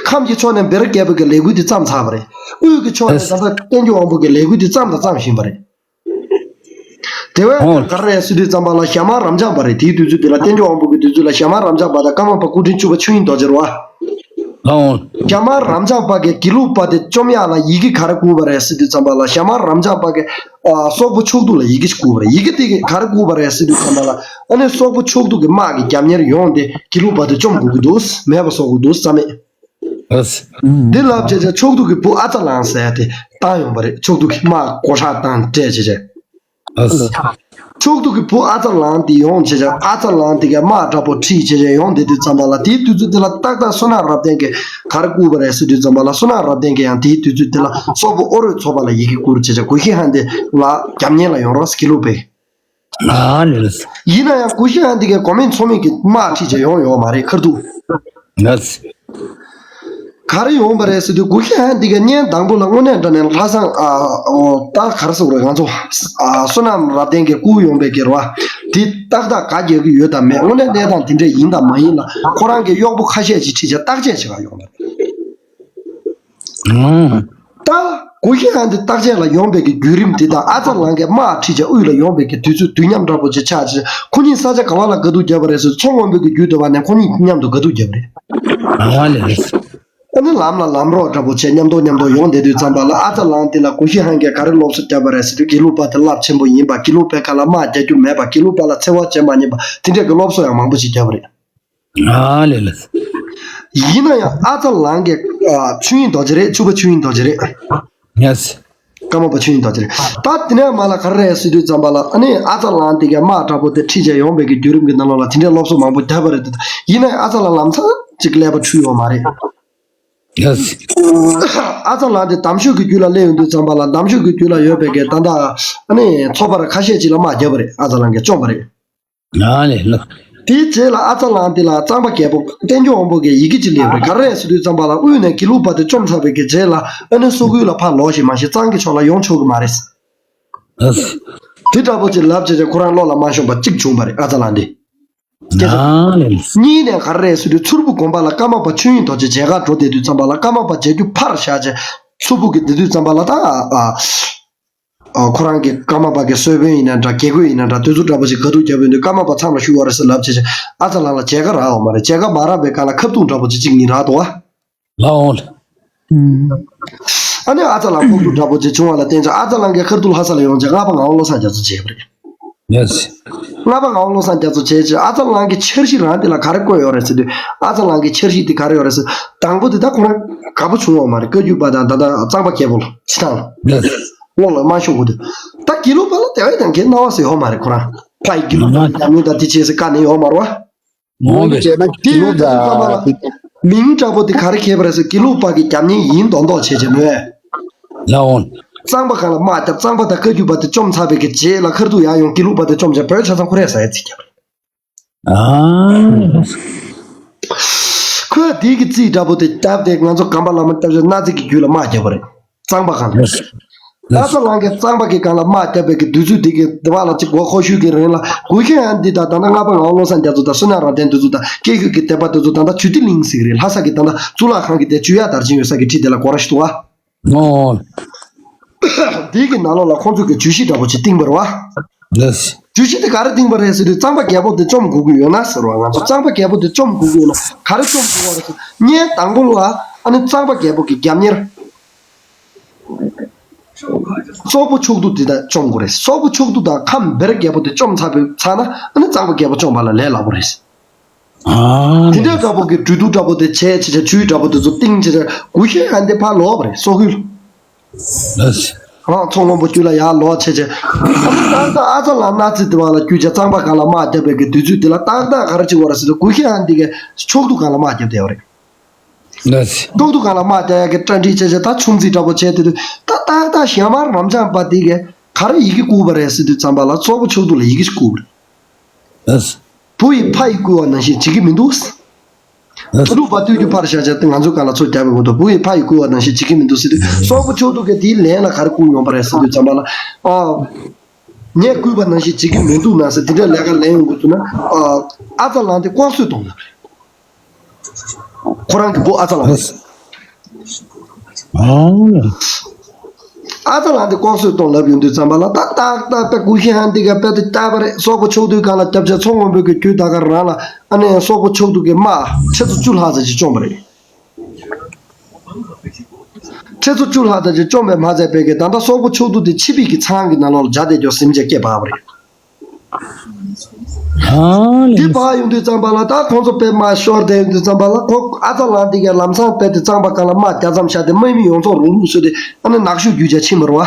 ཁམས་ཀྱི་ཕྱོགས་ནས་བེ་རི་རྒྱལ་པོ་གི་ལས་འགུལ་དེ་བརྩམས་ཚར་བ་རེད། དབུས་ཀྱི་ཕྱོགས་ནས་ད་ལྟ་བསྟན་སྐྱོང་དབང་པོ་གི་ལས་འགུལ་དེ་བརྩམས་དང་བརྩམས་བཞིན་པ་རེད། དེ་བས་ཨོ་ག་རེ་རེད་ཟེར་དུས་ཙམ་པ་ལ། ཞྭ་དམར་རབ་འབྱམས་པ་རེད། དེའི་དུས་ཚོད་དེ་ལ་བསྟན་སྐྱོང་དབང་པོ་གི་དུས་ཚོད་ལ་ཞྭ་དམར་རབ་འབྱམས་པ་དང་ཀརྨ་པ་སྐུ་ཕྲེང་བཅུ་པ་ཆོས་དབྱིངས་རྡོ་རྗེ་རེད་བ། ཨོ། ཞྭ་དམར་རབ་འབྱམས་པ་གིས་དགེ་ལུགས་པ་དེ་བཅོམ་ཡག་ལ་ཡི་གེ་ག་རེ་བསྐུར་བ་རེད་ཟེར་དུས་ཙམ་པ་ལ། ཞྭ་དམར་རབ་འབྱམས་པ་གིས་ཨ་སོག་པོ་ཕྱོགས་གཏུགས་ལ་ཡི་གེ་ཞིག་བསྐུར་བ་རེད། ཡི་གེ་དེ་གིས་ག་རེ་བསྐུར་བ་རེད་ཟེར་དུས་ཙམ་པ་ལ། ཨ་ནི་སོག་པོ་ཕྱོགས་གཏུགས་ཀྱི་དམག་གི་རྒྱབ་གཉེར་ཡོང་སྟེ་དགེ་ལུགས་པ་དེ་བཅོམ་དགོས་ཀྱི་འདུག་མེད་པ་བཟོ་དགོས་འདུག་བསམ་མེད། ཨ་ཙི། འདི་ལབ་བྱས་བྱས་ཕྱོགས་གཏུགས་ཀྱི་བུ་ཨ་ཙ་ལང་ཟེར་ཡ་དེ་བཏང་ཡོང་བ་རེད། ཕྱོགས་གཏུགས་ཀྱི་དམག་བགོ་བཤའ་བཏང་སྤྲད་བྱས་བྱས། ཨ་ཙི། ཕྱོགས་གཏུགས་ཀྱི་བུ་ཨ་ཙ་ལང་དེ་ཡོང་བྱས་བྱས། ཨ་ཙ་ལང་དེ་གས་དམག་འདྲ་པོ་ཁྲིད་བྱས་བྱས་ཡོང་བསྡད་དུས་ཙམ་པ་ལ། དེའི་དུས་ཚོད་དེ་ལ་ཏག་ཏག་བསོད་ནམས་རབ་བརྟན་གྱིས་ག་རེ་བསྐུར་བ་རེད་ཟེར་དུས་ཙམ་པ་ལ། བསོད་ནམས་རབ་བརྟན་གྱིས་ཡང་དེའི་དུས་ཚོད་དེ་ལ་སོག་པོ་ཨོ་རོད་ཚོ་པ་ལ་ཡི་གེ་བསྐུར་བྱས་བྱས། གུ་ཤྲི་ཧན་དེ་ལ་རྒྱབ་གཉེར་ལ་ཡོང་རོགས་ཟེར་དགེ་ལུགས་པས། ཨ་ནི་རེད། ཡིན་ན་ཡང་གུ་ཤྲི་ཧན་དེ་གས་གོ་མིན་ཚོགས་མིན་གྱི་དམག་ཁྲིད་བྱས་ཡོང་ཡོད་མ་རེད། ཁ་ཐུག་ལགས། ག་རེ་ཡོང་བ་རེད་ཟེར་དུས། གུ་ཤྲི་ཧན་དེ་གས་བརྙན་དང་པོ་ལ་དངོས་གནས་དྲང་གནས་ལྷ་བཟང་ཨ་ཨོ་ད་ག་རེ་ཟེར་དགོས་རེད། ང་ཚོ་ཨ་བསོད་ནམས་རབ་བརྟན་གྱིས་བསྐུར་ཡོང་བའི་གི་རེད་བ། དེ་ཏག་ཏག་ག་རྒྱག་གི་ཡོད་དམ་མེད། དངོས་གནས་གནས་སྟངས་དེ་འདྲས་ཡིན་དམ་མ་ཡིན་ལ། ཁོ་རང་གིས་གཡོག་པོ་ཁ་ཤས་ཅིག་ཁྲིད་བྱས་བརྟག་དཔྱད་བྱེད་ག་ཡོང་བ་རེད། ཨང་། ད་གུ་ཤྲི་ཧན་དེ་བརྟག་དཔྱད་ལ་ཡོང་བའི་གི་བརྒྱུད་རིམ་དེ་དང་། ཨ་ཙ་ལང་གིས་དམག་ཁྲིད་བྱས་དབུས་ལ་ཡོང་བའི་གི་དུས་ཚོད་དུས་མཉམ་འདྲ་པོ་ཅིག་ཆགས་བྱས། ཁོ་གཉིས་ས་ཆ་ག་བ་ལ་དགའ་སྡུག་བརྒྱབ་པ་རེད་ཟེར། མཚོ་སྔོན་པོའི་གི་རྒྱུད་དེ་བ་ནས་ཁོ་གཉིས་མཉམ་དུ་དགའ་སྡུག་བརྒྱབ་པ་རེད། ཨ་ནི་ལམ་ལ་ལམ་རོགས་འདྲ་པོ་བྱས་མཉམ་དུ་མཉམ་དུ་ཡོང་བསྡད་དུས་ཙམ་པ་ལ། ཨ་ཙ་ལང་དེ་ལ་གུ་ཤྲི་ཧན་གྱིས་ག་རེ་སློབ་གསོ་བརྒྱབ་པ་རེད་ཟེར་དུས། དགེ་ལུགས་པ་དེ་རླབས་ཆེན་པོ་ཡིན་པ། དགེ་ལུགས་པའི་ཁ་ལ་དམག་རྒྱག་རྒྱུ་མེད་པ། དགེ་ལུགས་པ་ལ་འཚེ་བ་བྱེད་མ་ཉན་པ། དེ་འདྲས་ཀྱི་སློབ་གསོ་ཡང་མང་པོ་ཞིག་བརྒྱབ་པ་རེད། ཨ་ལེ་ལེ། ཡིན་ན་ཡང་ཨ་ཙ་ལང་གི་ཨ་ཆོས་དབྱིངས་རྡོ་རྗེ་རེད། བཅུ་པ་ཆོས་དབྱིངས་རྡོ་རྗེ་རེད། ཡེས། ཀརྨ་པ་ཆོས་དབྱིངས་རྡོ་རྗེ་རེད། ད་དེ་ནས་མར་ལ་ག་རེ་རེད་ཟེར་དུས་ཙམ་པ་ལ། ཨ་ནི་ཨ་ཙ་ལང་དེ་གས་དམག་དྲག་པོ་དེ་ཁྲིད་བྱས་ཡོང་བའི་གི་བརྒྱུད་རིམ་གྱི་ནང་ལོགས་ལ་དེ་འདྲའི་སློབ་གསོ་མང་པོ་བརྒྱབ་པ་རེད་དེ། ཡིན་ན་ཡང་ཨ་ཙ་ལང་ལམ་སང་ཅིག་ཀླད་པ་འཁྲུལ་ཡོད་མ་རེད། ཡེས། ཨ་ཙ་ལང་དེ་འདམ་ཤོད་ཀྱི་རྒྱུད་ལ་སླེབས་ཡོང་དུས་ཙམ་པ་ལ། འདམ་ཤོད་ཀྱི་རྒྱུད་ལ་ཡོད་པའི་གི་ད་ལྟ་ཨ་ནི་ཚོ་པ་ར་ཁ་ཤས་ཅིག་ལ་དམག་བརྒྱབ་པ་རེད། ཨ་ཙ་ལང་གིས་བཅོམ་པ་རེད། ཨ་ནི་ལགས། དེའི་རྗེས་ལ་ཨ་ཙ་ལང་དེ་ལ་གཙང་པ་རྒྱལ་པོ་བསྟན་སྐྱོང་དབང་པོ་གིས་ཡི་གེ་ཅིག་སླེབས་པ་རེད། ག་རེ་རེད་ཟེར་དུས་ཙམ་པ་ལ། དབུས་ནས་དགེ་ལུགས་པ་དེ་བཅོམ་ཚར་བའི་གི་རྗེས་ལ། ཨ་ནི་སོག་ཡུལ་ལ་ཕར་ལོག་ཤིག། མ་གཞི་གཙང་གི་ཕྱོགས་ལ་ཡོང་ཆོག་གི་མ་རེད། ཨ་ཙི། དེ་འདྲ་པོ་ཅིག་ལབ་བྱས་བྱས་ཁོ་རང་བློ་ལ་མ་ཤོང་བ་གཅིག་བྱུང་བ་རེད། ཨ་ཙ་ལང་དེ། སྐད་ཆ། ཨ་ནི། གཉིས་ནས་ག་རེ་རེད་ཟེར་དུས། མཚུར་ཕུ་དགོན་པ་ལ་ཀརྨ་པ་ཆོས་དབྱིངས་རྡོ་རྗེ་མཇལ་ཁ་འགྲོ་བསྡད་དུས་ཙམ་པ་ལ། ཀརྨ་པ་མཇལ་རྒྱུ་ཕར་བཞག་བྱས། མཚུར་ཕུ་གི་བསྡད་དུས་ཙམ་པ་ལ་ད་ཨ། ཨ། ཁོ་རང་གི་ཀརྨ་པ་གི་གསོལ་དཔོན་ཡིན་ན་འདྲ། དགེ་བསྐོས་ཡིན་ན་འདྲ། དེ་ཚོ་འདྲ་པོ་ཞིག་དགའ་སྡུག་བརྒྱབ་ཡོང་དུས། ཀརྨ་པ་མཚམས་ལ་བཞུགས་པ་རེད་ཟེར་ལབ་བྱས་བྱས། ཨ་ཙ་ལང་ལ་མཇལ་ཁ་རག་ཡོད་མ་རེད། མཇལ་ཁ་མ་རག་པའི་སྒང་ལ་ཁ་ཐུག་འདྲ་པོ་ཅིག་ཅིག་གཉིས་རག་འདུག་བ། ལགས་འོང་། ཨ་ནི་ཨ་ཙ་ལང་ཕོག་ཐུག་འདྲ་པོ་ཅིག་བྱུང་བ་ལ་བརྟེན་བྱས། ཨ་ཙ་ལང་གིས་ཁ་ཐུག་ལྷ་ས་ལ་ཡོང་བྱས་ལྔ་པ་ངག་དབང་བློ་བཟང་རྒྱ་མཚོ་མཇལ་བ་རེད། ཡེས། ལྔ་པ་ངག་དབང་བློ་བཟང་རྒྱ་མཚོ་མཇལ་བྱས། ཨ་ཙ་ལང་གི་འཆར་གཞི་རང་དེ་ལ་ག་རེ་བཀོད་ཡོད་རེད་ཟེར་དུས། ཨ་ཙ་ལང་གི་འཆར་གཞི་དེ་ག་རེ་ཡོད་རེད་ཟེར། དང་པོ་དེ་ད་ཁོ་རང་དགའ་པོ་བྱུང་ཡོད་མ་རེད། བཀའ་བརྒྱུད་པ་དང་ད་ལྟ་གཙང་པ་རྒྱལ་པོ་ལ་ཕྱི་ཐང་ལ། ཡེས། བློ་ལ་མ་ཤོང་གི་འདུག་ད་དགེ་ལུགས་པ་ལ་དེ་བས་ཀྱང་གི་སྣང་བ་ཟེར་ཡོད་མ་རེད། ཁོ་རང་ཕ་ཡི་དགེ་ལུགས་པ་ལ་རྒྱབ་གཉེར་དང་དེ་བྱས་ཟེར་བཀའ་ནན་ཡོད་མ་རེད་བ། འོང་བས། དེ་ཡོད་དུས་ཙམ་པ་ལ། མིང་འདྲ་པོ་དེ་ག་རེ་ཁེལ་བ་རེད་ཟེར། དགེ་ལུགས་པ་གི་རྒྱབ་གཉེར་ཡིན་མདོག་མདོག་བྱས་བྱས་མོད། ལགས་འོང་། གཙང་པ་སྒང་ལ་དམག་བརྒྱབ། གཙང་པ་དང་བཀའ་བརྒྱུད་པ་དེ་བཅོམ་ཚར་བའི་གི་རྗེས་ལ་ཁ་ཐུག་ཡར་ཡོང་། དགེ་ལུགས་པ་དེ་བཅོམ་བྱས། བོད་ཆ་ཚང་ཁོ་རས་ཟ་ཡ་རྩིས་བརྒྱབ་པ་རེད། ཨ། ཁོས་དེ་གི་རྩིས་འདྲ་པོ་དེ་བརྒྱབ་སྟེ། ང་ཚོ་སྒམ་པ་བླ་མ་སྐྱབས་རྗེ་གནའ་རྫས་ཀྱི་རྒྱུད་ལ་དམག་བརྒྱབ་པ་རེད། གཙང་པ་སྒང་ལ། ལགས་སོ། ཨ་ཙ་ལང་གིས་གཙང་པ་གི་སྒང་ལ་དམག་བརྒྱབ་པའི་གི་དུས་ཚོད་དེ་གི་དེ་བ་ལ་ཅིག་གོ་ཁོ་ཤུལ་གི་རིང་ལ། གུ་ཤྲི་ཧན་འདི་དང་ད་ལྟ་ལྔ་པ་ངག་དབང་བློ་བཟང་རྒྱ་མཚོ་དང་བསོད་ནམས་རབ་བརྟན་དེ་ཚོ་དང་སྐྱེས་ཤུལ་གྱི་སྡེ་པ་དེ་ཚོ་ད་ལྟ་ཇུ་ཏི་གླིང་ཟེར་གི་རེད། ལྷ་ས་གི་ད་ལྟ་གཙུག་ལག་ཁང་གི་དེ་ཇུ་ཡ་དར་ཅན་ཡོད་ས་གི་འཁྲིས་དེ་ལ་སྒོ་ར་ཞིག་འདུག་ཨ། ཨོ། འདི་གི་ནང་ལོགས་ལ་ཁོང་ཚོས་ཀྱི་བརྗོད་གཞི་འདྲ་པོ་ཅིག་བཏིང་པ་རེད་བ། ལགས། བརྗོད་གཞི་དེ་ག་རེ་བཏིང་པ་རེད་ཟེར་དུས་གཙང་པ་རྒྱལ་པོ་དེ་བཅོམ་དགོས་ཀྱི་ཡོད་ན་ཟེར་བ། ང་ཚོ་གཙང་པ་རྒྱལ་པོ་དེ་བཅོམ་དགོས་ཀྱི་ཡོད་ན་ག་རེ་བཅོམ་དགོས་པ་རེད་ཟེར། ངས་དང་པོ་ལ་ཨ་ནི་གཙང་པ་རྒྱལ་པོ་གི་རྒྱབ་གཉེར། སོག་པོ་ཕྱོགས་དུ་དེ་དག་བཅོམ་དགོས་རེད། སོག་པོ་ཕྱོགས་དུ་དང་ཁམས་བེ་རི་རྒྱལ་པོ་དེ་བཅོམ་ཚར་བའི་ཚར་ན་ཨ་ནི་གཙང་པ་རྒྱལ་པོ་བཅོམ་པ་ལ་ལས་སླ་པོ་རེད། ཨ་དེ་འདྲ་འདྲ་པོ་གི་གྲོས་བསྡུར་འདྲ་པོ་དེ་བྱས་བྱས་བྱས་ཇུས་འདྲ་པོ་དེ་ཚོ་བཏིང་བྱས་བྱས་གུ་ཤྲི་ཡན་དེ་ཕར་ལོག་པ་རེད། སོག་ཡུལ། ལགས། ཨང་མཚོ་སྔོན་པོ་རྒྱུད་ལ་ཡར་ལོག་བྱས་བྱས། ཨ་ནི་ཏག་ཏག་ཨ་ཙ་ལ་ནག་རྩིས་དེ་བ་ལ་རྒྱུ་ཆ་གཙང་པ་སྒང་ལ་དམག་བརྒྱབ་པའི་གི་དུས་ཚོད་དེ་ལ་ཏག་ཏག་ག་རེ་བྱེད་དགོས་རེད་ཟེར་དུས་གུ་ཤྲི་ཡན་དེ་གི་ཕྱོགས་དུ་སྒང་ལ་དམག་བརྒྱབ་བསྡད་པ་རེད། ལགས། ཕྱོགས་དུ་སྒང་ལ་དམག་བརྒྱབ་ཡ་གི་གྲ་སྒྲིག་བྱས་བྱས་ད་ཆུང་ཙིག་འདྲ་པོ་བྱས་དེ་དུས་ད་ཏག་ཏག་ཞྭ་དམར་རབ་འབྱམས་པ་དེ་གི་ག་རེ་ཡི་གེ་བསྐུར་བ་རེད་ཟེར་དུས་ཙམ་པ་ལ་སོག་པོ་ཕྱོགས་དུ་ལ་ཡི་གེ་ཞིག་བསྐུར་བ་རེད། ལགས། བུ་ཡིས་ཕ་ཡིས་བསྐུལ་བ་ནང་བཞིན་བྱེད་ཀྱི་མི་འདུག། ལགས། ལུག་པ་སྟོད་ཀྱི་ཕར་བཞག་བྱས་ང་ཚོའི་སྒང་ལ་ཚུར་རྒྱབ་པའི་མི་འདུག། བུ་ཡིས་ཕ་ཡིས་བསྐུལ་བ་ནང་བཞིན་བྱེད་ཀྱི་མི་འདུག་ཟེར་དུས་སོག་པོ་ཕྱོགས་དུ་གི་དེའི་ལན་ལ་ག་རེ་བསྐུར་ཡོང་པ་རེད་ཟེར་དུས་ཙམ་པ་ལ། ཨ། ངས་བསྐུལ་བ་ནང་བཞིན་བྱེད་ཀྱི་མི་འདུག་ན་ཟེར་དེ་འདྲ་ལས་ཀ་ལན་ཡོང་དགོས་ཐུག་ན། ཨ། ཨ་ཙ་ལངས་ཏེ་ལྐོག་གསོད་གཏོང་ལབ་རེད། ཁོ་རང་གི་བུ་ཨ་ཙ་ལངས་ཏེ། ཨ་ཙ་ལངས་ཏེ་ལྐོག་གསོད་གཏོང་ལབ་ཡོང་དུས་ཙམ་པ་ལ་ད་ཏག་ཏག་ད་གུ་ཤྲི་ཡན་དེ་ག་དཔེ་དེ་བཏགས་པ་རེད། སོག་པོ་ཕྱོགས་དུས་སྒང་ལ་སྐྱབས་ཆ་མཚོ་སྔོན་པོའི་གི་རྒྱུད་ད་ག་རང་ལ་ཨ་ནི་སོག་པོ་ཕྱོགས་དུ་གི་དམག་ཁྲི་ཚོ་བཅུ་ལྷག་ཙམ་ཅིག་བཅོམ་པ་རེད། ཁྲི་ཚོ་བཅུ་ལྷག་ཙམ་ཅིག་བཅོམ་པས་མ་ཚད་པའི་གི་ད་ལྟ་སོག་པོ་ཕྱོགས་དུ་དེ་ཆིབས་པའི་གི་ཚང་གི་ནང་ལོགས་ལ་འཇགས་བསྡད་རྒྱུ་སེམས་ཅན་སྐད་འབག་པ་རེད། ཨ་ལེ། དེ་བག་ཡོང་དུས་ཙམ་པ་ལ་ད་ཁོང་ཚོ་དཔེ་མ་ཤོར་བསྡད་ཡོང་དུས་ཙམ་པ་ལ་ཁོ་ཨ་ཙ་ལངས་དེ་གའི་ལམ་སང་དཔེ་དེ་གཙང་པ་སྒང་ལ་དམག་རྒྱག་མཚམས་བཞག་སྟེ་དམག་མི་ཡོངས་རྫོགས་རུག་རུག་བཟོས་ཏེ་ཨ་ནི་ནག་ཆུ་རྒྱུད་ཆ་ཕྱིན་པ་རེད་བ།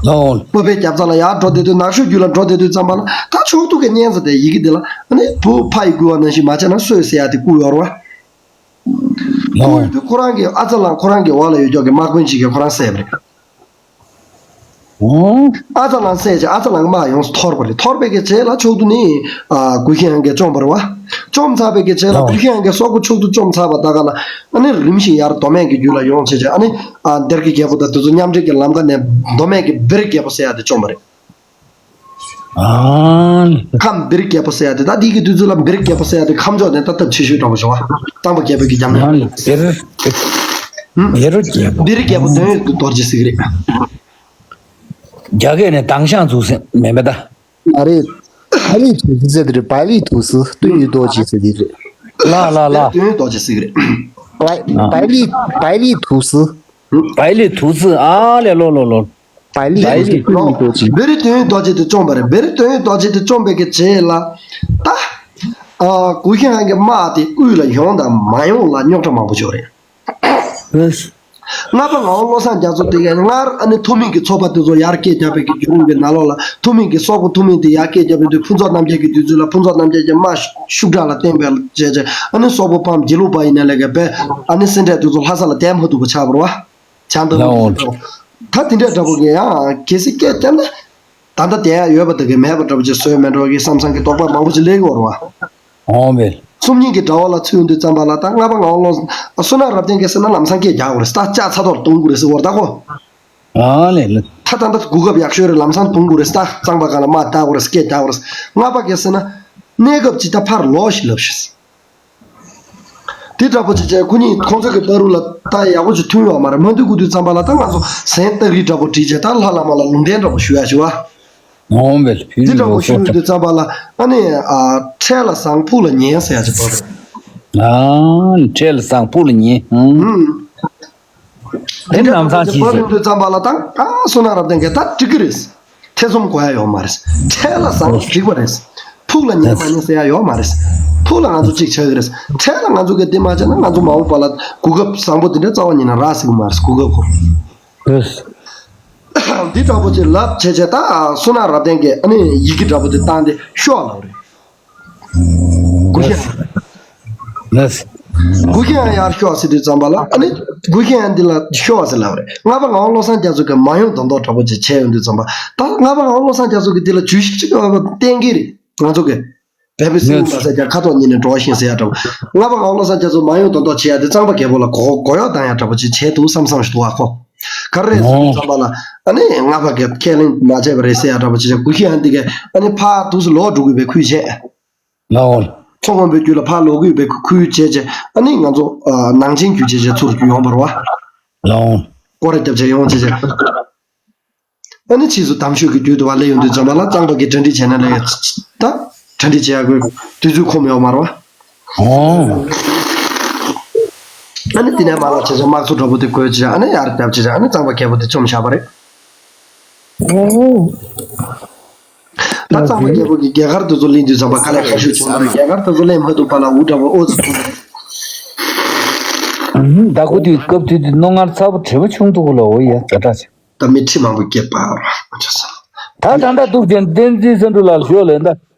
ལའོ། སྤོ་བོའི་རྒྱབ་རྩ་ལ་ཡར་འགྲོ་བསྡད་དུས་ནག་ཆུ་རྒྱུད་ལ་འགྲོ་བསྡད་དུས་ཙམ་པ་ལ་ད་ཕྱོགས་གཏུག་གི་གཉན་ཚ་དེ་ཡི་གེ་འདི་ལ་ཨ་ནི་བུ་ཕ་ཡིས་བསྐུལ་བ་ནང་བཞིན་མ་བྱས་ན་གསོད་ཟེར་ཡ་དེ་བསྐུར་ཡོད་རེད་བ། ལའོ། བསྐུར་ཡོང་དུས་ཁོ་རང་གི་ཨ་ཙ་ལགས་ཁོ་རང་གི་འོག་ལ་ཡོད་ཀྱོག་གི་དམག་དཔོན་ཅིག་གིས་ཁོ་རང་བསད་པ་རེད། ཨོ། ཨ་ཙ་ལགས་བསད་རྗེས་ཨ་ཙ་ལགས་དམག་ཡོངས་སུ་འཐོར་བ་རེད། འཐོར་བའི་གི་རྗེས་ལ་ཕྱོགས་གཏུག་ནི་ཨ་གུ་ཤྲི་ཡན་གྱིས་བཅོམ་པ་རེད་བ། བཅོམ་ཚར་བའི་གི་རྗེས་ལ་ཨོ། གུ་ཤྲི་ཡན་གྱིས་སོག་པོ་ཕྱོགས་གཏུག་བཅོམ་ཚར་བ་ད་ག་ལ་ཨ་ནི་རིམ་བཞིན་ཡར་མདོ་སྨད་ཀྱི་རྒྱུད་ལ་ཡོང་བྱས་རྗེས་ཨ་ནི་ཨ་འདིར་གྱི་རྒྱལ་པོ་དང་དེ་ཚོ་མཉམ་འབྲེལ་གྱི་ལམ་ཁ་ནས་མདོ་སྨད་ཀྱི་བེ་རི་རྒྱལ་པོ་ཟེར་ཡ་དེ་བཅོམ་པ་རེད། ཨ་ནི། ཁམས་བེ་རི་རྒྱལ་པོ་ཟེར་ཡ་དེ་ད་འདི་གི་དུས་ཚོད་ལ་བེ་རི་རྒྱལ་པོ་ཟེར་ཡ་དེ་ཁམས་ཕྱོགས་ནས་ད་སྟབས་ཆེ་ཤོས་འདྲ་པོ་ཞིག་བ། གཙང་པ་རྒྱལ་པོའི་གི་རྒྱབ་ན། ཨ་ནི་བེ་རི། ཧུམ། བེ་རི་རྒྱལ་པོ། བེ་རི་རྒྱལ་པོ་དོན་ཡོད་རྡོ་རྗེ་ཟེར་གི་རེད། རྒྱ་སྐད་ནས་དྭངས་ཤང་འཛུགས་ཟེར་མེད་མེད་ད། མ་རེད། པཱ་ལི་ཐུ་སི་ཟེར་དེ་རེད། པཱ་ལི་ཐུ་སི་དོན་ཡོད་རྡོ་རྗེ་ཟེར་དེ་རེད། ལ་ལ་ལ། དོན་ཡོད་རྡོ་རྗེ་ཟེར་གི་རེད། པཱ་པཱ་ལི་པཱ་ལི་ཐུ་སི། པཱ་ལི་ཐུ་སི་ཨ་ལེ་ལོ་ལོ་ལོ། པཱ་ལི་པཱ་ལི་ཐུ་སི་དོན་ཡོད་རྡོ་རྗེ། བེ་རི་དོན་ཡོད་རྡོ་རྗེ་དེ་བཅོམ་པ་རེད། བེ་རི་དོན་ཡོད་རྡོ་རྗེ་དེ་བཅོམ་པའི་གི་རྗེས་ལ་ད་ཨ་གུ་ཤྲི་ཡན་གྱི་དམག་དེ་དབུས་ལ་ཡོང་དང་མ་ཡོང་ལ་རྙོག་དྲ་མང་པོ་བྱུང་རེད། ལགས། ལྔ་པ་ངག་དབང་བློ་བཟང་རྒྱ་མཚོ་དེ་གས་སྔར་ཨ་ནི་ཐུ་མི་གི་ཚོགས་པ་དེ་ཚོ་ཡར་སྐད་རྒྱབ་པའི་གི་བརྒྱུད་རིམ་གྱི་ནང་ལོགས་ལ་ཐུ་མི་གི་སོག་པོ་ཐུ་མི་དེ་ཡར་སྐད་རྒྱབ་པའི་དུས་ཕུན་ཚོགས་རྣམ་རྒྱལ་གྱི་དུས་ཚོད་ལ་ཕུན་ཚོགས་རྣམ་རྒྱལ་གྱི་དམག་ཤུགས་དྲག་ལ་བརྟེན་པའི་བྱས་རྗེས་ཨ་ནི་སོག་པོ་ཕམ་དགེ་ལུགས་པ་ཡིན་ན་ལས་ཀ་བས་ཨ་ནི་སེ་འབྲས་དེ་ཚོ་ལྷ་ས་ལ་བསྡད་མ་ཐུབ་པ་ཆགས་པ་རེད་བ། བྱང་ཐང་ལའོ། ད་དེ་འདྲ་འདྲ་པོ་གི་ཡང་གལ་སྲིད་སྐད་བརྒྱབ་ན་ད་ལྟ་བསྡད་ཡ་ཡོད་པ་དེ་གས་མེད་པ་འདྲ་པོ་ཅིག་བཟོས་མེད་འགྲོ་གི་བསམ་བསམ་གི་དོགས་པ་མང་པོ་ཅིག་སླེབས་ཀྱི་ཡོད་རེད་བ། འོང་བས། སུམ་གཉིས་ཀྱི་དྲ་བ་ལ་ཚུད་ཡོང་དུས་ཙམ་པ་ལ་ད་ལྔ་པ་ངག་དབང་བློ་བཟང་བསོད་ནམས་རབ་བརྟན་གྱིས་ཟེར་ན་ལམ་སང་སྐད་རྒྱག་དགོས་རེད། ད་ལྕགས་ཚ་ཐོག་ལ་གཏོང་དགོས་རེད་ཟེར་བ་རེད་ད་ཁོ། ཨ་ལས་ལ། ད་ད་ད་གོ་སྐབས་ཡག་ཤོས་རེད། ལམ་སང་གཏོང་དགོས་རེད། ད་གཙང་པ་སྒང་ལ་དམག་བཏགས་དགོས་རེད། སྐད་རྒྱག་དགོས་རེད། ལྔ་པ་གིས་ཟེར་ན་གནས་སྐབས་ཅིག་ད་ཕར་ལོག་ཞིག་ལབ་ཤིག། དེ་འདྲ་པོ་ཅིག་བྱས་ཁོ་གཉིས་ཁོང་ཚོ་གི་བར་དུ་ལ་ད་ཡག་པོ་ཅིག་མཐུན་ཡོད་མ་རེད། མ་མཐུན་དགོས་དུས་ཙམ་པ་ལ་ད་ང་ཚོ་ཟན་སྟག་རིལ་འདྲ་པོ་བསྒྲིལ་བྱས་ད་ལྷ་བླ་མ་ལ་ལུང་བསྟན་འདྲ་པོ་ཞུ་ཡ་ཞུ་བ། འོང་བས་ཕུལ་དེ་འདྲ་པོ་དགོས་ཞུ་ཡོང་དུས་ཙམ་པ་ལ་ཨ་ནི་ཨ་འཕྲལ་ལ་བཟང་ཕུགས་ལ་ཉེན་ཟེར་ཡ་ཅིག་བབས་རེད། ཨ་འཕྲལ་ལ་བཟང་ཕུགས་ལ་ཉེན། ཧུམ། ཧུམ། དེ་ནི་ལམ་སང་ཅིག་བབས་ཟེར། ཡོང་དུས་ཙམ་པ་ལ་ད་ཨ་བསོད་ནམས་རབ་བརྟན་གྱིས་ད་འགྲིག་གི་རེད། ཐེ་ཚོམ་དགོས་ཡ་ཡོད་མ་རེད། འཕྲལ་ལ་བཟང་འགྲིག་པ་རེད། ཕུགས་ལ་ཉེན་མ་ཉེན་ཟེར་ཡ་ཡོད་མ་རེད། ཕུགས་ལ་ང་ཚོ་གཅིག་ཆགས་ཀྱི་རེད། འཕྲལ་ལ་ང་ཚོ་གིས་འདི་མ་བྱས་ན་ང་ཚོ་མ་འོངས་པ་ལ་གོ་སྐབས་བཟང་པོ་འདི་འདྲ་རྩ་བ་ཉིད་ནས་རག་སྲིད་ཀྱི་མ་རེད། གོ་སྐབས་ཁོ། འདི་འདྲ་པོ་ཅིག་ལབ་བྱས་བྱས་ད་བསོད་ནམས་རབ་བརྟན་གྱིས་ཨ་ནི་ཡི་གེ་འདྲ་པོ་དེ་བཏང་སྟེ་ཤོག་ལབ་རེད། གུ་ཤྲི་ཡན། ལགས། གུ་ཤྲི་ཡན་ཡར་ཤོག་ཟེར་དུས་ཙམ་པ་ལ་ཨ་ནི་གུ་ཤྲི་ཡན་འདི་ལ་ཤོག་ཟེར་ལབ་རེད། ལྔ་པ་ངག་དབང་བློ་བཟང་རྒྱ་མཚོ་གིས་མ་ཡོང་དོན་དག་འདྲ་པོ་ཅིག་བྱས་ཡོང་དུས་ཙམ་པ་ད་ལྔ་པ་ངག་དབང་བློ་བཟང་རྒྱ་མཚོ་གིས་འདི་ལ་བརྗོད་གཞི་ཅིག་བཏིང་གི་རེད། ང་ཚོ་གིས་བལ་པོའི་སྲིན་མོ་མ་ཟེར་ཀྱང་ཁ་དོག་གཉིས་ནས་འགྲོ་བཞིན་ཟེར་ཡ་འདྲ་པོ། ལྔ་པ་ངག་དབང་བློ་བཟང་རྒྱ་མཚོ་མ་ཡོང་དོན་དག་བྱེད་ཡ་དེ་གཙང་པ་རྒྱལ་པོ་ལ་གོ་གོ་གཡོག་བཏང་ཡ་འདྲ་པོ་ཅིག་བྱས་འདུག་བསམ་བསམ་ཞིག་འདུག་ཨ་ཁོ། ག་རེ་རེད་ཟེར་དུས་ཙམ་པ་ལ་ཨ་ནི་ལྔ་པ་གིས་ཁས་ལེན་མ་བྱས་པ་རེད་ཟེར་ཡ་འདྲ་པོ་ཅིག་བྱས་གུ་ཤྲི་ཡན་འདི་གས་ཨ་ནི་ཕར་འདུག་སེ་ལོག་འགྲོ་དགོས་པའི་ཁུལ་བྱས། ལའོ། མཚོ་སྔོན་པོའི་རྒྱུད་ལ་ཕར་ལོག་དགོས་པའི་ཁུལ་བྱས་བྱས་ཨ་ནི་ང་ཚོ་ཨ་ནང་ཆེན་རྒྱུད་བྱས་བྱས་ཚུར་རྒྱུད་ཡོང་བ་རེད་བ། ལའོ། སྐོར་ར་རྒྱབ་བྱས་ཡོང་བྱས་བྱས། ཨ་ནི་ཕྱིས་སུ་དམ་ཆོས་ཀྱི་རྒྱུད་དུ་བ་སླེབས་ཡོང་དུས་ཙམ་པ་ལ་གཙང་པ་གི་གྲ་སྒྲིག་བྱས་ན་ལས་ད་གྲ་སྒྲིག་བྱེད་ཡག་གི་དུས་ཚོད་ཁོམ་ཡོད་མ་རེད་བ། ཨོ། ཨ་ནི་དེ་ནས་མ་ལ་བྱས་བྱས་དམག་ཚོ་འདྲ་པོ་དེ་བགོས་བྱས་ཨ་ནི་ཡར་བརྒྱབ་བྱས་ཨ་ནི་གཙང་པ་རྒྱལ་པོ་དེ་བཅོམ་བཞག་པ་རེད། ཨོ། ད་གཙང་པ་རྒྱལ་པོ་གི་རྒྱལ་མཁར་དེ་ཚོ་ལེན་དུས་ཙམ་པ་དཀའ་ལས་ཁག་ཤོས་བྱུང་ན་རྒྱལ་མཁར་དེ་ཚོ་ལེན་མ་ཐུབ་པ་ལ་འུ་འདྲ་པོ་ཨོ་ཙི་ཐུག་རེད། ད་གོ་དུས་སྐབས་དུས་དུས་རྣོ་ངར་ཚ་པོ་དྲི་བ་ཆུང་དུ་གོ་ལ་འོ་ཡ་ཛ་དྲག་ཆེ། ད་མི་ཁྲི་མང་པོ་སྐྱེས་པ་ར་ཆ་ས། ད་ད་ད་འདུག་ཅན་བསྟན་འཛིན་སེང་འབྲུག་ལགས་ཞོལ་ལས་ད་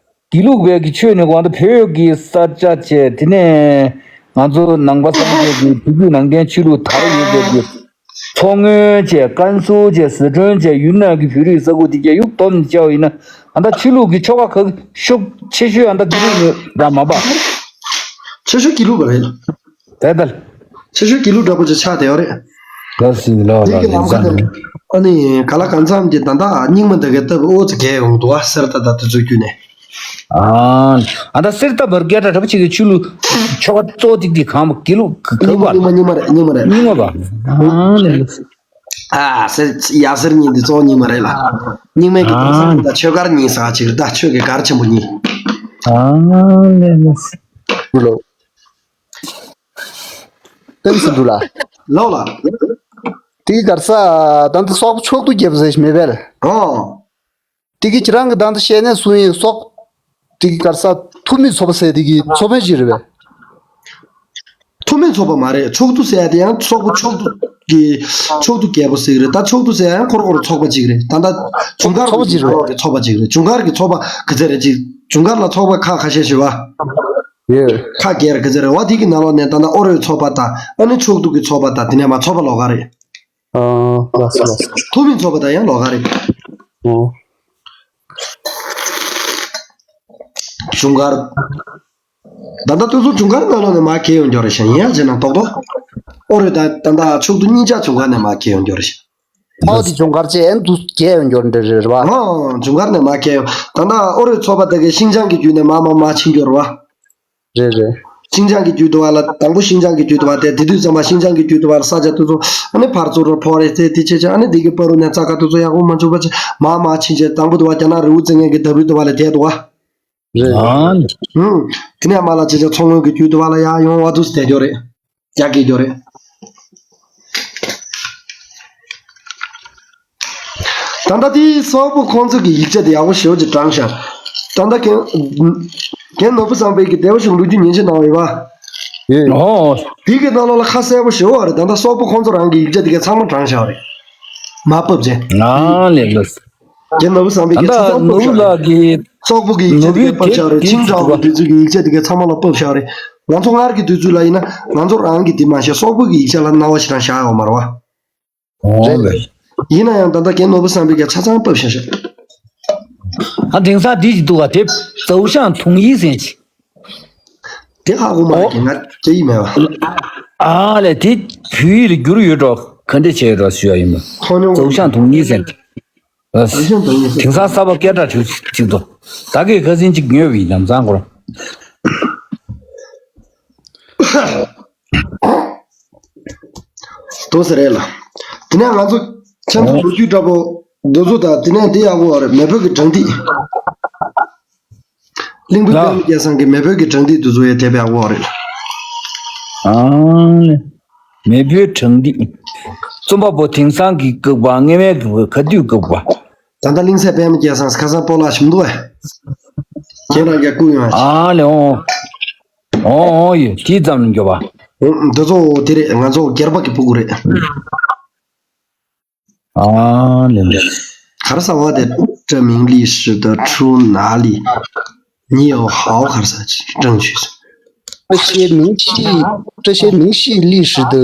དགེ་ལུགས་པའི་གི་ཆོས་ནི་གོང་ད་བོད་ཀྱི་ས་ཆ་བཅས་དེ་ནས་ང་ཚོ་ནང་པ་སངས་རྒྱས་ཀྱི་བོད་བརྒྱུད་ནང་བསྟན་ཆོས་ལུགས་དར་ཡོད་པའི་གི་མཚོ་སྔོན་བཅས་ཀན་སུའུ་བཅས་ཟི་ཁྲོན་བཅས་ཡུན་ནན་གྱི་བོད་རིགས་ས་ཁུལ་དེ་གས་ཡུག་སྡོམ་བྱས་པ་ཡིན་ན་ཨ་ད་ཆོས་ལུགས་ཀྱི་ཆོ་ག་ག་ཤུགས་ཆེ་ཤོས་ཨ་ད་དགེ་ལུགས་ནི་ར་མ་པ། ཆེ་ཤོས་དགེ་ལུགས་པ་རེད། དེ་ལྟར། ཆེ་ཤོས་དགེ་ལུགས་འདྲ་པོ་ཅིག་ཆགས་བསྡད་ཡོད་རེད། ག་སྲིད་ལོ་ལ་དེ་གི་ལམ་ཁ་ནས་ཨ་ནི་ག་ལ་གང་འཚམ་གྱི་ད་ལྟ་རྙིང་མ་འདི་གའི་སྟབས་ཨོ་ཙི་གས་ཡོང་འདུག་ཨ་གསེར་རྟ་དང་དེ་ཚོ་བརྒྱུད་ནས། ཨ་ད་གསེར་རྟ་བར་སྐད་གྲགས་གྲགས་པ་ཅིག་གི་ཆོས་ལུགས་ཆོ་ག་གཙོ་ཏིག་ཏིག་གང་མ་དགེ་ལུགས་ག་རྙིང་མ་པ་རྙིང་མ་རྙིང་མ་རེད་རྙིང་མ་རེད། རྙིང་མ་པ། ཨ་ནི་ཨ་གསེར་ཡ་གསེར་རྙིང་འདི་གཙོ་བོ་རྙིང་མ་རེད་ལ། རྙིང་མའི་གི་ཨ་དེང་སང་ད་ཆོས་སྒར་རྙིང་ས་ཅིག་རེད་ད་ཆོས་ཀྱི་སྒར་ཆེན་པོ་རྙིང་། ཨ་ནི་ནི། ལོ། ཏན་སི་འདུ་ལ། ལོ་ལ། དེ་གི་གར་ས་ད་ལྟ་སོག་པོ་ཕྱོགས་བསྡུ་རྒྱབ་ཟེར་ཞིག་མེད་པས། ཨོ། དེ་གི་ཁྱེད་རང་གི་ད་ལྟ་བཤད་ནས་སུ་ཡིན་སོག་དེ་གི་གར་ས་ཐུ་མི་ཚོ་པ་ཟེར་དེ་གི་ཚོ་པའི་གཞི་རེད་པས། ཐུ་མི་ཚོ་པ་མ་རེད་ཕྱོགས་བསྡུ་ཟེར་ཡ་དེ་ཡང་སོག་པོ་ཕྱོགས་བསྡུ་གི་ཕྱོགས་བསྡུ་རྒྱལ་པོ་ཟེར་གི་རེད་ད་ཕྱོགས་བསྡུ་ཟེར་ཡ་ཡང་ཁོར་ཁོར་ཚོགས་པ་གཅིག་རེད་ད་ལྟ་ཇུན་གར་ཚོ་པ་གི་གཅིག་རེད། ཚོགས་པ་གཅིག་རེད་ཇུན་གར་གི་ཚོགས་པ་ག་ཚད་རེད་ཅིག་ཇུན་གར་ལ་ཚོགས་པ་ཁག་ཁ་ཤས་ཤིག་བ། ཡོད། ཁ་རྒྱལ་ག་ཚོད་རེད་བ་དེ་གི་ནང་ལོགས་ནས་ད་ལྟ་ཨོ་རོད་ཚོགས་པ་དང་ཨ་ནི་ཕྱོགས་བསྡུ་གི་ཚོགས་པ་དང་དེ་ནས་མ་ཚོགས་པ་ལོགས་ཀ་རེད། ཨ་ལགས་སོ་ལགས་སོ། ཐུ་མི་ཚོགས་པ་དང་ཡང་ལོགས་ཀ་རེད། ཨོ། ཇུན་གར། ད་ལྟ་དུས་ཚོད་ཇུན་གར་ནང་ལོགས་ནས་མར་གྱེས་ཡོང་རྒྱུ་རེད་ཤག་ཡིན་ཡང་བྱས་ན་རྡོག་རྡོག་ཨོ་རོད་དང་ད་ལྟ་ཕྱོགས་བསྡུ་གཉིས་ཆ་ཇུན་གར་ནས་མར་གྱེས་ཡོང་རྒྱུ་རེད་ཤག་ཨོ་དེ་ཇུན་གར་བཅས་ཨན་དུ་གྱེས་ཡོང་རྒྱུ་འདྲ་རེད་བ། ཨོ་ཇུན་གར་ནས་མར་གྱེས་ཡོང་ད་ལྟ་ཨོ་རོད་ཚོགས་པ་དེ་གའི་ཤིང་ཅང་གི་བརྒྱུད་ནས་མར་མར་མར་ཕྱིན་རྒྱུ་རེད་བ། རེད་རེད། ཤིང་ཅང་གི་བརྒྱུད་དུ་བ་ལ་དང་པོ་ཤིང་ཅང་གི་བརྒྱུད་དུ་བ་དེ་དེ་དུས་ཙམ་པ་ཤིང་ཅང་གི་བརྒྱུད་དུ་བ་ལ་ས་ཆ་དེ་ཚོ་ཨ་ནི་ཕར་ཚུར་རོ་ཕོ་རེ་ཚེ་དེ་ཆེ་ཆེ་ཨ་ནི་དེ་གི་པ་རུ་ནས་རྩ་ཁ་དེ་ཚོ་ཡག་པོ་མ་བྱུང་བ་ཆེ་མར་མར་ཕྱིན་ཆེ་དང་པོ་དུ་བ་རྒྱ་ནག་རི་བོ་རྩེ་ལྔའི་གི་ལྡབ་རི་དུ་བ་ལ་བསྡད་དུ་བ། རེད་རེད། ཨང་། ཧུམ། དེ་ནས་མ་ལ་ཅི་བྱ་མཚོ་སྔོན་གྱི་རྒྱུད་དུ་བ་ལ་ཡར་ཡོང་བ་དུ་བསྡད་རྒྱུ་རེད། ཡར་སྐྱེལ་རྒྱུ་རེད། ད་ལྟ་དེའི་སོག་པོ་ཁོང་ཚོ་གི་ཡིག་ཆ་དེ་ཡག་པོ་ཞེ་པོ་ཅིག་དྲངས་ཤག་ད་ལྟ་རྒན་རྒན་ནོར་བུ་བཟང་པོས་ཀྱི་བདེ་བ་ཞིག་ལོ་རྒྱུས་ཉན་ཆེ་གནང་བ་ཡོད་པ། ཡོད། ཨོ། དེ་གི་ནང་ལོགས་ལ་ཁ་གསལ་པོ་ཞེ་པོ་རེད་ད་ལྟ་སོག་པོ་ཁོང་ཚོ་རང་གི་ཡིག་ཆ་དེ་ག་ཚང་མ་དྲངས་ཤག་རེད། མ་ཕབ་ཅན། ང་ལས་ལོས། རྒན་ནོར་བུ་བཟང་པོས་ཀྱི་ད་ཚང་ལྟ་ཚང་ནོར་བུ་ཕབ་ཤག་རེད། ལགས་ཀྱིས། སོག་པོ་གི་ཡིག་ཆ་དེ་ག་ཕབ་ཤག་རེད་ཆིང་ཀྲའོ་གི་དུས་ཚོད་ཀྱི་ཡིག་ཆ་དེ་ག་ཚང་མ་ལ་ཕབ་ཤག་རེད། ང་ཚོ་སྔར་གྱི་དུས་ཚོད་ལ་ཡིན་ན་ང་ཚོ་རང་གི་དེ་མ་ཤེས་སོག་པོ་གི་ཡིག་ཆ་ལ་སྣང་བ་ཞེ་དྲག་བཞག་ཡོད་མ་རེད་བ། ཨོ་རེད། ཡིན་ན་ཡང་ད་ལྟ་རྒན་ནོར་བུ་བསམ་པའི་ག་ཆ་ཚང་ཕབ་ཤག་ཤག་ཨ་དེང་སང་འདི་ཅིག་འདུག་ག་དེ་ཙའུ་ཞང་ཐུང་ཡིག་ཟེར་ཅིག་དེ་ཧ་གོ་མ་ཨོ། གི་ང་སྐྱེ་ཡི་མེད་བ། ཨ་ལས་དེ་བོད་ཡིག་ལ་བསྒྱུར་ཡོད་འགྲོ་ག་འདྲ་བྱས་ཡོད་འགྲོ་ཞུ་ཡ་ཡིན་མོད། ཁོ་ཉོ་ཙའུ་ཞང་ཐུང་ཡིག་ཟེར་ཅིག་ཙའུ་ཞང་ཐུང་ཡིག་ཟེར་དེང་སང་གསར་པ་སྐད་གྲགས་ཆེ་ཅིག་འདུག་ད་གི་ཁ་སང་ཅིག་ཉོས་པ་ཡིན་ལམ་སང་སྐོར། དུ་ཟེར་རེད་ལ། དེ་ནས་ང་ཚོ་ཁྱེད་ཚོ་ལོ་རྒྱུས་འདྲ་པོ་འདི་ཚོ་དང་དེ་ནས་དེ་ཡག་པོ་རེད་མེས་པོ་གི་དྲང་ཐིག་གླིང་བུ་ལ། པདྨ་རྒྱལ་བཟང་གི་མེས་པོ་གི་དྲང་ཐིག་འདི་ཚོ་ཡང་དེབ་ཡག་པོ་རེད་ལ། ཨང་། མེས་པོའི་དྲང་ཐིག་རྩོམ་པ་པོ་དེང་སང་གི་སྐབས་པ་སྔ་མའི་སྐབས་པ་ག་དུས་སྐབས་པ། ད་ལྟ་གླིང་ཚས་པདྨ་རྒྱལ་བཟང་ཁ་སང་སྤོ་ལགས་ཞིམ་འདུག་ཨེ། ཁྱེད་རང་གིས་བསྐུར་ཡོང་ཨ། ཨ་ལེ་ཨོ། ཨོ་ཨོ་ཡོད་དེ་ཙམ་མགྱོགས་པ། འདི་ཚོ་དེ་རེད་ང་ཚོ་སྒེར་པ་གི་ཕྲུ་གུ་རེད། ཨ་ལེ་ལེ། ག་རེ་ཟེར་བ་དེ་这名律师的出哪里呢？你有好好的证据。这些明细，这些明细历史的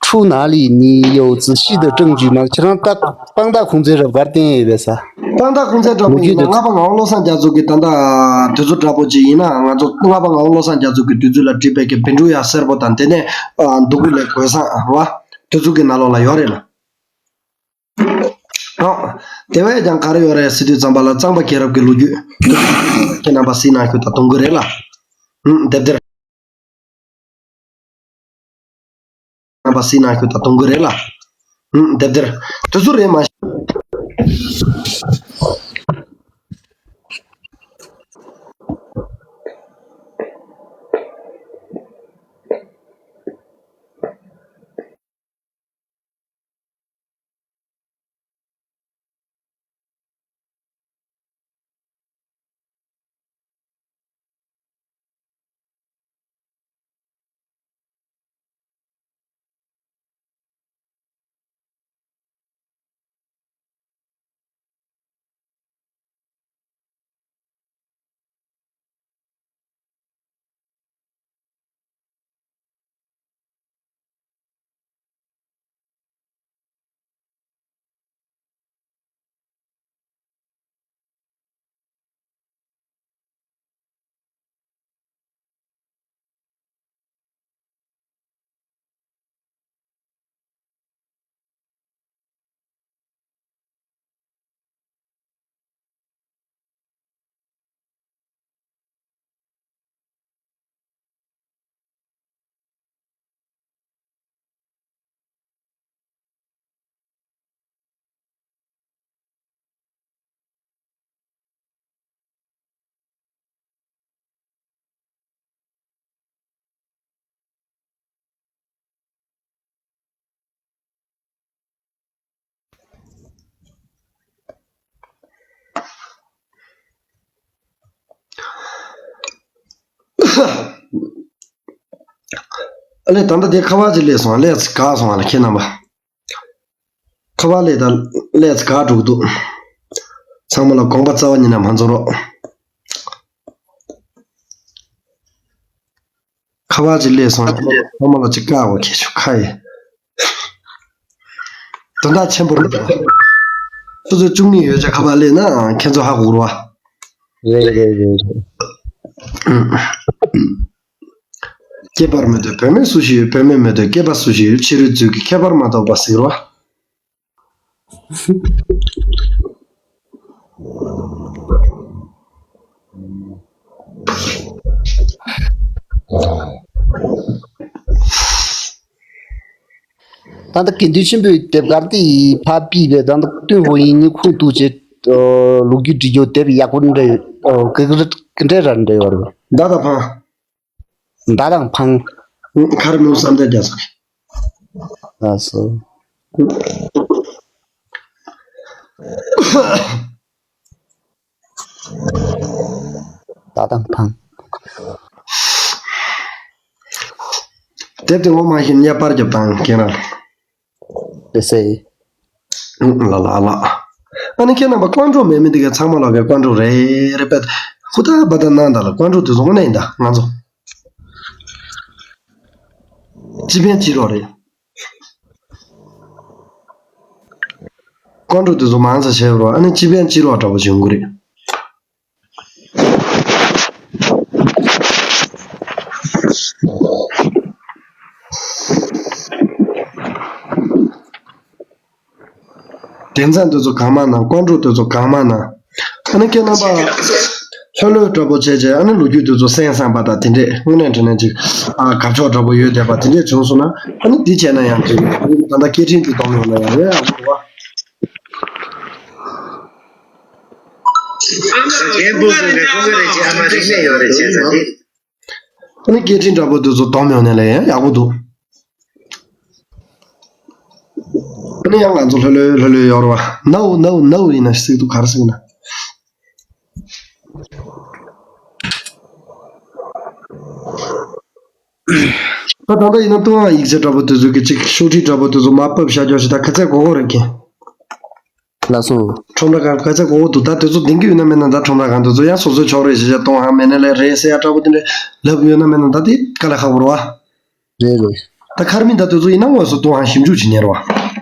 出哪里？你有仔细的证据吗？ཁྱེད་རང་ད་དཔང་རྟགས་ཁུངས་བཙན་རབ་དཀར་བསྟན་ཡོད་པས་ས། དཔང་རྟགས་ཁུངས་བཙན་འདྲ་པོ་ཡིན་ན་ལོ་རྒྱུས་དེ། ལྔ་པ་ངག་དབང་བློ་བཟང་རྒྱ་མཚོ་གི་ད་ལྟ་དུས་ཚོད་འདྲ་པོ་ཅིག་ཡིན་ན་ང་ཚོ་ལྔ་པ་ངག་དབང་བློ་བཟང་རྒྱ་མཚོ་གི་དུས་ཚོད་ལ་བྲིས་པའི་གི་བཻ་ཌཱུརྱ་སེར་པོ་དང་དེ་ནས་འདུ་ཁུག་ལས་གོས་བཟང་བ་དུས་ཚོད་ཀྱི་ནང་ལོགས་ལ་ཡོད་རེད་ལ། ཨོ། དེ་བས་ཀྱང་ག་རེ་ཡོད་རེད་ཟེར་དུས་ཙམ་པ་ལ་གཙང་པ་རྒྱལ་རབས་ཀྱི་ལོ་རྒྱུས། ཁྱེད་རྣམ་པ་གཟིགས་གནང་རྒྱུ་དང་གཏོང་གི་རེད་ལ། ཨུམ་དེབ་དེར། རྣམ་པ་གཟིགས་གནང་རྒྱུ་དང་གཏོང་གི་རེད་ལ། ཨུམ། དེབ་དེར་དུས་ཚོད་རེད་མ། ཨ་ལས། ད་ལྟ་དེ་ཁ་པར་ཅིག་སླེབས་སོང་། ལས་ཀ་སོང་བ་ལ་ཁྱེད་རྣམ་པ། ཁ་པར་ལས་ད་ལས་ཀ་འགྲོ་གི་འདུག། ཚང་མ་ལ་དགོངས་པ་རྩ་བ་ཉིད་ནས་མ་འཛོམས་རོགས། ཁ་པར་ཅིག་སླེབས་སོང་། ཚང་མ་ལ་ཅིག་བཀག་པ་ཁྱེད་ཆོ་ཁ་ཡེ། དོན་དག་ཆེན་པོ་རེད་ད། སོ་སོ་བཅུ་གཉིས་ཡོད་ཅག་ཁ་པར་སླེབས་ན་ཁྱེད་ཚོ་ཧ་གོ་རོགས། རེད་རེད་རེད་རེད། སྐྱེས་པར་མི་འདོད་བུད་མེད་སུ་ཞིག་ཡོད། བུད་མེད་མི་འདོད་སྐྱེས་པ་སུ་ཞིག་ཡོད། ཕྱི་རོལ་རྫུས་ཀྱི་ཁྱད་པར་མ་གཏོགས་པ་ཟེར་བ། ད་ལྟ་དགེ་འདུན་ཆེན་པོའི་དེབ་དཀར་དེ་ཕར་ཕུད་པས། ད་ལྟ་ཏུན་ཧོང་ཡིག་རྙིང་ཁུངས་གཏུགས་བྱས་ལོ་རྒྱུས་འབྲི་རྒྱུ་དེབ་ཡག་པོ་འདྲ་ཡོད། ག་ག་འདྲ་ར་འདྲ་ཡོད་རེད། མདའ་དང་འཕང་། མདའ་དང་འཕང་། མཁར་རྨོ་བསམ་གཏན་རྒྱ་མཚོ་གི། ལགས་སོ། མདའ་དང་འཕང་། དེབ་དེ་ངོ་མ་ཤེས་ན་པར་རྒྱབ་དང་ཁྱེད་རང་། ལགས་སེ། ལ་ལ་ལ། ཨ་ནི་ཁྱེད་རྣམ་པ་ཀོང་ཀྲུག་མེད་མི་འདི་ག་ཚང་མ་ལོག་གི་ཀོང་ཀྲུག་རེད་རེད་པས། ཧུ་ད་བ་ད་ནང་ད་ལ་ཀོང་ཀྲུག་དེ་ཚོ་དངོས་གནས་ཡིན་ད་ང་ཚོ། སྤྱི་ཕན་སྤྱི་རོགས་རེད། ཀོང་ཀྲུག་དེ་ཚོ་མང་ཙམ་བྱས་རོགས། ཨ་ནི་སྤྱི་ཕན་སྤྱི་རོགས་འདྲ་པོ་བྱུང་གི་རེད། དེང་སང་དེ་ཚོ་གང་མང་ན། ཀོང་ཀྲུག་དེ་ཚོ་གང་མང་ན། ཨ་ནི་ཁྱེད་རྣམ་པ་ལྷོད་ལྷོད་འདྲ་པོ་བྱས་བྱས། ཨ་ནི་ལོ་རྒྱུས་དེ་ཚོ་གསན་བསམ་པ་དང་དེ་འདྲས་དངོས་གནས་དྲང་གནས་ཅིག་ཨ་དགའ་ཕྱོགས་འདྲ་པོ་ཡོད་བསྡད་པ་དེ་འདྲས་བྱུང་སོང་ན། ཨ་ནི་འདི་བྱས་ན་ཡང་ཅིག་ད་ལྟ་སྐད་འཕྲིན་དེ་གཏོང་ཡོང་ན་ཡང་ཡོད་ཡག་པོ་རེད་བ། རྒན་བུ་བུ་གི་ཁོང་གི་རེ་ཅིག་ཨ་མ་རིག་གནས་ཡོད་རེད་བྱས་ཙང་དེ། ཨ་ནི་སྐད་འཕྲིན་འདྲ་པོ་དེ་ཚོ་གཏོང་མི་ཡོང་ནས་ལ་ཡང་ཡག་པོ་འདུག། ཨ་ནི་ཡང་ང་ཚོ་ལྷོད་ལྷོད་ལྷོད་ལྷོད་ཡོད་རེད་བ། ནའུ་ནའུ་ནའུ་ཡིན་ན་སྲིད་འདུག། ག་རེ་ཟེར་ན། ད་ད་ལྟ་ཡིན་ན་ཏུང་ཧང་ཡིག་ཆ་འདྲ་པོ་དེ་ཚོ་གི་ཅིག་ཤོག་དྲིལ་འདྲ་པོ་དེ་ཚོ་མར་ཕབ་བཞག་རྒྱུ་ཞིག་ད་ག་ཚད་དགོས་དགོས་རེད་ཀྱི། ལགས་སོ། ཁྲོམ་ར་གང་ག་ཚད་དགོས་དགོས་འདུག། ད་དེ་ཚོ་ལྡིང་གི་ཡོད་ན་མེད་ན། ད་ཁྲོམ་ར་གང་དེ་ཚོ་ཡང་སོ་སོའི་ཕྱོགས་རེད་ཟེར་བྱས། ཏུང་ཧང་མེད་ན་ལས་རེད་ཟེར་ཡ་འདྲ་པོ་དེ་འདྲ་ལབ་ཡོད་ན་མེད་ན། ད་དེ་དཀའ་ལས་ཁག་པོ་རེད་བ། རེད་རེད། ད་མཁར་རྨིག་ད་དེ་ཚོ་ཡིན་ན་དངོས་སུ་ཏུང་ཧང་ཞིབ་འཇུག་བྱེད་ཉན་རེད་བ།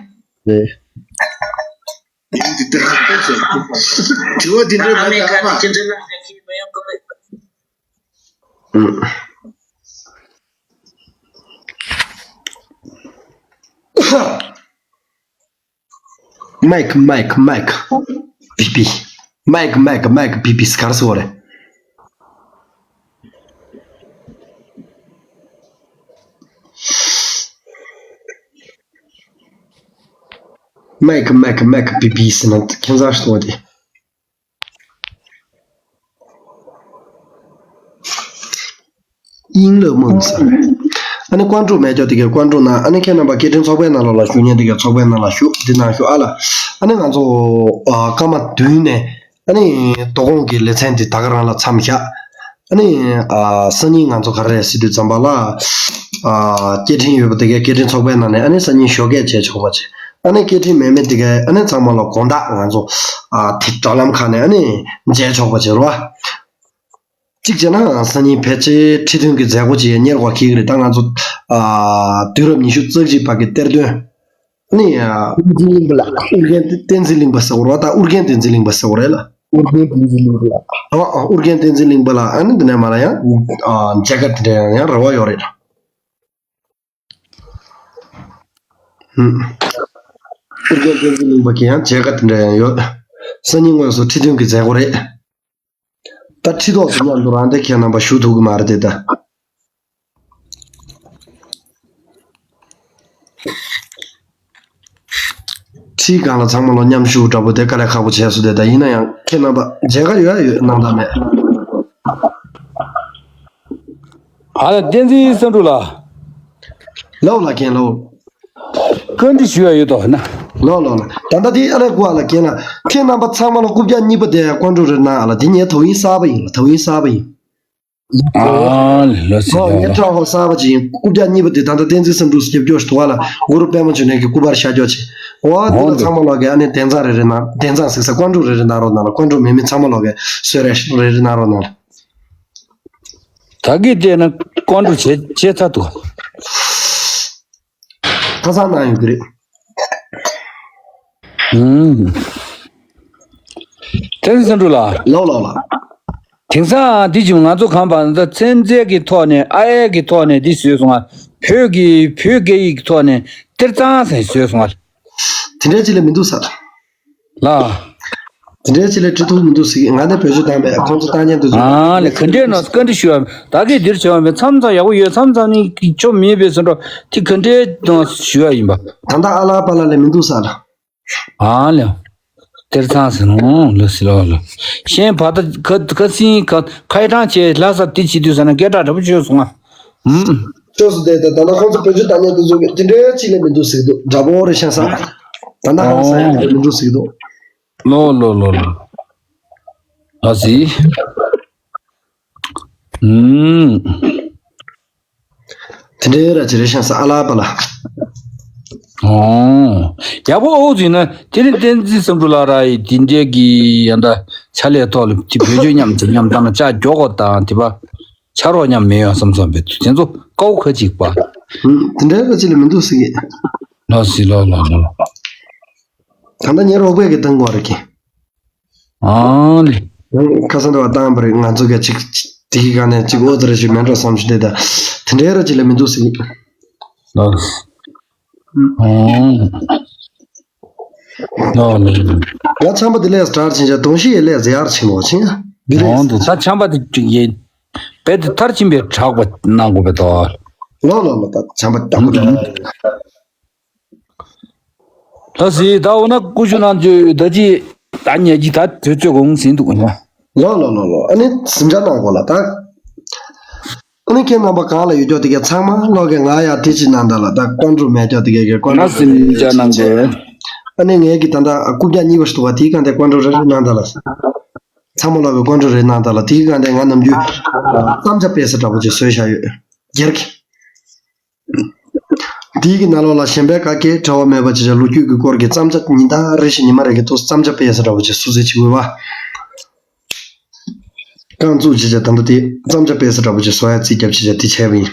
རེད། དྲི་བ་འདི་འདྲ་མེད་ད་ཨ་མ། མའིཀ་མའིཀ་མའིཀ་པི་པི། མའིཀ་མའིཀ་མའིཀ་པི་པི་ག་རེ་ཟེར་བ་རེད། Mac Mac Mac B B ཟེར་ན་ཁྱད་མཚར་ཞིག་འདུག་སྟེ། དབྱིན་ལོ་མོང་ས་རེད། ཨ་ནི་ཀོན་ཀྲུག་མེད་ཀྱོག་དེ་གའི་ཀོན་ཀྲུག་ནང་ཨ་ནི་ཁྱེད་རྣམ་པ་སྐད་འཕྲིན་ཚོགས་པའི་ནང་ལོགས་ལ་ཞུགས་མཁན་དེ་གའི་ཚོགས་པའི་ནང་ལ་ཞུགས་འདི་ནང་ཞུགས་ཨ་ལ། ཨ་ནི་ང་ཚོ་ཨ་སྐར་མ་བདུན་ནས་ཨ་ནི་དོ་དགོང་གི་ལེ་ཚན་འདི་ད་ག་རང་ལ་མཚམས་བཞག་ཨ་ནི་ཨ་སང་ཉིན་ང་ཚོ་ག་རེ་རེད་ཟེར་དུས་ཙམ་པ་ལ་ཨ་སྐད་འཕྲིན་ཡོད་པ་དེ་གའི་སྐད་འཕྲིན་ཚོགས་པའི་ནང་ནས་ཨ་ནི་སང་ཉིན་ཞོགས་ཀས་བྱས་ཆོག་པ་བྱས། ཨ་ནི་སྐད་འཕྲིན་མེད་མེད་དེ་གའི་ཨ་ནི་ཚང་མ་ལ་དགོང་དག་ང་ཚོ་ཨ་དེ་དྲ་ལམ་ཁག་ནས་ཨ་ནི་མཇལ་ཆོག་པ་བྱས་རོགས། གཅིག་བྱས་ན་སང་ཉིན་ཕལ་ཆེར་ཁྲི་སྟོན་གྱི་མཛད་སྒོ་ཅིག་གཉེར་དགོས་ཀྱི་རེད། ད་ང་ཚོ་ཨ་དུས་རབས་ཉི་ཤུ་རྩ་གཅིག་པ་གི་གཏེར་སྟོན་ནི་ཨ་བསྟན་འཛིན་གླིང་པ་ལགས། ཨུ་རྒྱན་བསྟན་འཛིན་གླིང་པ་ཟེར་བ་རེད། ད་ཨུ་རྒྱན་བསྟན་འཛིན་གླིང་པ་ཟེར་བ་རེད་ལ། ཨུ་རྒྱན་བསྟན་འཛིན་གླིང་པ་ལགས། ཨ་ཨ་ཨུ་རྒྱན་བསྟན་འཛིན་གླིང་པ་ལགས། ཨ་ནི་འདི་ནས་མ་ལ་ཡང་ཨ་མཇལ་ཁ་དེ་འདྲ་ཡང་ཡང་རེ་བ་ཡོད་རེད། ཨུ་རྒྱན་བསྟན་འཛིན་གླིང་པ་གི་ཡང་མཇལ་ཁ་དེ་འདྲ་ཡང་ཡོད། སང་ཉིན་དངོས་སུ་ཁྲི་སྟོན་གྱི་མཛད་སྒོ་རེད། ད་ཁྲི་ཐོག་ཏུ་མཉམ་དུ་རང་སྡེ་ཁྱེད་རྣམ་པ་ཞུགས་ཐུབ་ཀྱི་མ་རེད་དེ་ད། ཁྲིའི་སྒང་ལ་ཚང་མ་ལ་མཉམ་ཞུགས་འདྲ་པོ་དེ་དཀའ་ལས་ཁག་པོ་བྱས་སོང་དེ་ད། ཡིན་ན་ཡང་ཁྱེད་རྣམ་པ་མཇལ་ཁ་ཡོད་ཡོད་སྣང་དག་མེད། ཨ་ལ་བསྟན་འཛིན་བསམ་གྲུབ་ལགས། ལོ་ལ་མཁན་ལོ། བཀའ་འདྲི་ཞུ་ཡ་ཡོད་དོ་ན། ལོ་ལོ་ལོ། ད་ལྟ་དེ་ཨ་ལས་གོ་ཨ་ལ་མཁན་ལ། ཁྱེད་རྣམ་པ་ཚང་མ་ལ་རྐུབ་བཀྱག་གཉིས་པ་དེ་ཀོན་ཀྲུག་རེད་ན་ཨ་ལ། དེ་ངའི་དོ་དབྱིངས་གསར་པ་ཡིན་ལ། དོ་དབྱིངས་གསར་པ་ཡིན། ཨ་ལ་སི་ཧོ་ལོ་ངའི་ལོ། ཁྲ་ཧོ་གསར་པ་ཅིག་ཡིན། རྐུབ་བཀྱག་གཉིས་པ་དེ་ད་ལྟ་བསྟན་འཛིན་བསམ་གྲུབ་སྐྱབས་སྐྱོར་ཞིག་འདུག་ཨ་ལ། གུ་རུ་པདྨ་འབྱུང་གནས་ཀྱི་སྐུ་པར་ཤར་སྐྱོར་ཆེ། འོ་དེ་ལ་ཚང་མ་ལོག་གི་ཨ་ནི་དན་རྩ་རེ་རེ་ན། དན་རྩ་ཟེར་ས་ཀོན་ཀྲུག་རེ་རེ་ན་རོགས་ན་ལ། ཀོན་ཀྲུག་མེད་མི་ཚང་མ་ལོག་གི་གསོལ་རས་རེ་རེ་ན་རོགས་ན་ལ། ད་གི་དེ་ན་ཀོན་ཀྲུག་བྱེད་བྱེད་ཚར་འདུག་ཁ་སང་གནང་ཡོད་ཀྱི་རེད། ཨུམ། བསྟན་འཛིན་བསམ་གྲུབ་ལགས། ལགས་ལགས་ལགས། དེང་སང་འདི་བྱུང་ང་ཚོ་གང་པ་ད་ཚན་རྩལ་གྱི་ཐོག་ནས་ཨ་ཨེ་གི་ཐོག་ནས་འདི་བཟོས་སོང་ང་། བོད་ཀྱི་བོད་སྐད་ཡིག་གི་ཐོག་ནས་གཏེར་གཙང་ཟེར་བཟོས་སོང་ང་། དེ་འདྲའི་ཅི་ལས་མི་འདུག་ས། ལགས། དེ་འདྲའི་ཅི་ལས་འབྲི་ཐུབ་མི་འདུག་ཟེར་གི། ང་ནི་བེད་སྤྱོད་བཏང་མེད། ཁོང་ཚོ་བཏང་མཁན་དེ་ཚོ། ཨ་ལས། ག་འདྲའི་ནང་བཀའ་འདྲི་ཞུ་བ་ད་གི་འདིར་བྱོན་བ་མེད། མཚམས་མཚམས་ཡག་པོ་ཡོད། མཚམས་མཚམས་ནི་ཅོ་མེད་པའི་ཟེར་འགྲོ་དེ་ག་འདྲའི་ནང་ཞུ་བ་ཡིན་པ། ད་ལྟ་ཨ་ལ་པ་ལ་ལས་མི་འདུག་ས་ལ། ཨ་ལས། གཏེར་གཙང་ཟེར་ནོ་ལོ་སི་ལོ་ལོ། གཞན་བར་ད་ཁ་ཁ་སིང་ཁ་ཁ་ཡ་གྲངས་ཆེ་ལྷ་ས་དེ་བྱེད་དུས་ས་ན་སྐད་གྲགས་འདྲ་པོ་བྱོས་སོང་ང་། ཨུམ། ལྟོས་སུ་བསྡད་དེ་ད་ལྟ་ཁོང་ཚོ་བོད་ཆུ་ཐ་སྙད་དུ་འཛུགས་ཀྱི་དེ་འདྲའི་ཅི་ལས་མི་འདུག་ཟེར་གི་འདུག་འདྲ་པོ་རེ་ཤ་ས། ད་ལྟ་ཧང་སང་ཡ་ལས་མི་འདུག་ཟེར་གི་འདུག་ལོ་ལོ་ལོ་ལོ། ཨ་ཟི། ཨུམ། དེ་འདྲའི་ར་ཅི་རེ་ཤ་ས་ཨ་ལ་པ་ལ། ཨོ། ཡག་པོ་ཨོ་ཟིན་ན་དེ་རིང་བསྟན་འཛིན་བསམ་གྲུབ་ལགས་ར་ཡི་དེ་འདྲའི་གི་ཡ་འདྲ་ཕྱག་ལས་ཐོག་ལ་དེ་བོད་ཆུ་མཉམ་དུ་མཉམ་བཏང་ན་ཅག་མགྱོགས་གོ་དང་དེ་པ། ཕྱག་རོགས་མཉམ་མེད་ཡོང་བསམ་བསམ་པའི་དུས་དེ་ཚོ་ཀའོ་ཁ་ཅིག་པ། ཨུམ། དེ་འདྲའི་ར་ཅི་ལས་མི་འདུག་ཟེར་གི། ལོ་སི་ལོ་ལོ་ལོ། ད་ལྟ་ཉེ་རོགས་པས་གི་བཏང་དགོས་རེད་གི། ཨང་ལེ། ཁ་སང་འདྲ་བ་བཏང་བ་རེད། ང་ཚོ་ག་ཅིག་དེ་གི་སྒང་ནས་ཅིག་ཨོ་ཙི་རེ་ཞིག་མེད་འགྲོ་བསམ་ཞིག་དེ་ད་དེ་འདྲའི་ར་ཅི་ལས་མི་འདུག་ཟེར་གི། ལོ་སི། ཨང་། ལོ་ལོ་ལོ། ཡ་ཆམ་པ་དེ་ལས་སྟྲར་ཕྱིན་ཆ་དོང་ཤི་ཡེ་ལས་ཟེར་ཡར་ཕྱིན་ལོ་ཕྱིན་ཡ། འདི་རེད། ཨང་དུ་ད་ཆམ་པ་དེ་ཅིག་ཡེ། རྦད་དེ་མཐར་ཕྱིན་པའི་གྲགས་པ་གནང་དགོས་པའི་དོ། ལོ་ལོ་ལོ། ད་ཆམ་པ་ལྟ་བུ་འདྲ། ལ་སི་ད་འོ་ན་ཀུ་ཤུ་ནང་ཅོ་ད་ཅི་ད་ཉལ་གྱི་ད་དུས་ཚོད་གོང་ཟིན་འདུག་ཡ། ལོ་ལོ་ལོ་ལོ། ཨ་ནི་གཟིམ་འཇག་གནང་དགོས་ལ་ད། ཨ་ནི་ཁྱེད་རྣམ་པ་གང་ལ་ཡོད་ཀྱོག་དེ་གའི་ཚང་མ་ལོག་གི་ང་ཡ་དེ་ཅི་གནང་ད་ལ། ད་ཀོན་ཀྲུ་མེད་ཀྱོག་དེ་གའི་གི་ཀོན་ང་ཀྲུ་གཟིམ་འཇག་གནང་དགོས། ཨ་ནི་ངའི་གི་ད་ད་རྐུབ་བཀྱག་གཉིས་པ་ཞིག་འདུག་བ། དེའི་སྒང་དེ་ཀོན་ཀྲུ་རེ་རེ་གནང་ད་ལ། ཚང་མ་ལོག་གི་ཀོན་ཀྲུ་རེ་གནང་ད་ལ། དེའི་སྒང་དེ་ང་ནམ་རྒྱུན་གཏམ་བྱ་སྤེལ་ས་འདྲ་པོ་ཅིག་བཟོས་བཞག་ཡོད། སྒེར་གྱི། དེའི་གི་ནང་ལོགས་ལ་གཞན་པའི་ག་གེ་འབྲེལ་བ་མེད་པ་ཅིག་བྱས་ལོ་རྒྱུས་ཀྱི་སྐོར་གྱི་བརྩམས་བྱ་ཉིན་ལྟར་རེ་བཞིན་ཉི་མ་རེ་གི་ཐོག་བརྩམས་བྱ་སྤེལ་ས་འདྲ་བོ་ཅིག་སུ་ཚོད་ཅིག་འོས་པ། རྐང་བཙུགས་བྱས་བྱས་ད་ལྟ་དེ་བརྩམས་བྱ་སྤེལ་ས་འདྲ་བོ་ཅིག་བཟོ་ཡ་རྩིས་རྒྱབ་བྱས་བྱས་དེ་བྱས་པ་ཡིན།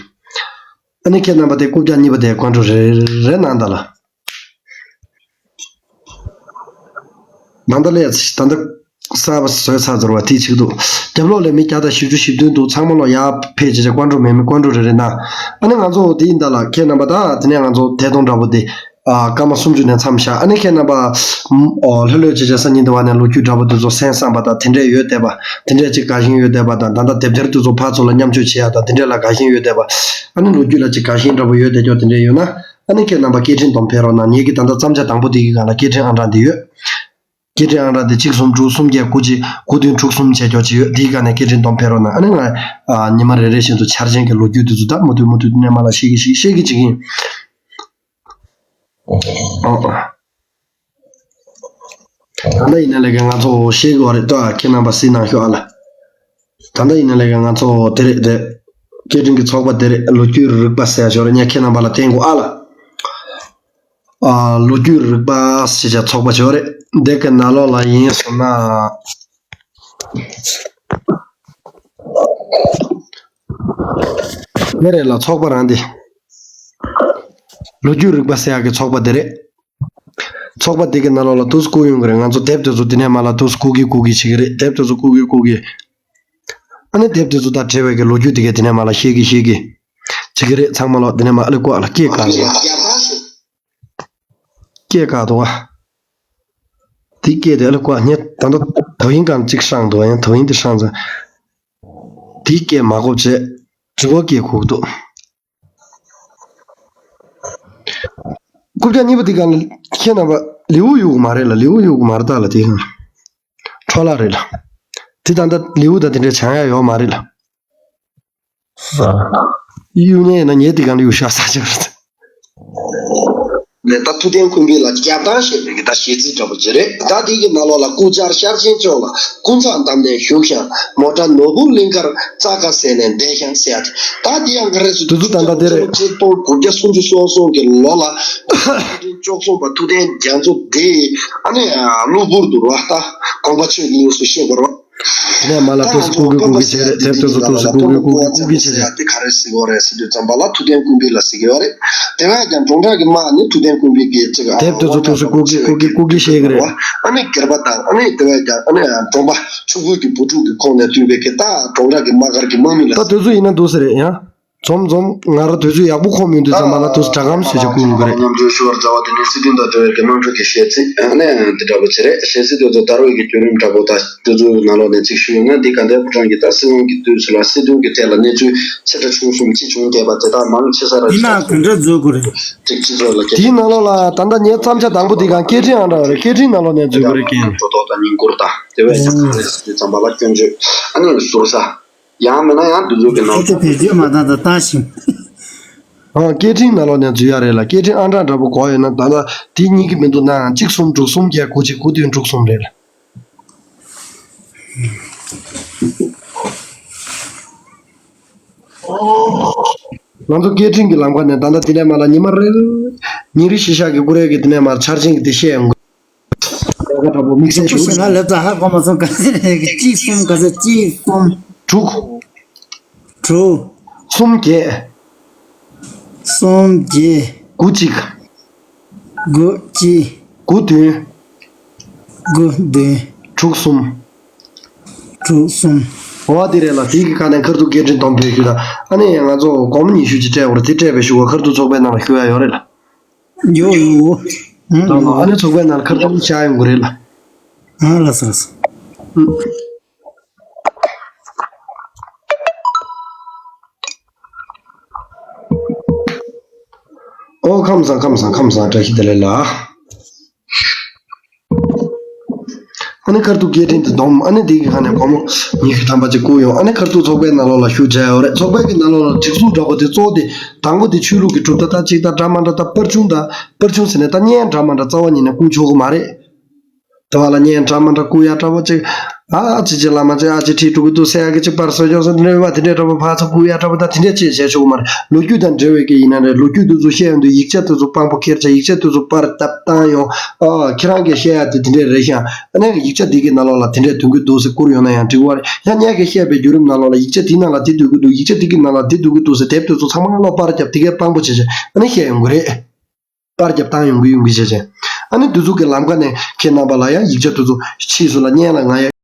ཨ་ནི་ཁྱེད་རྣམ་པ་དེ་རྐུབ་བཀྱག་གཉིས་པ་དེ་ཀོན་ཀྲུ་རེ་རེ་གནང་ད་ལ། ད་ལྟ་ལས་ད་ལྟ་གསར་པ་བཟོས་ཚར་ཚར་བ་དེ་ཆིག་འདུག་རྒྱབ་ལོགས་ལས་མི་བརྒྱ་དང་བཞི་བཅུ་ཞེ་བདུན་འདུག་ཚང་མ་ལོག་ཡར་ཕེབས་བྱས་བྱས་ཀོན་ཀྲུ་མེད་མི་ཀོན་ཀྲུ་རེ་རེ་གནང་། ཨ་ནི་ང་ཚོ་དེ་ཡིན་ད་ལ་ཁྱེད་རྣམ་པ་ད་དེ་ནས་ང་ཚོ་དེ་སྟོང་འདྲ་པོ་དེ་ཨ་སྐར་མ་སུམ་ཅུ་ནས་མཚམས་བཞག་ཨ་ནི་ཁྱེད་རྣམ་པ་ཨོ་ལྷོད་ལྷོད་བྱས་བྱས་སང་ཉིན་དེ་བ་ནས་ལོ་རྒྱུས་འདྲ་པོ་དེ་ཚོ་གསན་བསམ་པ་དང་དེ་འདྲས་ཡོད་བསྡད་པ། དེ་འདྲས་ཅིག་དགའ་ཞེན་ཡོད་བསྡད་པ་དང་ད་ལྟ་དེབ་ཐེར་དེ་ཚོ་ཕར་ཚུར་ལ་མཉམ་སྤྱོད་བྱེད་ཡ་དང་དེ་འདྲས་ལ་དགའ་ཞེན་ཡོད་བསྡད་པ། ཨ་ནི་ལོ་རྒྱུས་ལ་ཅིག་དགའ་ཞེན་འདྲ་པོ་ཡོད་བསྡད་ཀྱོག་དེ་འདྲས་ཡོད་ན། ཨ་ནི་ཁྱེད་རྣམ་པ་སྐད་འཕྲིན་སྡོམ་ཕེབས་རོགས་གནང་། ངེད་ཀྱི་ད་ལྟ་བརྩམས་བྱ་དང་པོ་འདི་གི་སྒང་ལ་སྐད་འཕྲིན་ཨང་གྲངས་འདི་ཡོད། སྐད་འཕྲིན་ཨང་གྲངས་འདི་གཅིག་གསུམ་དྲུག་གསུམ་བརྒྱད་དགུ་གཅིག་དགུ་བདུན་དྲུག་གསུམ་བྱས་ཀྱོག་ཅིག་ཡོད། འདིའི་སྒང་ནས་སྐད་འཕྲིན་སྡོམ་ཕེབས་རོགས་གནང་། ཨ་ནི་ང་ཨ་ཉི་མ་རེ་རེ་བཞིན་དུ་འཆར་ཅན་གྱི་ལོ་རྒྱུས་འདི་ཚོ་ད་མུ་མཐུད་མུ་མཐུད་ནས་མར་ལ་བཤད་ཀྱི་ཞིག་བཤད་ཀྱི་ཅིག་ཡིན། ཨོ། ད་ལྟ་ཡིན་ན་ལས་ཀ་ང་ཚོ་བཤད་དགོས་པ་རེད་ད། ཁྱེད་རྣམ་པ་གཟིགས་གནང་ཤོག་ཨ་ལ། ད་ལྟ་ཡིན་ན་ལས་ཀ་ང་ཚོ་དེ་རེད་དེ། སྐད་འཕྲིན་གྱི་ཚོགས་པ་དེ་རེད། ལོ་རྒྱུས་རིག་པ་ཟེར་ཡ་ཅིག་ཡོད་རེད། ངས་ཁྱེད་རྣམ་པ་ལ་བསྟན་དགོས་ཨ་ལ། ཨ། ལོ་རྒྱུས་རིག་པ་ཟེར་བྱ་ཚོགས་པ་ཅིག་ཡོད་རེད། འདི་གི་ནང་ལོགས་ལ་ཡིན་སོང་ན། དེ་རེད་ལ། ཚོགས་པ་རང་དེ། ལོ་རྒྱུས་རིག་པ་ཟེར་ཡག་གི་ཚོགས་པ་དེ་རེད། ཚོགས་པ་དེ་གི་ནང་ལོགས་ལ་དུས་སུ་བསྐུར་ཡོང་གི་རེད། ང་ཚོ་དེབ་དེ་ཚོ་དེ་ནས་མར་ལ་དུས་སུ་བསྐུར་གི་བསྐུར་གི་བྱེད་ཀྱི་རེད། དེབ་དེ་ཚོ་བསྐུར་གི་བསྐུར་གི། ཨ་ནི་དེབ་དེ་ཚོ་དང་འབྲེལ་བའི་གི་ལོ་རྒྱུས་དེ་གའི་དེ་ནས་མར་ལ་བཤད་གི་བཤད་གི་བྱེད་ཀྱི་རེད། ཚང་མ་ལོག་དེ་ནས་མར་ཨ་ལེ་ཀོ་ཨ་ལ་སྐད་ག་རེད། སྐད་ག་འདུག་ག། དེ་སྐད་དེ་ཨ་ལེ་ཀོ་ཨ། ངས་ད་ལྟ་དོ་ཡིན་གང་གཅིག་སྲང་འདུག་ག། ཡང་དོ་ཡིན་དེ་སྲང་ཙང་དེ་སྐད་མ་གོ་བྱས་དྲི་བ་སྐད་གོ་གི་འདུག། རྐུབ་བཀྱག་གཉིས་པ་དེ་གང་ལ་ཁྱེད་རྣམ་པ་ལེའུ་ཡོད་གི་མ་རེད་ལ། ལེའུ་ཡོད་གི་མ་རེད་ད་ལ། དེ་གང་འཕྲོ་བརླག་རེད་ལ། དེ་ད་ལྟ་ལེའུ་ད་དེ་འདྲའི་བྱང་ཡ་ཡོད་མ་རེད་ལ། གཡུག་ཉན་ཡིན་ན་ཉལ་དེ་གང་ལ་གཡུག་ཤག་ས་ཆ་རེད། ནས་ད་ཐུབ་བསྟན་ཀུན་འཕེལ་ལ་རྒྱབ་ཐང་བཤད་པའི་གི་ད་གཞས་ཚིག་འདྲ་པོ་ཅིག་རེད། ད་དེ་གི་ནང་ལོགས་ལ་སྐུ་བཅར་ཤར་ཆེན་ཕྱོགས་ལ་སྐུ་མཚམས་བསྡམས་ནས་བཞུགས་ཤིང་མོ་ཊ་ནོར་བུ་གླིང་ཁར་རྩྭ་ཁ་ཟས་ནས་བསྡད་ཤིང་ཟེར་ཡ་དེ། ད་དེ་ཡང་ག་རེ་ཟེར་དུས་ཚོད་ད་ལྟ་དེ་རེད། ཆིག་སྟོང་དགུ་བརྒྱ་སུམ་ཅུ་སོ་གསུམ་གི་ལོ་ལ་བཅུ་གསུམ་པ་ཐུབ་བསྟན་རྒྱ་མཚོ་དེ་ཨ་ནི་གློ་བུར་དུ་ར་ད་དགོངས་པ་ཆོས་ཀྱི་དངོས་སུ་བཤད་དགོས་ར། དེ་ནས་མར་ལ་ལྟོས་སུ་བཀུག་གི་བཀུག་གི་བྱས་རེད། དེབ་ལྟོས་སུ་ལྟོས་སུ་བཀུག་གི་བཀུག་གི་བཀུག་གི་བྱས་བྱས། དེ་ག་རེ་ཟེར་གི་ཡོད་རེད་ཟེར་དུས་ཙམ་པ་ལ་ཐུབ་བསྟན་ཀུན་འཕེལ་ལ་ཟེར་གི་ཡོད་རེད། དེ་བས་ཀྱང་གྲོང་བྲག་གི་དམག་ནི་ཐུབ་བསྟན་ཀུན་འཕེལ་གྱི་ཅིག་དེབ་ལྟོས་སུ་ལྟོས་སུ་བཀུག་གི་བཀུག་གི་བཀུག་གི་བཤད་གི་རེད། ཨ་ནི་སྒེར་པ་དང་ཨ་ནི་དེ་བས་ཀྱང་ཨ་ནི་གྲོང་པ་ཕྱུག་པོའི་གི་བུ་ཕྲུག་གི་ཁོངས་ནས་བཏུས་པའི་གི་ད་གྲོང་བྲག་གི་དམག་སྒར་གྱི་དམག་མི་ལ། ད་དུས་ཚོད་ཡིན་ན་འདུག་ཟེར་རེད་ཡ། འཛོམས་འཛོམས། ང་རང་དུས་ཚོད་ཡག་པོ་ཁོམ་ཡོང་དུས་ཙམ་པ་ལ་དུས་དྲ་སྒམ་བཟོས་བྱས་བསྐུར་ཡོང་གི་རེད། མཉམ་སྤྱོད་ཞུ་བར་མཛད་པ་དེ་ནི་སྲིད་དོན་དང་འབྲེལ་བའི་གི་དམངས་ཁྲོད་ཀྱི་གཞས་ཚིག་ཨ་ནི་འདི་འདྲ་པོ་ཅིག་རེད། གཞས་ཚིག་དེ་ཚོ་ད་རུང་གི་བརྒྱུད་རིམ་འདྲ་པོ་དང་དེ་ཚོའི་ནང་ལོགས་ནས་ཅིག་ཞུས་ཡོང་ན། འདི་ག་འདྲའི་ཕོ་བྲང་གི་ད་སྲིད་དབང་གི་དུས་སུ་ལ་སྲིད་དོན་གྱི་ཐད་ལ་གནས་ཚུལ་ཆེ་ཕྲ་ཆུང་གསུམ་ཅི་བྱུང་བསྡད་པ་དེ་དག་མང་ཆེ་ས་ར་ཡིན་ན་ག་འདྲ་བཟོ་དགོས་རེད། ཅིག་སྤྱི་ཚོགས་ལ་དེའི་ནང་ལོགས་ལ་ད་ལྟ་ངའི་བརྩམས་བྱ་དང་པོ་དེ་གང་སྐད་འཕྲིན་ཨང་འདྲ་བ་རེད། སྐད་འཕྲིན་ནང་ལོགས་ནས་འཛུལ་དགོས་རེད་ཀྱང་། འགྲོ་ལྡོག་དང་ཉིང་སྐུར་དང་དེ་བས་ཀྱང་ག་རེ་ཟེར་དུས་ཙམ་པ་ལ་སྐྱོན་བརྗོད་ཨ་ནི་ཟུར་ཟ། ཡང་མིན་ན་ཡང་འདི་ཚོ་གི་ནང་ཁྱེད་ཚོ་བེད་སྤྱོད་མ་བཏང་དང་བཏང་ཞིང་། ཨང་། སྐད་འཕྲིན་ནང་ལོགས་ནས་འཛུལ་ཡ་རེད་ལ། སྐད་འཕྲིན་ཨང་གྲངས་འདྲ་པོ་དགོས་ཡོད་ན་ད་ལྟ་དེ་གཉིས་ཀྱི་མི་འདུག་ནའང་གཅིག་གསུམ་དྲུག་གསུམ་བརྒྱད་དགུ་གཅིག་དགུ་བདུན་དྲུག་གསུམ་རེད་ལ། ང་ཚོ་སྐད་འཕྲིན་གྱི་ལམ་ཁ་ནས་ད་ལྟ་དེ་ནས་མར་ལ་ཉི་མ་རེ་ཉིན་རེ་བཞི་ཤག་གི་ཀུ་རེ་གི་དེ་ནས་མར་འཆར་ཅན་གྱི་དེ་བཤད་ཡོང་གི། ལས་ཀ་འདྲ་པོ་དམིགས་བསལ་ཅིག་ཞུ། ང་ལབ་ཙང་ཧ་གོ་མ་སོང་། ག་ཚོད་རེད། གཅིག་གསུམ་ག་ཚོད། གཅིག་གསུམ། དྲུག་དྲུག་གསུམ་བརྒྱད། གསུམ་བརྒྱད། དགུ་གཅིག་དགུ་གཅིག་དགུ་བདུན། དགུ་བདུན། དྲུག་གསུམ། དྲུག་གསུམ། འོ་དེ་རེད་ལ། དེ་གི་ཁ་ནས་ཁ་ཐུག་སྐད་འཕྲིན་སྡོམ་ཕེབས་རྒྱུ་དང་། ཨ་ནི་ང་ཚོ་སྒོར་མོ་ཉི་ཤུ་ཅིག་སྤྲད་དགོས་རེད། དེ་སྤྲད་པའི་གཞུག་གུ་ཁ་ཐུག་ཚོགས་པའི་ནང་ལ་ཞུ་ཡ་ཡོད་རེད་ལ། ཡོད་ཡོད། ཨ་ནི་ཚོགས་པའི་ནང་ལ་ཁ་ཐུག་བཞག་ཡོང་གི་རེད་ལ། ཨ་ལགས་སོ་ལགས་སོ། ཨོ་ཁམས་བཟང་ཁམས་བཟང་ཁམས་བཟང་། བཀྲ་ཤིས་བདེ་ལེགས་ལགས། ཨ་ནི་ཁ་ཐུག་སྐད་འཕྲིན་དེ་སྡོམ། ཨ་ནི་དེ་གི་ཁ་ནས་སྒོར་མོ་ཉི་ཤུ་ཐམ་པ་ཅིག་བསྐུར་ཡོང་། ཨ་ནི་ཁ་ཐུག་ཚོགས་པའི་ནང་ལོགས་ལ་ཞུ་བྱས་ཡོད་རེད། ཚོགས་པའི་གི་ནང་ལོགས་ལ་སྒྲིག་འཛུགས་འདྲ་པོ་དེ་གཙོ་བོ་དེ་དང་པོ་དེ་ཆོས་ལུགས་ཀྱི་གྲུབ་མཐའ་ད་ཅིག་ད་འདྲ་མ་འདྲ། ད་པར་ཆུང་ད་པར་ཆུང་ཟེར་ནས་ད་བརྙན་འདྲ་མ་འདྲ་རྩ་བ་ཉིད་ནས་བསྐུར་ཆོག་གི་མ་རེད། དེ་བ་ལ་བརྙན་འདྲ་མ་འདྲ་བསྐུར་ཡ་འདྲ་པོ་ཅིག་ཨ་ཅེ་ཅེ་བླ་མ་ཅིག་ཨ་ཅེ་ཁྲིད་འགྲོ་གི་འདུག་ཟེར་ཡ་གི་ཅིག་པར་བཟོ་ཆོག་ཟེར་འདྲ་བ་དེ་འདྲས་འདྲ་པོ་ཕར་ཚུར་བསྐུར་ཡ་འདྲ་པོ་ད་དེ་འདྲས་ཅིག་བྱས་ཆོག་གི་མ་རེད། ལོ་རྒྱུས་དང་འབྲེལ་བའི་གི་ཡིན་ན་རེད། ལོ་རྒྱུས་དེ་ཚོ་བཤད་ཡོང་དུས་ཡིག་ཆ་དེ་ཚོ་དཔང་པོ་ཁྱེར་བྱས། ཡིག་ཆ་དེ་ཚོ་པར་བཏབ་བཏང་ཡོང་། ཨ་ཁྱེད་རང་གིས་བཤད་ཡ་དེ་དེ་འདྲས་རེད་ཤག་ཨ་ནི་ཡིག་ཆ་དེ་གི་ནང་ལོགས་ལ་དེ་འདྲས་འདོན་གི་འདུག་ཟེར་བསྐུར་ཡོང་ན་ཡང་འགྲིག་གི་རེད། ཡང་ངེད་ཀྱིས་བཤད་པའི་བརྒྱུད་རིམ་ནང་ལོགས་ལ་ཡིག་ཆ་དེའི་ནང་ལ་དེ་འདོན་གི་འདུག་ཡིག་ཆ་དེ་གི་ནང་ལ་དེ་འདོན་གི་འདུག་ཟེར་དེབ་དེ་ཚོ་ཚང་མ་ལོག་པར་བརྒྱབ་དེ་གའི་དཔང་པོ་བྱས་བྱས་ཨ་ནི་བཤད་ཡོང་གི་རེད། པར་རྒྱབ་བཏང་ཡོང་གི་ཡོང་གི་བྱས་བྱས། ཨ་ནི་དེ་ཚོ་གི་ལམ་ཁ་ནས་ཁྱེད་རྣམ་པ་ལ་ཡང་ཡིག་ཆ་དེ་ཚོ་ཕྱིས་སུ་ལ་བརྙན་ལ་ང་ཡ་